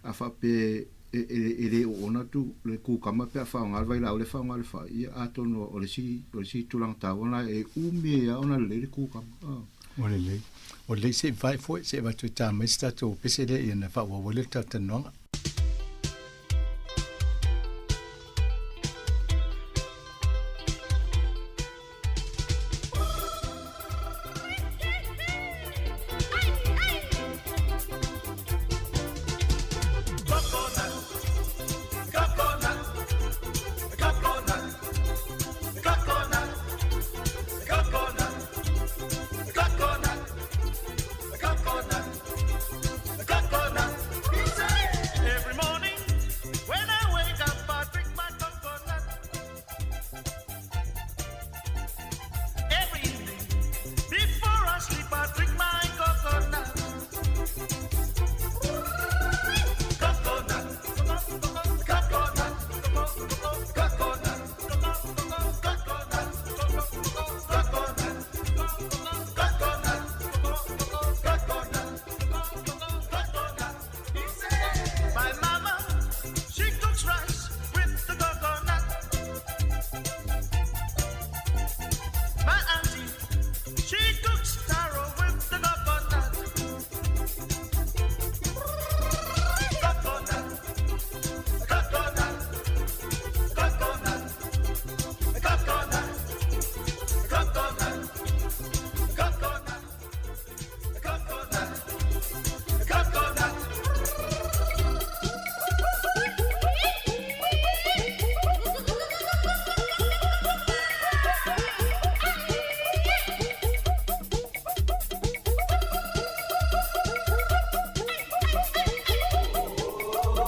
a faapea e, e, e le oona atu le kukama pe a faaaoga le vailaau lea e faaaoga i le fai, ia atonu o le isi, o le isi tulaga taua lena e umi ai lava ona lelei le kukama. Ah. Ua lelei. Ua lelei se i vae foi, se i avatu e ta mai se tatou pese lea ia ona faaauau ai lea o le talatalanoaga.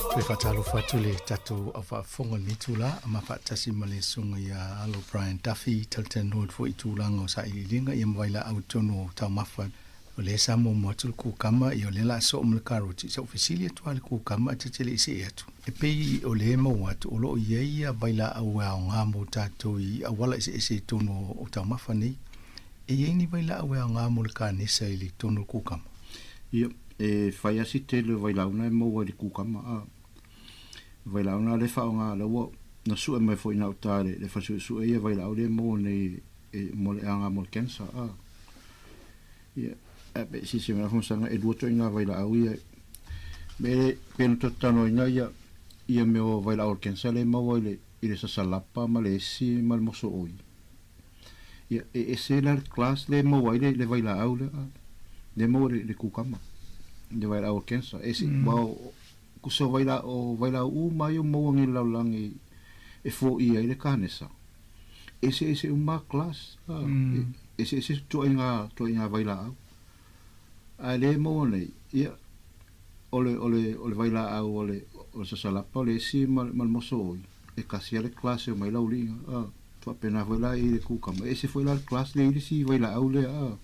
Toe faatalofa atu le tatou au faafofoga i lenei itula, ma faatasi ma le susuga ia Alo Brian Duffy, talatalanoa atu foi i tulaga o sailiiliga ia ma vailaau i totonu o taumafa. O lea sa muamua atu le kukama, ia o lea o le a soo ma le karoti. Sa ou fesili atu lava i le kukama ae ta te le i see atu. E pei o lea e maua atu o lo o i ai ia vailaau e aoga mo tatou i auala eseese i totonu o taumafa nei. E i ai ni vailaau e aoga mo le kanesa i le totonu o le kukama? Ia, e fai lava si tele o vailaau na e maua i le kukama, a vailaau na lea e faaaoga, lea ua na sue mai foi i gauta i le falesuesue ia vailaau lea e maua nei e mo le aoga mo le cancer, a. Ia, ae pe silasila mai Afamasaga, e lua ituaiga vailaau ia. Me e pei ona talanoaina ia ia mea o vailaau o le cancer lea e maua i le i le sasalapa ma le esi ma le mosooi. Ia, e ese la le class lea e maua ai le le vailaau lea, lea e maua i le le kukama, le vailaau o le cancer. E ese, aua o kusa o vailaau o vailaau uma ia ua maua nei i le lalolagi e foia ai le kanesa, eseese uma class, eseese ituaiga ituaiga vailaau. Ae lea e maua nei, ia, o le, o le, o le vailaau o le, o le sasalapa, o le esi ma, ma le mosooi, e tasi lava le class e omai lauliiga, a, faapena foi la i le kukama, e ese foi la le class lea i le isi vailaau lea, a,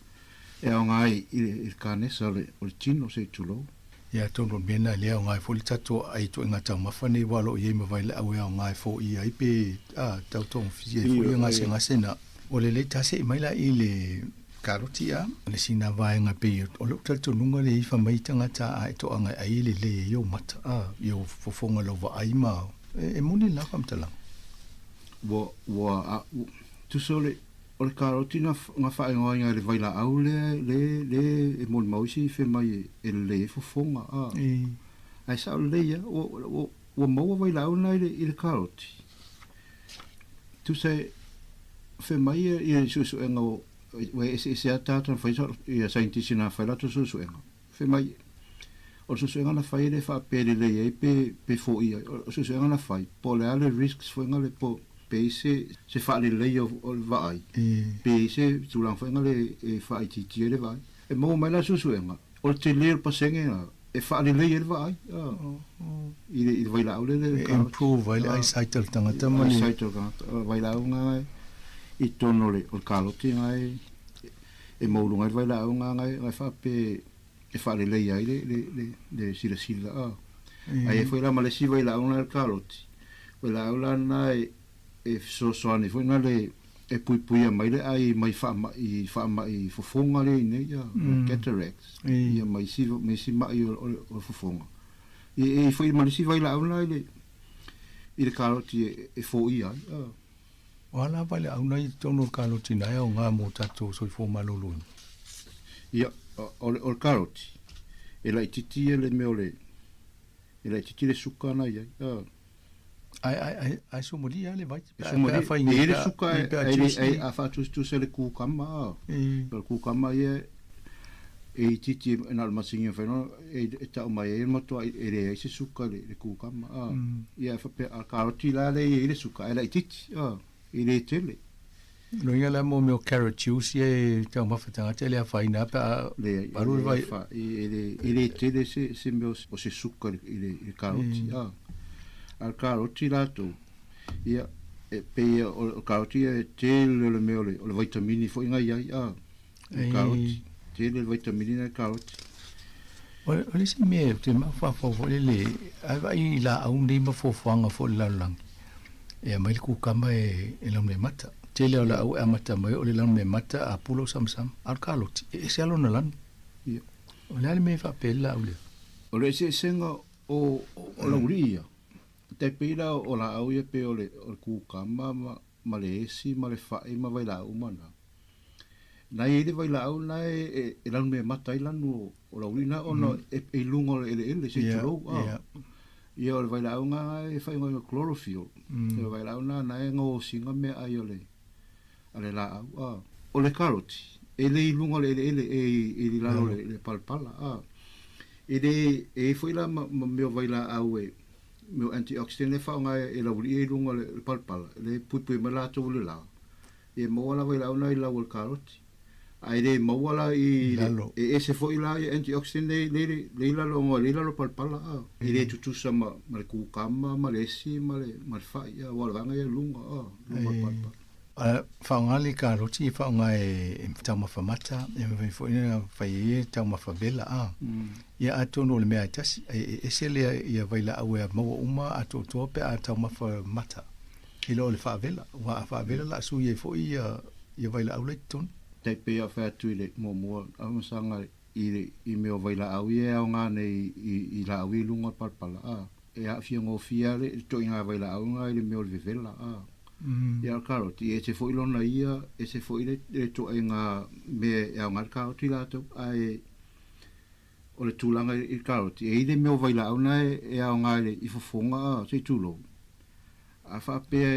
e aoga ai i le, i le kanesa o le, o le tino, se i tulou. Ia, atonu o le mea lena lea e aoga ai foi le tatou aai ituaiga taumafa nei aua o lo o i ai ma vailaau e aoga e foia ai pe, a, tau togafiti ai foi ia gasegase na. Ua lelei ta see mai la i le karoti a le sina vaega pei o lou talitonuga lea i fai mai tagata a e toaga e ai e lelei ai ou mata a i ou fofoga lau vaai ma e moni le la faamatalaga. Ua ua a ua tusa o le o le karoti na na faaigoaina e le vailaau lea le le e molimau isi fai mai e lelei ai fofoga a ae sao lelei a ua ua ua maua vailaau na i le i le karoti. Tusa e fai mai ia i suesuega ua eseese lava tagata na fai ia saienitisi na fai latou suesuega. Fai mai o le suesuega na fai e le faapea e lelei ai pe pe foia ai. O le suesuega na fai po o le a le risks foi na le po pe i ai se se faaleleia o le vaai pe i ai se tulaga foi na le e faaitiitia ai le vaai. E maua mai la le suesuega o le tele o le pasene la e faalelei ai le vaai i le i le vailaau lea le E improve ai le eyesight o le tagata ma le eyesight o le tagata. O le vailaau lena i totonu o le o le kaloti lena e e maualuga ai le vailaau lena e faapea e faalelei ai le le le le silasila a. Ae i ai foi la ma le isi vailaau lena i le kaloti, vailaau la lena e e fesoasoani foi lena le e puipuia mai le ai mai faamaʻi faamaʻi fofoga lea iinei ia cataracts ia ma isi ma isi maʻi o le fofoga. Ia e i ai foi ma le isi vailaau lena i le i le kaloti e foia ai. O a la vailaau na i totonu o le kaloti na e aoga mo tatou soifua maloloina? Ia, o le o le kaloti, e laitiiti ia le mea o le e laitiiti le suka na i ai. Ae ae ae ae sumalie lava le vai. E sumalie, e i ai le suka e a faatusatusa i le kukama, o le kukama ia e itiiti e na o le masigi e mafai ona e tau mai ai le matua e leai se suka i le kukama. Ia e faapea, a o le karoti la lea e i ai le suka ae laitiiti, e le tele. O lona uiga la mo mea o carrot juice ia e taumafa tagata e le afaina lava pe a alu le vai. Leai, e le tele se mea o se suka i le karoti. A o le karoti latou, ia, e pei o le karoti ia e tele o le mea o le vaitamini foi na i ai, a, le karoti, tele le vaitamini na i le karoti. O le isi mea ou te mafaufau foi lele, a vaai i laau nei ma fuafuaga foi o le lalolagi, e aumai le kukama e lanumeamata. Tele o laau e amata mai o le lanumeamata a pula o samasama, a o le kaloti, e ese lava lona lanu. O le a le mea e faapea ai le laau lea? O le eseesega o laulii ia, e tai pei la o laau ia pei o le kukama ma le esi ma le fai ma vailaau uma na. Na i ai le vailaau na e lanumeamata ai lanu o laulii na ona e i luga o le eleele se i tulou. Ia o le vailaau na e faaigoaina o le chlorophyll. O le vailaau na na e gaosiga meaai o le a le laau. O le karoti e le i luga o le eleele e i lalo o le palapala. E le e i ai foi la ma mea o vailaau e mea o antioxidant lea e faaaoga e laulii i luga o le palapala lea e puipui mai latou i le la. Ia e maua lava i lau na i lau o le karoti. Ae le maua la i Lalo. E ese foi la ia antioxidant lea lea lea i lalo ona lea i lalo o le palapala a. E le tutusa ma ma le kukama ma le esi ma le ma le fai a, aua o le vaega ia i luga a, luga o le palapala. A faaaoga le karoti e faaaoga e taumafa mata, e mafai foi ona fai ai e taumafa vela a. Ia atonu o le mea e tasi, e ese lea ia vailaau e maua uma atoatoa pe a taumafa mata. I lo le faavela, aua a faavela o le a sui ai foi ia vailaau la i totonu. Tai pei a fai atu i le muamua amasaga i le i mea o vailaau ia e aoga nei i laau ia i luga o le palapala a e aafia gofie a le toiga vailaau na i le mea o le vevela a ia o le karoti e ese foi lona ia ese foi le toaiga mea e aoga ai le karoti latou ae o le tulaga i le karoti e i le mea o vailaau na e aoga i le i fofoga a se i tulou. A faapea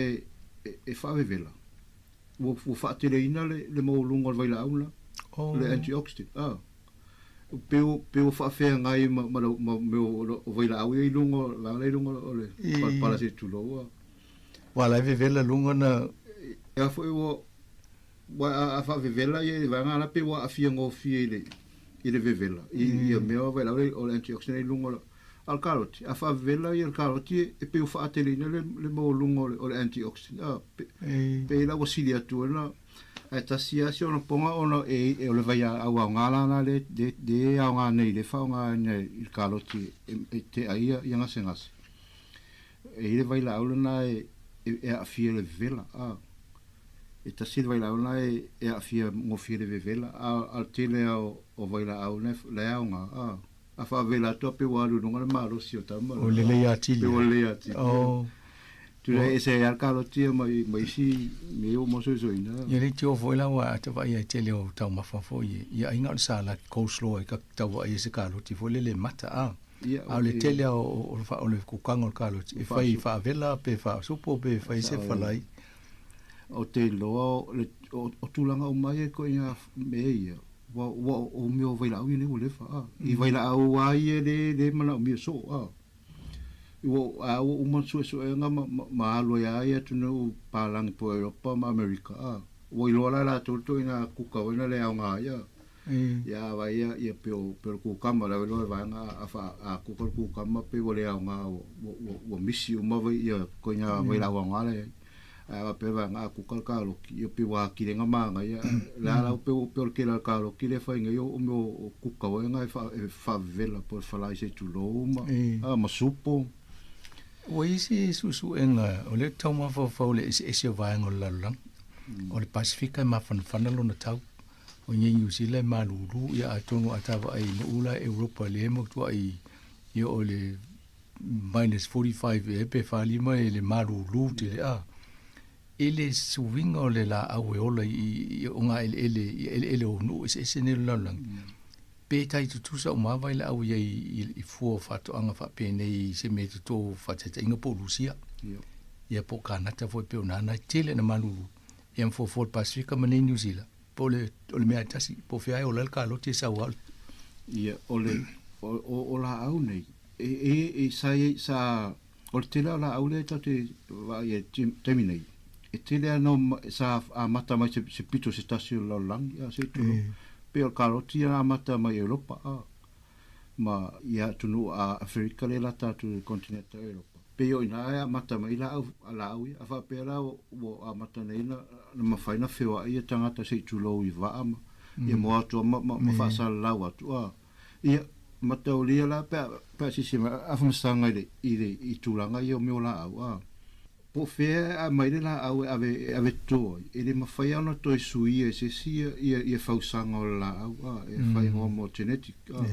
e faavevela, ua faateleina le maualuga o le vailaau lena, le antioxidant. A, pei ua faafeagai ma mea o vailaau ia i luga o le vaega lea i luga o le palapala se i tulou. Aua o la e vevela luga na. A foi ua, a faavevela ia le vaega la pei ua aafia gofie i le vevela i ia mea o vailaau lea o le antioxidant i luga o le. A o le karoti, a faavevela ia le karoti e pei ua faateleina le maualuga o le antioxidant, a, pei la ua sili atu ai na, ae tasi lava si ona poga ona e o le vailaau aoga la na le aoga nei le faaaogaina i le karoti e tea ai ia gasegase. E i ai le vailaau lena e aafia i le vevela, a. E tasi le vailaau lena e aafia gofie i le vevela, a o le tele lava o vailaau la e aoga, a. A faavela atu a pei ua alu i luga le malosi o tama. O lelei atili. Pei ua lelei atili. Oh. Tulaga ese ai lava le kaloti ia ma isi mea ia ua masoisoina. Ia le tio foi la ua ata vaai ai tele o taumafa foi ia aiga o le salad coleslaw ai ka tau vaai ai se kaloti foi lele mata a. Ia, A o le tele lava o le kukaga o le kaloti e fai faavela pe faasupo pe fai se falai. Ou te iloa o tulaga uma ia i ituaiga mea ia, Ua, ua, o mea o vailaau ia nei ua leva, a. I vailaau a ia le, le manaomia soo, a. Ua, a ua uma suesuega ma, ma, ma alu ai a ia atunuu palagi po o Europa ma Amerika, a. Ua iloa la e latou le ituaiga kuka foi na le aoga ai, a. Ia, a vaai ia, ia pei o, pei o le kukama, la ua iloa le vaega a, a faa, a kuka le kukama pei ua le aoga, ua, ua, ua misi uma vai, ia ituaiga vailaau aoga la e i ai. Ae faapea vaega a kuka le kaloki, ia pei ua atili ai na manaia, le a la pei o le tele o le kaloki lea e fai nei o mea o kuka foi na e faavevela po o le falai se i tulou ma, a ma supo. Ua i ai se suesuega o lea e tau mafaufau i le eseese o vaega o le lalolagi. O le Pasefika e mafanafana lona tau. O i inei i Niu Sila e malūlū, ia atonu a ta vaai i nuu la Europa lea e mautua'i ia o le minus 45 ea pe 45 e le malūlū tele a. I le suiga o le laau e ola i ogaeleele i eleele o nuu eseese nei o le lalolagi, pe tai tutusa uma lava vailaau i ai i fua o faatoaga faapenei i se mea e toto faataitaiga po o Lusia, ia po o Kanata foi pei ona ana e tele ina malulu ia ma fuafua le Pasefika ma nei Niu Sila, po o le, o le mea e tasi, po o fea e ola ai le kaloti e sau lava. Ia, o le, o, o, o laau nei, e, e, e, sa, sa, O le tele o laau lea tatou te vaai ai i le taimi nei, e tele lava no sa amata mai se se pito se tasi o le lalolagi a se i tulou. Pei o le karoti ia na amata mai Europa a ma i atunuu a Aferika lea e lata atu i le kontineta o Europa. Pei o i ina e amata mai laau a laau ia. A faapea la ua amata nei na mafai na feoai ia tagata se i tulou i vaa ma ia moa atu ma ma faasalalau atu a. Ia, mataulia la pe a, pe a silasila mai, afamasaga i le, i le, i tulaga ia o mea o laau, a. Po o fea e aumai le laau e ave, e ave toto ai, e le mafai lava ona toe suia e se isi ia, ia, ia fausaga o le laau, a, e faaigoa mo genetic, a.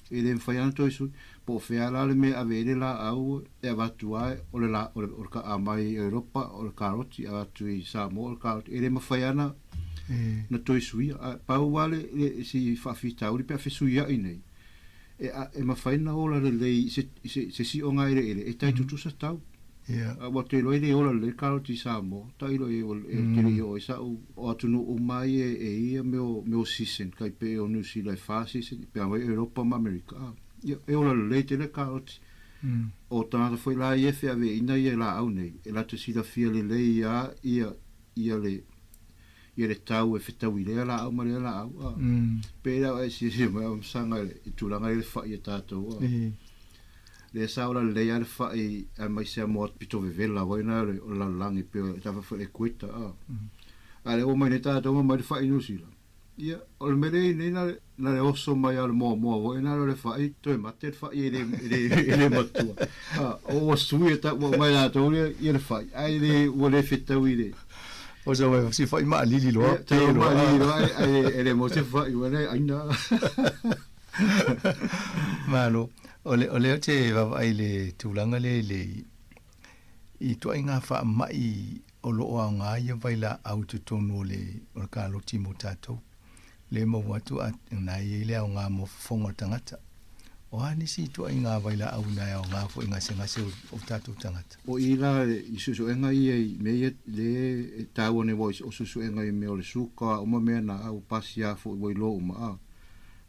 E le mafai lava ona toe sui. Po o fea la le mea e ave ai le laau e avatu ai, o le la, o le, o le aumai i Europa o le karoti, avatu i Samoa o le karoti, e le mafai lava ona na toe suia. Ae pau lava le, le, si faafitauli pe a fesuia'i nei, e, a, e mafai ona ola lelei i se, i se, se si'oga eleele e tai tutusa tau. A ua te iloa e le ola lelei le karoti i Samoa, tailo i ai ua, e te le i oo ai sa'u, o atunuu uma lava ia e i ia mea o, mea o season, tai pei o Niu Sila e fa season, pe a mai Europa ma Amerika, a, ia, e ola lelei tele le karoti. O tagata foi la ia e feaveaina ia laau nei, e latou silafia lelei lava ia, ia le, ia le tau e fetaui i lea laau ma lea laau a. Pei la e silasila mai au masaga i tulaga ia le fai a tatou a. Lea sa ola lelei lava le fai aemaise a moa pito vevela foi na o le lalolagi pei o tafa foi le equator a. A lea ua omai nei tatou ma aumai le fai i Niu Sila. Ia, o le mea lea e i ai nei na na le oso mai lava o le moamoa foi lena o le fai, toe mate le fai e le, e le, e le matua. A, ua sui e tau mai latou ia, ia le fai, ae le, ua le fetaui i le... O sa mai si fai maalili loa. Ia, tau maalili loa, ae, e le maua se fai, ua le aina. Malo, o le, o lea ou te vaavaai i le tulaga lea i le, i ituaiga faamai o lo o aoga ia vailaau i totonu o le, o le kaloti mo tatou. Lea e maua atu a, na e i ai le aoga mo fofoga o le tagata. O a nisi ituaiga vailaau ina e aoga foi i gasegase o, o tatou tagata? O i la i suesuega ia i mea ia le e taua nei ua o suesuega i mea o le suka uma mea na a ua pasia foi ua iloa uma a.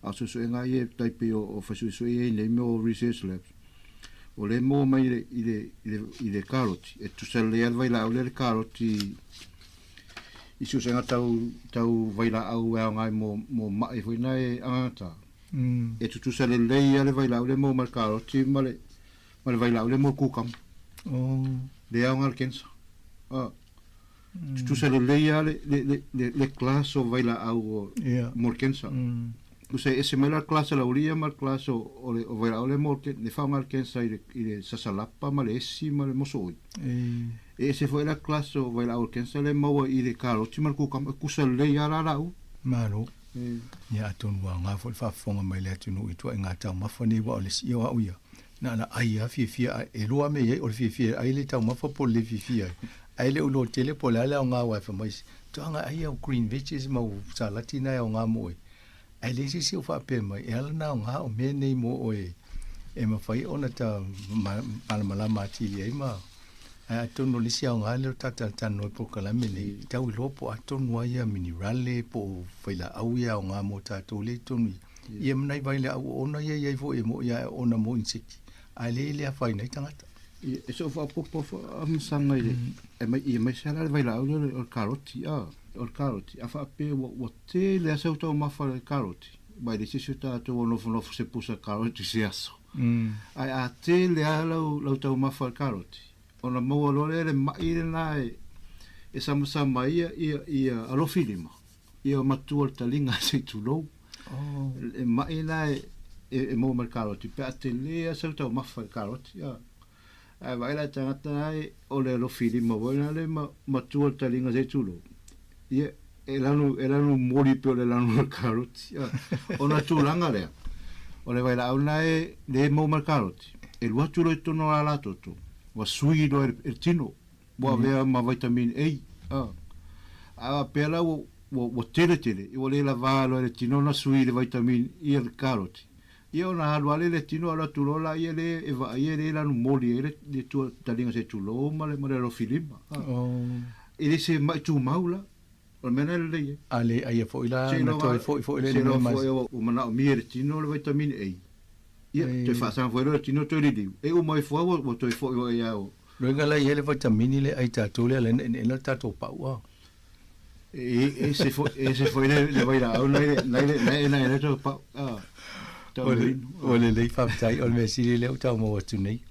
A o suesuega ia e tai pei o, o fai suesue ia i nei mea o research labs. O lea e maua mai i le, i le, i le, i le karoti, e tusa lelei lava le vailaau lea le karoti i suesuega tau, tau vailaau e aoga ai mo, mo ma'i foi na e agagata. E tutusa lelei lava le vailaau lea e maua mai le karoti ma le, ma le vailaau lea e maua i le kukama. Oh. Lea e aoga le cancer. Ah. Tutusa lelei lava le, le, le, le, le class o vailaau o, yeah. mo le cancer. Tusa e ese mai la le class a le aualii ia ma le class o, o le o vailaau lea mo le, le faaaoga le cancer i le, i le sasalapa ma le esi ma le mosooi. E ese foi la class o vailaau o le cancer lea e maua i le karoti ma le kukama, e kusa lelei lava la laua. Malo. Ia atonu ua aoga foi le faafofoga mai le atunuu i ituaiga taumafa nei aua o le isi o au ia, na ona ai lava fiafia ae e lua mea i ai, o le fiafia e ai le taumafa po o le le fiafia ai. Ae le o iloa tele po o le a le aoga aua e fai mai isi, toaga ai au green veggies ma au salati na e aoga mo oe. Ae leai se isi o faapea mai, e ala ona aoga o mea nei mo oe e mafai ona ta malamalama atili ai ma ae atonu o le isi aoga lea o ta talatalanoa i polokalame nei, e tau iloa po o a tonu lava ia minerale po o vailaau ia e aoga mo tatou lea i totonu i ia ma nai vailaau oona ia e i ai foi e moni lava e oona mo insect ae le le afaina ai tagata. Ia, e so'o faaopoopo faamasanga i le, e mai, ia aemaise lava la le vailaau lea o le, o le karoti, a, o le karoti, a faapea ua, ua tele lava sau taumafa i le karoti, aua e leai se isi o tatou o nofonofo se pusa karoti i se aso. Ae a tele lava lau, lau taumafa i le karoti, ona maua loa lea le ma'i lena e, e samasama ai ia, ia, ia alofilima, ia matua le taliga se i tulou. Oh. E ma'i lena e, e, e maua mai le karoti, pe a tele lava sau taumafa i le karoti, a. Ae vaai la i le tagata e, o le alofilima foi lena le ma, matua le taliga se i tulou. Ia, e lanu, e lanu moli pei o le lanu o le karoti. Ona tulaga lea, o le vailaau lena e le maua ma le karoti, e lua atu loa i totonu o lala toto, ua sui loa e le tino, ua avea ma vitamin A. A, a faapea la ua, ua, ua tele tele, ua le lava loa e le tino ona sui i le vitamin i le karoti. Ia ona alu lava lea i le tino alu atu loa laia lea e vaaia e le lanu moli ai le tua taliga se tulou ma le ma le alofilima. E le se mai tumau la. O le mea lena e lelei ai. A le aia foi la na toe foi foi le mea mai. Se ua manaomia e le tino le vitamin A. Ia, toe faasaga foi loa le tino toe liliu. E uma ifo lava ua toe foi foi lava. Loiga la i ai le vitamini le ai tatou lea la ina ina le tatou pau a. E ese foi, ese foi le, le vailaau nai le, nai le, nai nai le tau pau. Ah, tau le O le lei faafetai, o le mea sili lea ua tau maua atu nei.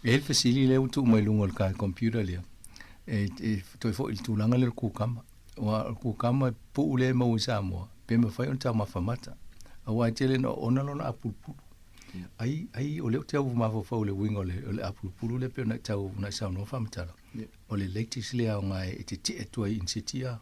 E i ai le fesili lea ua tuu mai luga o le ka computer lea, e, e toe foi i le tulaga lea o le kukama. Aua o le kukama e puu lea e maua i Samoa, pe mafai ona taumafa mata. Aua e tele ina oona lona apulupulu. Ai, ai o lea ou te au mafaufau i le uiga o le, o le apulupulu lea pei ona e tau, ona e saunoa faamatala. O le latest lea aoga e tetee atu ai i iniseti a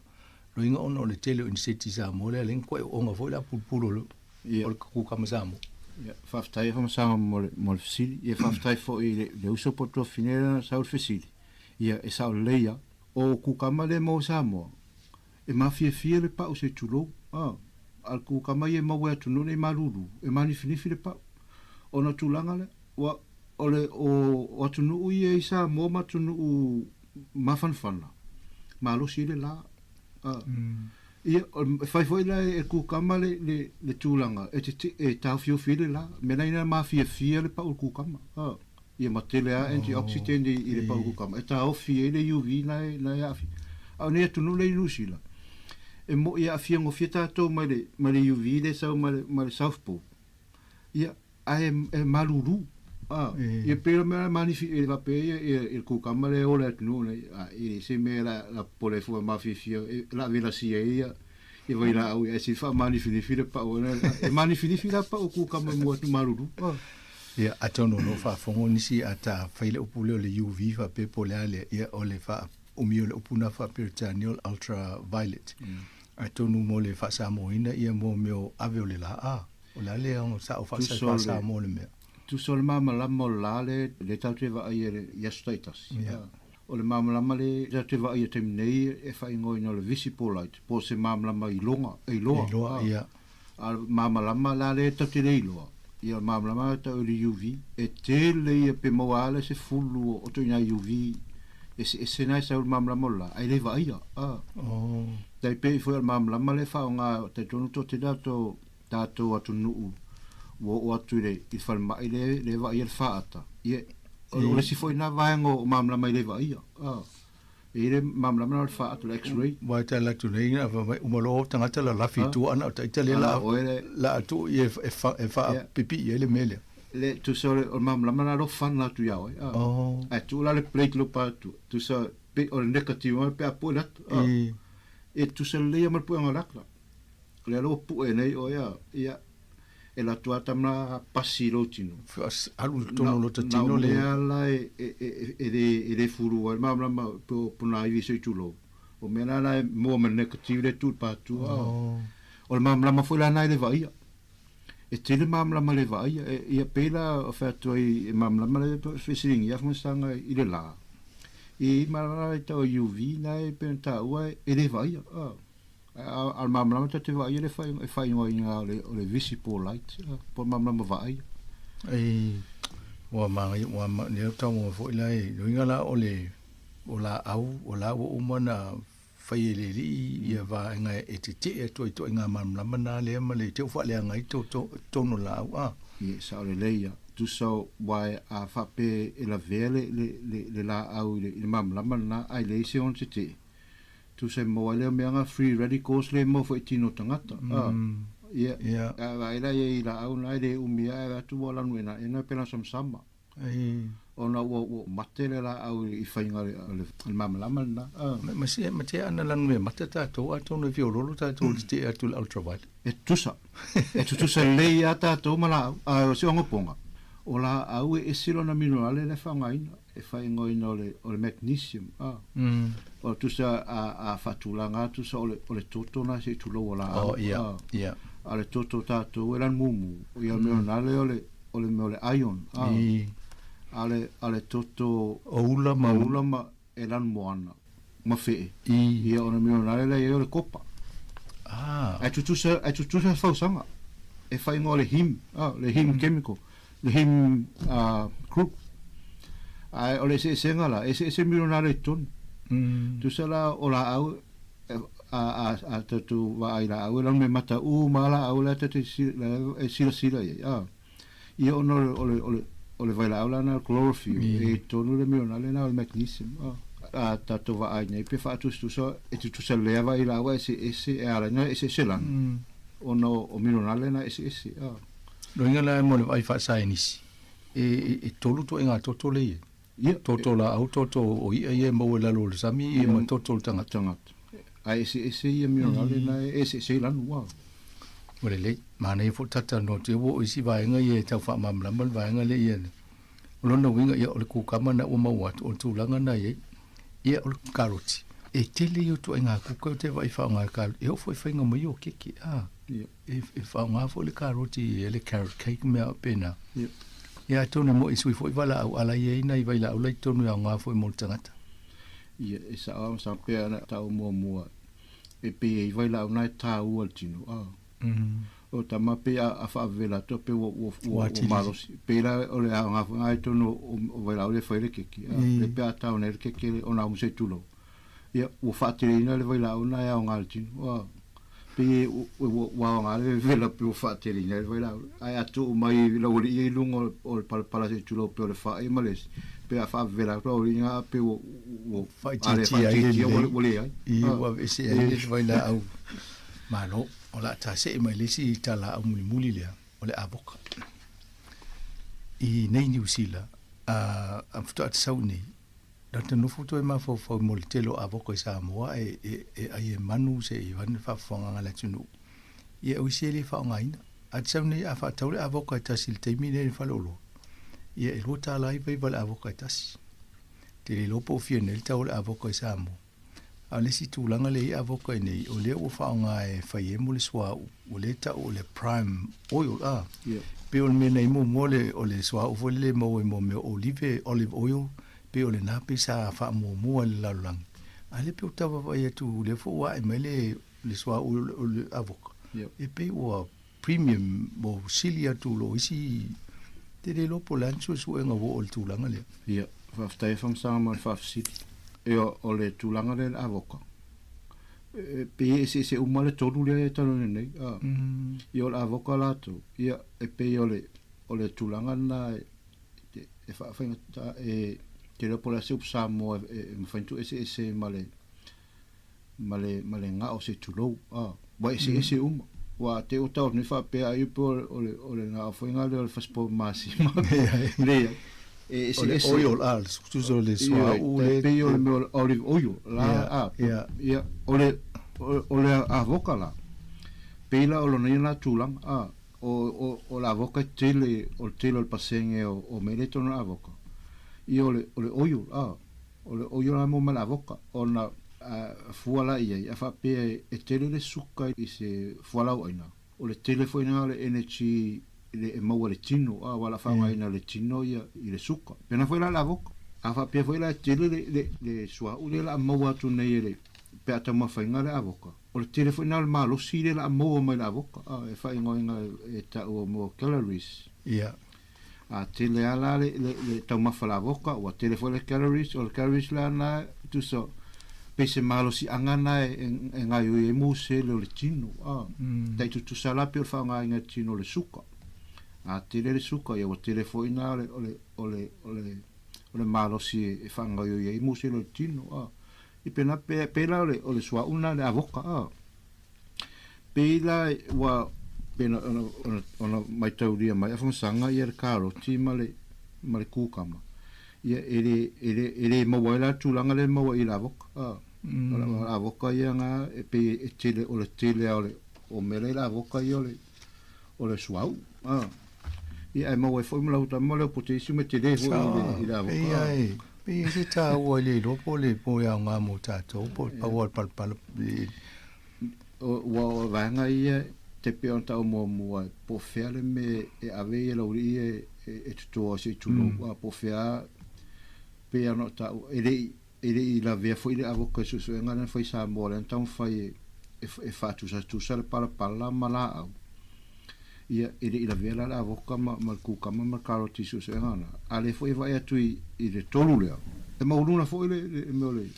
loiga ona o le tele o iniseti Samoa lea lea na koe ooga foi le apulupulu o le, o le kukama Samoa. Ia, faafetai Afamasaga mo le, mo le fesili. Ia, faafetai foi i le, le uso po o tuafafine lea na sau le fesili. Ia, e sao lelei lava. O kukama lea e maua i Samoa, e mafiafia le pau se i tulou. A, a le kukama ia e maua i atunuu nei malulu, e manifinifi le pau. Ona o tulaga lea, ua, o le, o, o atunuu ia i Samoa ma atunuu mafanafana, malosi ai le la. A, ia, e fai foi la e kukama le, le, le tulaga e te, e taofiofi ai le la. Mea la ina mafiafia le pau o le kukama. A, ia ma tele lava antioxidant i, i le pau kukama e taofi ai le UV na e, na e aafia. A o nei atunuu lea i Niu Sila, e mo'i e aafia gofie tatou mai le, mai le UV lea e sau mai le, mai le South Pole. Ia, ae e malulu. A, ia pei o le mea manifi e faapea ia ia le kukama lea e ola i le atunuu nei, a e le se mea la la popole ai fua mafiafia e la velasia ai ia ia vailaau ia ae sili faamanifinifi le pau ena e manifinifi la pau o kukama mua atu malulu. A. Ia, atonu o lo o faafofoga nisi a ta fai le upu lea o le UV faapea po o le a lea, ia o le faaumi o le upu na faa-Peretania o le ultraviolet. Atonu mo le faa-Samoaina ia mo mea o ave o le la a. O le a le ao sao Tusa o le, faa-Samoa le mea. tusa o le malamalama o le la le, le tatou te vaai ai i aso taitasi. Ia. O le malamalama le tatou te vaai ai i le taimi nei e faaigoaina o le visible light, po o se malamalama iloga, e iloa. Iloa, ia. A o le malamalama la lea tatou te le iloa, ia o le malamalama la tau o le UV, e tele ia pe maua lava le sefulu o ituaiga UV eseese na e sau i le malamalama o le la, ae le vaaia. A. Oh. Tai pei foi o le malamalama lea e faaaoga, talitonu toatele tatou tatou atunuu ua oo atu i le i le falemai lea lea e vaaia le faata, ia o le isi foi lena vaega o malamalama e le vaaia. A. E i ai le malamalama lena o le faata, le x-ray. Ua e tala atu nei, a fai mai, uma loa o tagata lalafi i tua ana o taita lea la la atu i e e faapipii ai le mea lea. Le tusa o le malamalama lena lo fana atu ia oe. Oh. Ae tuu la le plate lo pa atu. Tusa pe o le negative mai pe a pue le ata. E tusa lelei ia ma le puega o le ata. O lea la ua pue nei oe a, ia, e alu atu lava tama pasi i lou tino. Alu i totonu o lota tino le. Na o mea la e, e, e, e le, e le fulu ai le malamalama po, po nā iwi se i tulou. O mea la la e mua ma le negative le tu i le pātua. Oh. O le malamalama foi la na e le vaaia. E tele malamalama le vaaia. E, ia pei la o fai atu ai e malamalama le fesiligia afamasaga i le la. I malamalama i tau UV na e pei ona taua e le vaaia. Oh. A o le malamalama tatou te vaaia le e faaigoaina o le o le visible light po o le malamalama vaaia. Ei, ua manaia, ua lea ua taua foi la e uiga la o le o laau, o la ua uma ona fai e le alii ia vaega e tetee atu ai ituaiga malamalama na lea ma le te i ua faaleaga ai totonu o laau a. Ia, sao lelei ia. Tusa aua a faapea e lavea le le le laau i le malamalama lena ae leai se ona tetee, Tusa e maua ai lea mea nga free radicals lea e maua foi i tino o tagata. Ia, a vaai la ia i laau na e le umi a e atu ua lanu ena ena pe la samasama. Ona ua ua mate le laau i faiga o le malamalama lena. Ma se ma te ana lanu e mate tatou atonu e fiololo tatou i le tetee atu i le ultraviolet. E tutusa. E tutusa lelei a tatou ma laau. A o se ogapoga, o laau e ese lona minerale la e faaaogaina. E faaigoaina o le o le magnesium a. O tusa a, a faatulaga tusa o le, o le toto na se i tulou o laau. Oh, ia, ia. A le toto tatou e lanu mumu, ia mea o nale o le, o le mea o le iron. A, I. a le, a le toto O ula ma- o ula ma e lanu moana ma fee. I. Ia o le mea o nale lea ia o le kopa. Ah. Ai tutusa, ai tutusa fausaga. E whainga o le heme, ah, le heme chemical, le heme group. Ai o le eseesega la, eseese milionare i totonu. Tusa la o laau a a a tatou vaai laau e lanu me mataū ma laau la tatou e silasila i ai, ah. Ia ona o le o le o le o le vailaau la na o le chlorophyll e i totonu le milionare lena o le magnesium, ah. A tatou vaai nei pe faatusatusa e tutusa lea vailaau ae eseese e ala ai ona eseese lanu ona o milionare na eseese, ah. Loiga la mo le vaai faasaenisi, e, e, e tolu ituaiga toto lea i ai. Ia. Toto laau, toto o i'a ia e maua i lalo o le sami, ia ma toto o le tagata. Tagata. Ae eseese ia milionare na e eseese i lanu, ah. Ua lelei. Manaia foi le talatalanoa atu ia ua oo i isi vaega ia e tau faamalamalama le vaega lea ia. O lona uiga, ia o le kukama lena ua maua atu, o le tulaga lena e i ai. Ia o le karoti, e tele ia o ituaiga kuka ou te vaai faaaoga i le karoti, e oo foi i faiga mai o keke, a. Ia. E, e faaaoga foi le karoti i le carrot cake mea faapena. Ia. Ia atonu e moi sui foi valaau ala i ai nai vailaau la i totonu e aoga foi mo le tagata. Ia, e sao lava sa pea na tau muamua e pei e i vailaau na e tāua le tino, a. O tama pei a, a faavela atu pei ua, ua, ua, ua malosi. Pei la o le aoga foi nga i totonu o, o vailaau le fai le keke, a. Le pea tau nei le keke le ona umu se tulou. Ia, ua faateleina le vailaau na e aoga le tino, a. Pei e, ua, ua aoga le vevela pei ua faateleina le vailaau. Ae a tuu mai lau alii ia i luga o le palapala se i tulou pei o le fai ma le isi, pe a faavevela atu au alii nga pei ua, ua, a le Faaitiitia ai le faaitiitia ua, lelei. ua leai. I, ua aveese ai le vailaau. Malo, o le a tasee mai le isi talaau mulimuli lea, o le avoka. I nei Niu Sila, a, a faatoa tasau nei, Lata nofo toe mafaufau mo le tele o avoka i Samoa e, e, e ai e manu se i vane faafofoga le atunuu. Ia o isi e le faaaogaina. A te sau nei a faatau le avoka e tasi i le taimi nei i le faleoloa, ia e $2.99 le avoka e tasi. Te le iloa po o fia nei le tau o le avoka i Samoa. A o le isi tulaga lea i ai avoka i nei, o lea ua faaaoga e fai ai mo le suauu, ua le tau o le prime oil, a. Pei o le mea nei muamua o le, o le suauu foi lele e maua i mo mea o olive, olive oil, pei o lena pei sa faamuamua i le lalolagi. A lea pei ua tau vaavaai atu, lea foi ua ae mai le, le suauu o le avoka, e pei ua premium mo sili atu lo isi te le iloa po o le a ni suesuega ua oo i le tulaga lea. Ia, faafetai e Famasaga mo le faafesili. Ia, o le tulaga lea i le avoka, e pei e eseese uma le tolu lea e talanoaina nei. A, ia o le avoka latou, ia, e pei o le, o le tulaga lena e, e faafaigata, e, te iloa po o le a se upu Samoa e, e mafai ona tuueseese ma le, ma le, ma le gao se tulou, a, ua eseese uma. Ua te o tau nei faapea ai pe o le, o le gao foi nga lea o le faspo masima. Leai. E eseese. O le oil, a, tusa o le suauu le. Pei o le mea o le olive oil, la, a, ia, o le, o le avoka la. Pei la o lona ia la tulaga, a, o, o, o le avoka e tele, o le tele o le pasene o, o mea lea i totonu o le avoka. Ia o le, o le oil, a, O le oil la mo ma le avoka, ona a fua la i ai, a faapea e tele le suka i se fualaauaina, o le tele foi lena o le energy e maua i le tino, a ua la faaaogaina e le tino ia i le suka. Pena foi la le avoka. A faapea foi la e tele le, le, le suauu lea o le a maua atu nei e le, pe a taumafaiga le avoka, o le tele foi lena o le malosi lea o le a maua mai le avoka, a, e faaigoaina e taua mo calories. Ia. A tele lava la le, le, le taumafa lavoka, ua tele foi le calories, o le calories la na, tusa, pei se malosiaga na e, e, e gaoioi ai musele o le tino, a. Tai tutusa la pei o le faaaogaina e le tino o le suka. A tele le suka, ia ua tele foi na o le, o le, o le, o le, o le malosi e, e faagaoioi ai musele o le tino, a. I pena, pe, pei la o le, o le suauu na le avoka, a. Pei la ua pei ona, ona, ona, ona maitaulia mai a famasaga ia le karoti ma le, ma le kukama. Ia e le, e le, e le maua ai la le tulaga lea e maua i le avoka. A, o le avoka ia nga e pei e tele, o le tele lava o le, o mea la i le avoka ia o le, o le suauu. A, ia ae maua ai foi ma lau tama le potassium e tele foi i le, i le avoka. Sa, e ai. Pei e se tāua i le iloa po o le po e aoga mo tātou po o le pau o le palapala i Ua o vaega ia te pei ona ta'u muamua po o fea le mea e ave ai e le aualii ia e toto ai se i tulou a po o fea pei ona o ta'u e le i e le i lavea foi le avoka i suesuega lea na fai i Samoa lea na taumafai e e faatusatusa le palapala ma laau ia e le i lavea la le avoka ma ma le kukama ma le karoti i suesuega na a lea foi e vaai atu i i le tolu lea e maualuna foi le le mea o le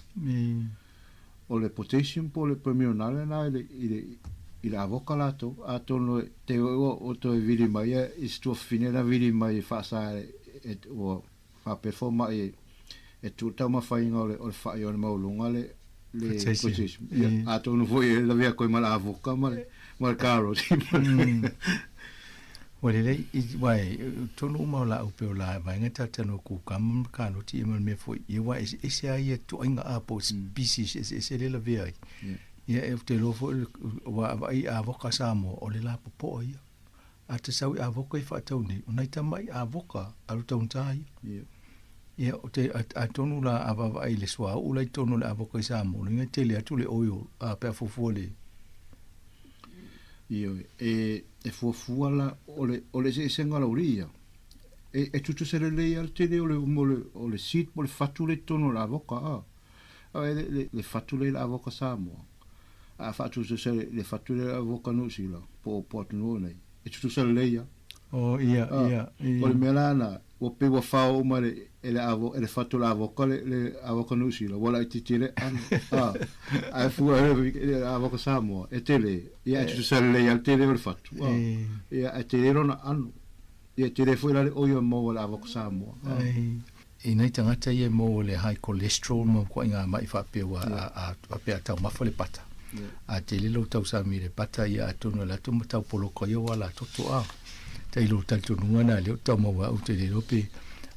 o le potassium po o le permanganate lena i le i le i le avoka latou atonu e te ua ua toe vili mai ia i se tuafafine na vili mai e faasa e ua faapea le fomai e e tuu le taumafaiga o le o le fai o le maualuga le le potassium ia atonu foi e lavea atu ai ma le avoka ma le ma le karoti Ua lelei, aua e tonu uma o laau pei o la vaega talanoa kukama ma kaloti ia ma le mea foi, ia aua e eseese lava ia ituaiga a po o species eseese lea e lavea ai. Ia ou te iloa foi aua a vaai i avoka Samoa, o le lapopoa ia. A te sau i avoka i faatau nei, o nai tamai avoka alu taugata ia. Ia ou te atonu la a vaavaai i le suauu la i totonu o le avoka i Samoa, lona uiga e tele atu le oil a pe a fuafua le Ioe, e, e fuafua la, o le, o le eseesega o le aualii ia, e, e tutusa lelei lava le tele o le, o le, o le seed po o le fatu lea i totonu o le avoka, a. A le, le, le fatu lea i le avoka Samoa, a faatutusa i le fatu lea i le avoka Niu Sila, po o, po o atunuu nei, e tutusa lelei lava. Oh, ia, ia, ia. O le mea la lena, ua pei ua fao uma e le, e le avo, e le fatu o le avoka le, le avoka Niu Sila, ua laitiiti ai le ano. A, ae fua i le avoka Samoa, e tele, ia e tutusa lelei lava le tele o le fatu. A, ia ae tele lona ano. Ia e tele foi la le oi o maua i le avoka Samoa. A. I nai tagata ia e maua i le high cholesterol ma ituaiga mai faapea ua a, faapea a taumafa le pata. A tele lou tausami i le pata ia atonu e alu atu ma tau poloka ia ua latoto a. Tai lou talitonuga na lea ou te tau maua au te le iloa pe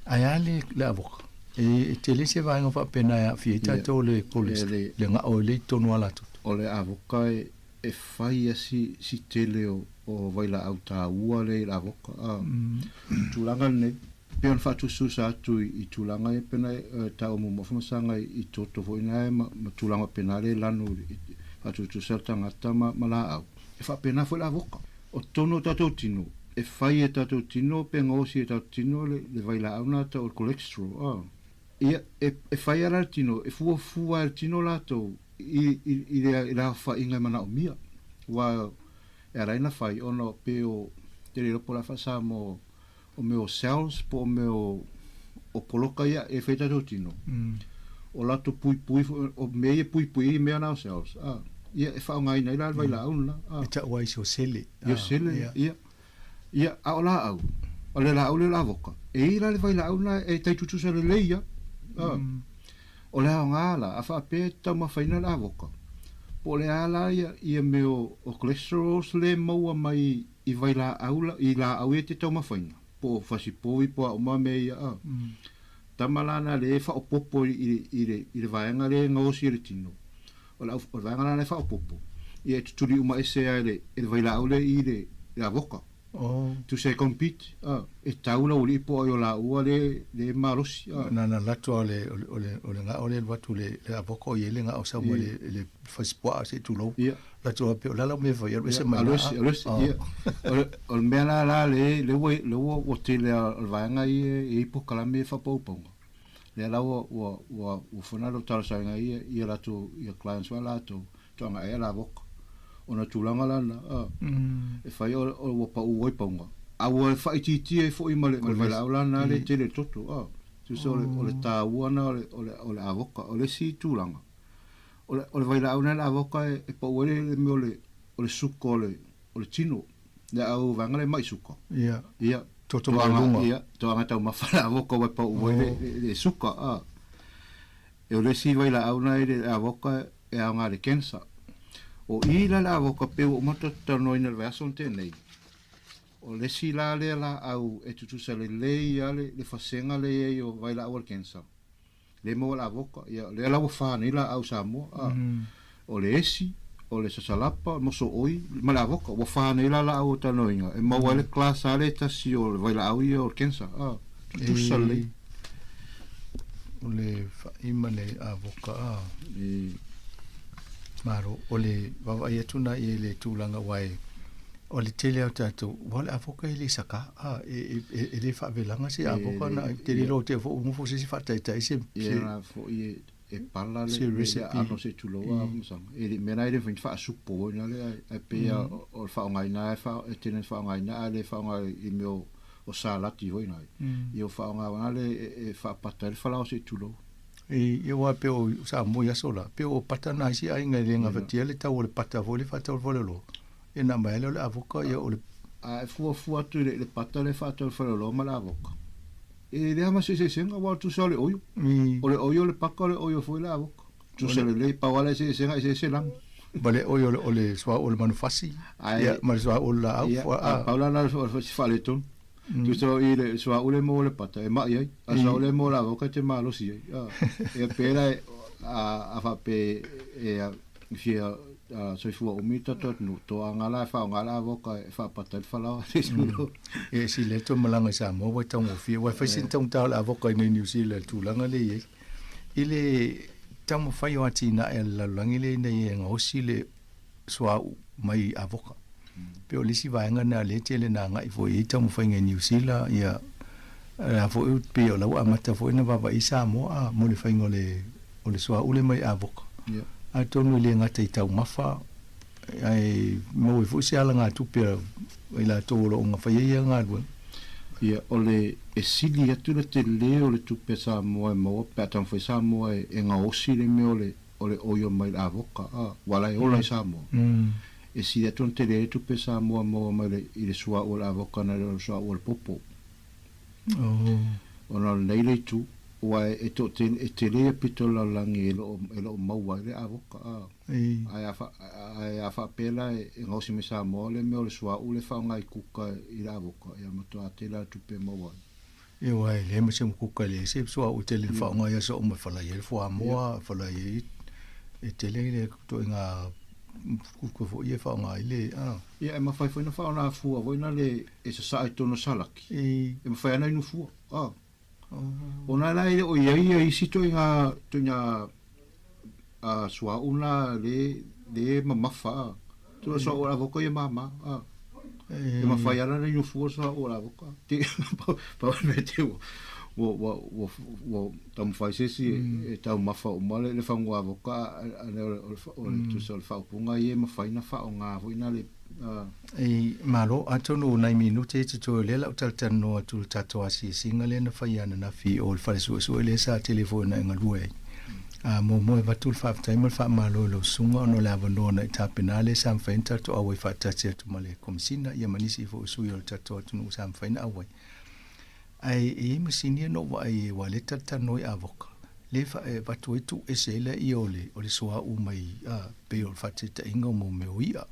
ae a le le avoka. E, e tele se vaega faapena e aafia ai tatou le cholesterol, le gao e le i totonu a latoto. O le avoka e, e fai a si, si tele o, o vailaau taua lea i le avoka. A, tulaga lenei, pei ona faatusatusa atu i tulaga ia pei ona e taua muamua Afamasaga i toto foi na ma tulaga faapena lea e lanu i faatusatusa le tagata ma laau, e faapena foi le avoka. O totonu o tatou tino, e fai e tatou tino pe gaosi e tatou tino le vailaau na tau o le cholesterol a. Ia, e fai lava la le tino, e fuafua e le tino latou i le aofaiga e manaomia. Aua e ala ai ona fai ona pei o, te le iloa po o le a faa-Samoa o mea o cells po o mea o, o poloka ia e fai tatou tino. O latou puipui foi, o mea ia e puipui ai mea na o cells, a, ia e faaaogaina ai la le vailaau lena, a. E tau ai so sele. Ia sele, ia. Ia, ia, a o laau, o le laau lea o le avoka, e i ai la le vailaau lena e tai tutusa lelei ia, a. O le aoga la, a faapea e taumafaina le avoka, po o le a la ia, ia mea o, o cholesterols le maua mai i vailaau la, i laau ia e te taumafaina, po o fasipovi po o a uma mea ia a. Tama la na lea e faaopoopo i, i, i le, i le vaega lea e gaosi e le tino, o le, au, o le vaega la na e faaopoopo, ia e tutuli uma ese lava e le, e le vailaau lea i le, le avoka. Oh. Tusa e compete, a, e tau lau alii po o ai o laua le, le malosi, a. Na na lato o le, o le, o le gao lea e alu atu le, le avoka o i ai le gao sau mai le, le fasipuaa se i tulou. Ia. Lato a pe o le ala o mea e fai, alu ese mai Alu ese, alu ese, ia. O le, o le mea la la le, le ua, le ua, ua tele a o le vaega ia e i ai polokalame ia faapaupauga. Lea la ua, ua, ua, ua fana lou talosaga ia, ia latou, ia clients foi a latou, toaga ea la voka. Ona tulaga la na, a, e fai o, o ua pau ai pauga. A ua faaitiitia ai foi ma le, ma le vailaau la na le tele toto, a. Tusa o le, o le taua na o le, o le, o le avoka. O le isi tulaga, o le, o le vailaau na le avoka e, e pau ai le, le mea o le, o le suka o le, o le tino. Le au vaega le mai suka. Ia. Ia. Toto maualuga. Ia, toaga taumafa le avoka ua pau ai le, le, le suka, a. E o le isi vailaau na i le avoka e aoga i le cancer. O i la le avoka pei ua uma ona talanoaina i le vaiaso na tea nei, o le isi la lea laau e tutusa lelei lava le, le fasega lea i ai o vailaau o le cancer, le maua le avoka. Ia, lea la ua fa nei laau Samoa, a. O le esi, o le sasalapa, o le mosooi, ma le avoka. Ua fa nei la laau o talanoaina e maua ai le class lava lea e tasi o le vailaau ia o le cancer, a. Tutusa lelei. O le fa'i ma le avoka a. Malo, o le vaavaai atu na i le tulaga aua e o le tele o tatou ua le avoka e le saka a e e e le faavelaga se avoka na te le lo te fo mo se se faataitai se se la fo i e pala le le ano se tulou a masanga e le mea e le fai faasupo ina le e pe o le faaaogaina e fa e tele faaaogaina a le faaaoga i mea o salati foi nai ia o faaaoga le e faapata ai le falaoa se tulou. I ia aua pei o Samoa i aso la, pei o pata na isi aiga e le gafatia le tau o le pata foi le faatau i le faleoloa, ia na aumai lava lea o le avoka ia o le. A e fuafua atu i le pata lea e faatau i le faleoloa ma le avoka, e leai ma se eseesega aua tusa o le oio. O le oio o le paka o le oio foi le avoka. Tusa lelei, pau lava le eseesega, eseese lanu. Ma le oio o le suauu o le manufasi, ia ma le suauu o le laau. Ia, a pau la lena o si faaletonu. Tusa o i le suauu le maua i le pata e ma'i ai, a o le suauu le maua i le avoka e te malosi ai. Ia pe la a faapea e fia soifua umi le tatou atunuu, toaga la e faaaoga le avoka e faapata ai le falaoa. E sili ai toe malaga i Samoa ua taugofie, aua e fai sina taugata o le avoka i nei Niu Sila i le tulaga lea e i ai. I le taumafai o atinae a le lalolagi lea ina ia gaosi le suauu mai avoka. Pei o le isi vaega lena lea e tele na agai foi i ai taumafaiga i Niu Sila, ia la foi pei o la ua amata foi ona vaavaai i Samoa a mo le faiga o le o le suauu lea mai avoka. Atonu e le gata i taumafa ae maua ai foi se alagatupe a i latou o lo o gafaia ia galuega. Ia, o le e sili atu le tele o le tupe a Samoa e maua pe a taumafai Samoa e gaosi le mea o le o le oio mai le avoka, a, ua la e ola i Samoa. E sili atu ona tele ai le tupe Samoa maua mai le, i le suauu o le avoka nai lo le suauu o le popo. Ona o lenei le itu, ua e, e toatele, e tele ia pito o le lalolagi e lo o, e lo o maua ai le avoka, a. Ae a fa, ae a faapea la e, e gaosi mai Samoa le mea o le suauu le faaaoga i kuka i le avoka, ia matua tele lava le tupe e maua ai. Ia aua e leai ma se kuka e leai se suauu tele i faaaoga i aso uma e falai ai le fuamoa, e falai ai e tele le ituaiga kuka foi ia e faaaoga ai le a. Ia e mafai foi ona faaaoga fua foi na le e sasaa i totonu o salaki. E mafai lava ona inu fua. A. Ona la e le o i ai ia isi ituaiga ituaiga a suauu na le le mamafa a. Tu o suauu o le avoka ia mama a. E mafai lava ona inu fua le suauu o le avoka. Te pau le mea te ua ua ua ua taumafai se isi e taumafa uma le fagu avoka a le o le tusa o le faaupuga ia e mafai ona faaaoga foi na le a. Ei, malo, atonu o nai minute e totoe o lea la ou talatalanoa atu i le tatou asiasiga lea na faia ananafi i o i le fale suesue lea sa tele foi ona e galue ai. A muamua e avatu le faafetai ma le faamalo i lau susuga ona o le avanoa na i tapena lea sa mafai ona tatou auai faatasi atu ma le Komesina ia ma nisi foi o sui o le tatou atunuu sa mafai ona auai. Ae e i ai masini ia na ou vaai i ai aua o lea e talatalanoa i avoka, lea e avatu ai tuu ese ai laia o le o le suauu mai a pei o le faataitaiga o mo mea o i'a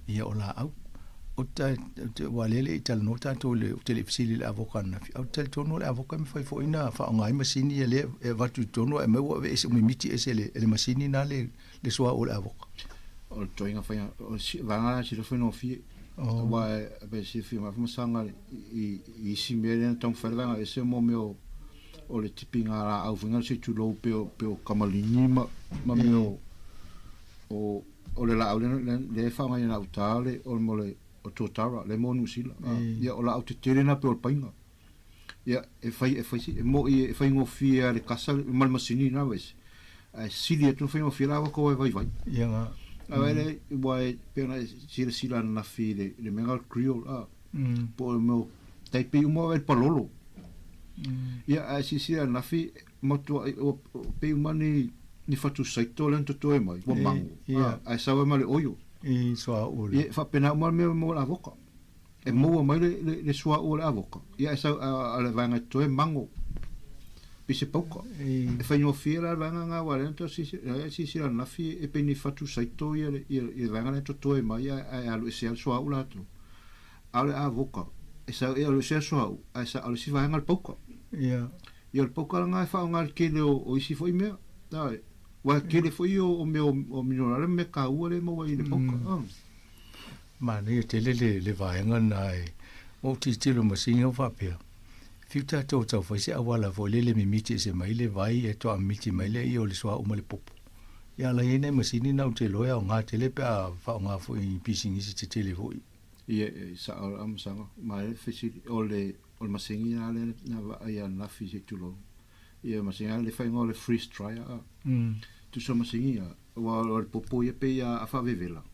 ia o laau. O ta aua o lea e le i talanoa tatou i le ou te le i fesili i le avoka ananafi, ae ou te talitonu o le avoka e mafai foi ona faaaoga ai masini ia lea e avatu i totonu ae aumai ua aveese ua mimiti ese e le e le masini na le le suauu o le avoka. O le ituaiga faiga o le vaega la e silafia faigofie aua e pei e silafia mai foi i isi mea lea na taumafai le vaega ese mo mea o o le tipiga laau foi lea se i tulou pei o pei o kamalini ma ma mea o o o le laau lea lea e faaaogaina i gauta o le o le mo le o totara lea e maua i Niu Sila. Ia o laau tetele na pei o le paina. Ia e fai e fai e moi e faigofie lava i le kasa ma le masini na vese. Ae sili atu ona faigofie la ua kou e vaivai. Ia nga. Ae le ua e pei ona e silasila ananafi i le le mea o le Creole a. Po o le mea o tai pei uma le palolo. Ia ae silasila ananafi matuai ua pei uma ni ni fatu saito lea na totoe mai ua mango. Ae sau ai ma le oio. I suauu le. Ia faapena uma le mea mo le avoka. E maua mai le, le, le suauu o le avoka, ia e sau a, a le vaega e totoe mango, pei se pauka. E faigofie la le vaega nga aua lea na silasila silasila ananafi e pei ni fatu saito ia le, ia, ia le vaega lea e totoe mai ae, ae alu ese lava le suauu latou. A o le avoka, e sau e alu ese le suauu, ae sa, o le isi vaega le pauka. Ia. Ia o le pauka la nga e faaaoga i le tele o, o isi foi mea. Aua e tele foi o, o mea o, o minerale ma mea taua lea e maua i le pauka. Manaia tele le, le vaega lena e, ua ou tilotilo i masini au faapea, Fiu tatou tau fai se auala foi lele mimiti ese mai le vai e toa mimiti mai lea ia o le suauu ma le popo. Ia la i ai nai masini na ou te iloa e aoga tele pe a faaaoga foi i pisinisi tetele foi. Ia, e sao le amasaga ma le fesili, o le o le masini lena lea na vaai ananafi se i tulou. Ia masini lena le faaigoa o le freeze dryer a. Tusa masini ia, aua o le popo ia pei a faavevela.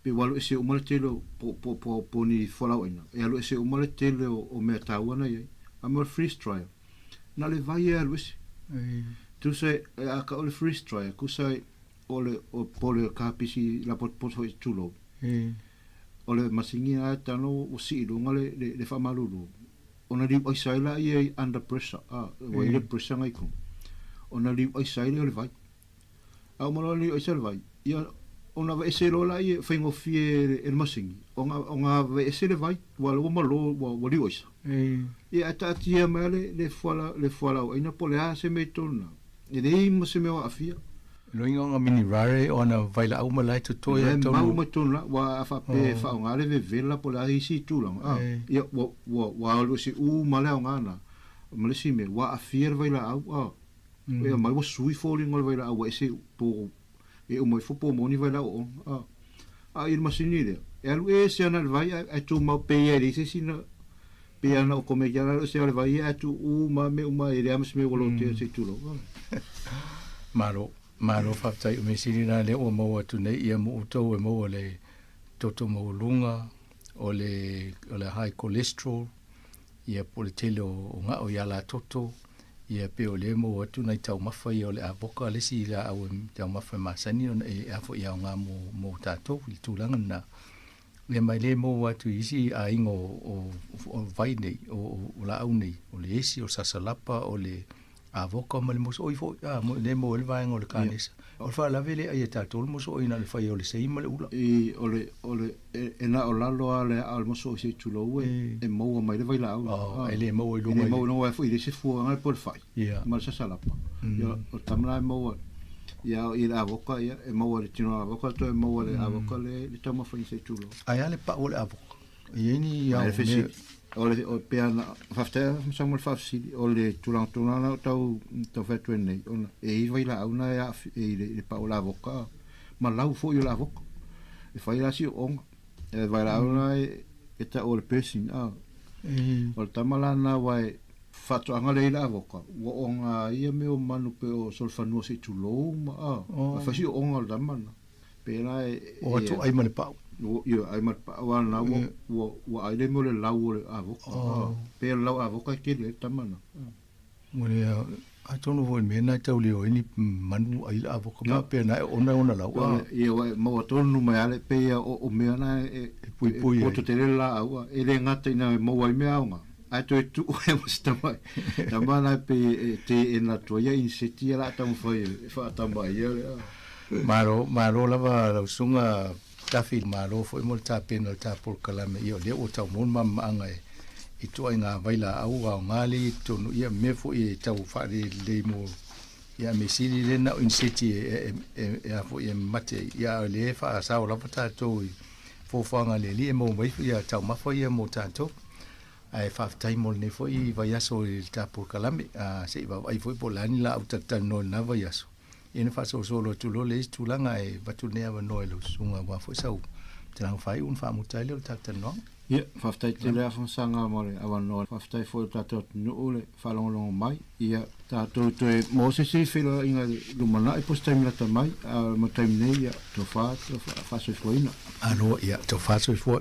Pe ua alu ese uma le tele o po po po po ni fualaauaina, e alu ese uma le tele o o mea taua na i ai. A mo le freeze dryer, na le vai e alu ese. Tusa e a ka o le freeze dryer, kusa e o le o po le kapisi lapotopoto foi tulou. O le masini lena e tano ua sii i luga le le le faamalulu, ona liu aisa ai laia i under pressure, a, ua i le pressure na i totonu, ona liu aisa ai lea o le vai. A uma loa ona liu aisa le vai, ia, ona aveese loa laia, faigofie e le masini, ona, ona aveese le vai, ua ua malo, ua, ua liu aisa. Ia, ae taatia mai lava le, le fuala, le fualaauaina po o le a se mea i totonu i ina, e leai ma se mea o aafia. Loiga o mini rare o ana vailaau ma lae totoe a tonu. Mau mai tonu la, ua a faapea e faaaoga le vevela po o le a isi tulaga, a, ia, ua, ua, ua alu ese uma le aoga na. Ma le isi mea, ua aafia le vailaau, a, e aumai ua sui foliga o le vailaau ua ese po, e uma ifo po moni vailaau oona, a. A i le masini lea, e alu ese ana i le vai ae, ae tumau pei lava e leai se isi na, pei lava na o komeki ala ese o le vai ae tuu uma mea uma e leai lava ma se mea ua lotea se i tulou, a. Malo, malo faafetai o mea sili na lea ua maua atu nei ia mo outou e maua le toto maualuga, o le, o le high cholesterol, ia po o le tele o, o gao i alatoto, ia pe o lea e maua atu nai taumafa ia o le avoka le isi laau e taumafa e masani ona e a foi e aoga mo, mo tatou i le tulaga lena. Ia mai le maua atu i isi aiga o, o, o vai nei, o, o, o laau nei, o le esi, o le sasalapa, o le avoka ma le mosooi foi, a, mo, le maua ai le vaega o le kanesa. O le faalave le ai e tatou le mosooi na o le fai o le sei ma le ula. I, o le, o le, e, e na o lalo lava le aa o le mosooi se i tulou e, e maua mai le vailaau. Oh, e le maua i luga. E le maua i luga, aua foi e le se fua na po o le fai, ma le sasalapa. Ia, o le tama la e maua, ia, i le avoka, ia, e maua i le tino avoka, toe maua i le avoka le, le taumafai se i tulou. Ae a le pau o le avoka? E i ai ni ao mea... O le, o pei ona, faafetai lava Samuel le faafesili, o le tulaga tonu lava lena o tau, tau fai atu ai nei, ona e i ai vailaau na e aafia i le, le pau o le avoka, ma lau foi o le avoka. E fai la si ooga. E vailaau na e, e tau o le persin, a. O le tama la lena aua e faatoaga lea i le avoka, ua oga ia mea o manu pei o solofanua se i tulou ma, a. E fai si ooga o le tama lena. Pēlā e... O atu ai ma le pau. Ia, ai ma le pau a na ua, ua, ua ai le mea o le lau o le avoka. Oh. Pei o le lau avoka e tele ai le tama na. Ua le, atonu foi mea na e tau leo ai ni manu ai le avoka ma pea na e ona ona lau. A. Ia, ua e maua tonu mai a le pei o, o mea na e, e puipui ai. Poto tele le laau, e le gata ina e maua ai mea aoga, ae toe tuu ai ma se tama, tama na e pei e teena atu ai ia iniseti ia la a taumafai e faatama ai ia le a. Malo, malo lava lau susuga Tafi, malo foi mo le tapena o le ta polokalame, ia o lea ua tau maua le mamaaga e i ituaiga vailaau aoga lea i totonu, ia mea foi e tau faalelelei mo ia mea sili lea na o iniseti e, e, e, e a foi e mamate ai, ia a o lea e faasao lava tatou i foafoaga a le Alii e maua mai ia taumafa ia mo tatou. Ae faafetai mo lenei foi vaiaso i le ta polokalame, a se i vaavaai foi po o le a ni laau talatalanoa i lena vaiaso. Ia ona faasolosolo atu loa lea i isi tulaga ae avatu lenei avanoa i lau susuga aua foi sau talaga faaiu ona faamuta ai lea o le talatalanoaga. Ia, faafetai tele lava Famasaga mo le avanoa. Faafetai foi i lo tatou atunuu le faalogologo mai. Ia, tatou toe maua se isi feiloaiga i le lumanai po o se taimi lata mai, a o le taimi nei, ia, tofa, faasoifuaina. Malo, ia, tofa soifua.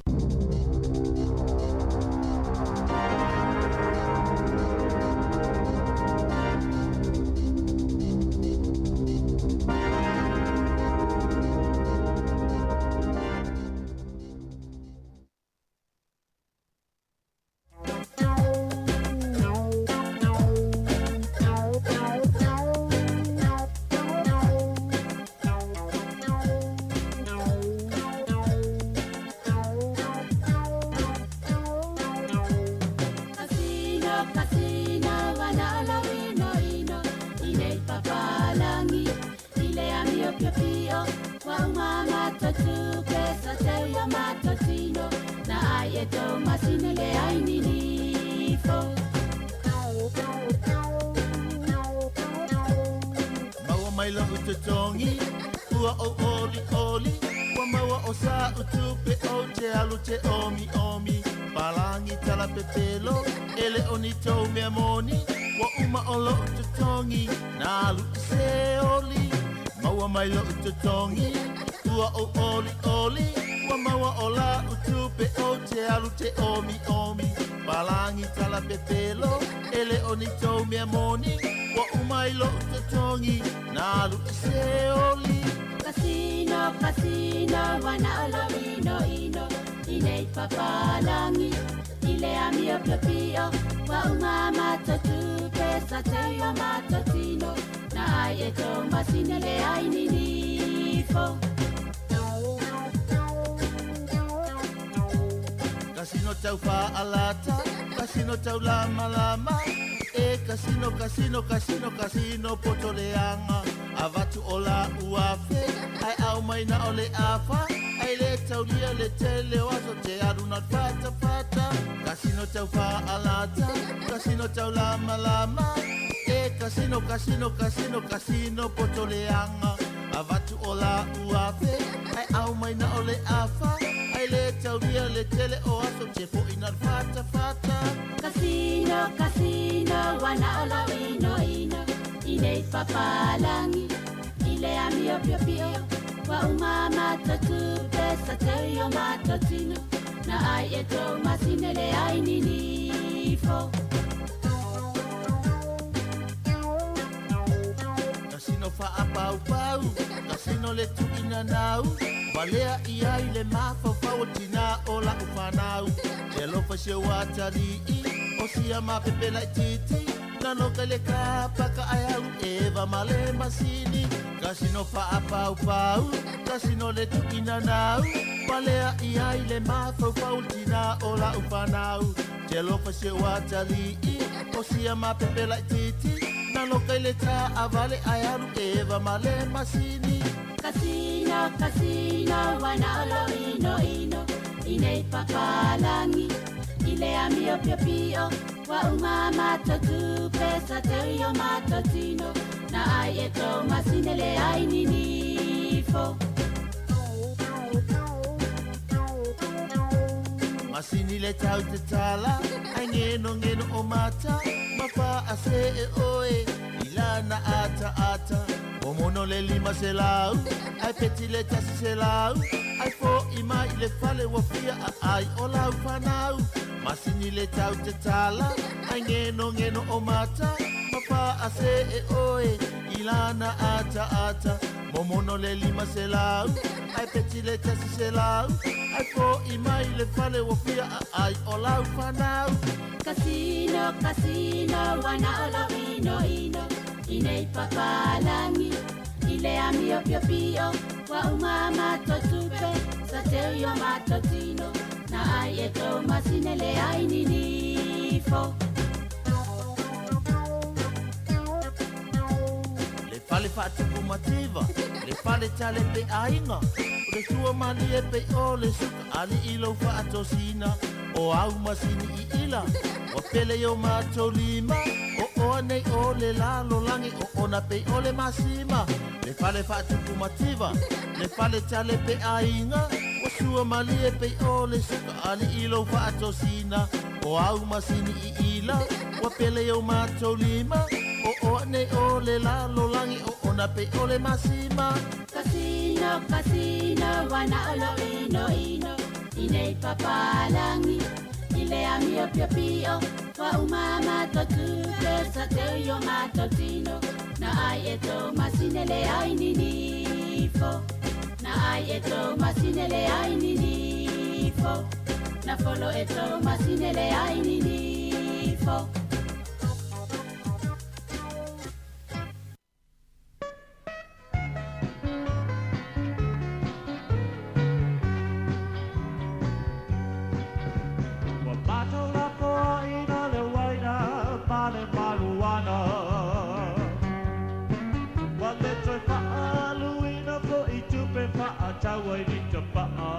totogi Ua ou oli oli Ua maua o sa utupe o te alu te omi omi Palangi tala pepelo Ele o ni tou mea moni Ua uma o lou totogi Na alu i se oli Maua mai lou totogi Ua ou oli oli Ua maua o la utupe o te alu te omi omi Palangi tala pepelo Ele o ni tou mea moni Ua uma i lou totogi Na alu i se oli Kasino, kasino, wana o lou ino ino I nei papalangi I le amio pio pio Ua uma mato tupe Sa te o mato tino Na ai e tou masine le ai ninifo Kasino tau fa'alata Kasino tau lamalama E kasino, kasino, kasino, kasino poto leaga Avatu o la uafe Ai au mai na o le afa Ai le taulia le tele o aso te alu na fata fata Kasino tau fa'alata Kasino tau lamalama E kasino, kasino, kasino, kasino poto leaga Avatu o la uafe Ai au mai na o le afa Ai le taulia le tele o aso te fo'i na fata fata Kasino, kasino, wana o lou ino ino I nei papalangi I le amio pio pio Ua uma mato tupe Sa te o mato tino Na ai e tou masine le ai ninifo Kasino fa'apaupau Kasino le tu'inanau Valea i ai le mafaufau o tina o la'u fanau E alofa si ou atali'i O sia mapepe la'ititi Nanoka i le kapaka ae alu eva ma le masini Kasino fa'apaupau Kasino le tu'inanau Valea i ai le mafaufau o tina o la'u fanau Te alofa si ou atali'i O sia mapepe la'ititi Nanoka i le ta'avale ae alu eva ma le masini Kasino, kasino, wana o lou ino ino I nei papalangi I le amio pio pio Ua uma mato tupe Sa te o mato tino Na ai e tou masine le ai ninifo Masini le tau te tala Ai ngeno ngeno o mata Ma fa'ase e oe I lana ata ata Momono le lima se lau Ai peti le tasi se lau Ai fo'i mai i le fale ua fia a'ai o lau fanau Masini le tau te tala Ai ngeno ngeno o mata Ma fa'ase e oe I lana ata ata Momono le lima se lau Ai peti le tasi se lau Ai fo'i mai i le fale ua fia a'ai o lau fanau Kasino, kasino, wana o lou ino ino I nei papalangi I le amio pio pio Ua uma mato tupe Sa te o mato tino Na ai e tou masine le ai ninifo Le fale fa'atupu mativa Le fale tale pe aiga O le sua malie pei o le suka Ali'i lou fa'atosina O au masini i ila Ua pele i o matou lima O oa nei o le lalolagi O ona pei o le masima Le fale fa'atupu mativa Le fale tale pe aiga Ua sua malie pei o le suka Ali'i lou fa'atosina O au masini i ila Ua pele i o matou lima O oa nei o le lalolagi O ona pei o le masima Kasino, kasino, wana o lou ino ino I nei papalangi I le amio pio pio Ua uma mato tupe Sa te o mato tino Na ai e tou masine le ai ninifo Na ai e tou masine le ai ninifo Na folo e tou masine le ai ninifo Ua matou lafoaiina le uaina ma le maluana Ua le toe fa'aaluina fo'i tupe fa'atau ai ni tapa'a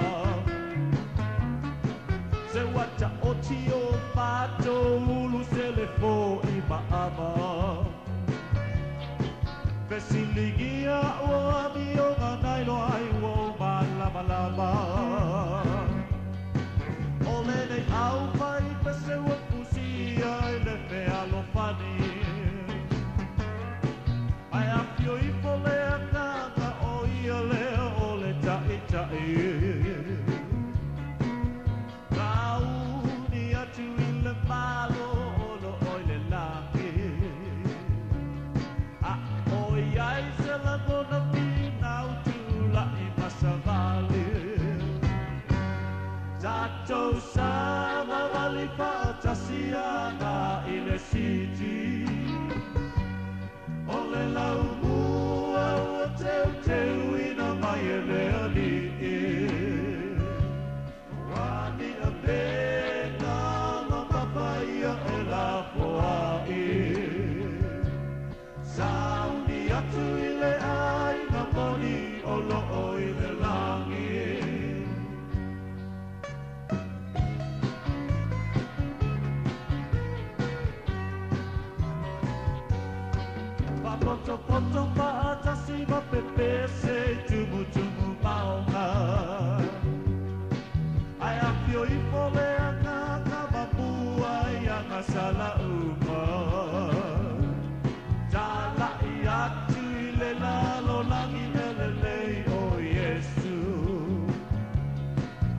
Se ua ta'oti o matou ulu se le fo'i ma'ama. Fesiligia ua amioga na iloa ai ua ou malamalama. O lenei aufai pese ua fusia i le fealofani. Ae afio ifo le Agaga o ia lea o le Taitai. Sauni atu i le Malo o lo o i le lagi. A ʻoiai se lagona finau tulaʻi ma savali. Tatou savavali faatasi agai i le Siti. O le laumua ua teuteuina mai e le Alii. Ua ni avega mamafa ia e lafoai. Sauni atu i le aiga moni o lo o i le lagi. Faapotopoto faatasi ma pepese i tumutumu maoga. Ae afio ifo le Agaga ma mua i agasala uma. Talaʻi atu i le lalolagi e lelei o Iesu.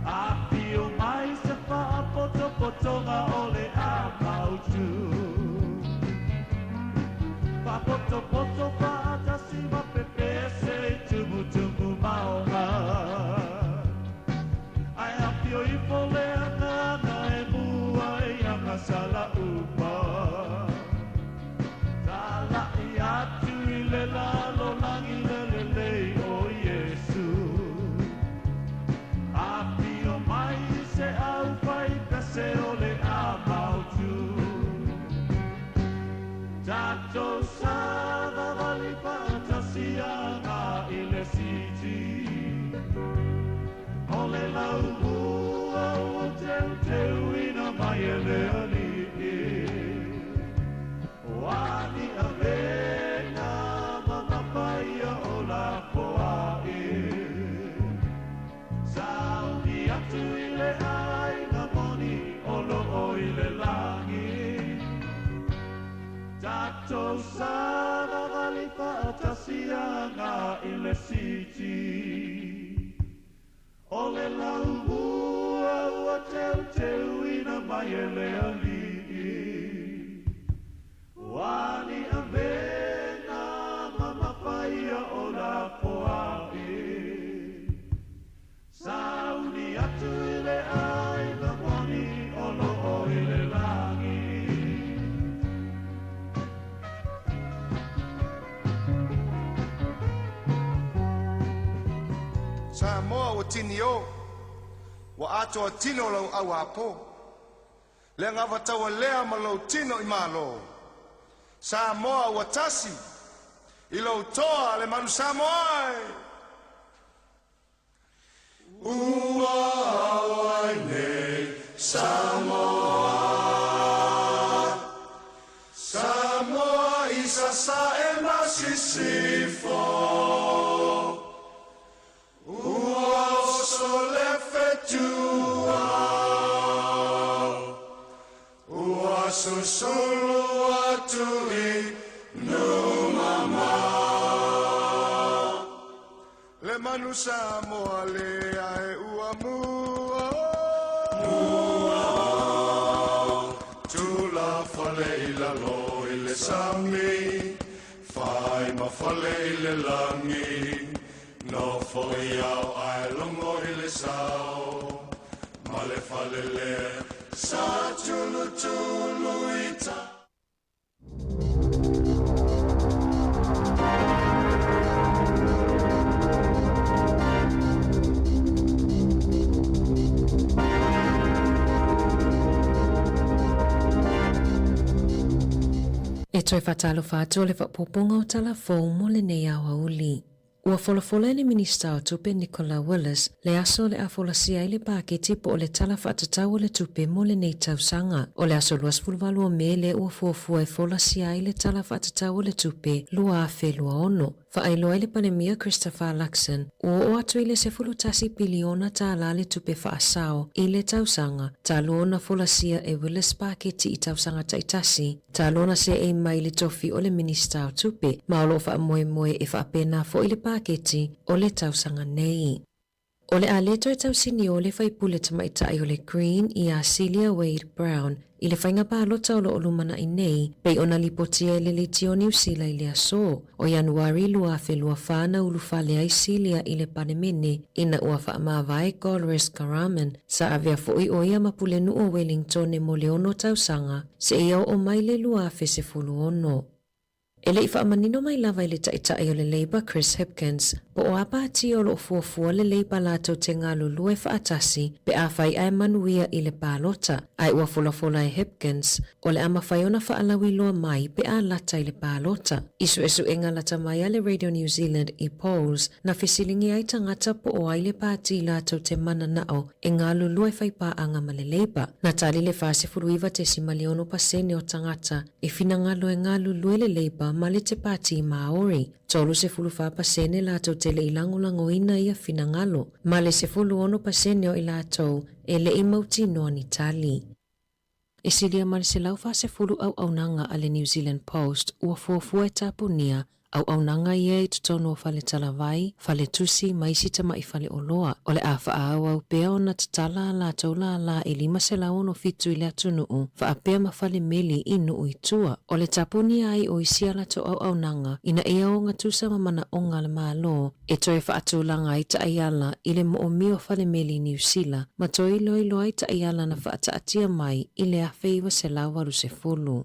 Afio mai se faapotopotoga o le a mautu. Faapotopoto faatasi ma pepese i tumutumu maoga. Ae afio ifo le Agaga e mua i agasala uma. Talaʻi atu i le lalolagi le lelei o Iesu. Afio mai se aufai pese o le a mautu. Tatou savavali faatasi agai i le Siti. O le laumua ua teuteuina mai e le Alii. Ua ni avega mamafa ia o lafoai. Sauni atu i le aiga moni o lo o i le lagi. Tatou savavali faatasi agai i le Siti. O le laumua ua teuteuina mai e le Alii. Ua ni avega mamafa ia o lafoai. Sauni atu i le aiga moni o lo o i le lagi. Samoa ua tini o, ua atoa tino lau auapo. Le agavataua lea ma lou tino i Malo. Samoa ua tasi, i lou toa le manu Samoa e. Ua ao ai nei Samoa. Samoa i Sasae ma Sisifo. Ua oso le fetua. Ua susulu atu i Numamao. Le manu Samoa lea e ua mua mua. Tulafale i lalo i le sami, fai ma fale i le lagi. Nofo i ao ae logo i le sao. Ma le fale lea sa tulutulu i ta. E toe faatalofa atu o le faaopoopoga o Tala Fou mo lenei aoauli. Ua folafola e le Minista o Tupe Nicola Willis le aso o le a folasia ai le paketi po o le Tala Faatatau o le Tupe mo lenei tausaga. O le aso 28 o Me lea ua fuafua e folasia ai le Tala Faatatau o le Tupe 2026. Faailoa ai le Palemia Christopher Luxon, ua oo atu i le $11 piliona tālā le tupe faasao i le tausaga, talu ona folasia e Willis paketi i tausaga taitasi, talu ona seei mai le tofi o le Minista o Tupe, ma o lo o faamoemoe e faapena foi le paketi o le tausaga nei. O le a le toe tausini o le faipule tamaitai o le Green iā Celia Wade Brown i le faiga palota o lo o lumanai nei, pei ona lipotia e le Leitio Niu Sila i le aso o Ianuari 2024 na ulufale ai Celia i le Palemene ina ua faamavae Golriz Ghahraman, sa avea foi ʻo ia ma pulenuu o Wellingtone mo le ono tausaga seia oo mai le 2016. E le i faamanino mai lava i le Taitai o le Labour Chris Hipkins po o a pāti o lo o fuafua le Labour latou te galulue faatasi pe afai ae manuia i le palota, ae ua folafola e Hipkins o le a mafai ona faalauiloa mai pe a lata i le palota. I suesuega lata mai a le Radio New Zealand i polls na fesiligia ai tagata po o ai le pāti latou te mananao e galulue faipaaga ma le Labour. Na tali le 49.6% o tagata E finagalo e galulue le Labour ma le te Pāti Māori. 34% latou te le i lagolagoina ia finagalo, ma le 16% o i latou e le i mautinoa ni tali. E silia ma le 140 auaunaga a le New Zealand Post ua fuafua e tapunia Auaunaga ia i totonu o fale talavai, fale tusi ma isi tamaʻi fale oloa. O le a faaauau pea ona tatala a latou lālā e 567 i le atunuu, faapea ma fale meli i nuu i tua. O le tapunia ai o isi a latou auaunaga ina ia ogatusa ma manaʻoga a le Malo e toe faatulaga ai taʻiala i le moomia o fale meli i Niu Sila ma toe iloilo ai taʻiala na faataatia mai i le 1980.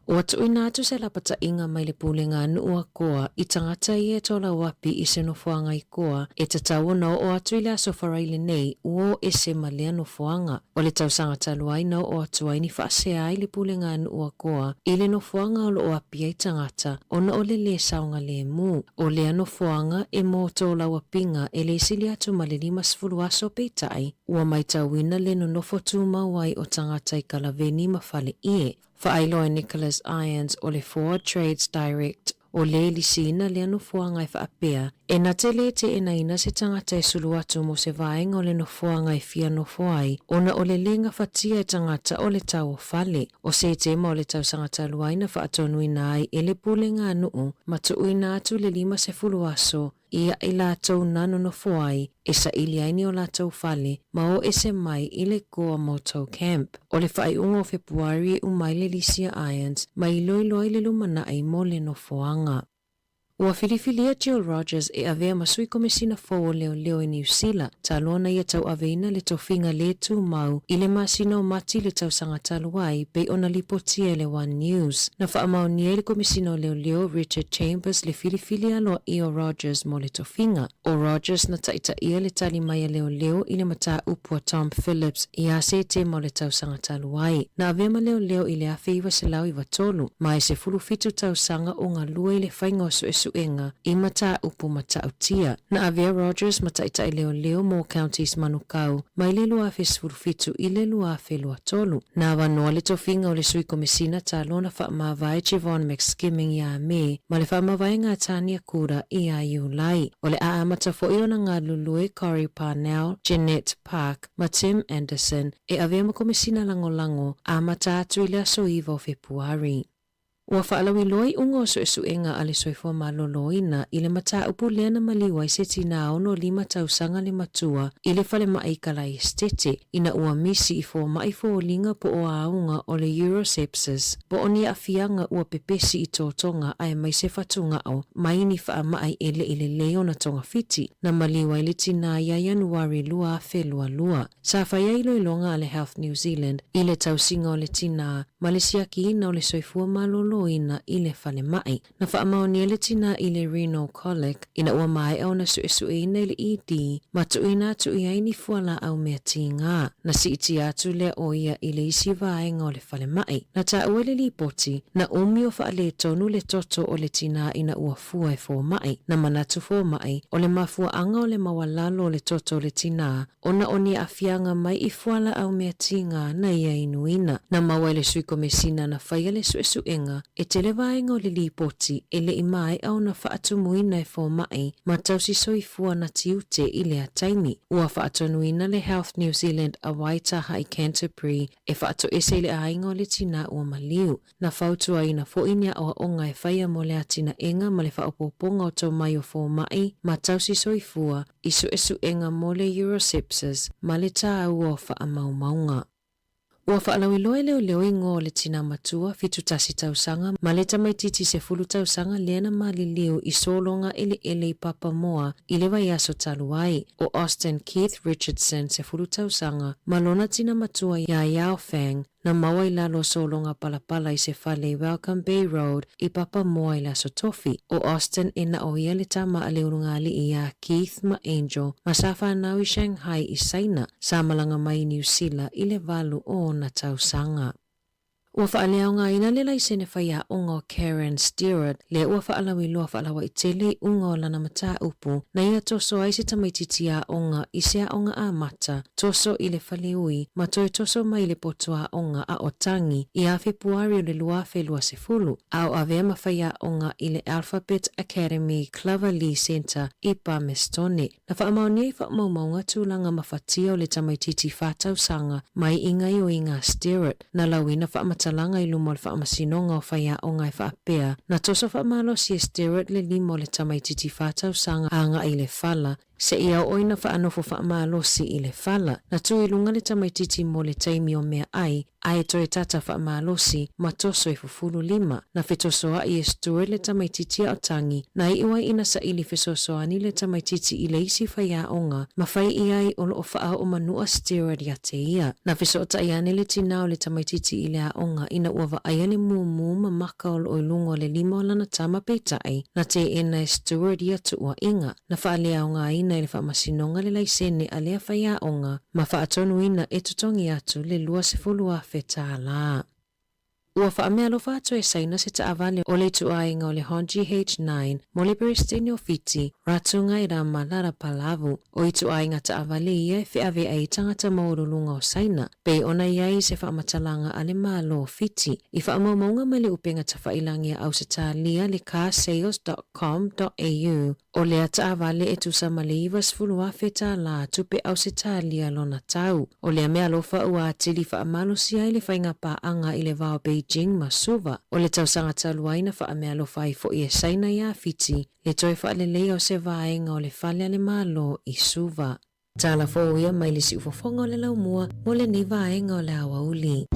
Ua tuuina atu se lapataiga mai le Pulega a Nuu a Koa i tagata ia e tolauapi i se nofoaga i Koa e tatau ona oo atu i le Aso Faraile nei ua o ese ma lea nofoaga. O le tausaga talu ai na oo atu ai ni faasea ai le Pulega a Nuu a Koa i le nofoaga o lo o api ai tagata ona o le lē saogalemu. O lea nofoaga e mō tolauapiga e le sili atu ma le 50 aso peitai ua maitauina le nonofo tumau ai o tagata i kalaveni ma fale ie. Faailoa e Nicholas Irons o le Ford Trades Direct o le lisiina lea nofoaga e faapea, e na te lē teenaina se tagata e sulu atu mo se vaega o le nofoaga e fia nofo ai ona o le lē gafatia e tagata o le tau o fale. O Setema o le tausaga talu ai na faatonuina ai e le Pulega a Nuu ma tuuina atu le 50 aso Ia i latou na nonofo ai, e saili ai ni o latou fale, ma o ese mai i le Goa Moto Camp. O le faaiuga o Fepuari e uma ai le lisi a Irons ma iloilo ai le lumanai mo le nofoaga. Ua filifilia Jill Rogers e avea ma Sui Komesina fou o Leoleo i Niu Sila, talu ona ia tauaveina le tofiga lē tumau i le masina o Mati i le tausaga talu ai pei ona lipotia e le One News. Na faamaonia ai le Komesina o Leoleo Richard Chambers le filifili aloaia o Rogers mo le tofiga. ʻO Rogers na taʻitaʻia le tali mai a leoleo i le mataupu a Tom Phillips iā Setema o le tausaga talu ai. Na avea ma leoleo i le 1993, ma e 17 tausaga o galue i le faiga o suesuega i mataupu matautia. Na avea Rogers ma taʻitaʻi leoleo mo Counties Manukau mai le 2017 i le 2023. Na avanoa le tofiga o le Sui Komesina talu ona faamavae Jevon McSkimming iā Me ma le faamavaega a Tania Kura iā Iulai. O le a amata foi ona galulue Corey Parnell, Jeanette Park ma Tim Anderson e avea ma Komesina Lagolago amata atu i le aso 9 o Fepuari. Ua faalauiloa iuga o suesuega a le Soifua Maloloina i le mataupu lea na maliu ai se tinā 65 tausaga le matua i le falemai i Kalaesetete ina ua misi i fomai foliga po o auga o le urosepsis po o ni aafiaga ua pepesi i totoga aemaise fatugao mai ni faamai e le i lelei ona togafiti na maliu ai le tinā iā Ianuari 2022. Sa fai ai iloiloga a le Health New Zealand i le tausiga o le tinā. ma le siakiina o le soifua malōlōina i le falemai. Na faamaonia le tinā i le renal colic ina ua maea ona suesueina i le ED ma tuuina atu i ai ni fualaau mea tigā. Na siitia atu lea o ia i le isi vaega o le falemai. Na taua i le lipoti, na umi o faaletonu le toto o le tinā ina ua fua e fomai. Na manatu fomai, o le mafuaaga o le maualalo o le toto o le tinā ona o ni aafiaga mai i fualaau mea tigā na ia inuina. Na maua e le Sui Komesina na faia le suesuega e tele vaega o le lipoti e le i maea ona faatumuina e fomai ma tausi soifua na tiute i lea taimi. Ua faatonuina le Health New Zealand a Waitaha i Canterbury e faatoese i le aiga o le tinā ua maliu. Na fautuaina foi ni aoaoga e faia mo le atinaega ma le faaopoopoga o tomai o fomai ma tausi soifua i suesuega mo le urosepsis ma le taua o faamaumauga. Ua faalauiloa e leoleo igoa o le tinā matua 71 tausaga ma le tamaitiiti 10 tausaga lea na maliliu i sologa eleele i Papamoa i le vaiaso talu ai. ʻO Austin Keith Richardson, 10 tausaga, ma lona tinā matua iā Yao Fang, na maua i lalo o sologa palapala i se fale i Welcome Bay Road i Papamoa i le Aso Tofi. ʻO Austin e na o ia le tama a le ulugalii iā Keith ma Angel ma sa fanau i Shanghai i Saina, sa malaga mai i Niu Sila i le 8 o ona tausaga. Ua faaleaogaina le laisene faiaoga o Karen Stewart lea ua faalauiloa faalauaitele i uga o lana mataupu na ia toso ai se tamaitiiti aoga i se aoga amata toso i le faleui ma toe toso mai i le poto aoga a o Tangi ia Fepuari o le 2020 a o avea ma faiaoga i le Alphabet Academy Cloverlea Centre i Palmerston. Na faamaonia i faamaumauga tulaga mafatia o le tamaitiiti 4 tausaga mai i gaoioiga a Stewart. Na lauina faamatalaga i luma o le Faamasinoga o Faiaoga e faapea, na toso faamalosi e Stewart le lima o le tamaitiiti 4 tausaga agai i le fala, seia oo ina faanofo faamalosi i le fala. Na tu i luga le tamaitiiti mo le taimi o meaai, ae toe tata faamalosi ma toso e fufulu lima. Na fetosoaʻi e Stewart le tamaitiiti a o Tangi, na iu ai ina saili fesoasoani le tamaitiiti i le isi faiaoga ma fai i ai o loo faaoo manua Stewart ia te ia. Na fesootai ane le tinā o le tamaitiiti i le aoga ina ua vaaia le mumu ma maka o loo i luga o le lima o lana tama peitai, na teena e Stewart ia tuuaiga. Na faaleaogaina e le Faamasinoga le laisene a lea faiaoga ma faatonuina e totogi atu le $20,000. Ua faameaalofa atu e Saina se taavale o le ituaiga o le Hongqi H9 mo le Peresetene o Fiti, Ratu Nailamerama Lalabalavu. O ituaiga taavale ia e feaveai i tagata maualuluga o Saina, pei ona i ai se faamatalaga a le Malo o Fiti. I faamaumauga mai le upega tafailagi a Ausetalia le carsales.com.au, O lea taavale e tusa ma le $90,000 tupe Ausetalia lona tau. O lea meaalofa ua atili faamalosia ai le faiga paaga i le va o Beijing ma Suva. O le tausaga talu ai na faameaalofa ai foi e Saina iā Fiti le toe faaleleia o se vaega o le fale a le Malo i Suva. Tala fou ia mai le siufofoga o le laumua mo lenei vaega o le aoauli.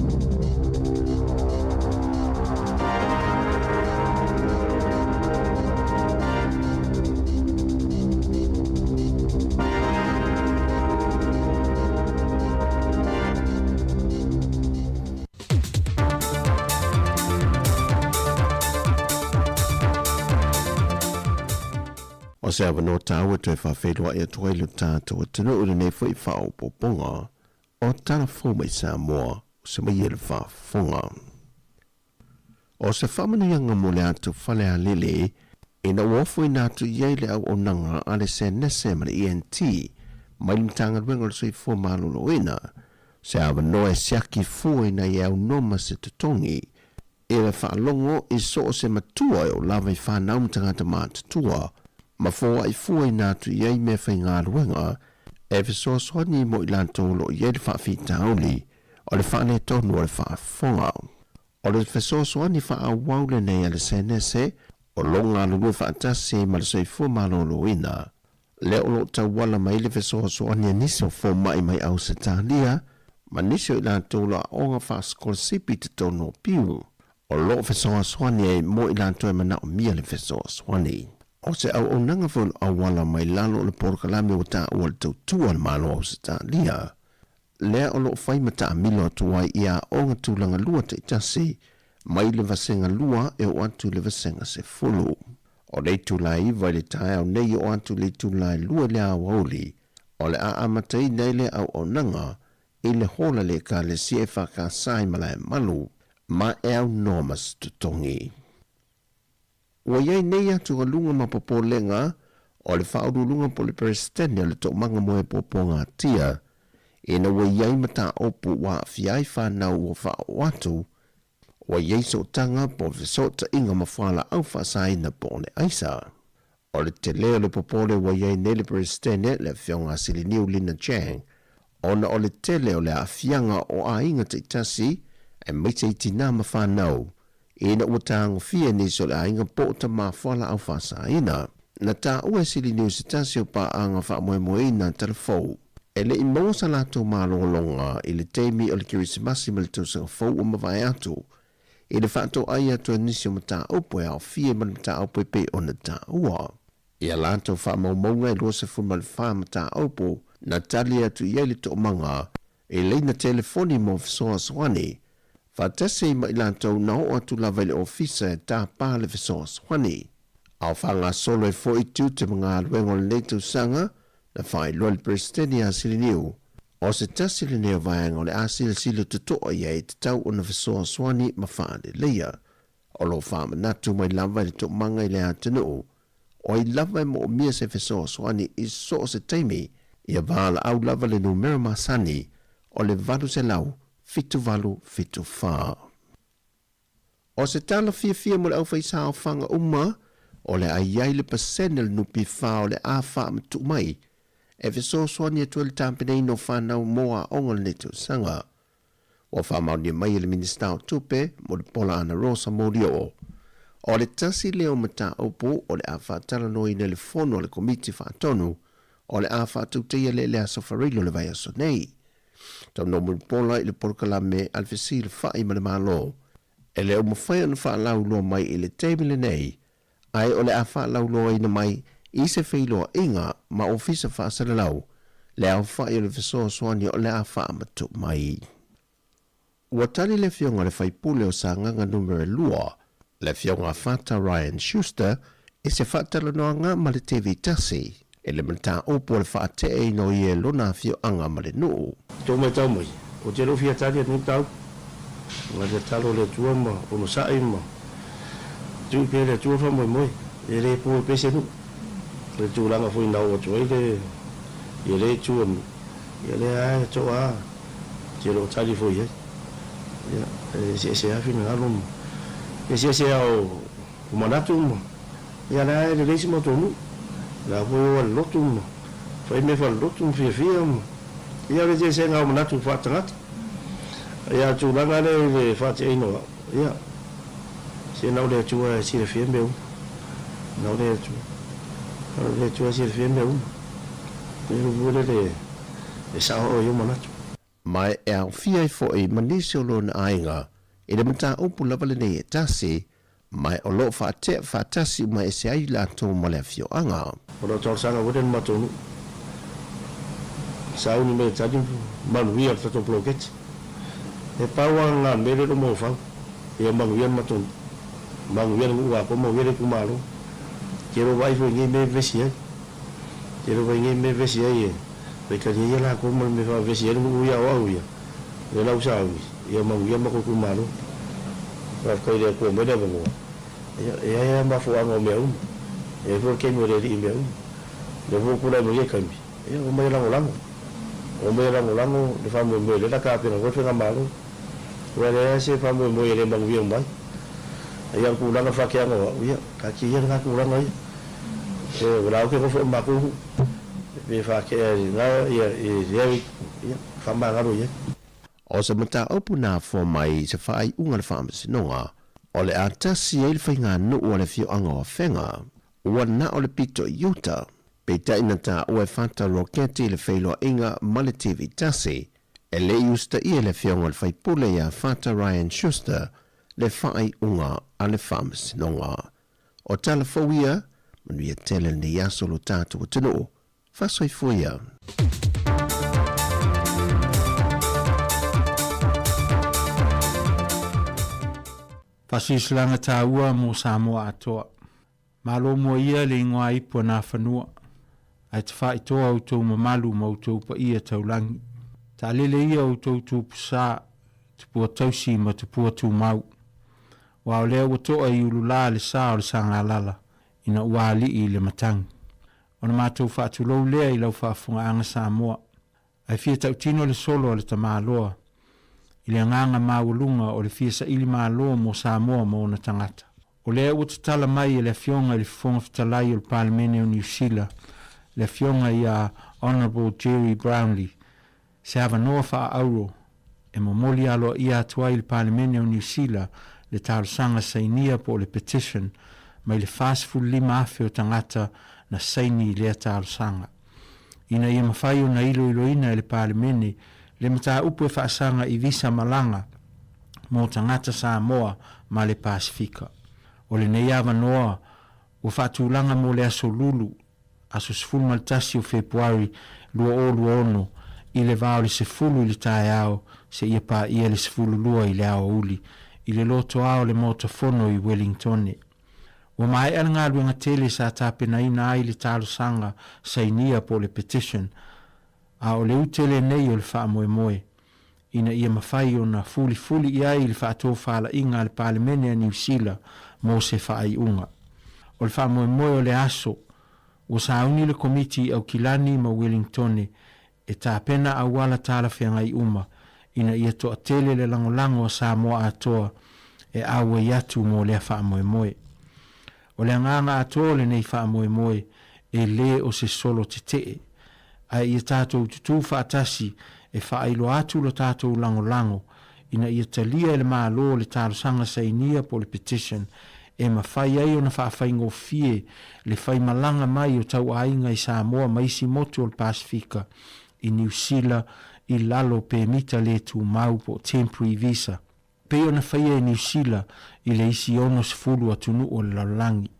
O se avanoa taua toe faafeiloai atu ai lo tatou atunuu i lenei foi faaopoopoga o Tala Fou mai Samoa o se mai e le faafofoga. O se faamanuiaga mo le atu falealili ina ua ofoina atu i ai le auaunaga a le Senese ma le ENT mai le Matagaluega o le Soifua Maloloina, se avanoa e siaki fua ina ia aunoa ma se totogi i le faalogo i so o se matua e oo lava i fanau ma tagata matutua, ma foai fua ina atu i ai meafaigaluega e fesoasoani mo i latou o lo o i ai le faafitauli o le faaletonu o le faafofoga. O le fesoasoani faaauau lenei a le Senese o lo o galulue faatasi ma le Soifua Maloloina, lea o lo o tauala mai le fesoasoani a nisi o fomai mai Ausetalia ma nisi o i latou o lo o aoga faasikolasipi i totonu o Piu, o lo o fesoasoani ai mo i latou e manaomia le fesoasoani. O se auaunaga foi o lo o auala mai lalo o le polokalame ua taua le tautua a le Malo o Ausetalia. lea o lo o fai ma taamilo atu ai i aoga tulaga lua taitasi mai le Vasega 2 e oo atu i le Vasega 10. O le itula e 9 i le taeao nei e oo atu i le itula e 2 i le aoauli, o le a amataina ai lea auaunaga i le hola le Ekalesia EFKS i Malaemalu ma e aunoa ma se totogi. Ua i ai nei atugaluga ma popolega o le Faauluuluga po o le Peresetene o le Toomaga mo e Puapuagatia ina ua i ai mataupu ua aafia ai fanau ua faaoo atu, ua i ai sootaga po o fesootaiga ma fualaau faasaina po o le aisa. O le tele o le popole ua i ai nei le Peresetene, le Afioga a Siliniu Lina Chang, ona o le tele o le aafiaga o aiga taitasi aemaise i tinā ma fanau ina ua tagofia nisi o le aiga po o tamā fualaau faasaina. Na taua e Siliniu se tasi o paaga faamoemoeina talafou e le i maua sa latou malologa i le taimi o le Kerisimasi ma le tausaga fou ua mavae atu i le faatoai atu a nisi o mataupu e aofia ma le mataupu e pei ona taua. I a latou faamaumauga e 24 mataupu na tali atu i ai le toomaga i laina telefoni mo fesoasoani, faatasi ai ma i latou na oo atu lava i le ofisa e tapa le fesoasoani. A o faagasolo ai foi tiute ma galuega o lenei tausaga, na faailoa e le Peresetene ia Siliniu, o se tasi lenei o vaega o le a silasila totoa i ai e tatau ona fesoasoani ma faaleleia. O lo o faamanatu mai lava i le toomaga i le atunuu, o ai lava e moomia se fesoasoani i so o se taimi, ia valaau lava le numera masani o le 800 7874. O se tala fiafia mo le aufaisaofaga uma, o le a i ai le pasene o le NPF o le a faamatuu mai e fesoasoani atu ai le tapenaina o fanau mo aoga o lenei tausaga. Ua faamaonia mai e le Minisita o Tupe, Mulipola Anarosa Molioo, o le tasi lea o mataupu o le a faatalanoaina i le fono a le Komiti Faatonu o le a faatautaia le le Aso Faraile o le vaiaso nei. Taunoa Mulipola i le polokalame a le Fesilafai ma le Malo, e le o mafai ona faalauiloa mai i le taimi lenei, ae o le a faalauiloaina mai i se feiloaiga ma Ofisa Faasalalau le aofai o le fesoasoani o le a faamatuu mai. Ua tali le Afioga i le Faipule o Sagaga Numera 2, le Afioga Fata Ryan Schuster i se faatalanoaga ma le TV Tasi i le mataupu o le faateeina o ia e lona afioaga ma le nuu. Tou matau mai, ou te le o fia tali atu nei mataupu. Na tatalo le Atua ma onosai ma tuu pea le Atua faamoemoe, e le po e pese nuu. O le tulaga foi na oo atu ai le ia lea itu o le nuu, ia lea lava e toa lava, ou te le o tali foi i ai. Ia, e eseese lava finagalo ma eseese lava o manatu ma, ia lea lava e lelei si matou nuu. O la foi e o lava i le lotu ma fai mea faale-lotu ma fiafia ma, ia o le eseesega o manatu faatagata. Ia, o le tulaga lea i le faateaina o au, ia, se na o le Atua e silafia mea uma. Na o le Atua. Na o le Atua e silafia mea uma. Ia, le upu lea e sao ai ou manatu. Ma e aofia ai foi ma nisi o lona aiga i le mataupu lava lenei e tasi, ma o lo o faatea faatasi uma ese ai latou ma le afioaga. O lau talosaga ua le matou nuu. Sauni mai e tali manuia le tatou poloketi. E pau lava nga mea lea o lo o maufau, ia manuia le matou nuu. Manuia le nuu atoa, manuia le itumalo. Tele o vaai foi i nei mea e vevesi ai. Tele o vaai i nei mea e vevesi ai e faitalia ia latou ma le mea e faavevesi ai le nuu ia o au ia. Lea la ua sauni, ia manuia le matou itumalo. Faafetai i le Atua mai le avanoa. Ia, e i ai lava mafuaaga o mea uma. E i ai foi le taimi o le Alii i mea uma. O lea foi ua tulai mai ia taimi, ia omai e lagolago. Omai e lagolago le faamoemoe lea la tapena foi le faigamalo. Aua e leai lava se faamoemoe e le manuia uma ai. Ae o le tulaga faateaga o au, ia, taatia ia lena tulaga ia. E, o la ou te nofo i le matou nuu, pe faatea i lena, ia, i lea itu, ia, faamagalo i ai. O se mataupu na afoa mai i se faaiuga a le Faamasinoga, o le a tasi ai le faiganuu a le afioaga o Afega, ua na o le pito i uta, peitai na taua e Fata Roketi i le feiloaiga ma le TV tasi, e le i usitaia e le afioga o le faipule ia Fata Ryan Schuster le faaiuga a le Faamasinoga. O tala fou ia, manuia tele lenei aso lo tatou atunuu. Faasoifua ia. Faasilasilaga taua mo Samoa atoa. Malo mua ia le igoa ipu a Nafanua, ae tafaitoa outou mamalu ma outou paia taulagi. Taalele ia outou tupusa, tupua tausi ma tupua tumau. Aua o lea ua toa i ulula le sa o le Sagalala ina ua alii i le matagi. Ona matou faatulou lea i lau faafofogaaga Samoa, ae fia tautino le solo a le tamaloa i le agaga maualuga o le fia saili malo mo Samoa ma ona tagata. O lea ua tatala mai e le Afioga i le Fofoga Fetalai o le Palemene o Niu Sila, le Afioga ia Honourable Gerry Brownlee, se avanoa faa-auro e momoli aloaia atu ai i le Palemene o Niu Sila le talosaga sainia po o le petition mai le 45,000 o tagata na saini i lea talosaga. Ina ia mafai ona iloiloina e le Palemene le mataupu e faasaga i visa malaga mo tagata Samoa ma le Pasefika. O lenei avanoa ua faatulaga mo le aso Lulu, aso 11 o Fepuari 2026 i le va o le 10 i le taeao seia paia le 12 i le aoauli i le lotoa o le Maota Fono i Wellingtone. Ua maea le galuega tele sa tapenaina ai le talosaga sainia po o le petition, a o le ute lenei o le faamoemoe ina ia mafai ona fulifuli i ai le faatofalaiga a le Palemene a Niu Sila mo se faaiuga. O le faamoemoe o le aso, ua sauni le Komiti i Aukilani ma Wellingtone e tapena auala talafeagai uma ina ia toatele le lagolago a Samoa atoa e auai atu mo lea faamoemoe. O le agaga atoa o lenei faamoemoe e le o se solo tetee, ae ia tatou tutū faatasi e faailoa atu lo tatou lagolago ina ia talia e le Malo le talosaga sainia po o le petition e mafai ai ona faafaigofie le faimalaga mai o tauaiga i Samoa ma isi motu o le Pasefika i Niu Sila i lalo pemita le tumau po o temporary visa. Pei ona faia e Niu Sila i le isi 60 atunuu o le lalolagi.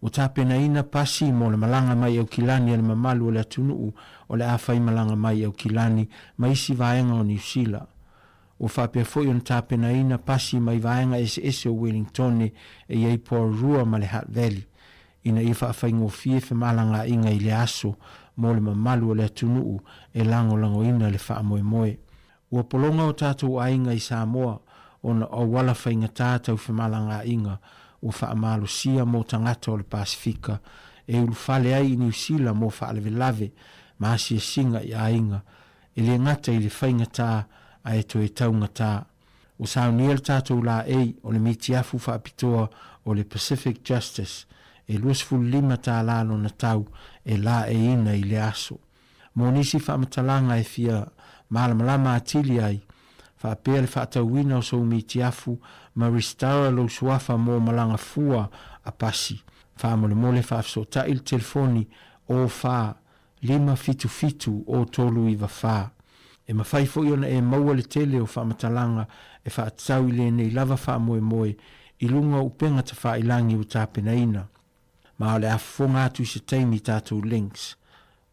Ua tapenaina pasi mo le malaga mai Aukilani a le mamalu o le atunuu o le a faimalaga mai Aukilani ma isi vaega o Niu Sila. Ua faapea foi ona tapenaina pasi mai vaega eseese o Wellingtone e i ai Porirua ma le Hutt Valley ina ia faafaigofie femalagaaiga i le aso mo le mamalu o le atunuu e lagolagoina le faamoemoe. Ua pologa o tatou aiga i Samoa ona o auala faigata tau femalagaaiga ua faamalosia mo tagata o le Pasefika e ulufale ai i Niu Sila mo faalavelave ma asiasiga i aiga, e le gata i le faigata ae toe taugata. Ua saunia le tatou laei o le mitiafu faapitoa o le Pacific Justice e 25 tala lona tau e laeiina i lea aso. Mo nisi faamatalaga e fia malamalama atili ai, faapea le faatauina o sou mitiafu ma resitala lou suafa mo malaga fua a pasi, faamolemole faafesootai le telefoni o 4 5 7 7 o 3 9 4. E mafai foi ona e maua le tele o faamatalaga e faatatau i lenei lava faamoemoe i luga o upega tafailangi ua tapenaina. Ma o le a fofoga atu i se taimi i tatou links.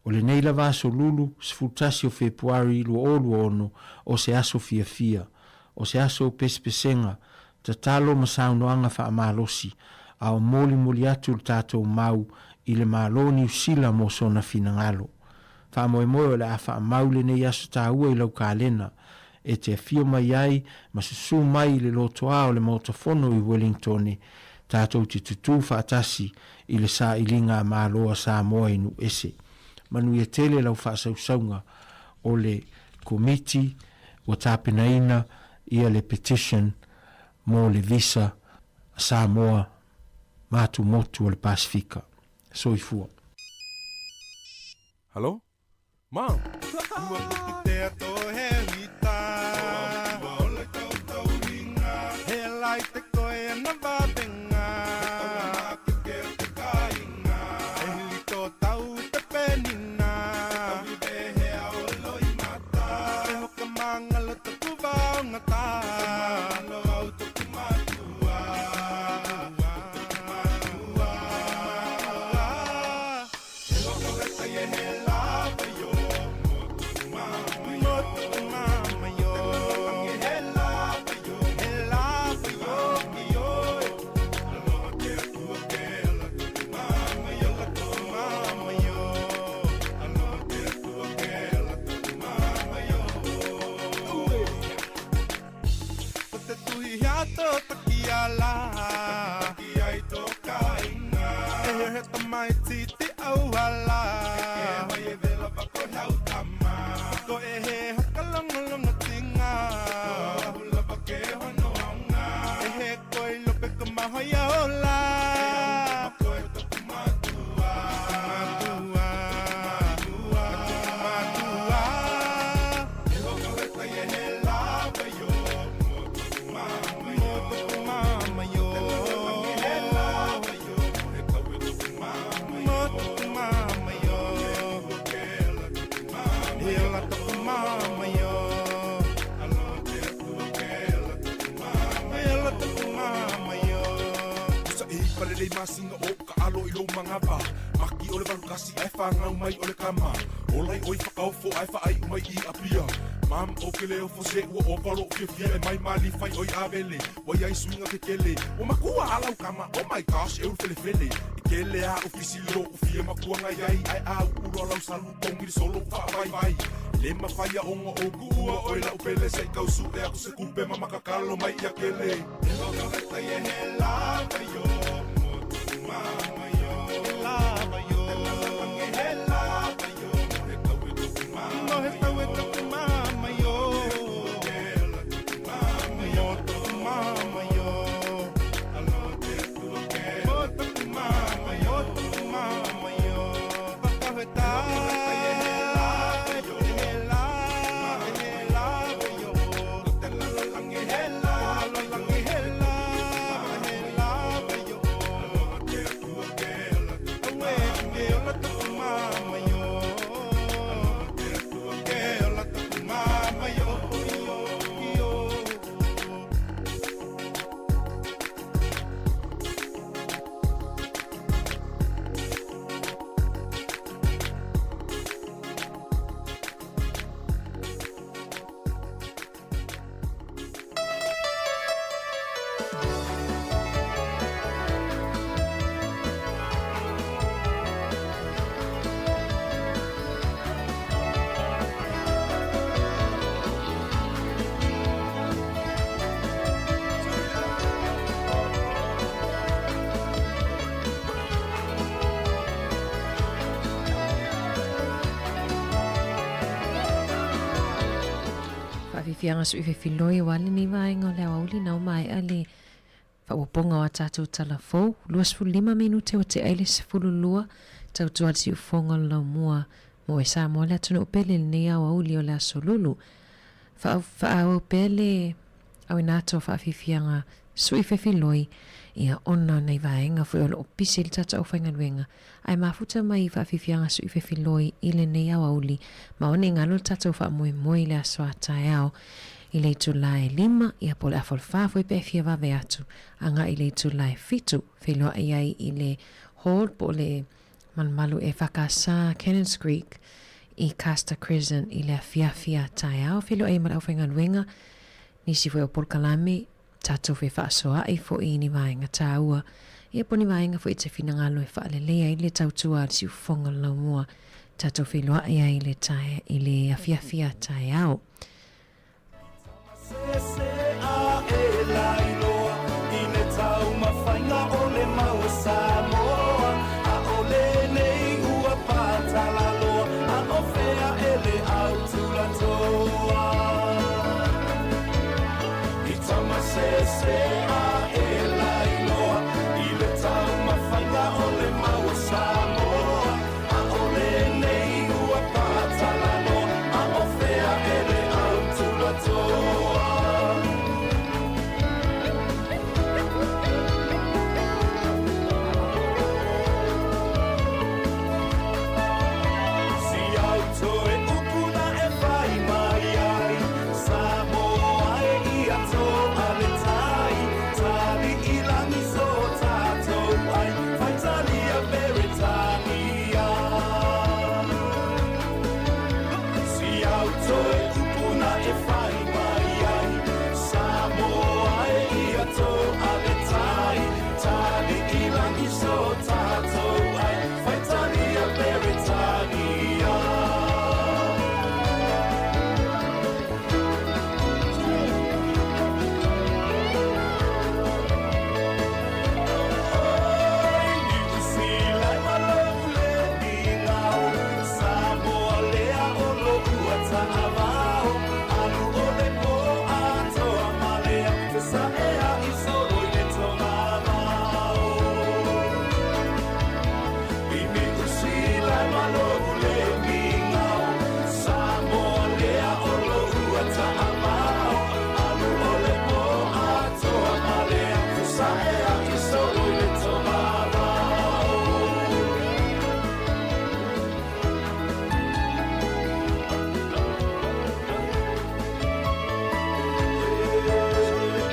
O lenei lava aso Lulu, 11 o Fepuari 2026, o se aso fiafia. O se aso o pesepesega, tatalo ma saunoaga faamalosi, a o molimoli atu le tatou mau i le Malo Niu Sila mo sona finagalo. Faamoemoe o le a faamau lenei aso taua i lau kalena, e te afio mai ai ma susu mai i le lotoa o le Maota Fono i Wellingtone, tatou te tutū faatasi i le sailiga a Malo a Samoa i Nuuese. Manuia tele lau faasausauga o le Komiti ua tapenaina ia le petition mo le visa a Samoa ma atumotu o le Pasefika. Soifua. Hello? Mom! he tamaiti te auala. E mai e vela pa ko hau tama. Ko e he hakalongolongo tinga. Hula pa ke hono aunga. E he koi lope ka mahoia ola. Palelei masinga o ka alo i lou magava maki o le valukasi ae fagau mai o le kama ola i oi fakaofo ae faaiu mai i apia mam o ke leo fo se ua opa lou fiafia e mai malifai oi avele ua iai suiga kekele ua makua alau kama oh my gosh e ulufelefele e kele a ofisi lou fia makuaga iai ae auulo lau salu togi le solo faavaivai le mafaia oga ou kuua oe lau pele seʻi tausuʻe aku se kupe ma makakalo mai ia kele e e he lava yo Faafiafiaga suʻifefiloi ua lenei vaega o le aoauli na o maeʻa le faaopoopoga o a tatou tala fou. 25 minute ua tea ai le 12 tautua le siufofoga o le laumua mo e Samoa le atunuu pele i lenei aoauli o le Aso Lulu. Faaauau pea le auina atu o faafiafiaga suʻifefiloi ia ona o nai vaega foi o lo o pisi ai le tatou aufaigaluega ae mafuta mai i faafiafiaga suʻifefiloi i lenei aoauli ma ua nei galo le tatou faamoemoe i le aso a taeao i le itula e 5 ia po o le afa o le 4 foi pe e fia vave atu agai i le itula e 7 feiloai ai i le hall po o le malumalu e whakasa Cannons Creek i Castor Crescent i le afiafi a taeao feiloai ai ma le aufaigaluega nisi foi o polokalame tatou fefaasoaʻi foi i ni vaega tāua ia po o ni vaega foi e te finagalo e faaleleia ai le tautua a le siufofoga o le laumua tatou feiloai ai i le tae i le afiafi a taeao. solo i le tovavao.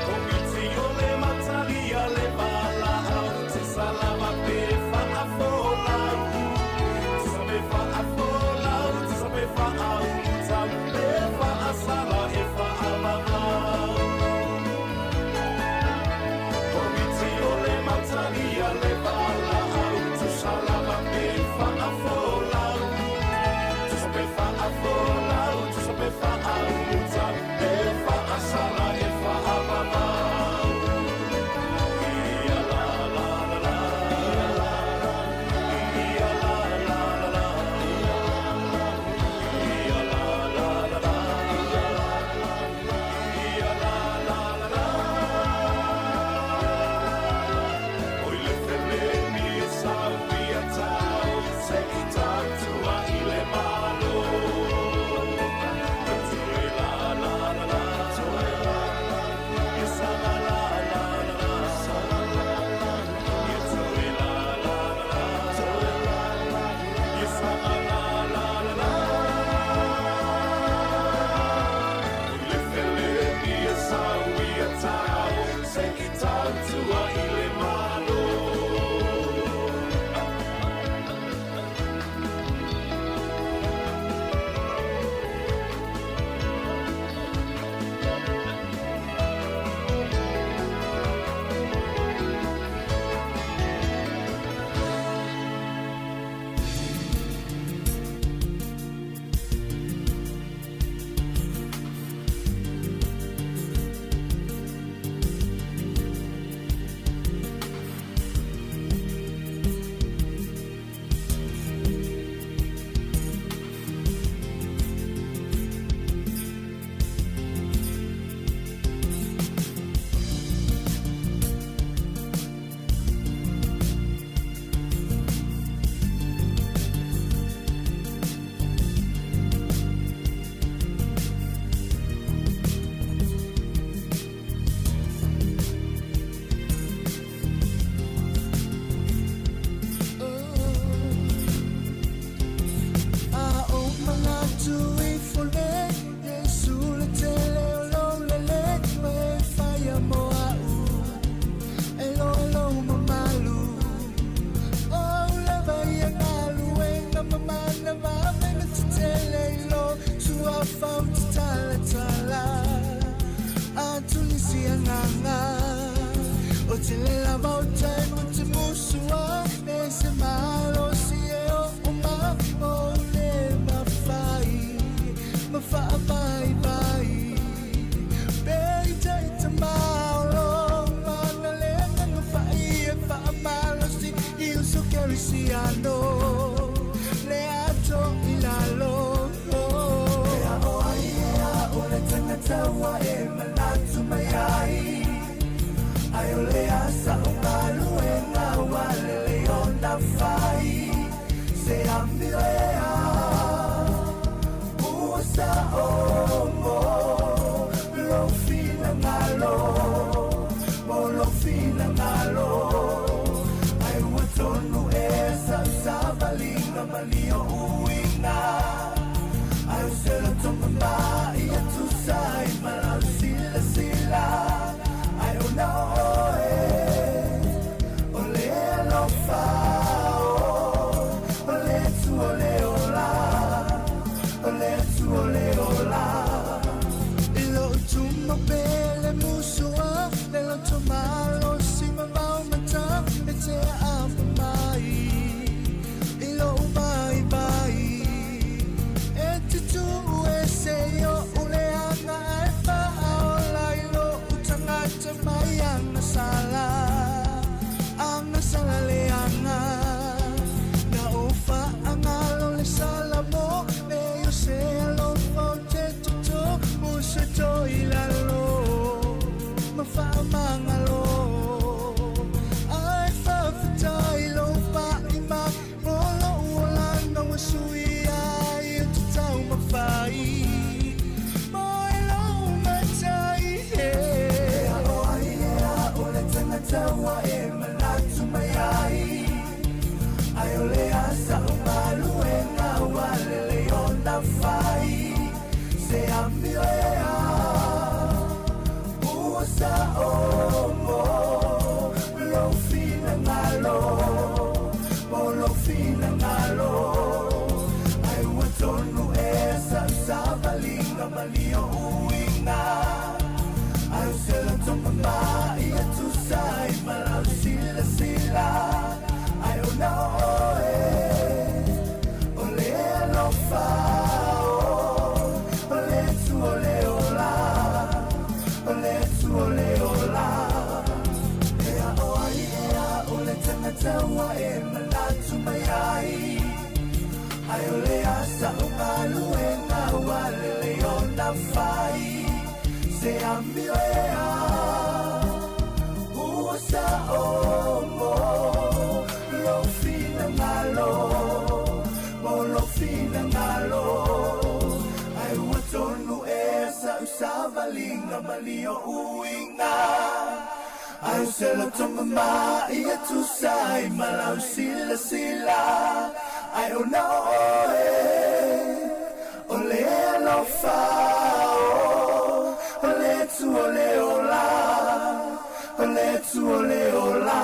Komiti o le matalia le valaau, te salama pe faafolau. Te sape faafolau, te sape faaulutau, le faasala e faavavau. Komiti o le matalia le valaau, te salama pe faafolau. Te sape faafolau, te sape faaulutau, le faasala e faavavau. Ia la la la la, ia la la, ia la la la la, ia la la la la, ia la la la la. Oi le feleni e sauia tau, se i tautua i le malo. Toe la la la la, toe la la, ia saga la la la la, saga la la, ia toe la la la la, toe la la, ia saga la la la la. Oi le feleni e sauia tau, se i tautua i le malo. A o manatu i fole, Yesu le tele o lo lele, me whaia mo au, e lo lo mamalu. O lava ia ngalu e nga mamana va me na te tele i lo, sua fau te tala tala. A tunisia nganga, o te lela mau tai mo te musua, me se malo si e o o ma, o le mawhai, mawha mai mai. Pe i te i te maolo, mana le nganga whai e wha malo si, i uso keri si ano, le ato i lalo. E a o ai e a o le tangata ua e manatu mai ai. Ai o le asa o ngalu e ngā wale le ona whai. Se ambi lea, ua sa o mo, lo fina ngalo, mo lo fina ngalo. Ai ua tonu e sa sa valinga malio uinga. Ai o se lo tonga ma ia tu sai malau sila sila. Ai o na oe. manatu mai ai Ai o le asa o galuega ua lelei ona fai Se amio ea ua sa'o mo lou finagalo Mo lou finagalo Ai ua tonu ea sa'u savaliga ma lio uiga Ai o se loto mamā ia tusa ai ma lau silasila Ai ona o oe o le alofa O le tu o le ola O le tu o le ola E a'o ai ea o le tagata ua e manatu mai ai Ai o le a sa'u galuega ua lelei ona fai Se amio ea ua sa'o mo lou finagalo Mo lou finagalo Ai ua tonu ea sa'u savaliga ma lio uiga Ai o se loto mamā ia tusa ai ma lau silasila Ai ona o oe o le alofa O le tu o le ola O le tu o le ola.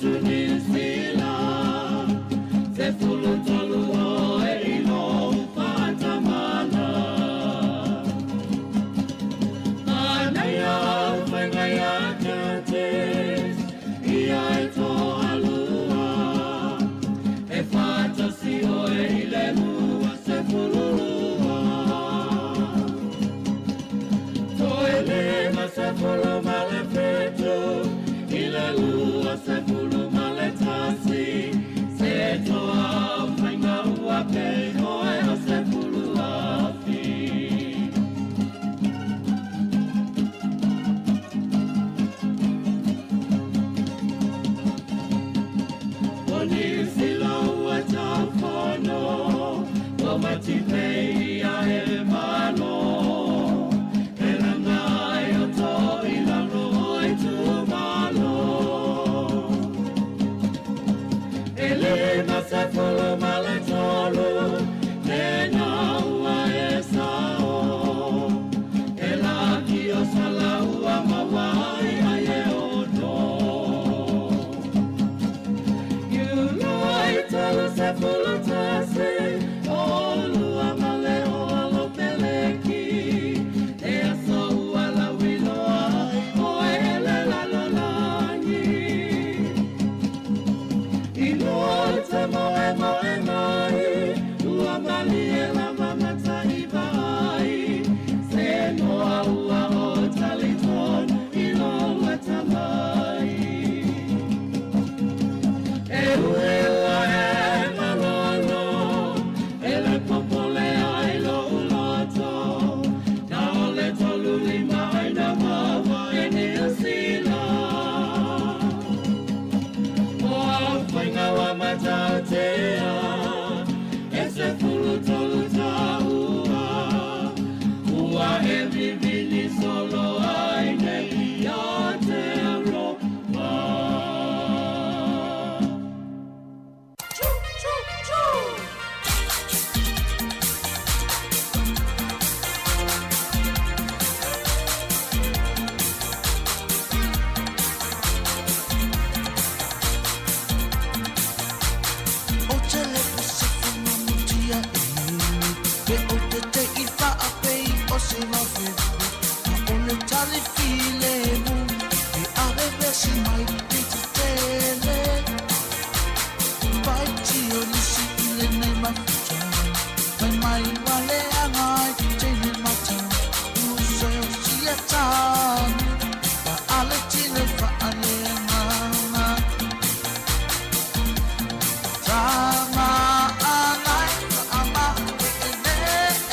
atu Niu Sila. 13 oe i lou faatamala. Manaia au faiga ia Curtis, ia e toalua. E faatasi oe i le 22. Toe 57 i le 21. Se toa au faiga ua pei oe o 10,000. O Niu Sila ua taufono, o matipei ia e malo. E langa ai o to i lalo o i tumalo. E 53, lena ua e sao. E laki o sala ua mawai ai e ono. Iulai 31, o lua male o alo peleki. E aso ua lauiloa, o e le lalolagi. I loa te moe moe mai, ua malie lava matai vaai. Se noa ua o taliton, i loa tamai. E ue ua e malolo, e le popole ai lo uloto. Na o le tolu lima ai na maua e Niu Sila. O au whainga wa matautea, e 13 tāua. Ua e vivili solo ai nei i Aotearoa. O te lepo se whamamutia e nui, Pe o te te i whaapei o se wawhewe, Ma o le tali file mu, E ave vesi mai i te tele. Pai tio lisi i le nei mafuta, Mai mai wale angai tene mata, Use o sia tani, Pa ale tile whaale nganga. Tama anai ama e ne e.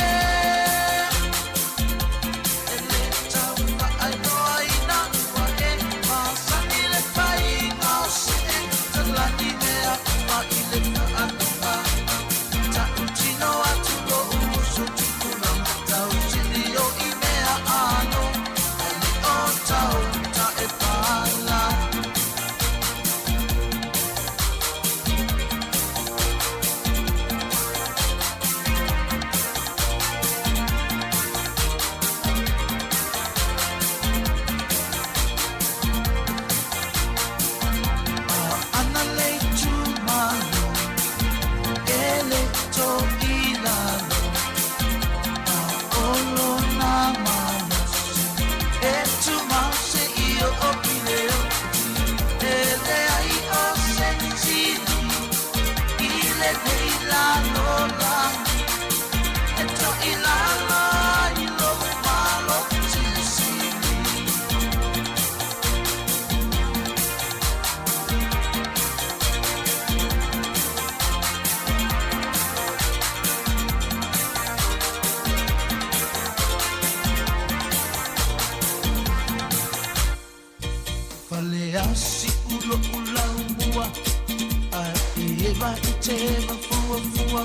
E le tau whaai noa i nā ua e Masani le whai ngā se e Talani mea ma i le whaanoa. Ta utino atu o uso tupuna, Tau tini o i mea ano, Ai le o tau ta e pala. Ana le tumalo, e le to ilalo, A olo nā malosi, E tumau se i o o i le o E le ai o se sili, I le nei lalo lani, E to i lalo i lo malo sili. Fale asi ulo ulau mua, A i eva i te va fua fua,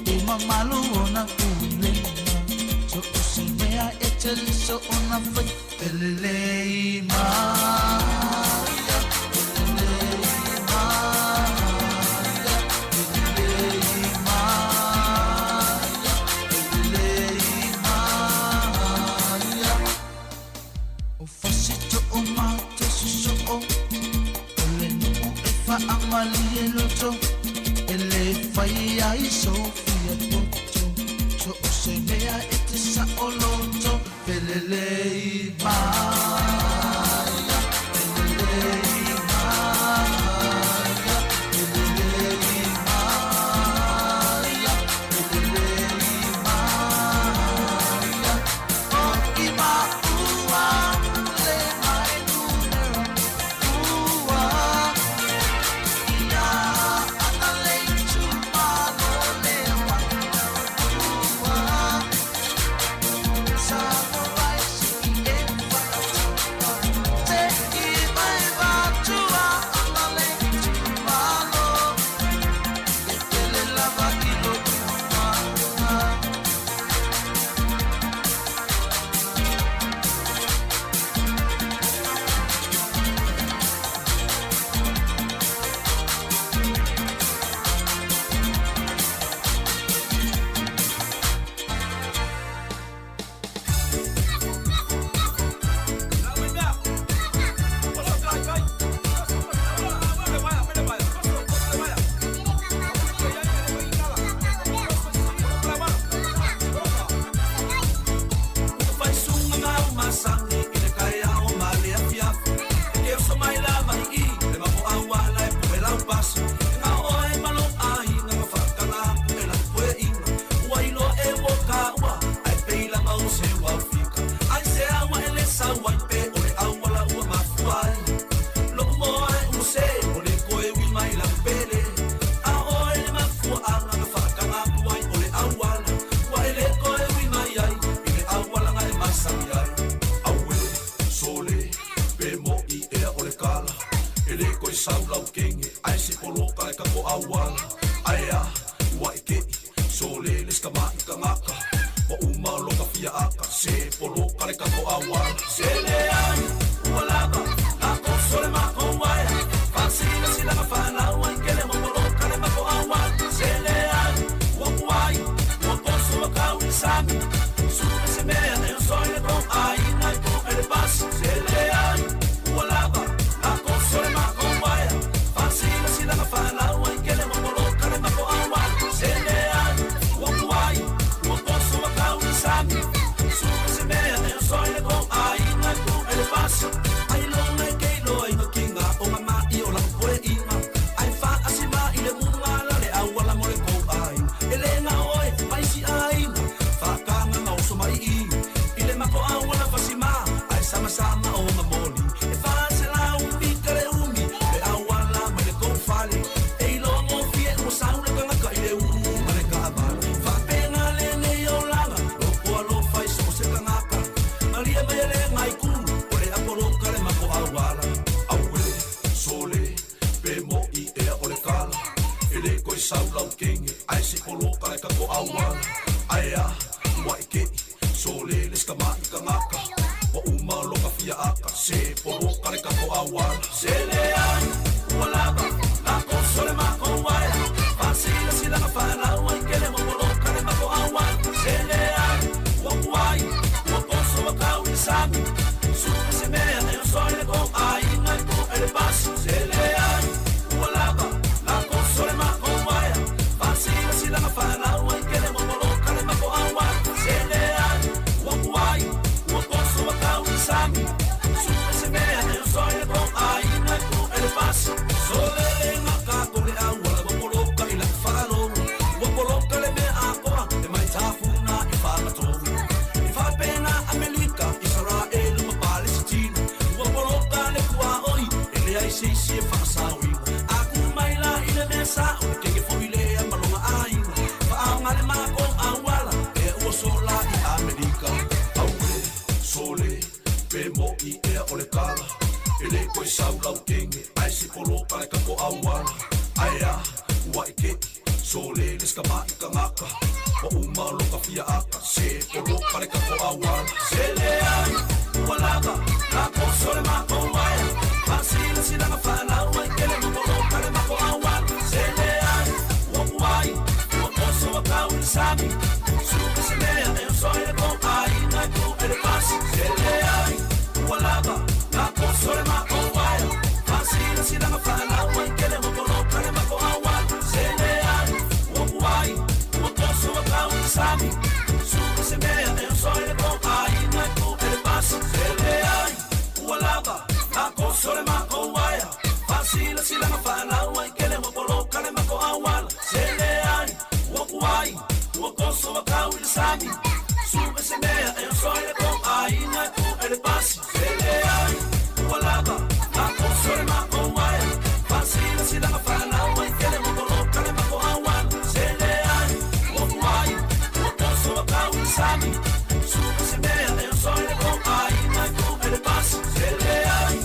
E mamalu ona ulenga, So o se mea e te liso ona whai, Pelelei maia, pelelei maia, pelelei maia, pelelei maia. O fasito o mate soso'o, O le e loto e le fai ai so fia poto so o se mea e te sa o loto felelei maia felelei maia felelei maia felelei maia o ki ma ua le mai numera ua ia ana le tu malo le wa ua sa mo vai si e whakatau te i mai vatua ana le tu malo e pele lava i lo ua. Sole, pe mo i ea o le kala E le koe sau lau kenge, ai se poloka e kako awala Ai a, ua e kei, sole le skama i kangaka Wa uma loka fia aka, se poloka le kako awala Se le ai, ua lava, lako sole mako waia Fasila sila mawhanau ai kele mo poloka le mako awala Se le ai, ua kuai, ua koso wa kau i sami Suka se mea, e o soile ko ai ngai ko ele basi Se le ai, ua lava, lako sole mako waia Fasila sila mawhanau ai kele mo poloka le mako awala Se le ai, ua kuai, ua koso wa kau i sami Suka se mea, e o soile ko ai ngai ko ele basi Ai longa e keilo ai nga kinga o nga mai o la poe inga Ai wha asima i le munga la le awala mo le kou ai E le nga oe, mai si aina Whakanga ngau so mai i I le mako awala fasima Ai sama sama o nga moli E wha se la umi ka le umi Le awala mai le kou fale E i loa mo fie ua sau le kangaka i le uu ma le kaavale Whapenga le nei o langa Loko alofa i so se kangaka Maria mai le ngai ku O le apoloka le mako awala Aue, sole, pe mo i ea o le kala E le koe sau lau kenge Ai se poloka le kako awala Ai a, ua e kei Sole le skama i kangaka Wa uma loka fia aka Se poloka le kako awala Se le ai, ua lava Lako sole mako waia Fasila sila nga whanau ai kele mo poloka le mako awala Se le ai, ua kuai Ua koso wa kau i le sami Suka se mea, e o soile ko ai ngai ko ele basi Se le ai, ua lava Lako sole mako waia Fasila sila nga whanau ai kele mo poloka le mako awala Se le ai, ua kuai Ua koso wa kau i le sami Suka se mea, e o soile ko ai ngai ko ele basi Sole le ngaka ko le awala Ua poloka i la whalongo Ua poloka le mea akoa E mai tāfuna i whakatoru I whapena Amerika, Israel ma Palestina Ua poloka le kua oi E le ai seisi e whakasauinga Aku mai la i le mea sa o le kenge foi le a malonga aina Whaanga le mako awala E ua sola i Amerika Aue, sole, pe mo i ea o le kala E le koe sau lau kenge Ai se poloka le kako awala Ai a, ua e kei Sole le skama i kangaka Wa uma loka fia aka Se poloka le kako awala Se le ai, ua lava Lako sole mako waia Fasila sila nga whanau ai kele mo poloka le mako awala Se le ai, ua kuai Ua koso wa kau i le sami Suka se mea, e o soile ko ai ngai ko ele basi Se le ai, ua lava Lako sole mako waia Fasila sila nga whanau ai kele mo poloka le mako Suʻe se mea e oso ai le kou ʻāina e kū e le pasi. Se leai, ua lava, a oso le makou aea. Faasilasila fanau ai kele mo poloka le mako auala. Se leai, ua fuai, ua toso a kau i le sami. Suʻe se mea e oso ai le kou ʻāina e kū e le pasi. Se leai,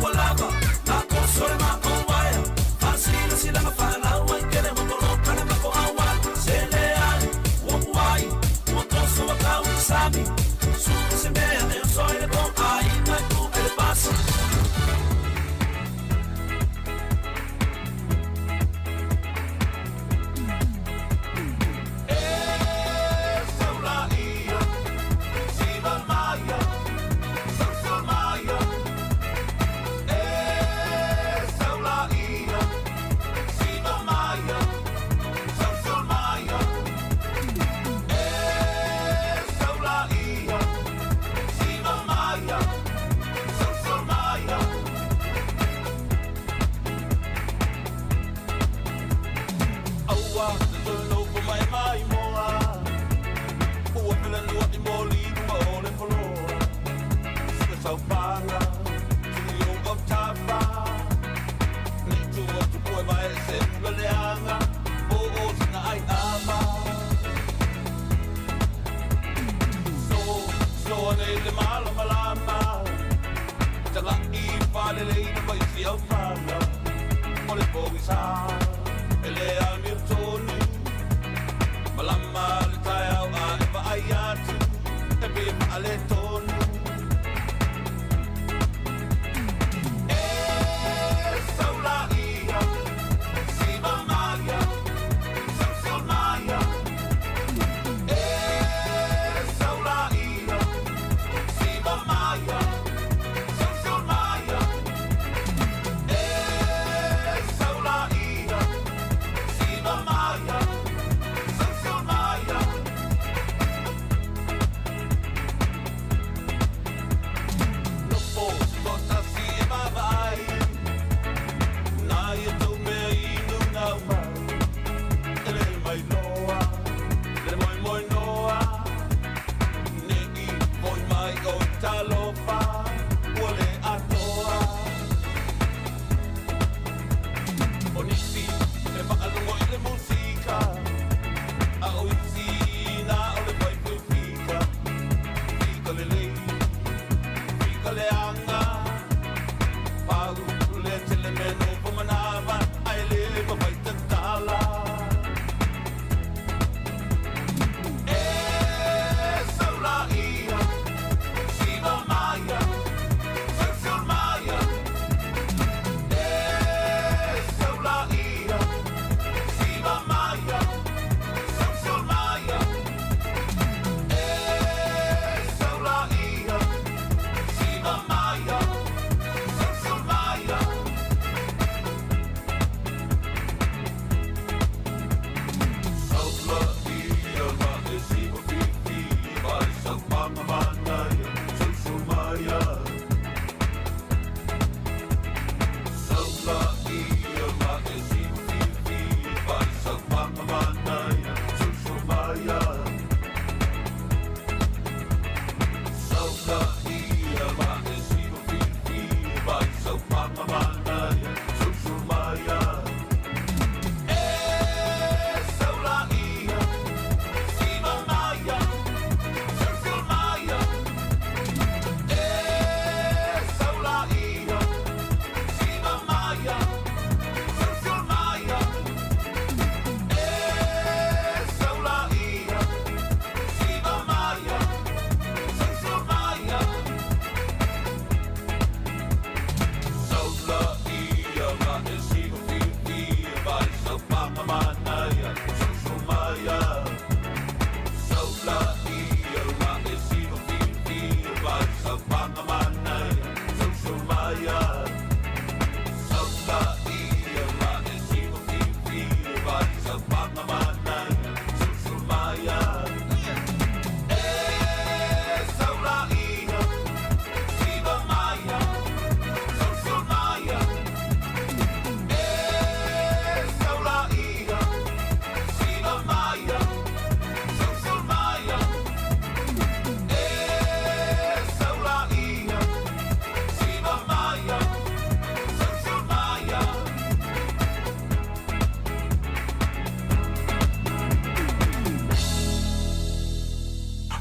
ua lava, a oso le makou aea. Faasilasila fanau ai kele mo poloka le mako auala. Se leai, ua fuai, ua toso a kau i le sami. Suʻe se mea e oso ai le kou ʻāina e kū e le pasi.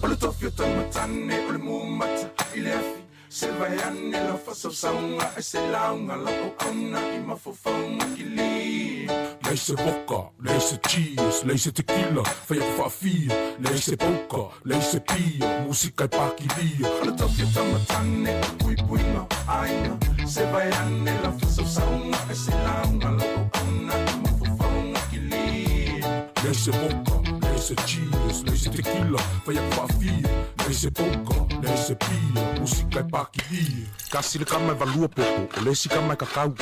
O le tofi o tamatane o le mumata i le afi Se vaeane lau faasausauga ae se lauga lau auauna i mafaufauga kili. Leai se vodka, leai se cheers, leai se tequila, fai atu faafia, leai se poker, leai se pia, musika e pakilia. O le tofi o tamatane o le puipuiga o aiga, se vaeane lau faasausauga ae se lauga lau auauna i mafaufauga kili. Leai se vodka, leai se cheers, leai se tequila, fai atu faafia, leai se poker, leai se pia, musika e pakilia. Kasi le kama e valua poto, o le isi kama e kakau.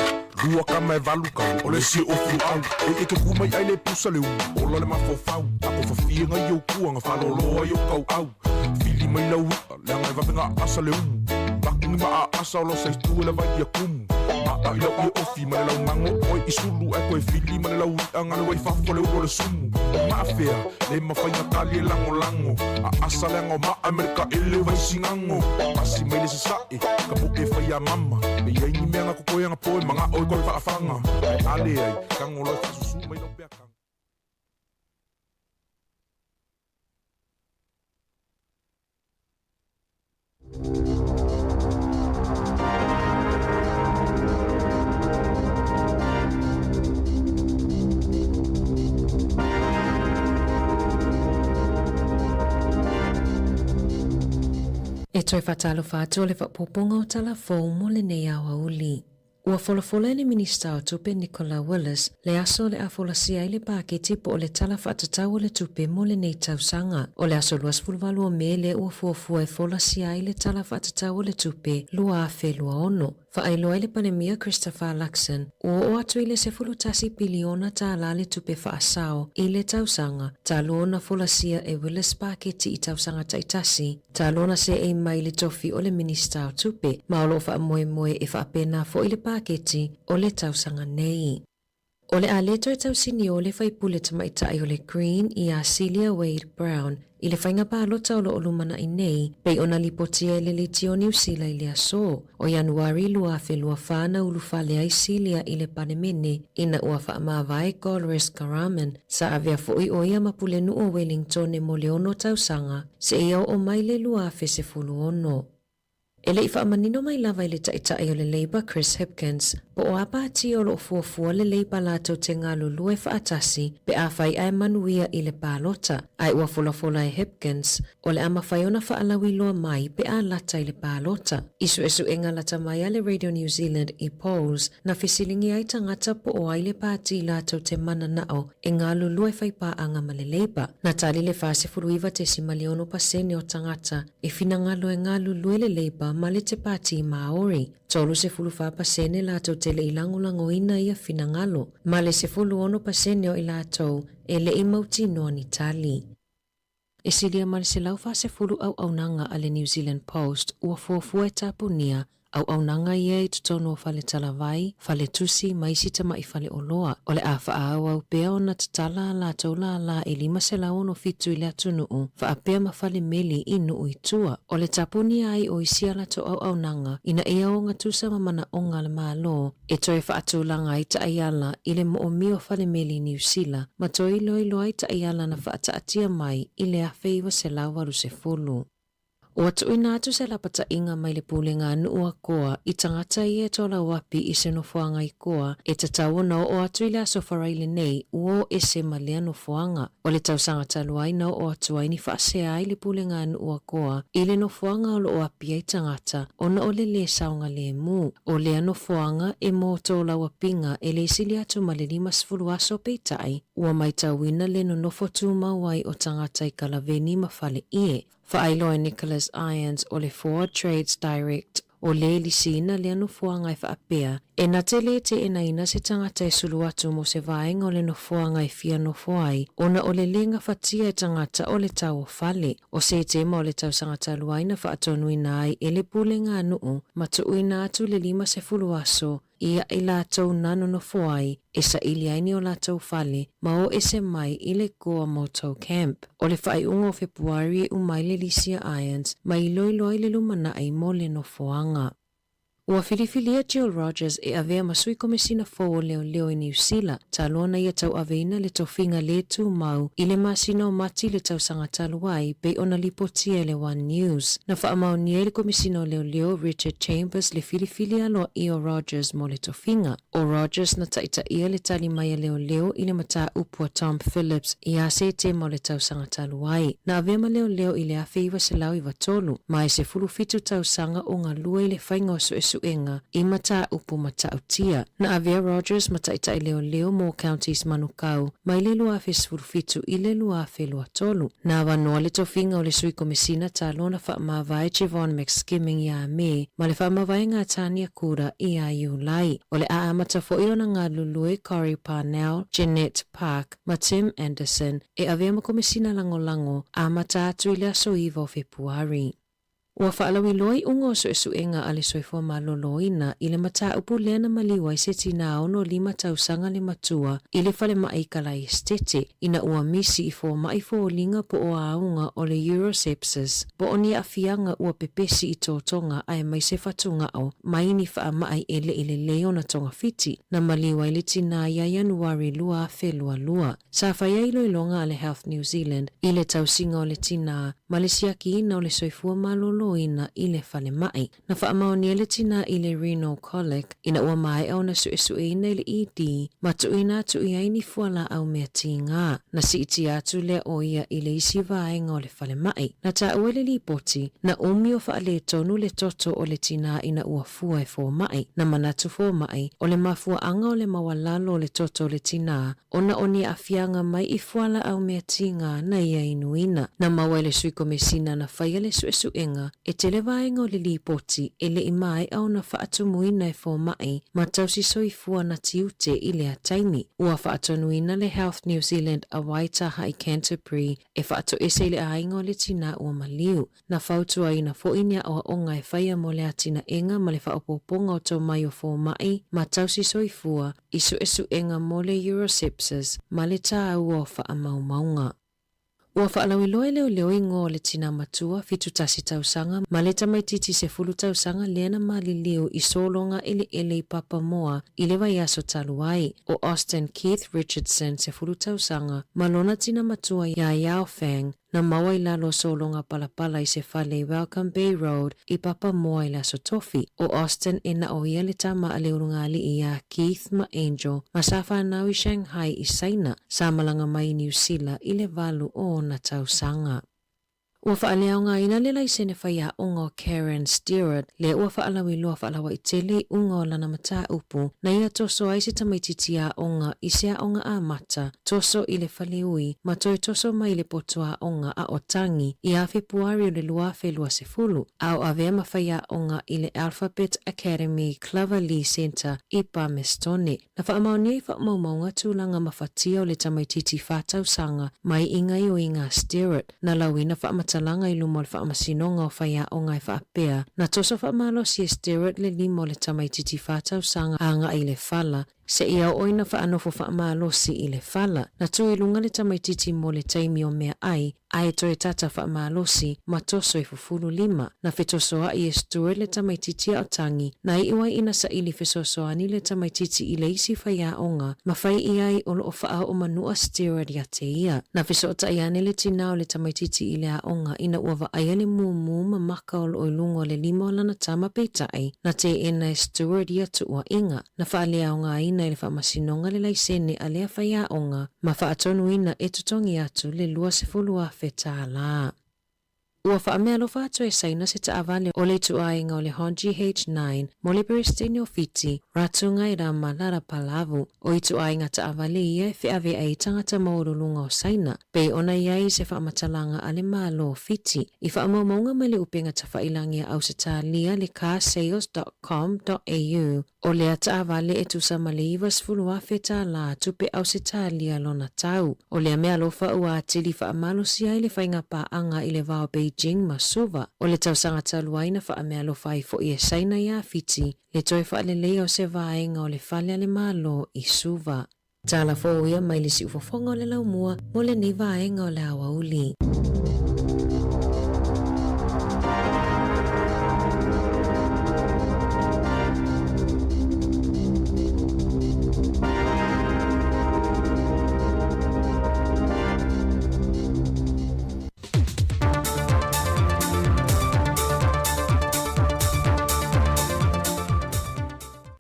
Lua kama e valu kau, o le isi e ofu au. E e ke ku mai ai le pusa le ulu, ola le mafaufau. Ako fafia ngai ou kuanga, faalolo ai ou kauau. Fili mai lau i'a, leaga e vave gaasa le umu. Maku ni ma aasa o lo sa itu e lava ia kumu. Ma'a i lau ie ofi ma le lau mago oe i sulu ae koe fili ma le lau i'a nga le wai fafo le ulu o le sumu. Maafea, le mafai na tali e lagolago. Aasa leaga o ma'a me le taele o Vaisigano. Pasi mai le sasae, ka po'e fai a mama. E i ai ni mea nga kokoe aga poe maga'o e koe faafaga. Ae a leai, tago loa e faasusū mai lau peakaga. E toe faatalofa atu o le faaopoopoga o tala fou mo lenei aoauli. Ua folafola e le Minista o Tupe Nicola Willis le aso o le a folasia ai le paketi po o le Tala Faatatau o le Tupe mo lenei tausaga. O le aso 28 o Me lea ua fuafua e folasia ai le Tala Faatatau o le Tupe 2026. Faailoa ai le Palemia Christopher Luxon, ua oo atu i le $11 piliona tālā le tupe faasao i le tausaga, talu ona folasia e Willis paketi i tausaga taitasi. Talu ona seei mai le tofi o le Minista o Tupe, ma o lo o faamoemoe e faapena foi le paketi o le tausaga nei. O le a le toe tausini o le faipule tamaitai o le Green ia Celia Wade Brown i le faiga palota o lo o lumanai nei, pei ona lipotia e le Leitio Niu Sila i le aso o Ianuari 2024 na ulufale ai Celia i le Palemene ina ua faamavae Golriz Ghahraman sa avea foi ʻo ia ma pulenuu o Wellingtone mo le ono tausaga seia oo mai le 2016. E le i faamanino mai lava i le Taitai o le Labour Chris Hipkins po o a pāti o lo o fuafua le Labour latou te galulue faatasi pe afai ae manuia i le palota, ae ua folafola e Hipkins o le a mafai ona faalauiloa mai pe a lata i le palota. I suesuega lata mai a le Radio New Zealand i polls na fesiligia ai tagata po o ai le pāti latou te mananao e galulue faipaaga ma le Labour. Na tali le 49.6% o tagata e finagalo e galulue le Labour ma le te Pāti Māori. 34% latou te le i lagolagoina ia finagalo, ma le 16% o i latou e le i mautinoa ni tali. E silia ma le 140 auaunaga a le New Zealand Post ua fuafua e tapunia Auaunaga ia i totonu o fale talavai, fale tusi ma isi tamaʻi fale oloa. O le a faaauau pea ona tatala a latou lālā e 567 i le atunuu, faapea ma fale meli i nuu i tua. O le tapunia ai o isi a latou auaunaga ina ia ogatusa ma manaoga a le Malo e toe faatulaga ai taiala i le moomia o fale meli i Niu Sila ma toe iloilo ai taiala na faataatia mai i le 1980. Ua tuuina atu se lapataiga mai le Pulega a Nuu a Koa i tagata ia e tolauapi i se nofoaga i Koa e tatau ona oo atu i le Aso Faraile nei ua o ese ma lea nofoaga. O le tausaga talu ai na oo atu ai ni faasea ai le Pulega a Nuu a Koa i le nofoaga o lo o api ai tagata ona o le lē saogalemu. O lea nofoaga e mō tolauapiga e le sili atu ma le 50 aso peitai ua maitauina le nonofo tumau ai o tagata i kalaveni ma fale ie. Faailoa e Nicholas Irons o le Ford Trades Direct o le lisiina lea nofoaga e faapea, e na te lē teenaina se tagata e sulu atu mo se vaega o le nofoaga e fia nofo ai ona o le lē gafatia e tagata o le tau o fale. O se tema o le tausaga talu ai na faatonuina ai e le Pulega a Nuu ma tuuina atu le 50 aso Ia i latou na nonofo ai, e saili ai ni o latou fale, ma o ese mai i le Goa Moto Camp. O le faaiuga o Fepuari e uma ai le lisi a Irons ma iloilo ai le lumanai mo le nofoaga. Ua filifilia Jill Rogers e avea ma Sui Komesina fou o Leoleo i Niu Sila, talu ona ia tauaveina le tofiga le tumau i le masina o Mati i le tausaga talu ai, pei ona lipotia e le One News. Na faamaonia e le Komesina o Leoleo Richard Chambers le filifili aloaia o Rogers mo le tofiga. ʻO Rogers na taitaia le tali mai a leoleo i le mataupu a Tom Phillips iā Setema o le tausaga talu ai. Na avea ma leoleo i le 1993, ma e 17 tausaga o galue i le faiga o suesuega i mataupu matautia. Na avea Rogers ma taitai leoleo mo Counties Manukau mai le 2017 i le 2023. Na avanoa le tofiga o le Sui Komesina talu ona faamavae Jevon McSkimming iā Me ma le faamavaega a Tania Kura iā Iulai. O le a amata foi ona galulue Corey Parnell, Jeanette Park ma Tim Anderson e avea ma Komesina Lagolago amata atu i le aso 9 o Fepuari. Ua faalauiloa iuga o suesuega a le Soifua Maloloina i le mataupu lea na maliu ai se tinā 65 tausaga le matua i le falemai i Kalaesetete ina ua misi i fomai foliga po o auga o le urosepsis po o ni aafiaga ua pepesi i totoga aemaise fatugao mai ni faamai e le i lelei ona togafiti na maliu ai le tinā ia Ianuari 2022. Sa faia iloiloga a le Health New Zealand i le tausiga o le tinā ma le siakiina o le soifua maloloina i le falemai. Na faamaonia le tinā i le renal colic ina ua maea ona suesueina i le ED ma tuuina atu i ai ni fualaau mea tigā. Na siitia atu lea o ia i le isi vaega o le falemai. Na taua i le lipoti, na umi o faaletonu le toto o le tinā ina ua fua e fomai. Na manatu fomai, o le mafuaaga o le maualalo o le toto o le tinā ona o ni aafiaga mai i fualaau mea tigā na ia inuina. Na maua e le Sui Komesina na faia le suesuega e tele vaega o le lipoti e le i maea ona faatumuina e fomai ma tausi soifua na tiute i lea taimi. Ua faatonuina le Health New Zealand a Waitaha i Canterbury e faatoese i le aiga o le tinā ua maliu. Na fautuaina foi ni aoaoga e faia mo le atinaega ma le faaopoopoga o tomai o fomai ma tausi soifua i suesuega mo le urosepsis ma le taua o faamaumauga. Ua faalauiloa e leoleo igoa o le tinā matua 71 tausaga ma le tamaitiiti 10 tausaga lea na maliliu i sologa eleele i Papamoa i le vaiaso talu ai. ʻO Austin Keith Richardson 10 tausaga ma lona tinā matua iā Yao Fang na maua i lalo o sologa palapala i se fale i Welcome Bay Road i Papamoa i le Aso Tofi. ʻO Austin e na ʻo ia le tama a le ulugalii iā Keith ma Angel ma sa fanau i Shanghai i Saina, sa malaga mai i Niu Sila i le 8 o ona tausaga. Ua faaleaogaina le laisene faiaoga o Karen Stewart lea ua faalauiloa faalauaitele iuga o lana mataupu na ia toso ai se tamaitiiti aoga i se aoga amata toso i le faleui ma toe toso mai i le poto aoga a o Tangi iā Fepuari o le 2020 a o avea ma faiaoga i le Alphabet Academy Cloverlea Centre i Palmerston. Na faamaonia i faamaumauga tulaga mafatia o le tamaitiiti 4 tausaga mai i gaoioiga a Stewart, na lauina faamatalaga i luma o le faamasinoga o faiaoga e faapea, na toso faamalosi e Stewart le lima o le tamaitiiti 4 tausaga agai i le fala, seia oo ina faanofo faamalosi i le fala. Na tu i luga le tamaitiiti mo le taimi o meaai, ae toe tata faamalosi ma toso e fufulu lima. Na fetosoaʻi e Stewart le tamaitiiti a o Tangi, na iu ai ina saili fesoasoani le tamaitiiti i le isi faiaoga ma fai i ai o loo faaoo manua Stewart ia te ia. Na fesootai ane le tinā o le tamaitiiti i le aoga ina ua vaaia le mumu ma maka o loo i luga o le lima o lana tama peitai, na teena e Stewart ia tuuaiga. Na faaleaogaina e le faamasinoga le laisene a lea faiaoga ma faatonuina e totogi atu le $20,000. Ua faameaalofa atu e Saina se taavale o le ituaiga o le Hongqi H9 mo le Peresetene o Fiti, Ratugairama Lalabalavu. O ituaiga taavale ia e feaveai ai tagata maualuluga o Saina, pei ona i ai se faamatalaga a le Malo o Fiti. I faamaumauga mai le upega tafailagi a Ausetalia le carsales.com.au, O lea taavale e tusa ma le $90,000 tupe Ausetalia lona tau. O lea meaalofa ua atili faamalosia ai le faiga paaga i le va o Beijing ma Suva. O le tausaga talu ai na faameaalofa ai foi e Saina iā Fiti le toe faaleleia o se vaega o le fale a le Malo i Suva. Tala fou ia mai le siufofoga o le laumua mo lenei vaega o le aoauli.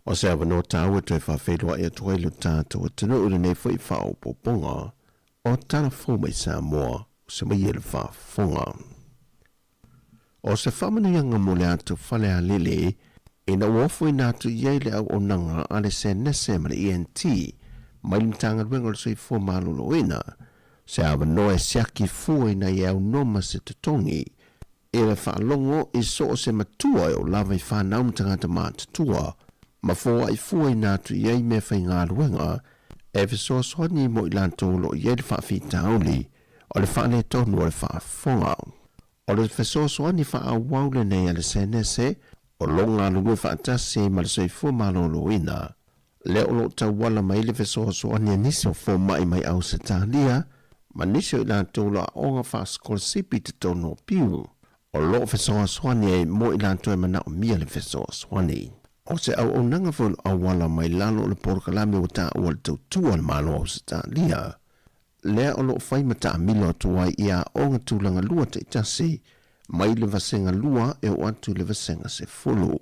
O se avanoa taua e toe faafeiloai atu ai lo tatou atunuu i lenei foi faaopoopoga o Tala Fou mai Samoa ua semaia i le faafofoga. O se faamanuiaga mo le atu Falealili ina ua ofoina atu i ai le auaunaga a le Senese ma le ENT mai le Matagaluega o le Soifua Maloloina, se avanoa e siaki fua ina ia aunoa ma se totogi i le faalogo i so o se matua e oo lava i fanau ma tagata matutua, ma foai fua ina atu i ai meafaigaluega e fesoasoani mo i latou o lo o i ai le faafitauli o le faaletonu o le faafofoga. O le fesoasoani faaauau lenei a le Senese o lo o galulue faatasi ai ma le Soifua Maloloina, lea o lo o tauala mai ai le fesoasoani a nisi o fomai mai Ausetalia ma nisi o i latou o lo o aoga faasikolasipi i totonu o Piu, o lo o fesoasoani ai mo i latou e manaomia le fesoasoani. O se auaunaga foi o lo o auala mai lalo o le polokalame ua taua le Tautua a le Malo o Ausetalia, lea o lo o fai ma taamilo atu ai i aoga tulaga lua taitasi mai le vasega lua e oo atu i le vasega 10.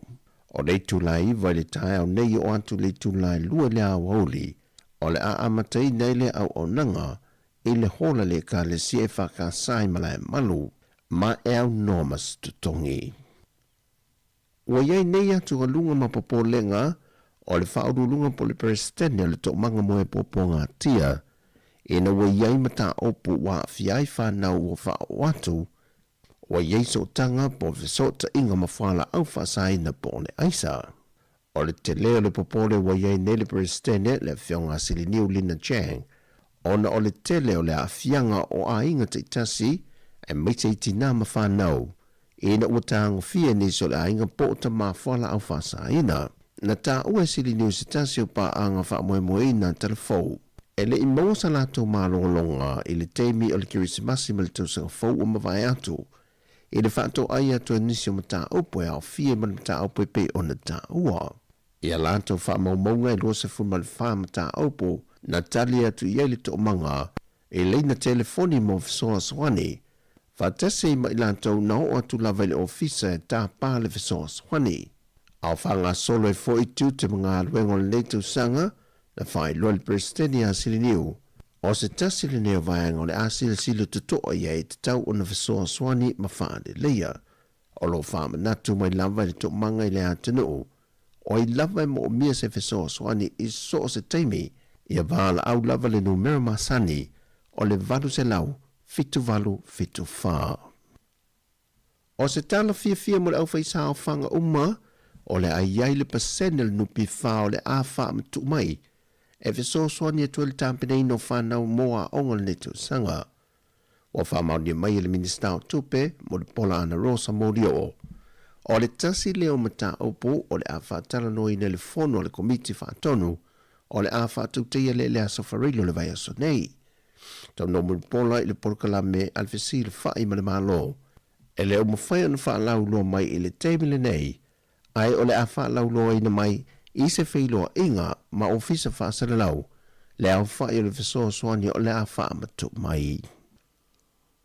O le itula e 9 i le taeao nei e oo atu i le itula e 2 i le aoauli, o le a amataina ai lea auaunaga i le hola le Ekalesia e FKS i Malaemalu ma e aunoa ma se totogi. Ua i ai nei atugaluga ma popolega o le Faauluuluga po o le Peresetene o le Toomaga Moepopogatia ina ua i ai mataupu ua aafia ai fanau ua faaoo atu, ua i ai sootaga po o fesootaiga ma fualaau faasaina po o le aisa. O le tele o le popole ua i ai nei le Peresetene, le Afioga a Siliniu Lina Chang, ona o le tele o le aafiaga o aiga taitasi aemaise i tinā ma fanau ina ua tagofia e nisi o le aiga po o tama fualaau faasaina. Na taua e Siliniu se tasi o paaga faamoemoeina talafou. E le i maua sa latou malologa i le taimi o le Kerisimasi ma le Tausaga Fou ua mavae atu, i le faatoai atu e nisi o mataupu e aofia ai ma le mataupu e pei ona taua. I a latou faamaumauga e 24 mataupu na tali atu i ai le toomaga i laina telefoni mo fesoasoani, faatasi ai ma i latou na oo atu lava i le ofisa e tapa le fesoasoani. A o faagasolo ai foi tiute ma galuega o lenei tausaga, na faailoa e le Peresetene ia Siliniu, o se tasi lenei o vaega o le a silasila totoa i ai e tatau ona fesoasoani ma faaleleia. O lo o faamanatu mai lava i le toomaga i le atunuu, o ai lava e moomia se fesoasoani i so o se taimi, ia valaau lava le numera masani o le 800 7874. O se tala fiafia mo le aufaisaofaga uma, o le a i ai le pasene o le NPF o le a faamatuu mai e fesoasoani atu ai le tapenaina o fanau mo aoga o lenei tausaga. Ua faamaonia mai e le Minisita o Tupe, Mulipola Anarosa Molioo, o le tasi lea o mataupu o le a faatalanoaina i le fono a le Komiti Faatonu o le a faatautaia le le Aso Faraile o le vaiaso nei. Taunoa Mulipola i le polokalame a le Fesilafai ma le Malo, e le o mafai ona faalauiloa mai i le taimi lenei, ae o le a faalauiloaina mai i se feiloaiga ma Ofisa Faasalalau le aofai o le fesoasoani o le a faamatuu mai.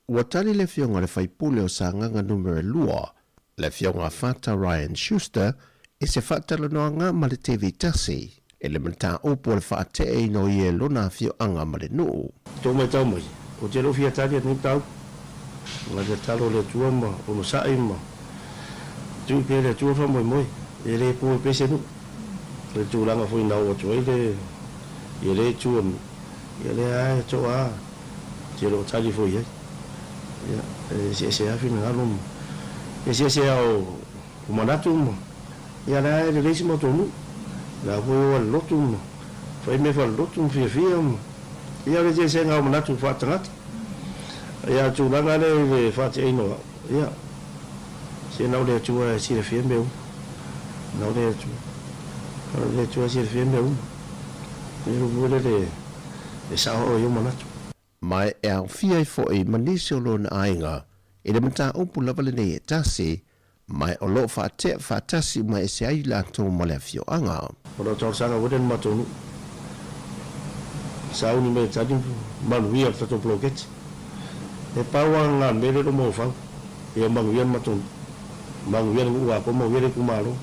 Ua tali le Afioga i le Faipule o Sagaga Numera 2, le Afioga a Fata Ryan Schuster i se faatalanoaga ma le TV Tasi i le mataupu o le faateeina o ia e lona afioaga ma le nuu. Tou matau mai, ou te le o fia tali atu nei mataupu. Na te tatalo le Atua ma onosai ma tui pea le Atua faamoemoe, e le po e pese nuu. O le tulaga foi na oo atu ai le ia lea itu o nuu, ia lea lava e toa lava, ou te le o tali foi i ai. Ia, e eseese lava finagalo ma eseese lava o manatu ma, ia lea lava e lelei si matou nuu. O la foi e o lava i le lotu ma fai mea faale-lotu ma fiafia ma, ia o le eseesega o manatu faale-tagata. Ia, o le tulaga lea i le faateaina o au, ia, se na o le Atua e silafia mea uma. Na o le Atua. Na o le Atua e silafia mea uma. Ia, le mea lea e sao ai ou manatu. Ma e aofia ai foi ma nisi o lona aiga i le mataupu lava lenei e tasi, ma o lo o faatea faatasi uma ese ai latou ma le afioaga. O lau talosaga foi lea i le matou nuu, sauni mai e tali manuia le tatou poloketi. E pau lava lena mea lea e le o maua fau, ia manuia le matou nuu, manuia le nuu atoa, manuia le itumalo.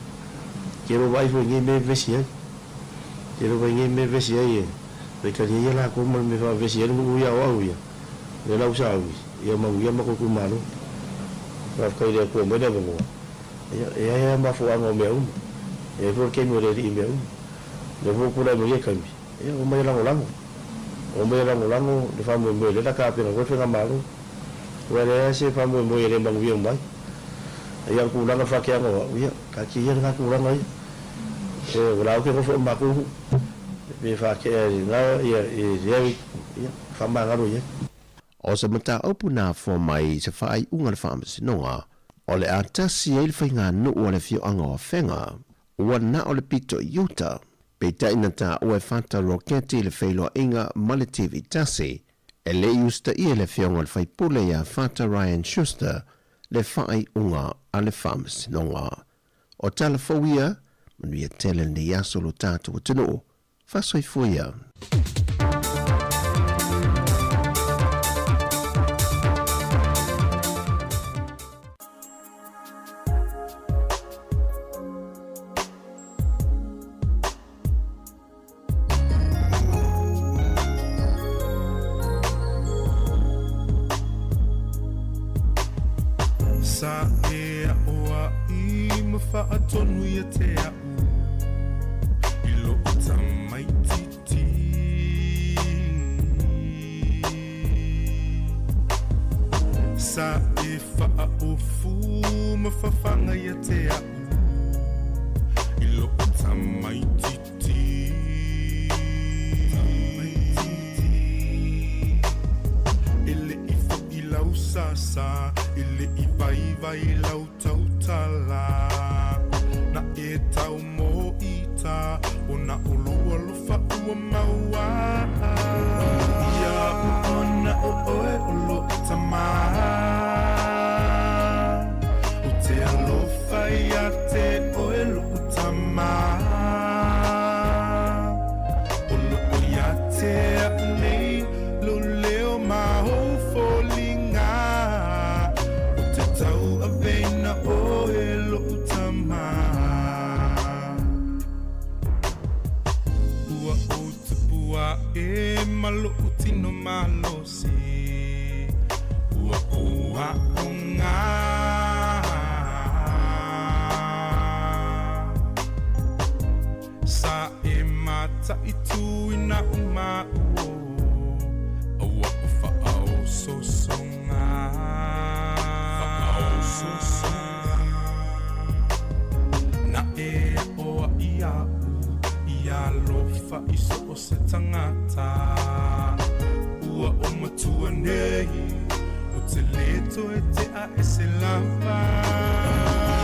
Te lou vaai foi i nei mea e vevesi ai. Te lou vaai i nei mea e vevesi ai e faitalia ia latou ma le mea e faavevesi ai le nuu ia o au ia, lea la ua sauni, ia manuia le matou itumalo. Faafetai i le Atua mai le avanoa, ia e ai lava mafuaaga o mea uma. E i ai foi le taimi o le Alii i mea uma. O lea foi ua tulai mai ia taimi, ia omai e lagolago. Omai e lagolago le faamoemoe lea la tapena foi le faigamalo. Aua e leai lava se faamoemoe e le manuia uma ai. A ia o le tulaga o le faateaga o au, ia, taatia ia lena tulaga ia. E, o la ou te nofo i le matou nuu, pe faatea i lena, ia, i lea itu, ia, faamagalo i ai. O se mataupu na afua mai i se faaiuga a le Faamasinoga, o le a tasi ai le faiganuu a le afioaga o Afega, ua na o le pito i uta, peitai na taua e Fata Roketi le feiloaiga ma le TV tasi, e le i usitaia e le afioga o le faipule ia Fata Ryan Schuster le faaiuga a le Faamasinoga. O tala fou ia, manuia tele lenei aso lo tatou atunuu. Faasoifua ia. Sa e aʻo ai ma faatonu ia te aʻu i loʻu tamaititi. Sa e faaofu ma fafaga ia te aʻu i loʻu tamaititi. E leʻi foʻi lau sasa, e leʻi waiwai lau tautala. Na e tau moʻita o na ʻolua alofa ua maua. Iaʻu ona ʻo ʻoe o loʻu tama. O te alofa ia te ʻoe loʻu tama. O loʻo ia te aʻu nei lou leo ma ou foliga. O te tauaveina ʻoe loʻu tama. Ua ou tupu aʻe ma loʻu tino malosi. Ua ou aʻoga. Sa e mataitu i naʻu maʻuo, a ua o faaososoga. Faaososoga. Na e aʻo ai iaʻu i alofa i so o se tagata. Ua o matua nei, o te le toe tea e se lava.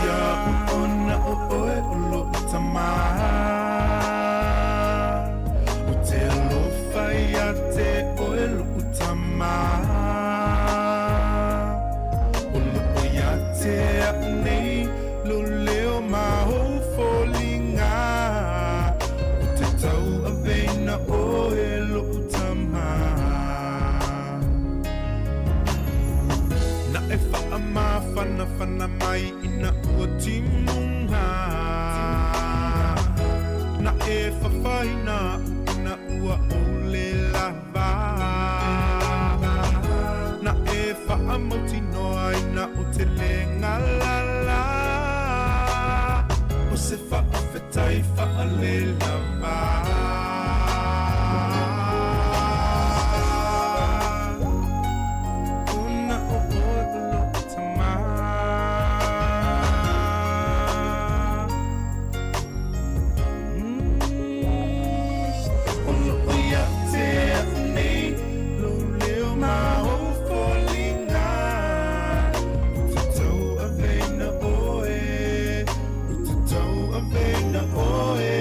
Iaʻu ona ʻo ʻoe o loʻu tama. O te alofa ia te ʻoe loʻu tama. O loʻo ia te aʻu nei lou leo ma ou foliga. O te tauaveina ʻoe loʻu tama. Na e faamafanafana mai ina ua timuga. Na e fafaina aʻu ina ua ou le lava. Na e faamautinoa ina o te le galala. O se faafetai faalelava. Ona o oe o loʻu tama. O loʻo ia te aʻu nei lou leo ma ou foliga. O te tauaveina ʻoe, o te tauaveina ʻoe.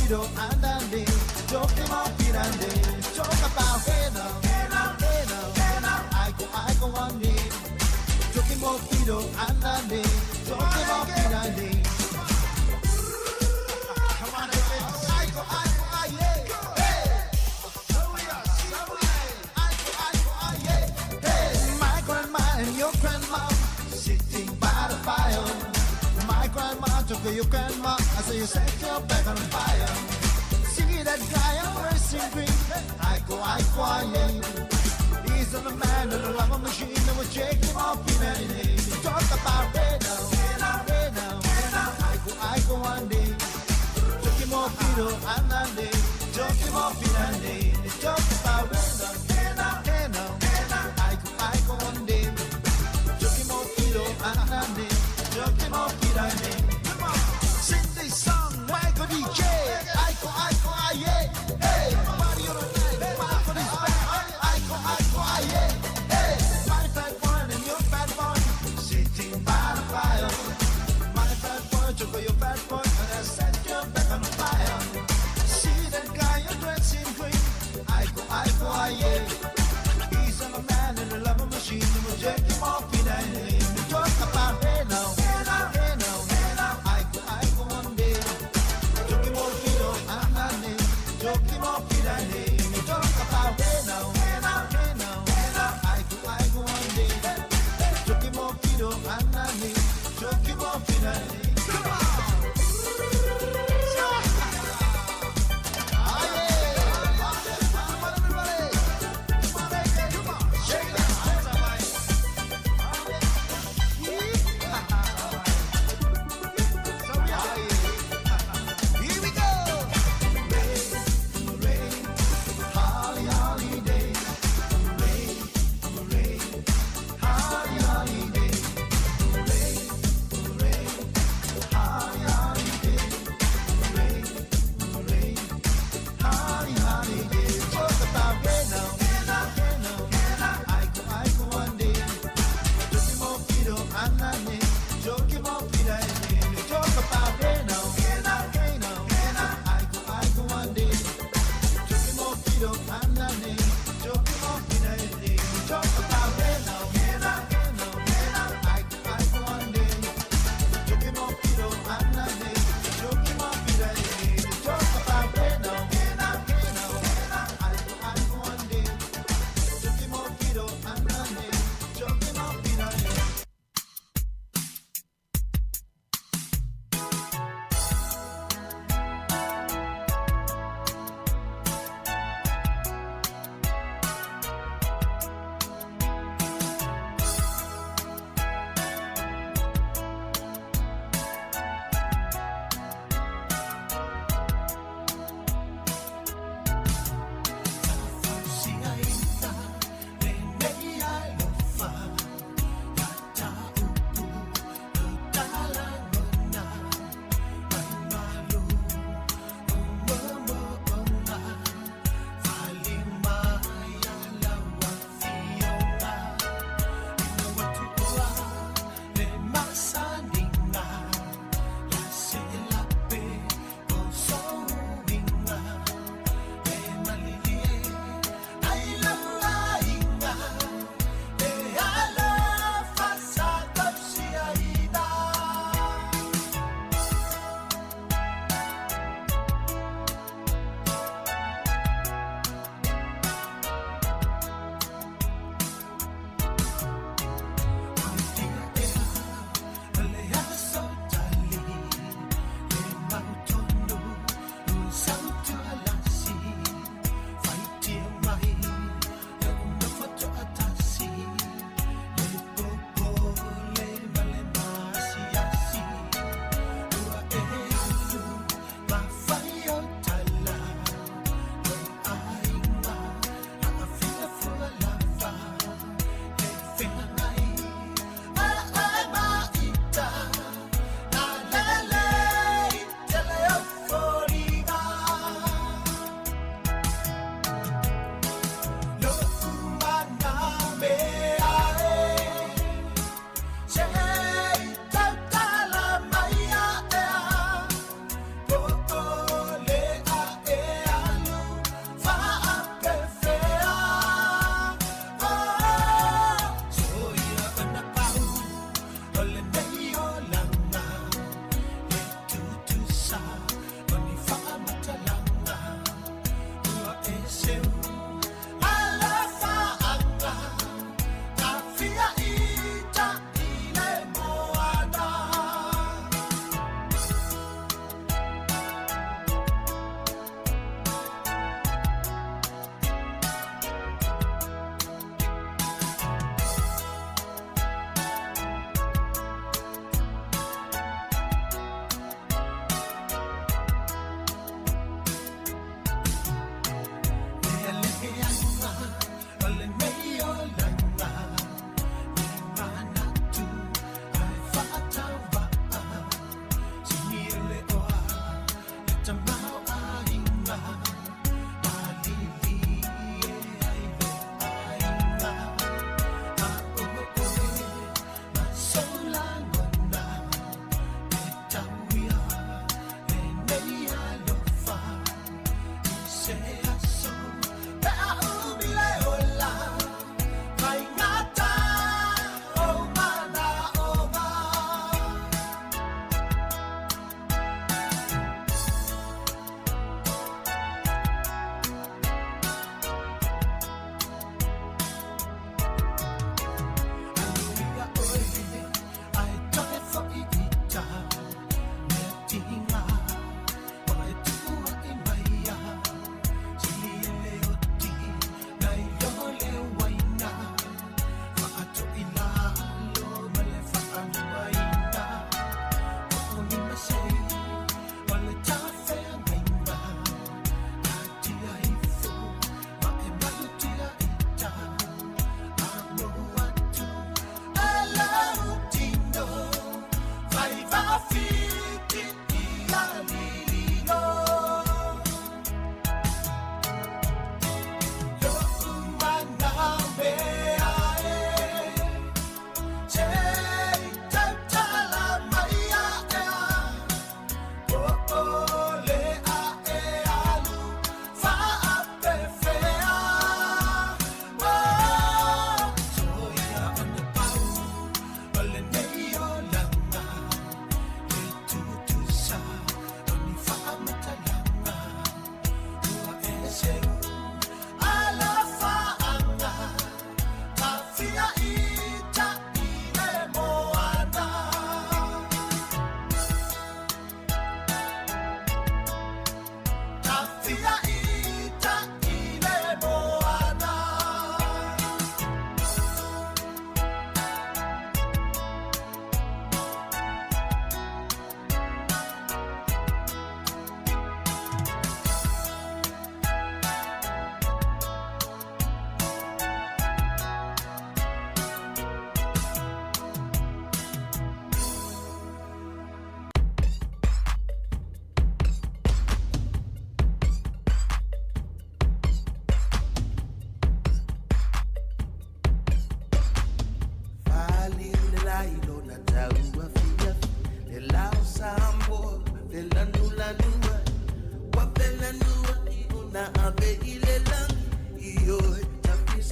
pito andande, toke mo pirande. Talk about hey now, hey now, hey now, hey now. I go, I go on me. Toke mo pito andande, toke mo pirande. Come on, baby. I go, I go, I yeah. Hey. I go, I go, I yeah. Hey. My grandma and your grandma sitting by the fire. My grandma took your grandma. I say you set your back on fire. See that guy on racing green. I go, I go, I yeah. He's on the man of the love machine that will take him off in any day. Talk about red now, red now, red now. I go one day. Took him off, Peter, and Andy. Took him off in Andy. Talk about red now, red now, red now. I go one day. Took him off, Peter, and Andy. Took him off in Andy. Come on, sing this song, Michael DJ. I go, I go, I yeah. Hey, party on the night, Michael is back. I go, I go, I yeah. Hey, my fat one and your fat one, sitting by the fire. My fat boy took your fat boy, and I set your back on fire. See that guy you're dressing green.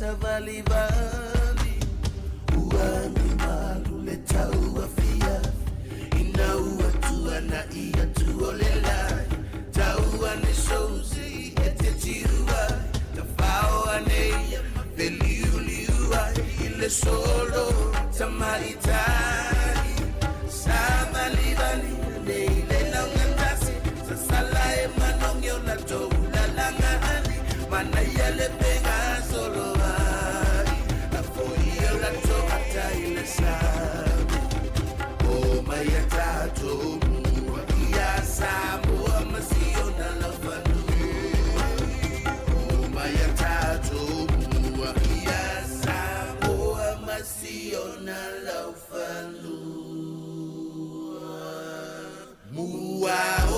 savalivali Ua ni malu le tau afiafi Ina ua tuana'i atu o le lai Tau ane sousi e te tiu ai Tafao ane ia ma feliuliu ai I le solo tamaitai Savalivali ane i le laugatasi Sasala e manogi o latou lalagaani Manaia le fegasoloai Lafoia o latou ata i le sami O mai a tatou mua Ia Samoa ma si ona laufanua O mai a tatou mua Ia Samoa ma si ona laufanua Mua o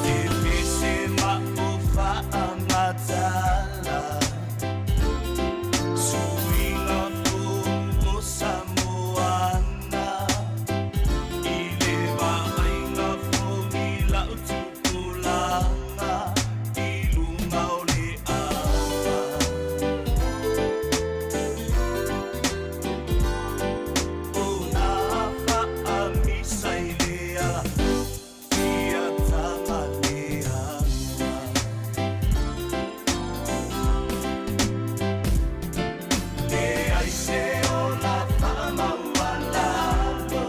Te pese ma o faamatala Suiga fou o Samoana I le vaaiga foi lau tupulaga I luga o le ava O nā faamisa i lea Ia tama leaga Leai se ola faamaualalo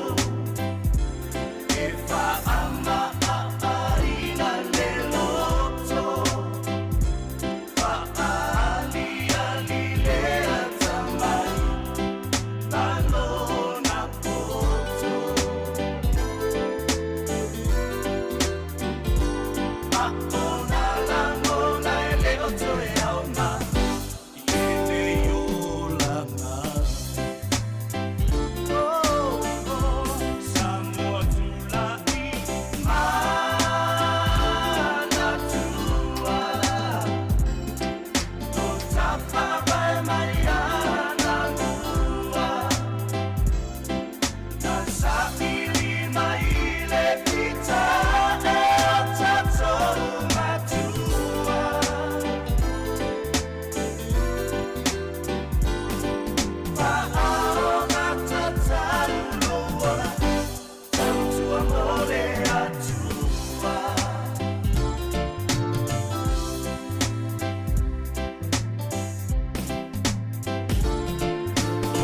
E faamaa ina le loto Faaaliali le atamai Ma lona poto Ma ona lagona e le o toe aoga I lenei olaga Oh, oh, Samoa tulai manatua O tafaavae mai anamua Na saili mai le fita e o tatou matua Faaogatatalu lou ola Tautua mo le Atua. O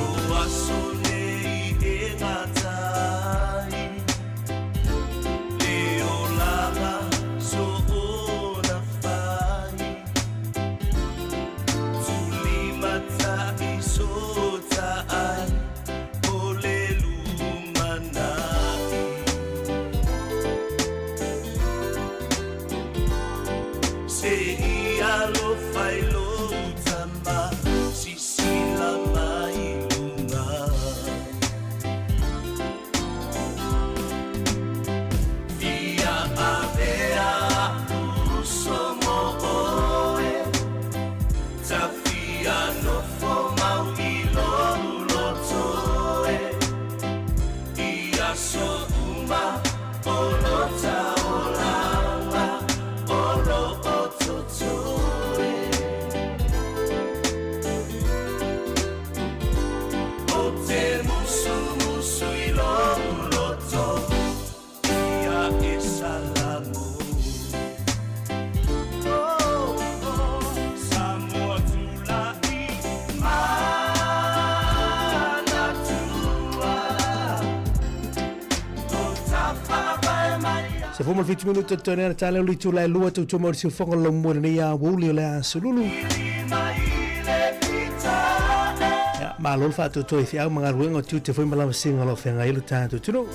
aso nei e gata ai Le olaga soona fai Tulimata'i sotaai O le lumana'i Se i alofa i lou tama Sisila mai luga Fia avea a'u uso mo oe Ta fia nofo mau i lou loto e I aso uma o lota olaga O lo'o totoe O te musumusu i lou loto Ia e salamo Oh, oh, Samoa tulai manatua O tafaavae mai Se fou ma le fitu minute totoe ana tala o le itula e lua tautua mai o le siufofoga o le laumua i lenei aoauli o le aso Lulu. Ia, malo le faatoatoa i feau ma galuega o tiute foi ma lavasiga o lo o feagai ai lo tatou atunuu.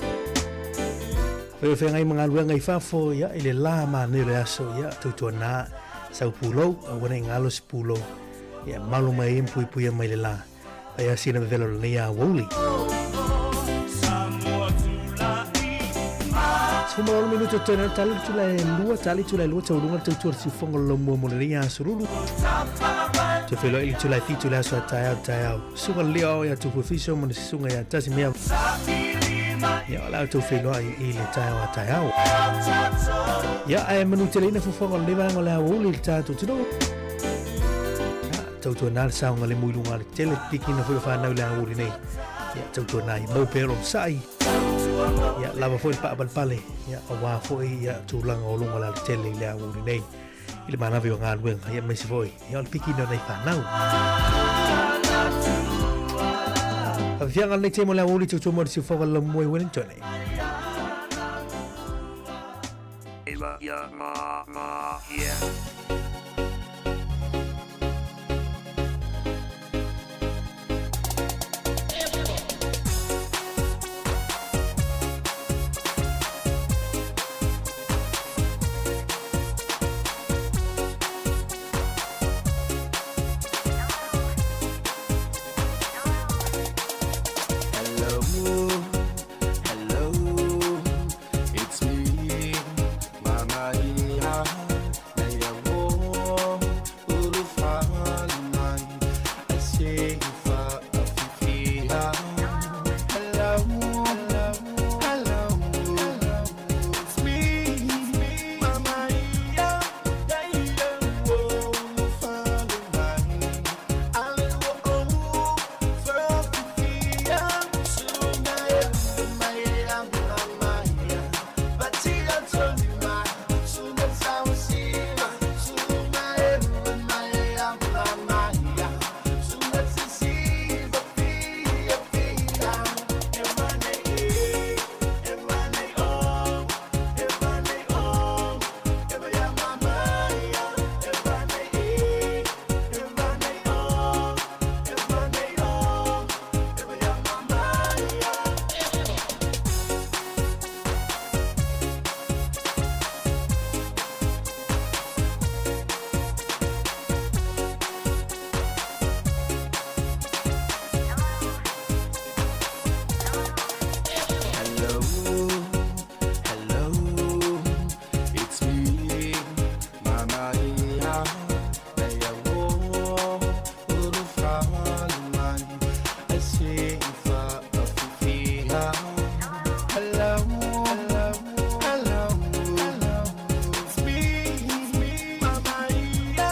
Afai o feagai ma galuega i fafo, ia, i le la manaia o le aso, ia, tautuana sau pulou, aua ne i galo se pulou, ia malu mai ai ma puipuia mai le la. Fai lava sina vevela o lenei aoauli. 18 minuto tena tali tula e lua tali tula e lua tauluga le tautua le siufoga o le laumua mo lenei asolulu. Toe feiloai le itula e fitu le aso a taeao taeao. Susuga le leo ia Tupu Fiso ma le susuga ia Tasi Mea. Ia o le a outou feiloai i le taeao a taeao. Ia ae manuteleina fuafuaga o lenei vaega o le aoauli i le tatou atunuu. Ia tautuana le saogalemu i luga o le tele pikiina foi o fanau i le aoauli nei. Ia tautuana ia mau pea onosai. Ia lava foi le paapalepale ia aua foi ia tulaga o luga o le alatele i le aoauli nei. I le manave o galuega ia aemaise foi ia o le pikina o nai fanau. Fafiaga lenei taimi o le aoauli tautua mo le siufoga le laumua i Wellington. Hello, hello, it's me, Mama Ia, Hello, hello, it's me, Mama Ia, Hello, hello, hello, it's me, Mama Ia,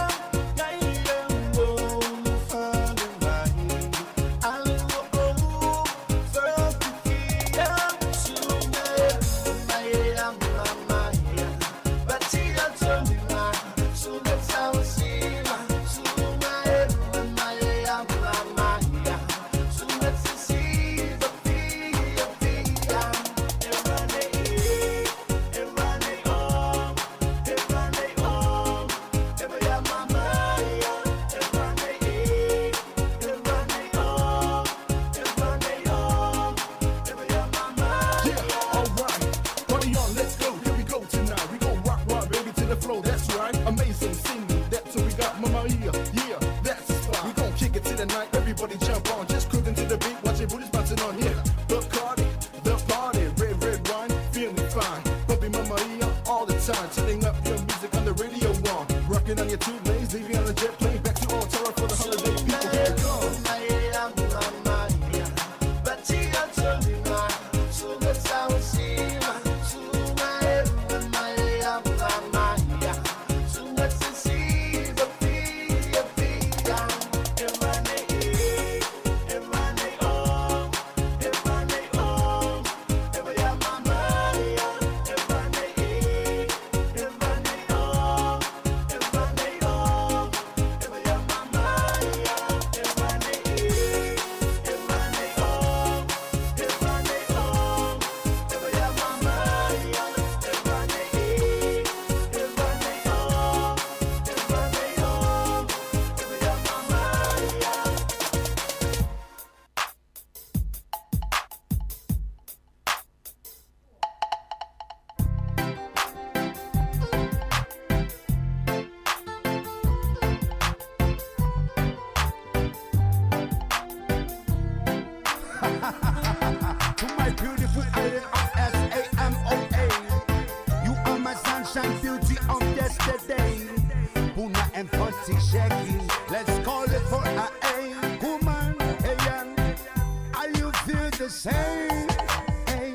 Yeah, alright. Party on, let's go. Here we go tonight. We gon' rock, rock, baby, to the flow. That's right. Amazing singing. That's what we got, Mama Ia. Yeah, that's the spot. We gon' kick it to the night. Everybody jump on. Just cruising to the beat. Watch your booties bouncing on. Yeah, Bacardi, the party. Red, red wine, feeling fine. Bumping Mama Ia all the time. Turning up your music on the radio on. Rocking on your two lanes, leaving on a jet plane. Back to Altera for the holiday. People, here we come. To my beautiful island of S-A-M-O-A. Sheki. Let's call it for a A. Woman, hey, young, are you feel the same? Hey.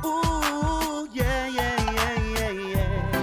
Ooh, yeah, yeah, yeah, yeah, yeah.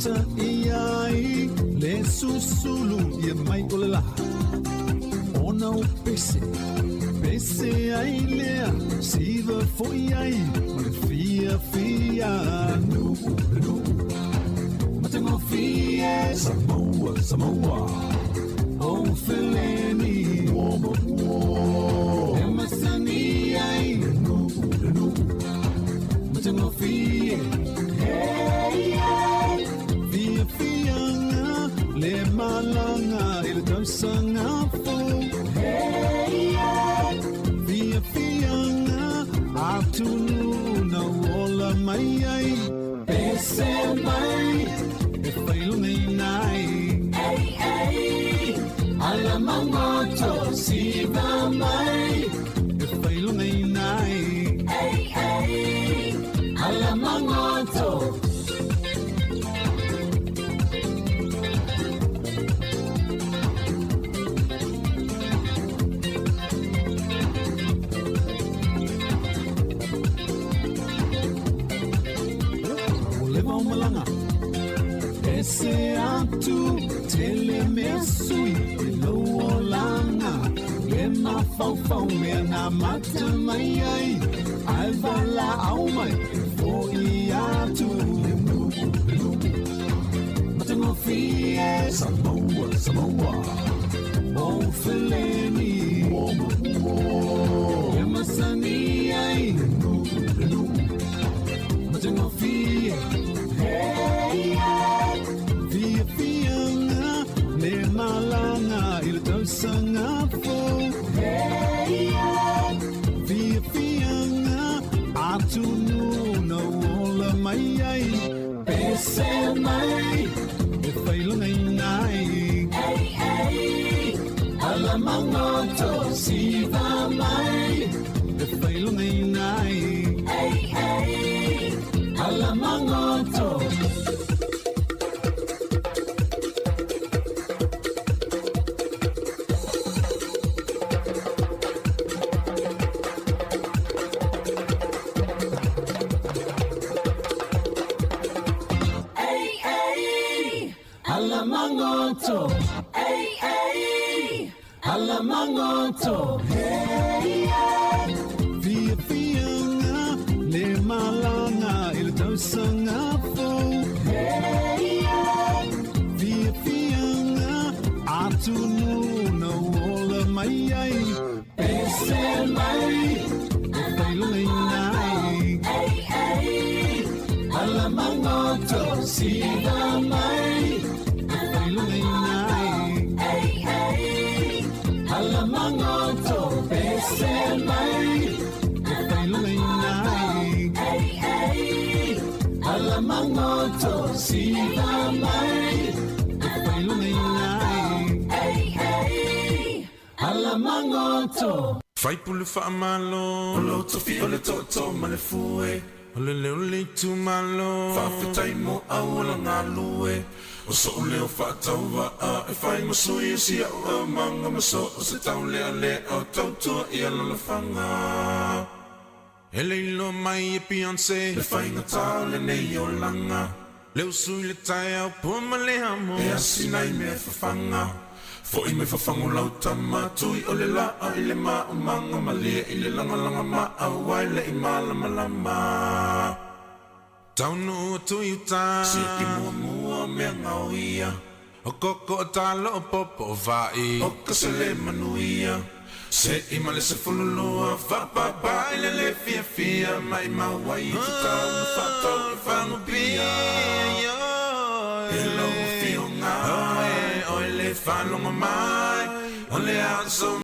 mata i ai le susulu ia mai o le lā. Ona o pese, pese ai lea, siva foi ai, ma le fia fia. Nu'u, le nu'u, matagofie, Samoa, Samoa. O feleni, ua ma ua. E masani ai, le nu'u, le nu'u, matagofie. Hey, hey. Fiafiaga le malaga i le tausaga fou. Hey, hey. Fiafiaga atunuu na ola mai ai. Pese mai e failogaiina ai. Hey, hey. Ala magoto siva mai e failogaiina ai. Hey, hey. Ala magoto. Ua leva o malaga Ese atu tele mea sui i lou olaga Le mafaufau mea na mata mai ai Ae valaau mai e fo'i atu Le nu'u, le nu'u Matagofie Samoa, Samoa O feleni ua ma ua E masani ai Le nu'u, le nu'u Matagofie Hey, hey. Fiafiaga le malaga i le tausaga fou. Hey, hey. Fiafiaga atunuu na ola mai ai. Pese mai e failogaiina ai. Hey, hey. Ala magoto siva mai e failogaiina ai. Hey, hey. Ala magoto. Hey, hey, ala magoto. Hey, hey, ala magoto. Hey, hey. Fiafiaga le malaga i le tausaga fou. Hey, hey. Fiafiaga atunuu na ola mai ai. Pese mai e failogaiina ai. Hey, hey. Ala magoto siva mai e failogaiina ai. Hey, hey. Ala magoto pese mai e failogaiina ai. Hey, hey. Ala magoto siva mai e failogaiina ai. Hey, hey. Ala magoto. Faipule faamalo O lou tofi o le tootoo ma le fue O le leo o le itumalo Faafetai mo auala galue O so'u leo faatauvaa E fai ma sui o si a'u aumaga Ma so o se taulealea O tautua i alalafaga E le iloa mai e Beyonce Le faigata o lenei olaga Le usu i le taeao pua ma le amo E asina i mea fafaga Fo'i mai fafago lau tama Tui o le laa i le maumaga Malie i le lagalaga maau ai le i malamalama Taunuu atu i uta Siaki muamua mea gaoia O koko o talo o popo o va'i O ka sele manuia Se'i ma le 12 Faapapa i le le fiafia Maimau ai i tatau na faatau i fagupia E lau afioga Oe le faalogo mai O le aso